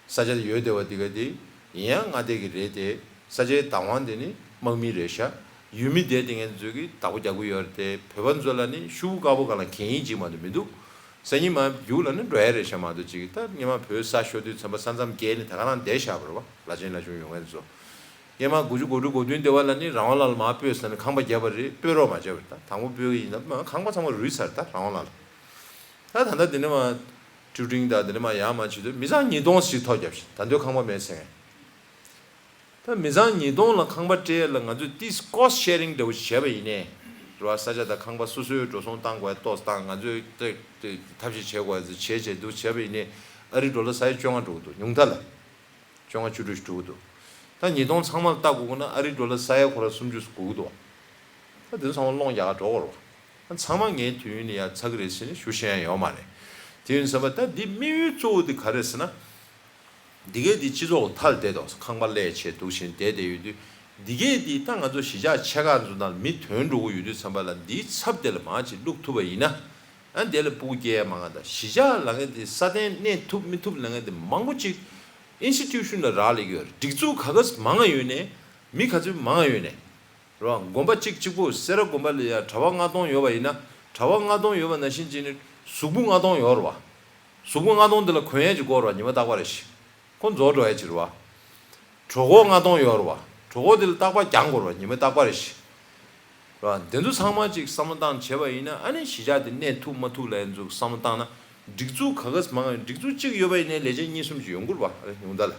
ས་ཆ་ཡོད་བསྡད་པ་དེ་ག་དེ་ཡིན་ཡང་མངའ་སྡེ་གི་རེད་དེ། ས་ཆའི་བདག་དབང་དེ་ནི་དམག་མི་རེད་ཤག་ཡུལ་མི་བསྡད་དེ་ངན་ཚོས་ཀྱི་བདག་པོ་རྒྱག་གི་ཡོད་རེད་དེ། བོད་པ་ཚོ་ལ་ནི་ཤུ་གུ་དཀར་པོ་སྒང་ལ་གད་སྙིགས་ཅིག་མ་གཏོགས་མི་འདུག་སང་ཉིན་མ་རྒྱུག་ལ་ནི་འགྲོ་ཡ་རེད་ཤག་མ་གཏོགས་ཅིག་ད་སྔས་མ་བོད་ས་ཤོར་དུས་ཙམ་པ་ས་མཚམས་བརྒལ་ནས་ད་ག་རང་བསྡད་བཞག་པ་རེད་བ། ལ་ཆེན་ལ་ཆུང་ཡོང་མཁན་ཚོ། སྔས་མ་དགུ་བཅུ་གོ་དྲུག་གོ་བདུན་དེ་བ་ལ་ནི་རང་དབང་ལ་མར་སྤོས་ཟེར་ནས་ཁང་པ་བརྒྱབ་པ་རེད། སྤོས་རོགས་མ་བྱས་པ་རེད། ད་དང་པོ་སྤོས་ཀྱི་ཡིན་ན་མ་ཁང་པ་ཚང་མ་རུལ་ཚར། ད་རང་དབང་ལ། ད་ད་ལྟ་འདི་ནས་མ་ཀྲུའུ་ཀྲིང་དང་འདི་ནས་མ་ཡར་མར་བྱེད་དུས་མི་ཚང་ཉིས་སྟོང་ཞིག་ཐོ་བརྒྱབ་ཤག་ད་དུང་ཁང་པ་མེད་ཟེར་མཁན། ད་མི་ཚང་ཉིས་སྟོང་ལ་ཁང་པ་སྤྲད་ཡ་ལ་ང་ཚོས་ཏིས་ཀོ་སི་ཤེ་རིང་འདྲ་བོ་ཞིག་བྱས་པ་ཡིན་ནའི་རེད་བ། ས་ཆ་དང་ཁང་པ་སོ་སོའི་འགྲོ་སོང་བཏང་དགོས་ཡ་ཏོག་ཙམ་བཏང་། ང་ཚོས་ཏེ་ཏེ་ཐབས་ཤེས་བྱེད་དགོས་ཡ་ཚོ་བྱས་བྱས་འདུག་བྱས་པ་ཡིན་ནའི་ཨ་རིའི་ཌོ་ལར་ས་ཡ་བཅོ་ལྔ་འགྲོ་གི་འདུག་ཉུང་མཐའ་ལ། བཅོ་ལྔ་བཅུ་དྲུག་ཞིག་འགྲོ་གི་འདུག་ད་ཉིས་སྟོང་ཚང་མ་ལ་བལྟ་དགོས་ཀྱི་ན་ཨ་རིའི་ཌོ་ལར་ས་ཡ་ཁོ་རང་སུམ་ཅུ་འགྲོ་གི་འདུག་ད་དེ་ཚོ་ཚང་མ་སློང་རྒྱག་ག་འགྲོ་དགོས་རེད་བ། ད་ཚང་མ་ངའི་དུས་ཡུན་ནི་ཡ་ཚར་གི་རེད་ཟེར་ནས་ཞུ་ཤེས་ཡ་ཡོད་མ་རེད། དེ་ཡིན་ཙང་ད་འདི་དམིགས་ཡུལ་གཙོ་བོ་དེ་ག་རེ་རེད་ཟེར་ན། འདི་གས་འདི་སྤྱི་ཚོགས་ལ་ཐལ་བསྡད་འདུག་ཁང་པ་སླེབས་བྱས་འདུག་བཞིན་བསྡད་བསྡད་ཡོད་དུས། འདི་གས་འདི་ད་ང་ཚོ་གཞིས་ཆགས་ཆེ་ཁག་ཚོ་ནང་མི་ཐོན་འགྲོ་གི་ཡོད་དུས་ཙམ་པ་ལ་འདིའི་ཚབ་དེ་ལ་མར་ཅིག་བླུག་ཐུབ་པ་ཡིན་ན། ཨ་འདི་ལ་སྤུ་གུ་སྐྱེ་ཡ་མང་ང་དང་། གཞིས་ཆགས་ལབ་མཁན་དེ་སྲ་བརྟན་གནས་ཐུབ་མི་ཐུབ་ལབ་མཁན་དེ་མང་པོ་ཅིག་ཨིན་སི་ཊི་ཊུ་ཤན་ལ་རག་ལས་ཀྱི་ཡོད་རེད། སྒྲིག་འཛུགས་ག་ག་ས་མང་ང་ཡོད་ནའི་མི་ག་ཚོད་མང་ང་ཡོད་ནའི། རེད་བ། དགོན་པ་གཅིག་གཅིག་པོ་སེ་ར་དགོན་པ་ལ་ཡ་གྲྭ་པ་ལྔ་སྟོང་ཡོད་པ་ཡིན་ན། གྲྭ་པ་ལྔ་སྟོང་ཡོད་པ་ནང་བཞིན་བྱས་ནས་གཟུགས་པོ་ལྔ་སྟོང་ཡོད་རེད་བ། གཟུགས་པོ་ལྔ་སྟོང་འདི་ལ་གོན་ཡས་ཅིག་དགོས་རེད་བ། ཉི་མ་རྟག་པ་རེ་བཞིན། ཁོ་རྫོགས་འགྲོ་ཡས་ཅིག་རེད་བ། གྲོད་ཁོག་ལྔ་སྟོང་ཡོད་རེད་བ། གྲོད་ཁོག་འདི་ལ་རྟག་པར་གྱང་དགོས་རེད་བ། ཉི་མ་རྟག་པ་རེ་བཞིན། རེད་བ། འདི་ཚོ་ཚང་མ་ཅིག་བསམ་བློ་བཏང་བྱས་པ་ཡིན་ན། ཨ་ནི་གཞིས་ཆགས་འདི་གནས་ཐུབ་མ་ཐུབ་ལ་ཡིན་ཚུལ་བསམ་བློ་བཏང་ན། སྒྲིག་འཛུགས་ག་ག་ས་མང་ང་ཡོད། སྒྲིག་འཛུགས་གཅིག་ཡོད་པ་ཡིན་ནའི་ལས་བྱེད་གཉིས་གསུམ་ཅིག་ཡོང་གི་རེད་བ། ཨ་ནི་ཉུང་མཐའ་ལ།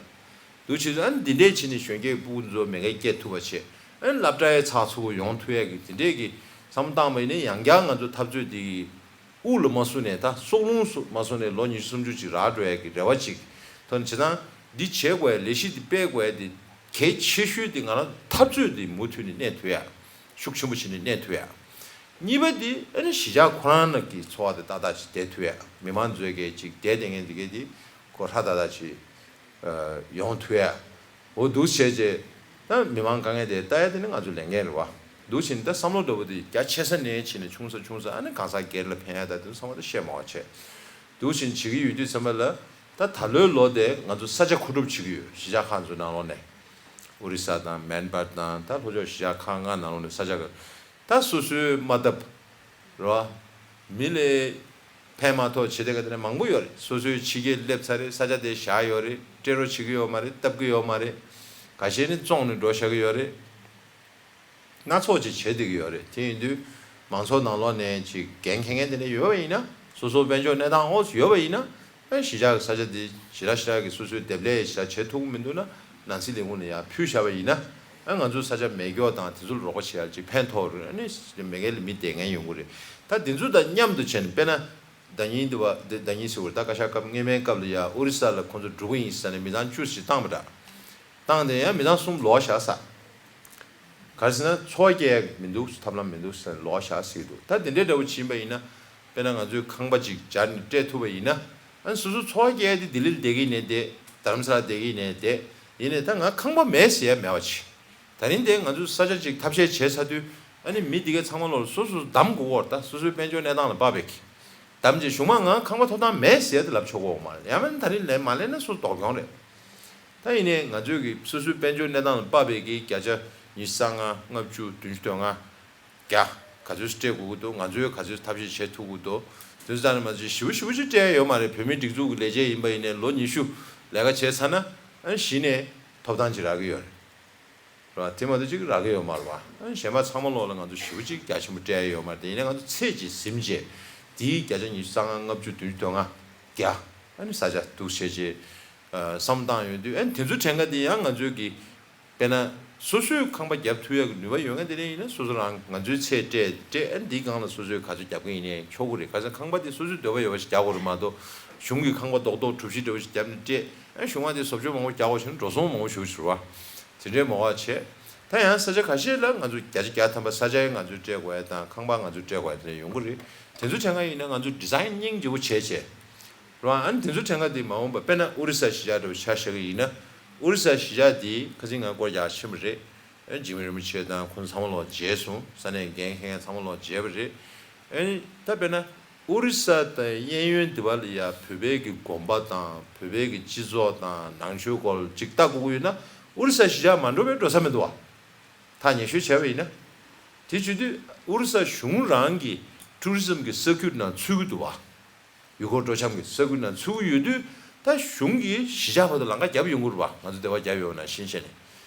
འདུག་བྱས་ཙང་ཨ་ནི་འདི་འདྲས་བྱས་ནས་གཞོན་སྐྱེས་ཕྲུ་གུ་ཚོ་མེས་རྒྱལ་སྐྱེད་ཐུབ་པ་བྱས། ཨ་ནི་སློབ་གྲྭའི་ཚགས་ཚུད་པོ་ཡོང་ཐུབ་ཡས་ཀྱི་དེ་འདྲས་ཀྱི་བསམ་བློ་བཏང་བ་ཡིན་ན། ཡང་བསྐྱར་ང་ཚོ་འཐབ་རྩོད་འདི་གི་དབུགས་ལ་མ་ཟུག་ནས། ད་སྲོག་རླུང་སུ་མ་ཟུག་ནས་ལོ་ཉི་ཤུ་སུམ་ཅུ་ཅིག་རག་འགྲོ་ཡས་ཀྱི་རེ་བ་ཅིག་ཐོན། བྱས་ཙང་འདི་བྱེད་དགོས་ཡ། ལས་གཞི་འདི་སྤེལ་དགོས་ཡ་འདི་གལ་ཆེ་ཤོས་འདི་ང་རང་འཐབ་རྩོད་འདི་མུ་མཐུད་ནས་གནས་ཐུབ་ཡ། ཤུགས་ཆེན་པོ་བྱས་ནས་གནས་ཐུབ་ཡ། གཉིས་པ་འདི་ཨ་ནི་གཞིས་ཆགས་ཁོ་རང་ནང་གི་འཚོ་བ་དེ་ཏག་ཏག་ཅིག་བསྡད་ཐུབ་ཡ། མི་མང་ཚོའི་གི་ཅིག་བསྡད་བསྡད་མཁན་འདི་གས་འདི་ཁོ་ཧྲ་ཏག་ཏག་ཅིག་ཡོང་ཐུབ་ཡ། འོ་འདུག་བྱས་རྗེས། ད་མི་མང་དཀའ་ངལ་དེ་ལྟ་ཡ་དེ་ནི་ང་ཚོ་ལས་འགན་རེད་བ། འདུག་བྱས་ནས་ད་བསམ་བློ་འདྲ་པོ་དེ་རྒྱ་ཆེ་ས་ནས་ཕྱིན་ནས་ཆུང་ས་ཆུང་ས་ཨ་ནི་གང་ཟག་སྒེར་ལ་ཕན་ཡ་ད་དེ་ཚོ་ཚང་མ་ད་བཤད་མ་བ་བྱས། འདུག་བྱས་ནས་བྱེད་ཀྱི་ཡོད་དུས་ཚང་མ་ལ་ད་ད་ལོའི་ལོ་དེ་ང་ཚོ་ས་ཆ་མཁོ་སྒྲུབ་བྱེད་ཀྱི་ཡོད། གཞིས་ཆགས་ཁག་ཚོའི་ནང་ལོགས་ནས་ཨོ་རི་ས་དང་མན་པར་དང་ད་ལྷོ་ཕྱོགས་གཞིས་ཆགས་ཁག་ལྔ་ནང་ལོགས་ནས་ས་ཆ་ག་ད་སོ་སོའི་དམའ་འཐབ་རེད་བ། མི་ལ་ཕན་མ་ཐོགས་བྱེད་བསྡད་མཁན་དེ་འདྲ་མང་པོ་ཡོད་རེད། སོ་སོའི་ཕྱི་རྒྱལ་སླེབས་ཚར་རེད། ས་ཆ་དེ་བཞག་ཡོད་རེད། སྤྲད་རོགས་བྱེད་ཀྱི་ཡོད་མ་རེད། བཏབ་ཀྱི་ཡོད་མ་རེད། ཁ་ཤས་ནི་བཙོངས་ནས་འགྲོ་བཞག་གི་ཡོད་རེད། སྣ་ཚོགས་ཅིག་བྱེད་བསྡད་ཀྱི་ཡོད་རེད། དེ་ཡིན་དུས་མང་ཚོགས་ནང་ལོགས་ནས་ཅིག་འགན་འཁྱེར་མཁན་དེ་འདྲ་ཡོད་པ་ཡིན་ན། སོ་སོ་དཔལ་འབྱོར་གནས་སྟངས་འོག་ཡོད་པ་ཡིན་ན། ཨ་གཞིས་ཆགས་ཀྱི་ས་ཆ་དེ་ཞེ་དྲག་ཞེ་དྲག་གི་སོ་སོའི་འདེབས་ལས་ཞེ་དྲག་བྱེད་ཐུབ་ཀྱི་མི་འདུག་ན། ནང་སྲིད་ལས་ཁུངས་ལ་ཡར་ཕུལ་བཞག་པ་ཡིན་ན། ཨ་ང་ཚོའི་ས་ཆ་མེ་སྒྱོགས་དང་དེ་ཚོ་ལ་རོགས་པ་བྱེད་ཡ་ཅིག་ཕན་ཐོགས་རེད། ཨ་ནི་མེ་རྒྱལ་ལ་མི་བསྡད་མཁན་ཡོང་གི་རེད། ད་དེ་ཚོ་དང་མཉམ་དུ་བྱས་ནས་དཔེར་ན། ཟླ་ཉིན་འདི་བ་འདི་ཟླ་ཉིན་ཟེར་བར་ད་བཀའ་ཤག་སྐབས་སྔོན་མའི་སྐབས་ལ་ཡ་ཨོ་རི་ས་ལ་ཁོང་ཚོ་འགྲོ་གི་ཡིན་ཟེར་ནས་མི་ཚང་བཅུ་ཞིག་བཏང་པ་འདྲ། བཏང་དེ་ཡང་མི་ཚང་གསུམ་ལོག་བཞག་ས། ག་རེ་ཟེར་ན་འཚོ་བ་སྐྱེལ་ཡག་མི་འདུག་ཐབས་ལམ་མི་འདུག་ཟེར་ནས་ལོག་བཞག་ཟེར་གྱི་འདུག་ད་དེ་འདྲའི་འདྲ་བོ་ཕྱིན་པ་ཡིན་ན། དཔེར་ན་ང་ཚོས་ཁང་པ་ཅིག་སྦྱར་ནས་སྤྲད་ཐུབ་པ་ཡིན་ན། ཨ་ནི་སོ་སོ་འཚོ་བ་སྐྱེལ་ཡག་དེ་ལྡི་ལིར་བསྡད་ཀྱི་ཡིན་ནའི་བསྡད། རྡ་རམ་ས་ལར་བསྡད་ཀྱི་ཡིན་ནའི་བསྡད། ཡིན་ནའི་ད་ང་ཁང་པ་མེད་ཟེར་ཡ་མེད་པ་བྱེད། ད་རིང་དེ་ང་ཚོས་ས་ཆ་ཅིག་ཐབས་ཤེས་བྱས་ཚར་དུས། ཨ་ནི་མི་འདི་གའི་ཚང་མ་ལོག་ལ་སོ་སོ་བདམས་དགོས་ཀྱི་ཡོད་རེད། ད་སོ་སོའི་དཔལ་འབྱོར་གནས་སྟངས་ལ་དཔག་པའི་གི། བདམས་རྗེས་གཞུག་མ་ང་ཁང་པ་ཐོབ་ཐང་མེད་ཟེར་ཡ་དེ་ལབ་ཆོག་གི་ཡོད་མ་རེད། ཡང་མིན་ད་རིང་ལན་མ་ལེན་ན་སོ་སོ་ལྡོག་གི་ཡོང་རེད། ད་ཡིན་ནའི་ང་ཚོས་གི་སོ་སོའི་དཔལ་འབྱོར་གནས་སྟངས་ལ་དཔག་པའི་གི་བརྒྱ་ཆ་ཉི་ཤུ་རྩ་ལྔ། ལྔ་བཅུ། བདུན་ཅུ་དོན་ལྔ། བརྒྱ། ག་ཚོད་སྤྲད་དགོས་ཀྱི་འདུག་ང་ཚོས་ག་ཚོད་ཐབས་ཤེས་བྱེད་ཐུབ་ཀྱི་འདུག་དེ་ཚོ་ལྟར་མ་ཚོད་ཞེ་པོ་ཞེ་པོ་ཅིག་སྤྲད་ཡ་ཡོད་མ་རེད། བོད་མིའི་སྒྲིག་འཛུགས་ཀྱི་ལས་བྱེད་ཡིན་པ་ཡིན་ནའི་ལོ་ཉི་ཤུ་ལས་ཀ་བྱས་ཚར་ན། ཨ་གཞི་ནས་ཐོབ་ཐང་ཅིག་རག་གི་ཡོད་རེད། རེད་བ། དེ་མ་གཏོགས་ཅིག་རག་གི་ཡོད་མ་རེད་བ། ཨ་གཞན་པ་ཚང་མ་ལོག་ལ་ང་ཚོ་ཞེ་པོ་ཅིག་རྒྱ་ཆེན་པོ་སྤྲད་ཡ་ཡོད་མ་རེད། དེ་ཡིན་ན་ང་ཚོ་ཚད་ཅིག་ཟིན་རྗེས། དེའི་བརྒྱ་ཆ་ཉི་ཤུ་རྩ་ལྔ། ལྔ་བཅུ། བདུན་ཅུ་དོན་ལྔ། བརྒྱ། ཨ་ནི་ས་ཆ་འདུག་བྱས་རྗེས། ཨ་བསམ་བཏང་ཡོང་དུས་ཨ་ནི་དེ་ཚོའི་གྲངས་ཀ་དེ་ཡང་ང་ཚོའི་གི། དཔེར་ན། སོ་སོས་ཁང་པ་བརྒྱབ་ཐུབ་ཡག་གི་ནུས་པ་ཡོད་མཁན་དེ་འདྲ་ཡིན་ན་སོ་སོ་རང་ང་ཚོའི་ཚད་སྤྲད་སྤྲད། ཨ་ནི་འདིའི་སྒང་ལ་སོ་སོས་ག་ཚོད་རྒྱབ་ཀྱི་ཡིན་ནའི་ཆོག་གི་རེད། ག་ཚོད་ཁང་པ་དེ་སོ་སོའི་འདོད་པ་ཡོད་པ་ཞིག་རྒྱག་དགོས་རེད་མ་གཏོགས། གཞུང་གི་ཁང་པ་རྡོག་རྡོག་གྲུ་བཞི་འདྲ་བོ་ཞིག་བརྒྱབ་ནས་སྤྲད། ཨ་གཞུང་བ་དེ་བཟོ་བཅོས་མང་པོ་རྒྱག་དགོས་བྱུང་ན་འགྲོ་སོང་མང་པོ་ཞིག་འགྲོ་བ། དེ་འདྲའི་མ་བ་བྱས། ད་ཡང་ས་ཆ་ཁ་ཤས་ལ་ང་ཚོ་བརྒྱ་ཆ་བརྒྱ་ཐམ་པ་ས་ཆའི་ང་ཚོས་སྤྲད་དགོས་ཡ་དང་ཁང་པ་ང་ཚོས་སྤྲད་དགོས་ཡ་དེ་འདྲ་ཡོང་གི་རེད། དེ་ཚོ་གྲངས་ཀ་ཡིན་ན་ང་ཚོ་ཌི་ཛའིན་སྙིང་རྗེ་པོ་བྱས་བྱས། རེད་བ། ཨ་ནི་དེ་ཚོ་གྲངས་ཀ་དེ་མ་འོངས་པ་དཔེར་ན་ཨོ་རི་ས་གཞིས་ཆགས་འདྲ་བོ་ཆ་བཞག་གི་ཡིན་ན། ཨོ་རི་ས་གཞིས་ཆགས་དེ་ཁ་སང་ང་སྐོར་རྒྱག་ཕྱིན་པ་རེད། ཨ་འཇིགས་མེད་རིན་པོ་ཆེ་དང་ཁོང་ཚང་མ་ལོག་མཇལ་སོང་། ས་གནས་འགན་འཁྱེར་མཁན་ཚང་མ་ལོག་མཇལ་བ་རེད། ཨ་ནི་ད་དཔེར་ན་ཨོ་རི་ས་དང་གཡས་གཡོན་དེ་བ་ལ་ཡ་བོད་པའི་གི་དགོན་པ་དང་བོད་པའི་གི་སྤྱི་ཚོགས་དང་ནང་ཆོས་སྐོར་ཅིག་ལྟ་དགོས་ཀྱི་ཡོད་ན། ཨོ་རི་ས་གཞིས་ཆགས་མ་འགྲོ་བའི་འགྲོ་ས་མི་འདུག་བ། ཐག་ཉེ་ཤོས་བྱས་པ་ཡིན་ན། དེ་བྱེད་དུས་ཨོ་རི་ས་གཞུང་རང་གི་ཊུ་རི་ཛམ་གི་ས་ཁུལ་ནང་ཚུད་ཀྱི་འདུག་བ། ཡུལ་སྐོར་སྤྲོ་འཆམ་གྱི་ས་ཁུལ་ནང་ཚུད་ཀྱི་ཡོད་དུས། ད་གཞུང་གིས་གཞིས་ཆགས་བར་དུ་ལམ་ཁ་བརྒྱབ་ཡོང་གི་རེད་བ། ང་ཚོ་སྡེ་བ་བརྒྱབ་ཡོད་ན་ཤིན་ཆེན་ནས་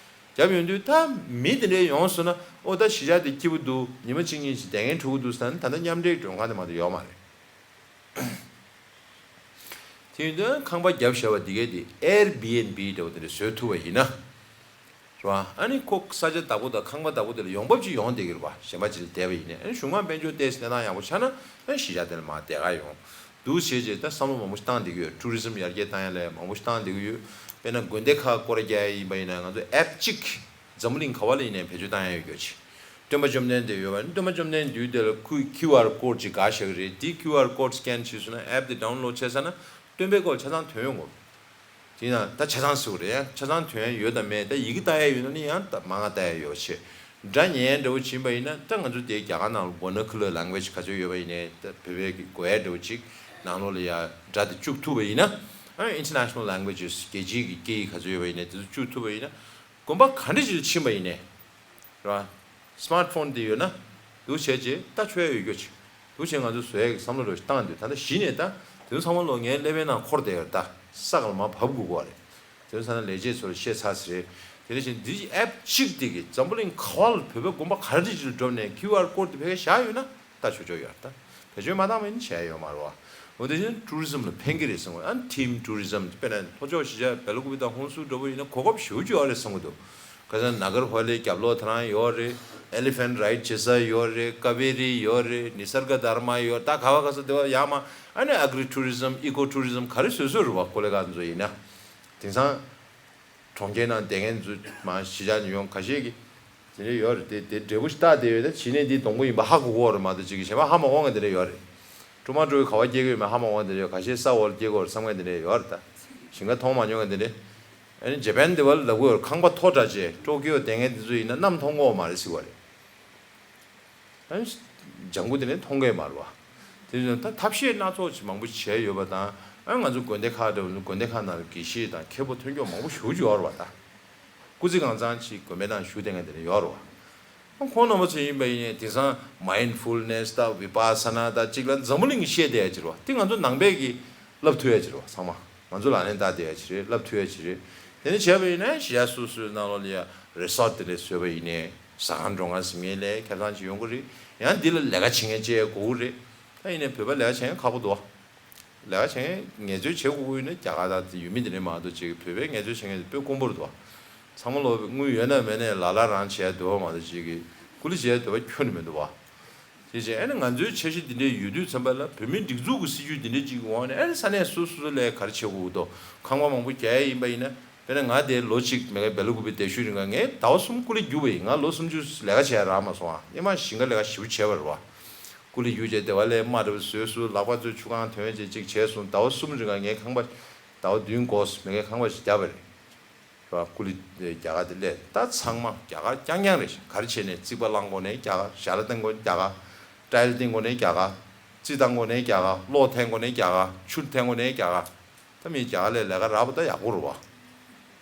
བརྒྱབ་ཡོང་དུས། ད་མི་དེ་འདྲའི་ཡོང་སོང་ན། ཨོ་ད་གཞིས་ཆགས་དེ་སྐྱིད་པོ་འདུག་ཉི་མ་གཅིག་གཉིས་ཤིག་བསྡད་མཁན་འགྲོ་གི་འདུག་ཟེར་ན། ད་ལྟ་མཉམ་འབྲེལ་མགྲོན་ཁང་དེ་མ་གཏོགས་ཡོད་མ་རེད། དེ་ཡིན་དུས་ཁང་པ་བརྒྱབ་བཞག་པ་འདི་གས་དེ་ཨེར་བི་ཨེན་བི་འདྲ་བོ་དེ་འདྲ་བཟོས་ཐུབ་པ་ཡིན་ན། རེད་བ། ཨ་ནི་ཁོ་ས་ཆ་བདག་པོ་དང་ཁང་པ་བདག་པོ་དེ་ལ་ཡོང་འབབ་ཅིག་ཡོང་བསྡད་ཀྱི་རེད་བ། གཞན་པ་ཅིག་ལ་བསྡད་པ་ཡིན་ནའི། ཨ་ནི་གཞུང་མང་དཔལ་འབྱོར་ཏོག་ཙམ་གནས་སྟངས་ཡག་པོ་ཆགས་ན། ཨ་ནི་གཞིས་ཆགས་དེ་ལ་མར་བསྡད་ག་ཡོང་། འདུག་བྱས་རྗེས་ད་བསམ་བློ་མང་པོ་ཞིག་བཏང་བསྡད་ཀྱི་ཡོད། ཊུ་རི་ཛམ་ཡར་རྒྱས་བཏང་ཡ་ལ་མང་པོ་ཞིག་བཏང་བསྡད་ཀྱི་ཡོད། དཔེར་ན་དགོན་སྡེ་ཁག་སྐོར་ར་རྒྱག་ཡ་ཡིན་པ་ཡིན་ན། ང་ཚོ་ཨེབ་གཅིག་འཛམ་བུ་གླིང་ག་བ་ལ་ཡིན་ནའི་བེད་སྤྱོད་བཏང་ཡ་ཡོད་རྒྱུ་ཅིག་སྟོན་པ་བཅོམ་ལྡན་འདས་ཡོད་པ་ནི། སྟོན་པ་བཅོམ་ལྡན་འདས་དུས་དེ་ལ་ཁོས་ཁིའུ་ཨར་ཀོཌ་ཅིག་བཀག་བཞག་གི་རེད། དེ་ཁིའུ་ཨར་ཀོཌ་སི་ཀེན་བྱས་སོང་ན། ཨེབ་དེ་ཌའུན་ལོཌ་བྱས་ཚར་ན་སྟོན་པའི་སྐོར་ཆ་ཚང་ཐོན་ཡོང་གོ། དེ་ཡིན་ན་ད་ཆ་ཚང་ཟེར་དགོས་རེད། ཡང་ཆ་ཚང་ཐོན་ཡ་ཡོད་དམ་མེད། ད་ཡི་གེ་ལྟ་ཡ་ཡོད་ན་ནི་ཡང་ད་མང་ང་ལྟ་ཡ་ཡོད་བྱས། སྒྲ་ཉན་ཡ་འདྲ་བོ་ཕྱིན་པ་ཡིན་ན། ད་ང་ཚོ་དེ་རྒྱ་གར་ནང་ལ་vernacular language ག་ཚོད་ཡོད་པ་ཡིན་ནའི། ད་བོད་པའི་གི་དགོས་ཡ་འདྲ་བོ་ཅིག་ནང་ལོགས་ལ་ཡ་སྒྲ་དེ་བཅུག་ཐུབ་པ་ཡིན་ན། ཨ་ནི་international languages རྒྱལ་སྤྱིའི་གི་སྐད་ཡིག་ག་ཚོད་ཡོད་པ་ཡིན་ནའི་དེ་ཚོ་བཅུག་ཐུབ་པ་ཡིན་ན། དགོན་པ་ག་འདྲ་ཅིག་ལ་ཕྱིན་པ་ཡིན་ནའི། རེད་བ། སི་མཱར་ཊི་ཕོན་དེ་ཡོད་ན། འདུག་བྱས་རྗེས་ལྟ་ཆོག་ཡ་ཡོད་རྒྱུ་ཅིག་འདུག་བྱས་ང་ཚོས་བཟོ་ཡ་གི་བསམ་བློ་འདྲ་བོ་ཞིག་བཏང་དུས། ད་ལྟ་གཞི་ནས་ད་དེ་ཚོ་ཚང་མ་ལོག་ངའི་ཀླད་པའི་ནང་འཁོར་བསྡད་ཡོད་རེད། ད་ས་ག་ལ་མར་བབས་དགོས་ཀྱི་རེད། དེ་ཚོ་ཚང་མ་ལས་བྱེད་ཚོར་བཤད་ཚར་ཟིན་རེད། དེ་འདྲ་བྱས་འདི་ཨེབ་གཅིག་དེ་གིས་འཛམ་བུ་གླིང་ག་བ་ལ་བོད་པའི་དགོན་པ་ག་རེ་ཅིག་ལ་འགྲོ་ནས་ཁིའུ་ཨར་ཀོཌ་དེ་ཕ་གིར་བཞག་ཡོད་ན། ལྟ་ཆོག་ཆོག་ཡོད་རེད། ད་བེད་སྤྱོད་མ་བཏང་བ་ཡིན་ན་བྱས་ཡོད་མ་རེད་བ། འོ་དེ་བཞིན་ཊུ་རི་ཛམ་ལ་ཕན་གྱི་རེད་བསམ་གི། ཨ་ནི་ཊིམ་ཊུ་རི་ཛམ། དཔེར་ན་ལྷོ་ཕྱོགས་གཞིས་ཆགས་བེ་ལ་ཀུ་པི་དང་ཧོན་སུར་འདྲ་བོ་ཡིན་ན་གོ་སྐབས་ཞེ་པོ་ཅིག་ཡོད་རེད་བསམ་གི་འདུག་ག་ས་ན་གར་ཧོ་ལེ་རྒྱབ་ལོགས་དེ་རང་ཡོད་རེད། ཨེ་ལི་ཕེན་ཊི་རའིཌ་བྱེད་ས་ཡོད་རེད། ཀ་བེ་རི་ཡོད་རེད། ནི་སར་ག་དྷར་མ་ཡོད། ད་ག་བ་ག་ས་དེ་བ་ཡར་མར། ཨ་ནི་ཨེག་རི་ཊུ་རི་ཛམ། ཨི་ཀོ་ཊུ་རི་ཛམ་ག་རེ་བཟོས་བཟོས་རེད་བ། ཀོ་ལི་གྷལ་ཚོ་ཡིན་ན། དེང་སང་གྲོང་ཁྱེར་ནང་བསྡད་མཁན་ཚོ་མར་གཞིས་ཆགས་ནས་ཡོང་ཁ་ཤས་ཀྱིས་དེ་འདྲ་ཡོད་རེད། དེ་དེ་འབྲས་བུ་ཞིག་བཏགས་བསྡད་ཡོད་ན། གཞི་ནས་འདི་སྡོང་པོ་ཡིན་པ་ཧ་གོ་གི་ཡོད་རེད་མ་གཏོགས་ཅིག་གིས་གཞན་པ་ཧ་མ་གོ་མཁན་དེ་འདྲ་ཡོད་རེད། ཀྲུ་མ་ཀྲུའི་ག་བ་སྐྱེ་གི་ཡོད་མེད་ཧ་མ་གོ་མཁན་དེ་འདྲ་ཡོད། ཁ་ཤས་ས་འོག་ལ་སྐྱེ་གི་ཡོད་རེད་བསམ་མཁན་དེ་འདྲ་ཡོད་རེད། ད་ཞིང་ཁ་མཐོང་མ་མྱོང་མཁན་དེ་འདྲ། ཨ་ནི་ཇ་པན་དེ་བ་ལབ་དགོས་ཁང་པ་མཐོ་དྲགས་བྱས་ཊོ་ཀིའོ་དེ་ངས་དེ་ཚོ་ཡིན་ན་གནམ་མཐོང་གི་ཡོད་མ་རེད་ཟེར་བ་རེད། ཨ་ནི་ལྗང་གུ་དེ་ནས་མཐོང་གི་མ་རེད་བ། དེ་བཞིན་ད་ཐབས་ཤེས་སྣ་ཚོགས་ཅིག་མང་པོ་བྱས་ཡོད་པ་དང་། ཨ་ང་ཚོ་དགོན་སྡེ་ཁག་འདྲ་བོ་ཚོ་དགོན་སྡེ་ཁག་ནང་ལ་དགེ་བཤེས་དང་མཁན་པོ་ཐོན་སྐྱོད་མང་པོ་ཞེ་པོ་ཅིག་ཡོད་རེད་བ་ད། སྐུ་ཚེ་གང་ཚང་ཅིག་དགོན་པའི་ནང་བཞུགས་བསྡད་མཁན་དེ་འདྲ་ཡོད་རེད་བ། ཁོང་རྣམ་པ་ཚོ་ཡིན་པ་ཡིན་ནའི་དེང་སང་མའིན་ཌ་ཕུལ་ནེ་སི་དང་བི་པ་ས་ན་དང་གཅིག་ལ་འཛམ་བུ་གླིང་གིས་བཤད་བསྡད་ཡ་ཅིག་རེད་བ། དེ་ང་ཚོ་ནང་པའི་གི་བསླབ་ཐུབ་ཡ་ཅིག་རེད་བ། ཚང་མ་ང་ཚོ་ལག་ལེན་བསྟར་བསྡད་ཡ་ཅིག་རེད། བསླབ་ཐུབ་ཡ་ཅིག་རེད། དེ་ནས་བྱས་པ་ཡིན་ན་གཞིས་ཆགས་སོ་སོའི་ནང་ལོགས་ལ་ཡ་རི་སོ་ཊི་དེ་འདྲ་བཟོས་པ་ཡིན་ནའི་ཟ་ཁང་འགྲོ་ཁང་ཟེར་མཁན་ལས་ཁེ་བཟང་ཅིག་ཡོང་གི་རེད། ཡང་འདི་ལ་ལས་ཀ་བྱེད་མཁན་བཅས་དགོས་ཀྱི་རེད། ད་ཡིན་ནའི་བོད་པ་ལས་ཀ་བྱེད་མཁན་ཁག་པོ་འདུག་བ། ལས་ཀ་བྱེད་མཁན་ངལ་རྩོལ་བྱེད་དགོས་ཀྱི་ཡོད་ན་རྒྱ་གར་དང་དེ་ཡུལ་མི་དེ་འདྲ་མ་གཏོགས་ཅིག་བོད་པའི་ངལ་རྩོལ་བྱེད་མཁན་དེ་དཔེ་དཀོན་པོ་རེད་འདུག་བ། ཚང་མ་ལོག་དངུལ་ཡོད་ན་མེད་ན་ལ་ལ་རང་བྱས་འདུག་བ་མ་གཏོགས་ཅིག་གི་ཀུ་ལི་བྱས་འདོད་པ་ཁྱོན་ནས་མི་འདུག་བ། དེ་བྱས་ཨ་ནི་ང་ཚོའི་འཆར་གཞི་འདི་འདྲའི་ཡོད་དུས་ཙམ་པ་ལ་བོད་མིའི་སྒྲིག་འཛུགས་ཀྱི་སྲིད་ཇུས་འདི་འདྲའི་ཅིག་གི་འོག་ནས་ཨ་ནི་ས་གནས་སོ་སོ་ལ་ག་རེ་བྱེད་དགོས་ཀྱི་འདུག་ཁང་པ་མང་པོ་རྒྱག་ཡ་ཡིན་པ་ཡིན་ན། དཔེར་ན་ང་དེ་ལོ་གཅིག་མེ་གའི་སྦེལ་ཀོབ་པེ་བསྡད་ཤུལ་རིང་ག་ངས་ཟླ་བ་གསུམ་ཀུ་ལི་རྒྱུག་པ་ཡིན། ང་ལོ་སུམ་ཅུ་ལས་ཀ་བྱས་རག་མ་སོང་ཨ། སྔོན་མ་ཞིང་ཁ་ལས་ཀ་ཞེ་པོ་བྱས་པ་རེད་བ། ཀུ་ལི་རྒྱུག་བྱས་དེ་བ་ལས་རྨ་འདྲ་པོ་བཟོས་སུ་ལག་པ་ཚོས་ཆུ་གང་ཐོན་བྱས་གཅིག་བྱས་སོང་། ཟླ་བ་གསུམ་རིང་ག་ངས་ཁང་པ་ཟླ་བ་བདུན་འགོར་སོང་། མེ་གའི་ཁང་པ་ཞིག་བརྒྱབ་པ་རེད། རེད་བ། ཀུ་ལི་རྒྱ་གར་དེ་ལས་ད་ཚང་མ་རྒྱ་གར་རྐྱང་རྐྱང་རེད། ག་རེ་བྱས་ནས་རྩིག་པ་བསླང་དགོས་ནའི་རྒྱ་གར། ཞྭ་ལ་བཏིང་དགོས་ནའི་རྒྱ་གར། ཊའིལ་བཏིང་དགོས་ནའི་རྒྱ་གར། རྩི་བཏང་དགོས་ནའི་རྒྱ་གར། གློག་འཐེན་དགོས་ནའི་རྒྱ་གར། ཆུ་འཐེན་དགོས་ནའི་རྒྱ་གར། ད་མི་རྒྱ་གར་ལས་ལས་ཀ་རག་པ་ད་ཡག་པོ་རེད་བ།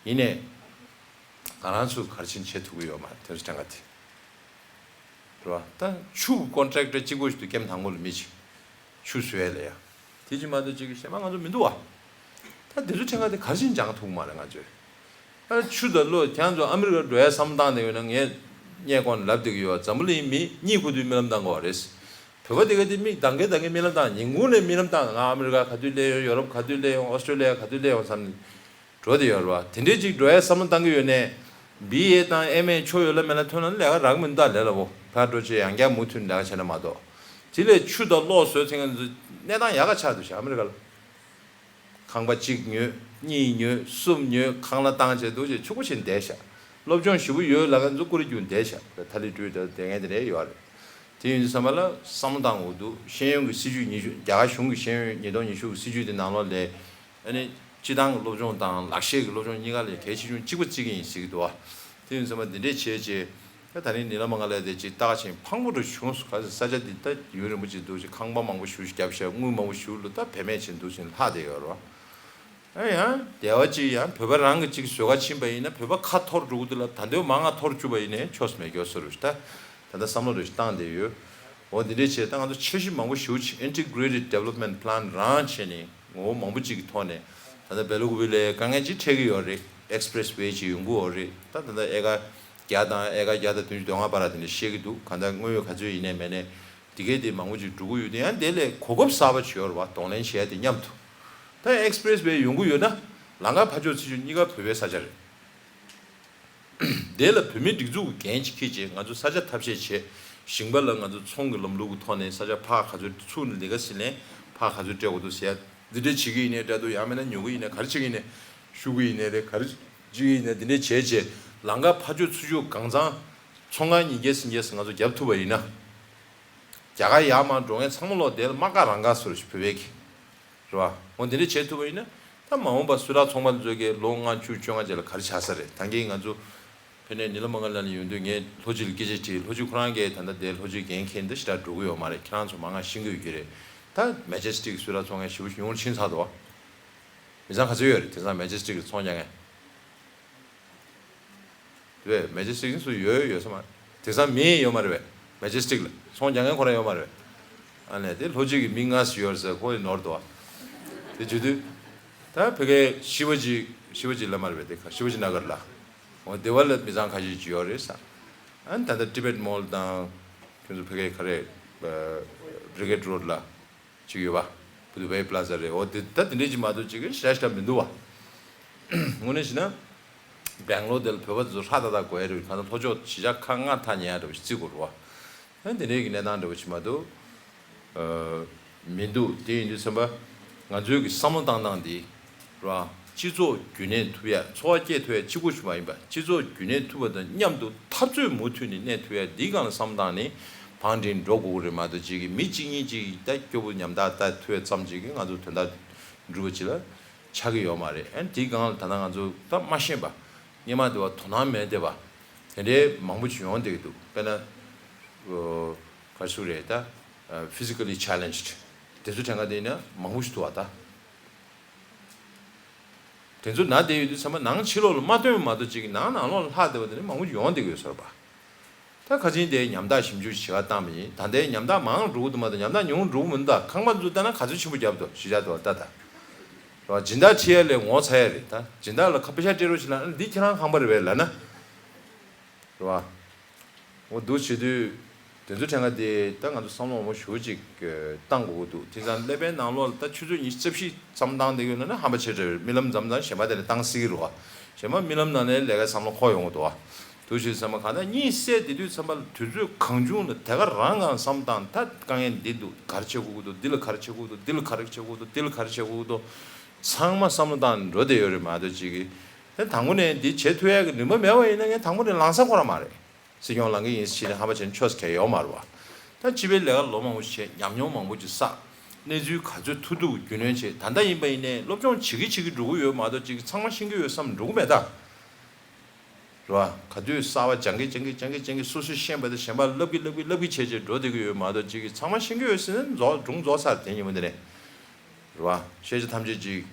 ཡིན་ནའི་ང་རང་ཚོས་ག་རེ་བྱས་ནས་བྱེད་ཐུབ་ཀྱི་ཡོད་མ་རེད། དེ་ཚོ་ཕྲན་ག་དེ་རེད་བ། ད་ཆུ་གི་ཀོན་ཊེག་ཊར་གཅིག་པོ་ཞིག་ཏུ་ཀེམ་དང་པོ་ལ་མི་གཅིག་ཆུ་བཟོ་ཡ་ལ་ཡ། དེ་གཅིག་མ་གཏོགས་གཅིག་གི་གཞན་པ་ང་ཚོ་མི་འདུག་བ། ད་དེ་ཚོ་ཕྲན་ག་དེ་ག་རེ་བྱས་ནས་སྦྱང་ཐུབ་ཀྱི་མ་རེད་ང་ཚོས། ཨ་ཆུ་དང་གློག་ཁྱེད་ཚོ་ཨ་མི་རི་ཀར་འགྲོ་ཡ་བསམ་བློ་བཏང་བསྡད་ཡོད་ན། ངས་སྔས་གོང་ལབ་བསྡད་ཀྱི་ཡོད། འཛམ་བུ་གླིང་མི་གཉིད་ཁུག་དུས་རྨི་ལམ་བཏང་དགོས་པ་རེད། བོད་པ་དེ་ག་དེ་མི་ཟླ་འགའི་ཟླ་འགའི་རྨི་ལམ་བཏང་། ཉིན་གུང་ནས་རྨི་ལམ་བཏང་། ང་ཨ་མི་རི་ཀ་ག་དུས་སླེབས་ཡོང་། ཡོ་རོབ་ག་དུས་སླེབས་ཡོང་། ཨོ་སི་ཊེ་ལི་ཡ་ག་དུས་སླེབས་ཡོང་བསམ་ནས་འགྲོ་བསྡད་ཡོད་རེད་བ། དེ་འདྲས་ཅིག་འགྲོ་ཡ་བསམ་བློ་བཏང་གི་ཡོད་ནའི། བི་ཨེ་དང་ཨེམ་ཨེ་ཆོ་ཡོད་ལ་མེད་ལ་ཐོན་ན་ལས་ཀ་རག་མི་འདུག་ལས་སླ་པོ། ཕར་འགྲོ་བྱས་ཡང་བསྐྱར་མུ་མཐུད་ལས་ཀ་བྱས་ན་མ་གཏོགས། དེ་ལས་ཆུ་དང་གློག་བཟོས་ཚེ་ང་ཚོ་གནས་སྟངས་ཡག་ག་ཆགས་འདུག་ཤག་ཨ་མི་རི་ཀ་ལ། ཁང་པ་གཅིག་ཉོས། གཉིས་ཉོས། གསུམ་ཉོས། ཁང་གླ་བཏང་བྱས་འདུག་བྱས་ཕྱུག་པོ་བྱས་བསྡད་ཤག་སློབ་སྦྱོང་ཞེ་པོ་ཡོད་ལབ་མཁན་ཚོ་ཀུ་ལི་རྒྱུག་བསྡད་ཤག་ཐ་ལི་བྲུས་དང་དེ་ངན་དེ་འདྲ་ཡོད་རེད། དེ་ཡིན་དུས་ཙམ་པ་ལ་བསམ་བློ་བཏང་དགོས་འདུག་ཤེས་ཡོན་གྱི་སྲིད་ཇུས་ཉི་ཤུ། རྒྱ་གར་གཞུང་གི་ཤེས་ཡོན་ཉིས་སྟོང་ཉི་ཤུ་གི་སྲིད་ཇུས་དེ་ནང་ལོགས་ལ། ཨ་ནི་སྤྱི་བཏང་གི་སློབ་སྦྱོང་དང་ལག་ཤེས་ཀྱི་སློབ་སྦྱོང་གཉིས་ཀ་ལ་གལ་ཆེ་ཆུང་གཅིག་པ་བརྩི་གི་ཡིན་ཟེར་གྱི་འདུག་བ། དེ་ཡིན་དུས་ཙམ་པ་འདི་འདྲས་བྱས་བྱས། ད་ད་རིང་ཉི་མ་མང་ལ་དེ་ཅིག་ལྟ་ཆེན་ཕངས་པོ་འདྲ་བྱུང་སོང་། ག་ས་ས་ཆ་འདི་ད་ཡུན་རིང་པོ་ཅིག་འདུག་ཅིག་ཁང་པ་མང་པོ་ཞིག་བརྒྱབ་ཤག་དངུལ་མང་པོ་ཞིག་ལ་ད་བེད་མེད་བྱས་འདུག་ཅིག་ལྷག་བསྡད་ཡོད་རེད་བ། ཨ་ཡང་དེ་བ་ཅིག་ཡང་བོད་པ་རང་གི་ཅིག་བཟོ་ག་ཕྱིན་པ་ཡིན་ན། བོད་པ་ཁ་འཐོར་འགྲོ་གི་འདུག་ལ། ད་འདོད་མང་ང་འཐོར་བཅུག་པ་ཡིན་ནའི་ཆོས་མེད་སྐྱོ་ས་རུ་ད། ད་ལྟ་བསམ་བློ་རེ་ཞིག་བཏང་བསྡད་ཡོད། འོ་འདི་འདྲས་བྱས་ད་ང་ཚོ་འཆར་གཞི་མང་པོ་ཞེ་པོ་ཅིག་Integrated Development Plan རང་བྱས་ནས་ངོ་བོ་མང་པོ་ཅིག་གི་ཐོག་ནས། ད་ལྟ་སྦེལ་ཀོབ་ལ་དཀའ་ངལ་ཅིག་འཕྲད་ཀྱི་ཡོད་རེད། Expressway ཅིག་ཡོང་གི་ཡོད་རེད། ད་ད་ལྟ་ཨེ་ཀ་བརྒྱ་དང་ཨེ་ཀ་བརྒྱ་དང་བདུན་ཅུ་དོན་ལྔ་བར་དེ་འདྲ་བཤད་ཀྱི་འདུག་གང་ལྟར་དངོས་ཡོད་ག་ཚོད་ཡིན་ནའི་མེད་ནའི་དེ་གས་དེ་མང་པོ་ཅིག་འགྲོ་གི་ཡོད་དུས། ཡང་དེ་ལས་གོ་སྐབས་གསར་པ་ཅིག་ཡོད་རེད་བ། གདོང་ལེན་བྱེད་ཡ་དེ་མཉམ་དུ། ད་Expressway ཡོང་གི་ཡོད་ན་ལམ་ཁ་ཕར་ཕྱོགས་ཚུར་ཕྱོགས་གཉིས་ཀ་བོད་པའི་ས་ཆ་རེད། དེ་ལ་བོད་མིའི་སྒྲིག་འཛུགས་ཀྱི་འགན་ཅིག་འཁྱེར་བྱས། ང་ཚོ་ས་ཆ་ཐབས་ཤེས་བྱས། ཞིང་པ་ལ་ང་ཚོ་ཚོང་གི་ལམ་ལུགས་ཀྱི་ཐོག་ནས་ས་ཆ་ཕར་ག་ཚོད་ཚུར་ནས་ལས་ཀ་ཟིན་ལན་ཕར་ག་ཚོད་སྤྲད་དགོས་འདུག་ཟེར་ཡ་འདི་འདྲ་བྱེད་ཀྱི་ཡིན་ནའི་འདྲ་འདུག་ཡང་མིན་ན་ཉོ་གི་ཡིན་ནའི་ག་རེ་བྱེད་ཀྱི་ཡིན་ནའི་བཤུ་གི་ཡིན་ནའི་རེད། ག་རེ་བྱེད་ཀྱི་ཡིན་ནའི་འདི་འདྲ་བྱས་བྱས་ལམ་ཁ་ཕར་ཕྱོགས་ཚུར་ཕྱོགས་གང་ཚང་ཚོང་ཁང་ཉིས་བརྒྱ་སུམ་བརྒྱ་ང་ཚོ་བརྒྱབ་ཐུབ་པ་ཡིན་ན། རྒྱ་གར་ཡར་མར་འགྲོ་མཁན་ཚང་མ་ལོག་དེ་ལ་དམག་སྒར་རང་སྒར་བཟོ་རེད་ཞུ། བོད་པའི་གི་རེད་བ། འོ་འདི་འདྲ་བྱེད་ཐུབ་པ་ཡིན་ན། ད་མ་འོངས་པ་སུ་རག་ཚོང་པ་ཚོ་གིས་ལོ་ལྔ་བཅུ་བཅོ་ལྔ་རྗེས་ལ་ག་རེ་ཆགས་ས་རེད། ད་གིན་ང་ཚོ་ཕ་ནས་ཉི་མ་མང་ལ་ནས་ཡོང་དུས་ངས་ལྷོ་སྤྱི་ལ་སྐད་ཆ་དྲིས། ལྷོ་སྤྱི་ཁོ་རང་གིས་ད་ལྟ་དེ་ལྷོ་སྤྱི་འགན་འཁྱེར་འདི་ཞེ་དྲག་འགྲོ་གི་ཡོད་མ་རེད། ཁྱེད་རང་ཚོ་མང་ང་ཤེས་ཀྱི་ཡོད་ཀྱི་རེད། ད་མེ་ཇེ་སི་ཊིག་སུ་རག་ཚོང་མཁན་ཞེ་པོ་ཉུང་རུ་ཕྱིན་ཚར་འདུག་མི་ཚང་ག་ཚོད་ཡོད་རེད། དེང་སང་མེ་ཇེ་སི་ཊིག་ལ་ཚོང་རྒྱག་མཁན། དེ་བས་མེ་ཇེ་སི་ཊིག་སུ་ཡོད་ཡོད་ས་མ་རེད། དེང་སང་མི་ཡོད་མ་རེད་པས། མེ་ཇེ་སི་ཊིག་ལ་ཚོང་རྒྱག་མཁན་ཁོ་རང་ཡོད་མ་རེད་པས། ཨ་ནས་དེ་ལྷོ་སྤྱི་གི་མི་ལྔ་ཙམ་ཡོད་རེད་ཟེར། ཁོ་ཡི་ནོར་འདུག་ཨ། དེ་བརྗོད་དུས། ད་ཕ་གིའི་ཤི་བ་ཇི་ཤི་བ་ཇི་ལ་མ་རེད་པས། དེ་ཁ་ཤི་བ་ཇི་ན་གར་ལ། འོ་དེ་བ་ལ་མི་ཚང་ཁ་ཤས་ཅིག་ཡོད་རེད་ས། ཨ་ནི་ད་ལྟ་ཊི་བེཊ་མོལ་དང་། ཁྱོད་ཚོ་ཕ་གིའི་ག་རེ། བྷི་རི་གེཌ་རོཌ་ལ། ཅིག་ཡོད་པ། བུ་དུ་བྷའི་པ་ལ་ཛ་རེད། འོ་དེ་ད་དེ་འདྲས་ཅིག་མ་གཏོགས་ཅིག་གི་ཞེ་དྲག་མི་འདུག་བ། དངོས་གནས་བྱས་ན། སྦེང་ལོར་དེ་ལ་བོད་པ་ཚོ་ཧྲ་ཏག་ཏག་དགོས་ཡ་རེད། གང་ལྟར་ལྷོ་ཕྱོགས་གཞིས་ཆགས་ཁག་ལྔ་ཐག་ཉེ་ཡ་འདྲ་བོ་ཞིག་བརྩི་དགོས་རེད་བ། ཨ་དེ་འདྲས་ཀྱི་གནས་སྟངས་འདྲ་བོ་ཅིག་མ་གཏོགས། ཨ། མི་འདུག་དེ་ཡིན་དུས་ཙམ་པ། ང་ཚོའི་གི་བསམ་བློ་བཏང་སྟངས་འདི། ར། སྤྱི་ཚོགས་རྒྱུན་གནས་ཐུབ་ཡ། འཚོ་བ་སྐྱེལ་ཐུབ་ཡ་གཅིག་པོ་ཞིག་མ་ཡིན་པ། སྤྱི་ཚོགས་རྒྱུན་གནས་ཐུབ་པ་དང་མཉམ་དུ་འཐབ་རྩོད་མུ་མཐུད་ནས་གནས་ཐུབ་ཡ། འདིའི་སྒང་ལ་བསམ་བློ་བཏང་ནས་བང་སྒྲིག་འགྲོ་དགོས་ཀྱི་རེད་མ་གཏོགས། ཅིག་གི་མི་གཅིག་གཉིས་ཅིག་ད་སྐྱོ་པོ་ཉམས་ཐག་ད་ཐུབ་ཡ་ཙམ་ཅིག་གིས་ང་ཚོ་དོན་དག་འགྲུབ་པ་ཅིག་ལ་ ཆགས་ཀྱི་ཡོད་མ་རེད། ཨ་ནི་དེའི་སྒང་ལ་ད་ལྟ་ང་ཚོ་ད་མ་ཤེས་པ། སྔོན་མ་དེ་བ་དོ་སྣང་མེད་བསྡད་པ། དེ་འདྲའི་མང་པོ་ཅིག་ཡོང་བསྡད་ཀྱི་འདུག་དཔེར་ན། ཨོ། ག་རེ་ཟེར་དགོས་རེད་ད། ཨ། physically challenged། དེ་ཚོ་གྲས་ཀ་དེ་ཡིན་ན་མང་པོ་ཞིག་འདུག་བ་ད། དེ་ཚོ་ན་བསྡད་ཡོད་དུས་ཚང་མ་ནང་ཕྱི་ལོགས་ལ་མ་སྟོན་མ་གཏོགས་ཅིག་ནང་ནང་ལོགས་ལ་ལྷག་བསྡད་པ་དེ་ནི་མང་པོ་ཡོང་བསྡད་ཀྱི་ཡོད་ས་རེད་པ། ད་ཁ་སང་དེའི་ཉམ་ཐག་ཞིབ་འཇུག་བྱེད་ག་བཏང་བ་ཡིན། ད་ལྟའི་ཉམ་ཐག་མང་རུ་འགྲོ་གི་འདུག་མ་གཏོགས་ཉམ་ཐག་ཉུང་རུ་འགྲོ་གི་མི་འདུག་ད་ཁང་པ་ཚོ་ལྟ་ན་ག་ཚོད་ཆེན་པོ་བརྒྱབ་འདུག་གཞིས་ཆགས་དུ་བ་ལྟ་ད། རེད་བ། སྦྱིན་བདག་ཁྲིད་ཡ་ལས་ངོ་ཚ་ཡ་རེད། ད་སྦྱིན་བདག་ལ་ཁ་པེ་ཤ་སྤྲད་རོགས་བྱེད་ལབ་ན་འདི་ཁྱེད་རང་ཁང་པ་རེད་པས་ལབ་ན། རེད་བ། འོ་འདུག་བྱེད་དུས། དེ་ཚོ་གྲས་ཀ་དེ་ད་ང་ཚོ་བསམ་བློ་མང་པོ་ཞེ་པོ་ཅིག་བཏང་དགོས་ཀྱི་འདུག་དེང་སང་ཀླད་པའི་ནང་ལོགས་ལ་ད་ཆུ་ཚོད་ཉི་ཤུ་རྩ་བཞི་ཙམ་བཏང་བསྡད་ཀྱི་ཡོད་ན་ནི་ཧམ་པ་ཆེ་དྲགས་རེད། རྨི་ལམ་མཚམས་མཚམས་གཞན་པ་དེ་ལ་བཏང་སྲིད་ཀྱི་རེད་བ། གཞན་པ་རྨི་ལམ་ནང་ནས་ལས་ཀའི་བསམ་བློ་འཁོར་ཡོང་གི་འདུག་བ། འདུག་བྱེད་དུས་ཚང་མ་གང་ལྟར་གཉིད་སད་བསྡད་དུས་ཚང་མ་དུས་ཚོད་གང་བྱུང་ལ་དེ་ག་རང་གང་བསམ་བཏང་། ད་དཀའ་ངལ་འདི་འདུག་ག་རེ་བྱེད་དགོས་ཀྱི་འདུག་འདི་ལ་ག་རེ་བྱེད་དགོས་ཀྱི་འདུག་འདི་ལ་ག་རེ་བྱེད་དགོས་ཀྱི་འདུག་འདི་ལ་ག་རེ་བྱེད་དགོས་ཀྱི་འདུག་ཚང་མ་བསམ་བློ་བཏང་ནས་འགྲོ་བསྡད་ཡོད་རེད་མ་གཏོགས་ཅིག་གིས། དེ་དང་པོ་ནས་འདི་བྱེད་ཐུབ་ཡག་གི་རིན་པ་མེད་པ་ཡིན་ན་ངས་དང་པོ་ནས་ལངས་ས་ཁོ་རང་མ་རེད། སྲིད་སྐྱོང་ལངས་ཀྱི་ཡིན་ཟེར་ནས་ཧམ་པ་བྱས་ནས་ཆོས་ཟེར་མཁན་ཡོད་མ་རེད་བ། ད་སྤྱི་པའི་ལས་ཀ་ལོ་མང་པོ་བྱས། ཉམས་མྱོང་མང་པོ་ཅིག་བསགས། གནས་ཚུལ་ག་ཚོད་ཐུབ་ཐུབ་རྒྱུས་ལོན་བྱས། ད་ལྟ་ཡིན་པ་ཡིན་ནའི་སློབ་སྦྱོང་བྱེད་ཀྱི་བྱེད་ཀྱི་འགྲོ་གི་ཡོད་མ་གཏོགས་ཅིག་ཚང་མ་ཤེས་ཀྱི་ཡོད་བསམ་འགྲོ་གི་མེད་ད། རེད་བ། ག་དུས་གསར་པ་སྦྱང་གི་སྦྱང་གི་སྦྱང་གི་སྦྱང་གི་སོ་སོས་ཤེས་པ་དང་གཞན་པ་ལབ་ཀྱི་ལབ་ཀྱི་ལབ་ཀྱི་བྱས་བྱས་འགྲོ་བསྡད་ཀྱི་ཡོད་མ་གཏོགས་ཅིག་ཚང་མ་ཤེས་ཀྱི་ཡོད་ཟེར་ན་རྫོགས་སྒྲུང་རྫོགས་ཚར། དེ་ཉིན་མོ་འདི་ནས། རེད་བ། ཤེས་བྱ་ཐམས་ཅད་ཅིག་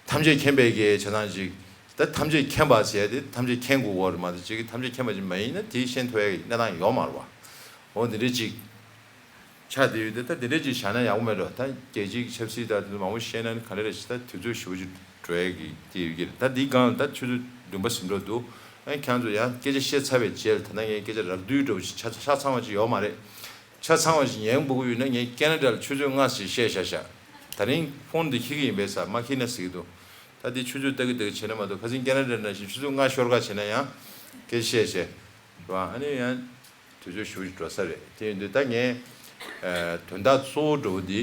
ཐམས་ཅད་མཁྱེན་པའི་གི་བྱ་བཏང་ཅིག་ད་ཐམས་ཅད་མཁྱེན་པ་ཟེར་ཏེ་ཐམས་ཅད་མཁྱེན་དགོས་པ་རེད་མ་གཏོགས་ཅིག་ཐམས་ཅད་མཁྱེན་པ་ཅིག་མ་ཡིན་ན་དེ་ཤེས་ཐུབ་ཡ་གི་གནས་སྟངས་ཡོད་མ་རེད་བ། འོ་འདི་འདྲ་ཅིག་ཆགས་བསྡད་ཡོད་དེ། ད་འདི་འདྲ་ཅིག་བཞག་ན་ཡག་པོ་མེད་འགྲོ། ད་རྒྱལ་སྤྱིའི་ཆབ་སྲིད་དང་དེ་ཚོ་མང་པོ་བཤད་ན་ནི་ག་འདྲ་རེད་ཞེ། ད་དུས་ཚོད་ཞེ་པོ་ཅིག་འགྲོ་ཡ་གི་དེ་ཡོད་ཀྱི་རེད། ད་འདི་སྒང་ལ་ད་ཆུ་ཚོད་བདུན་པ་ཟིན་འགྲོ་འདུག་ཨ་ཁྱེད་ཚོ་ཡང་སྐད་ཆ་བཤད་ཚར་བའི་རྗེས་ལ་ད་ལྟ་ངས་སྐད་ཆ་རགས་བསྡུས་འདྲ་པོ་ཞིག་ཆ་ཆ་ཚང་བ་ཅིག་ཡོད་མ་རེད། ཆ་ཚང་བ་ཞིག་ཉན་དགོས་ཀྱི་ཡོད་ན་ངས་ཁེ་ན་ཌ་ལ་ཆུ་ཚོད་ལྔ་ཞིག་བཤད་བཞག་བཞག་ད་རིང་ཕོན་འདི་འཁྱེར་གྱི་ཡིན་པས་ཟེར་མ་འཁྱེར་ན་ཟེར་གྱི་འདུག་ད་འདི་ཆུ་ཚོད་ལྟ་གི་ལྟ་གི་བྱས་ན་མ་གཏོགས་ཁ་སང་ཁེ་ན་ཌ་ནང་བཞིན་ཆུ་ཚོད་ལྔ་ཤོར་ཁ་བྱས་ན་ཡང་སྐད་ཆ་བཤད་བྱས་རེད་བ། ཨ་ནི་ཡང་དུས་ཚོད་ཞེ་པོ་ཅིག་འགྲོ་ས་རེད། དེ་ཡིན་དུས་ད་ངས་ཨ་དོན་དག་གཙོ་བོ་འདྲ་པོ་འདི་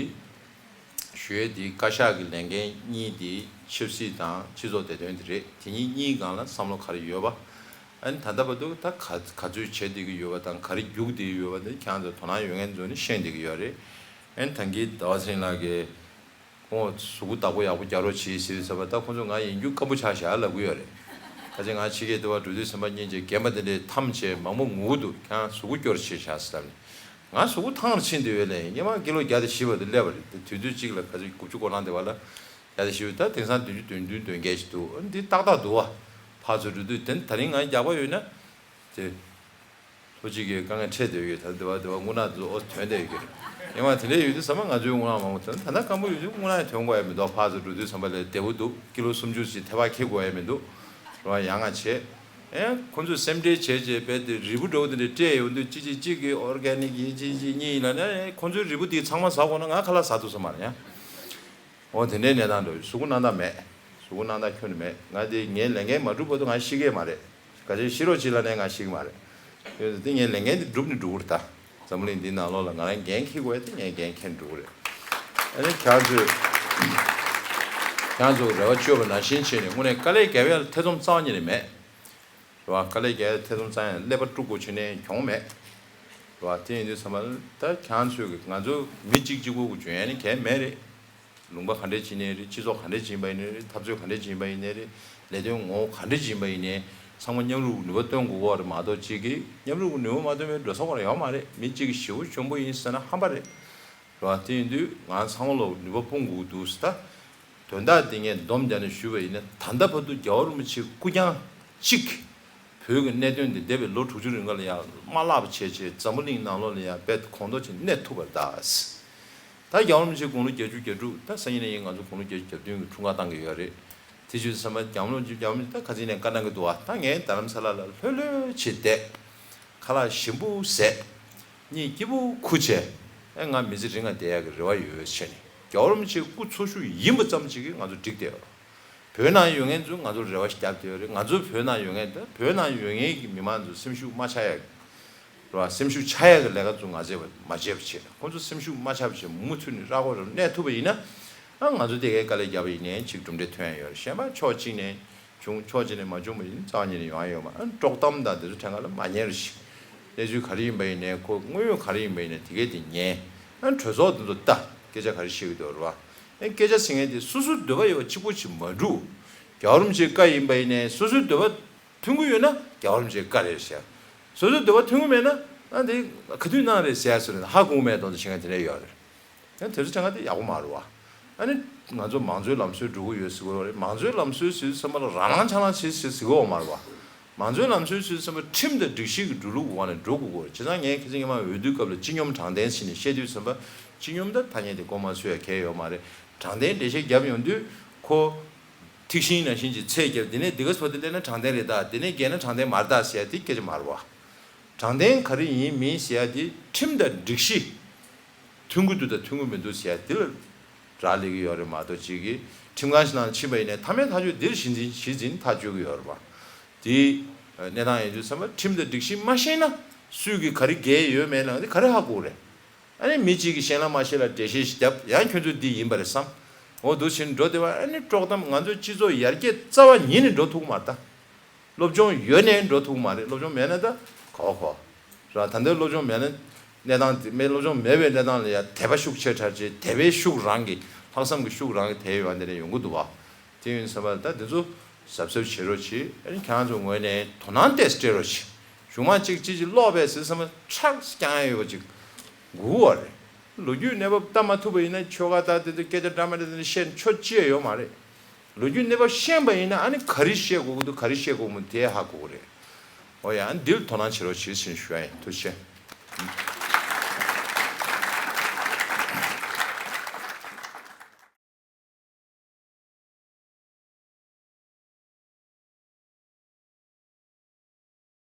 ཞུ་ཡས་འདི་བཀའ་ཤག་གི་ལས་འགན་གཉིས་འདི་ཆབ་སྲིད་དང་སྤྱི་ཚོགས་བདེ་དོན་དེ་རེད། དེ་གཉིས་གཉིས་སྒང་ལ་བསམ་བློ་ག་རེ་ཡོད་པ། ཨ་ནི་ད་ལྟ་བར་དུ་ད་ག་ག་ཚོད་བྱེད་བསྡད་ཀྱི་ཡོད་པ་དང་ག་རེ་རྒྱུག་བསྡད་ཀྱི་ཡོད་པ་འདི་ཁྱེད་རང་ཚོ་དོ་སྣང་ཡོད་མཁན་ཚོ་ནི་ཤེས་བསྡད་ཀྱི་ཡོད་རེད། ཨ་ནི་ད་གིན་ཟླ་བ་ཚེ་རིང་ལགས་ཀྱིས་ཁོང་གཟུགས་པོ་བདག་པོ་ཡག་པོ་རྒྱག་རོགས་བྱེད་ཟེར་དུས་ཙམ་པ་ད་ཁོང་ཚོ་ང་ཡིན་རྒྱུ་སྐམ་པོ་ཆགས་བཞག་ལབ་ཀྱི་ཡོད་རེད། ད་ཆ་ང་ཕྱི་རྒྱལ་དུ་བ་འགྲོ་དུས་ཙམ་པ་སྙིང་རྗེ་རྒན་པ་དེ་འདྲས་ཐམས་ཅད་མང་པོ་ངུ་གི་འདུག་ཁྱེད་རང་གཟུགས་པོ་སྐྱོ་རུ་ཕྱིན་བཞག་ཟེར་ལབ་ནས། ང་གཟུགས་པོ་ཐང་རུ་ཕྱིན་བསྡད་ཡོད་ལས། སྔོན་མ་ཀི་ལོ་བརྒྱ་དང་བཞི་བར་དུ་སླེབས་པ་རེད། དེ་དུས་ཚོད་གཅིག་ལ་ག་ཚོད་དགུ་བཅུ་གོ་ལང་དེ་བ་ལ་བརྒྱ་དང་བཞི་བར། ད་དེང་སང་བདུན་ཅུ་དོན་བདུན་དོན་བརྒྱད་ཞིག་འདུག་འདི་ཏག་ཏག་འདུག་བ། ཕར་ཚུར་འགྲོ་དུས་དེ་ད་རིང་ང་རྒྱགས་པ་ཡོད་ན། དེ། ལྷོ་གཅིག་གི་དཀའ་ངལ་འཕྲད་བསྡད་ཡོད། ད་དེ་བ་དེ་བ་རྔུལ་ནག་དེ་ཚོ་ཨོ་ཐོན་བསྡད་ཡོད་ཀྱི་རེད། ཡང་མ་དེ་འདྲ་ཡོད་དུས་ཙམ་པ་ང་ཚོའི་རྔུལ་ནག་མང་པོ་ཐོན། ད་ལྟ་སྐམ་པོ་ཡོད་དུས་རྔུལ་ནག་ཐོན་དགོས་ཡ་མི་འདུག་ཕར་ཚུར་འགྲོ་དུས་ཙམ་པ་ལས་བདེ་པོ་འདུག་ཀི་ལོ་སུམ་ཅུ་ཞིག་ཐལ་བ་འཁྱེར་དགོས་ཡ་མི་འདུག་རེད་བ། ཡང་ང་བྱས། ཨེ་ཁོང་ཚོས་སེམས་ཁྲལ་བྱས་བྱས་རྦད་དེ་རིལ་བུ་འདྲ་པོ་དེ་འདྲ་སྤྲད་ཡོང་དུས་གཅིག་གཅིག་གཅིག་གིས་ཨོར་གེ་ནིག་ཡིན་གཅིག་གཅིག་གཉིས་ཡིན་ལབ་ནས་ཁོང་ཚོའི་རིལ་བུ་དེ་ཚང་མ་ཟ་དགོས་ན་ང་ཁ་ལག་ཟ་ཐུབ་ས་མ་རེད་ཡ། འོ་དེ་འདྲའི་གནས་སྟངས་འགྲོ། གཟུགས་པོ་སྣང་དག་མེད། གཟུགས་པོ་སྣང་དག་ཁྱོན་ནས་མེད། ང་དེ་ངའི་ལས་འགན་མ་འགྲུབ་བར་དུ་ང་ཤི་གི་མ་རེད། ག་ཚོད་ཤི་རོགས་བྱེད་ལབ་ནའི་ང་ཤི་གི་མ་རེད། ཡོད་དེ་ངའི་ལས་འགན་དེ་འགྲུབ་ནས་འགྲོ་གི་རེད་ད། འཛམ་བུ་གླིང་འདིའི་ནང་ལོགས་ལ་ང་རང་འགན་འཁྱེར་དགོས་ཡ་དེ་ངས་འགན་འཁྱེར་འགྲོ་གི་རེད། ཨ་ནི་ཁྱེད་ཚོས། ཁྱེད་ཚོ་རེ་བ་བཅོལ་བ་ནང་བཞིན་བྱས་ནས་དངོས་གནས་དཀའ་ལས་རྒྱབ་ཡ་ལ་ཐེ་ཚོམ་རྩ་བ་ཉིད་ནས་མེད། རེད་བ། དཀའ་ལས་རྒྱག་ཡ་ཐེ་ཚོམ་རྩ་ཡང་ཀླད་པ་དཀྲུག་དགོས་བྱས་ནས་གྱོང་མེད། རེད་བ། དེ་ཡིན་དུས་ཙམ་པ་ལ་ད་ཁྱེད་ཚོས་ཀྱི་ང་ཚོ་མི་གཅིག་གཅིག་པོ་གི་འཇོན་ཡ་ནི་གལ་མེད་རེད། ལུང་པ་ག་འདྲས་ཅིག་ཡིན་ནའི་རེད། སྤྱི་ཚོགས་ག་འདྲས་ཅིག་ཡིན་པ་ཡིན་ནའི་རེད། འཐབ་རྩོད་ག་འདྲས་ཅིག་ཡིན་པ་ཡིན་ནའི་རེད། ལས་དོན་ངོ་བོ་ག་འདྲས་ཅིག་ཡིན་པ་ཡིན་ནའི་ཚང་མ་མཉམ་རུབ་ནུས་པ་བཏོན་དགོས་པ་རེད་མ་གཏོགས་གཅིག་གིས་མཉམ་རུབ་ནུས་པ་མ་བཏོན་པའི་འགྲོ་ས་ཁོ་རང་ཡོད་མ་རེད། མི་གཅིག་གིས་ཞེ་པོ་འཇོན་པོ་ཡིན་ཟེར་ན་ཧམ་པ་རེད། རེད་བ། དེ་ཡིན་དུས་ང་ཚང་མ་ལ་ནུས་པ་སྤུངས་དགོས་འདུག་ཟེར། ད་དོན་དག་འདི་ངས་སྡོམ་རྒྱག་ནས་ཞུས་པ་ཡིན་ན། ད་ལྟ་བར་དུ་རྒྱལ་བ་རིན་པོ་ཆེ་སྐུ་རྐྱང་གཅིག་བོད་ཀྱི་གནད་དོན་འདི་འདས་པའི་ལོ་དྲུག་ཅུ་རིང་ག་ལ་ཡང་མ་བརླག་པ་བྱས་བྱས་འཛམ་བུ་གླིང་ནང་ལོགས་ལ་ཡང་རྦད་དེ་གོང་མཐོར་ཕྱིན་གནས་ཐུབ་པ་རེད་ད། ད་རྒྱལ་བ་རིན་པོ་ཆེ་དགུང་ལོ་བརྒྱད་ཅུ་གྱ་དྲུག་ད་སང་ཉིན་ནས་ཡིན་ང་ཚོ་དགུང་ལོ་བརྒྱད་ཅུ་གྱ་བདུན་གྱི་འཁྲུངས་སྐར་བཏང་གི་ཡོད་རེད། དེ་བྱས་ཙང་རྒྱལ་བ་རིན་པོ་ཆེ་རྒྱལ་བ་རིན་པོ་ཆེ་ད་ཁ་སང་ནས་བཀའ་གནང་གི་འདུག་བ། ད་ངས་རྡ་རམ་ས་ལ་ལ་ལྷོད་ལྷོད་བྱས་བསྡད། ཁ་ལག་ཞིམ་པོ་བཟས། གཉིད་སྐྱིད་པོ་ཁུག་བྱས། ཨེ་ང་མི་ཚེ་རིང་ང་བསྡད་ཡག་གི་རེ་བ་ཡོད་བྱས་ནས་རྒྱལ་བ་རིན་པོ་ཆེའི་སྐུ་འཚོ་བཞུགས་ཡིན་པ་ཙམ་ཅིག་གིས་ང་ཚོ་འགྲིག་བསྡད་ཡོད། བོད་ནང་ཡོད་མཁན་ཚོས་ང་ཚོར་རེ་བ་ཞིག་བརྒྱབ་བསྡད་ཡོད་རེད། ང་ཚོ་བོད་ནང་ཡོད་མཁན་དང་བོད་ནང་ཡོད་མཁན་གྱི་མི་མང་ཚོ་སེམས་ཤུགས་མ་ཆག་ཡག་རེད་བ། སེམས་ཤུགས་ཆག་ཡག་གི་ལས་ཀ་ཚོ་ང་ཚོས་མ་བྱས་པ་བྱས་ནས་ཁོང་ཚོ་སེམས་ཤུགས་མ་ཆག་པ་བྱས་མུ་མཐུད་ནས་ར་སྐོར་རུ་གནས་ཐུབ་པ་ཡིན་ན། ཨ་ང་ཚོ་དེ་གའི་དཀའ་ལས་བརྒྱབ་པ་ཡིན་ནའི་ཅིག་གྲུབ་འབྲས་ཐོན་ཡ་ཡོད་རེད། གཞན་པ་ཕྱོགས་གཅིག་ནས་བྱུང་ཕྱོགས་གཅིག་ནས་མ་བྱུང་བ་ཡིན་རྩ་བ་ཉིད་ནས་ཡོང་ཡ་ཡོད་མ་རེད། ཨ་དཀྲོག་གཏམ་དང་དེ་ཚོ་གྲས་ཀ་ལ་མ་ཉན་རོགས་ཞེས། གནས་ཚུལ་ག་རེ་ཡིན་པ་ཡིན་ནའི་ཁོ་དངོས་ཡོད་ག་རེ་ཡིན་པ་ཡིན་ནའི་དེ་གས་དེ་ཉན། ཨ་གྲོས་ཚོགས་དེ་ཚོ་ལྟ། སྐད་ཆ་ག་རེ་བཤད་ཀྱི་འདུག་རེད་བ། ཨེ་སྐད་ཆ་ཟེར་མཁན་དེ་སོ་སོའི་འདོད་པ་ཡོད་པ་གཅིག་པོ་ཅིག་མ་འགྲུབ། རྒྱལ་བ་རིན་པོ་ཆེའི་བཀའ་ཡིན་པ་ཡིན་ནའི་སོ་སོའི་འདོད་པ་མཐུན་གྱི་ཡོད་ན་རྒྱལ་བ་རིན་པོ་ཆེའི་བཀའ་རེད་ཟེར། སོ་སོའི་འདོད་པ་མཐུན་གྱི་མེད་ན་ཨ་འདི་ག་དུས་གནང་རེད་ཟེར་སོང་ནས་ཧ་གོ་མེད་དོན་དུ་བྱེད་མཁན་དེ་འདྲ་ཡོད་རེད། ཡང་དེ་ཚོ་བྱ་ང་དེ་ཡག་པོ་མ་རེད་བ། ཨ་ནི་ང་ཚོ་མང་གཙོའི་ལམ་སྲོལ་འགྲོ་གི་ཡོད་ཟེར་གི་ཡོད་རེད། མང་གཙོའི་ལམ་སྲོལ་ཟེར་དུས་ཙམ་པ་ལ་རང་རང་ཆང་ལང་བྱེད་ཟེར་ཟེར་གི་ཡོད་མ་རེད་བ། མང་གཙོའི་ལམ་སྲོལ་ཟེར་དུས་ཙམ་པ་ཁྲིམས་དང་སྒྲིག་གཞི་གི་འགྲོ་ལུགས་འོག་ནས་འགྲོ་དགོས་ཀྱི་ཡོད་རེད། བྱས་ཙང་ངས་ཁ་སང་སྔོན་མ་འོས་བསྡུའི་སྐབས་ལ་སྤྱི་སྙོམས་དྲང་བདེན་ཟེར་ནས་བཤད་དུས་ཙམ་པ་སྤྱི་སྙོམས་ད་ཐ་སྙད་དེ་མགོ་མ་ཚོས་ཡ་གལ་ཡོད་མ་རེད། དྲང་བདེན་འགྲེལ་བཤད་བརྒྱབ་ཡོང་དུས་ཁོ་ཐིག་ཤིང་ནང་བཞིན་གྱི་ཚད་བརྒྱབ། དེ་ནས་འདི་ག་སྤོ་དེ་སླེབས་ན་དྲང་བདེན་རེད་ད། དེ་ནས་བརྒལ་ན་དྲང་བདེན་མ་རེད་ད་ཟེར་ཡ་དེ་སྐད་ཆ་མ་རེད་བ། དྲང་བདེན་ག་རེ་ཡིན་མིན་ཟེར་ཡ་དེ་ཁྲིམས་དང་སྒྲིག་གཞི་མཐུན་གྱི་འདུག་དང་མཐུན་གྱི་མི་འདུག་ཟེར་ཡ་དེ་ལ་རག་ལས་ཀྱི་ཡོད་རེད་མ་གཏོགས། གཅིག་གིས་ཁྲིམས་ཁང་ཞིག་ནང་ཕྱིན་པ་ཡིན་ནའི་མཐའ་མའི་ཐག་གཅོད་འདིར་གཞི་འཛིན་གཞི་འཛིན་ཐག་གཅོད་ཀྱི་ཡོད་རེད་པ། དེ་གནས་སྟངས་ཡིན་དུས་ཙམ་པ་ཁྲིམས་དང་སྒྲིག་གཞི་མ་ཤེས་ན་སུས་ཀྱིས་ག་རེ་འགལ་ཡོད་མེད་ལ་དེ་ག་རེ་ཧ་གོ་རེད། ཨ་ནི་མི་གཅིག་གིས་ཤེས་ལ་མ་ཤེས་ལ་འགྲེལ་བཤད་ཞིག་བརྒྱབ་ཡང་ཁྱོད་ཚོས་འདི་ཡིན་པ་རེད་བསམ། འོ་འདུག་ཕྱིན་འགྲོ་བདེ་བ། ཨ་ནི་དཀྲོག་གཏམ་ང་ཚོའི་སྤྱི་ཚོགས་ཡར་རྒྱས་རྩ་བ་ཉིད་ནས་འགྲོ་ཐུབ་ཀྱི་མ་རེད་ད། སློབ་སྦྱོང་ཡོད་ནའི་འགྲོ་ཐུབ་ཀྱི་མ་རེད། སློབ་སྦྱོང་མེད་ན་ད་གོ་གོ་ར། ད་ལྟའི་སློབ་སྦྱོང་མེད་ན་གནས་སྟངས་དེ་མེད། སློབ་སྦྱོང་མེད་པའི་གནས་སྟངས་ལ་ཡ་དད་པ་ཤུགས་ཆེ་དྲགས་ཅིག་དད་པའི་ཤུགས་རང་གི་ལྷག་བསམ་གྱི་ཤུགས་རང་གི་དེ་ཡོད་པ་འདི་ནས་ཡོང་གི་འདུག་བ། དེ་ཡིན་ཙམ་པ་ད་འདི་ཚོ་གཟབ་གཟབ་བྱེད་རོགས་གྱིས། ཨ་ནི་ཁྱེད་རང་ཚོ་ངོས་ནས་དོ་སྣང་ཏོག་ཙམ་སྤྲད་རོགས་གྱིས། གཞུག་མ་གཅིག་ཅིག་ཅིག་ལོག་པས་ཟེར་ཙམ་པ་ཁྲག་རྐྱང་ཡ་ཡོད་པ་ཅིག་འགུག་བ་རེད། ལོ་རྒྱུས་གནས་བབ་ལྟ་མ་ཐུབ་པ་ཡིན་ན་ཆོལ་ཁ་དང་དེ་ཚོ་སྐད་ཆ་འདྲ་མི་འདྲ་དེ་འདྲ་བཤད་ཆོ་ཅི་ཡང་ཡོད་མ་རེད། ལོ་རྒྱུས་གནས་བབ་ཤེས་པ་ཡིན་ན་ཨ་ནི་ག་རེ་བཤད་དགོས་ཀྱི་འདུག་ག་རེ་བཤད་དགོས་མིན་དེ་ཧ་གོ་གི་རེད། འོ་ཡ། ཨ་ནི་འདིར་དོ་སྣང་བྱེད་རོགས་བྱེད་ཟེར་ཞུ་ཡ་ཡིན། ཐུགས་རྗེ་ཆེ།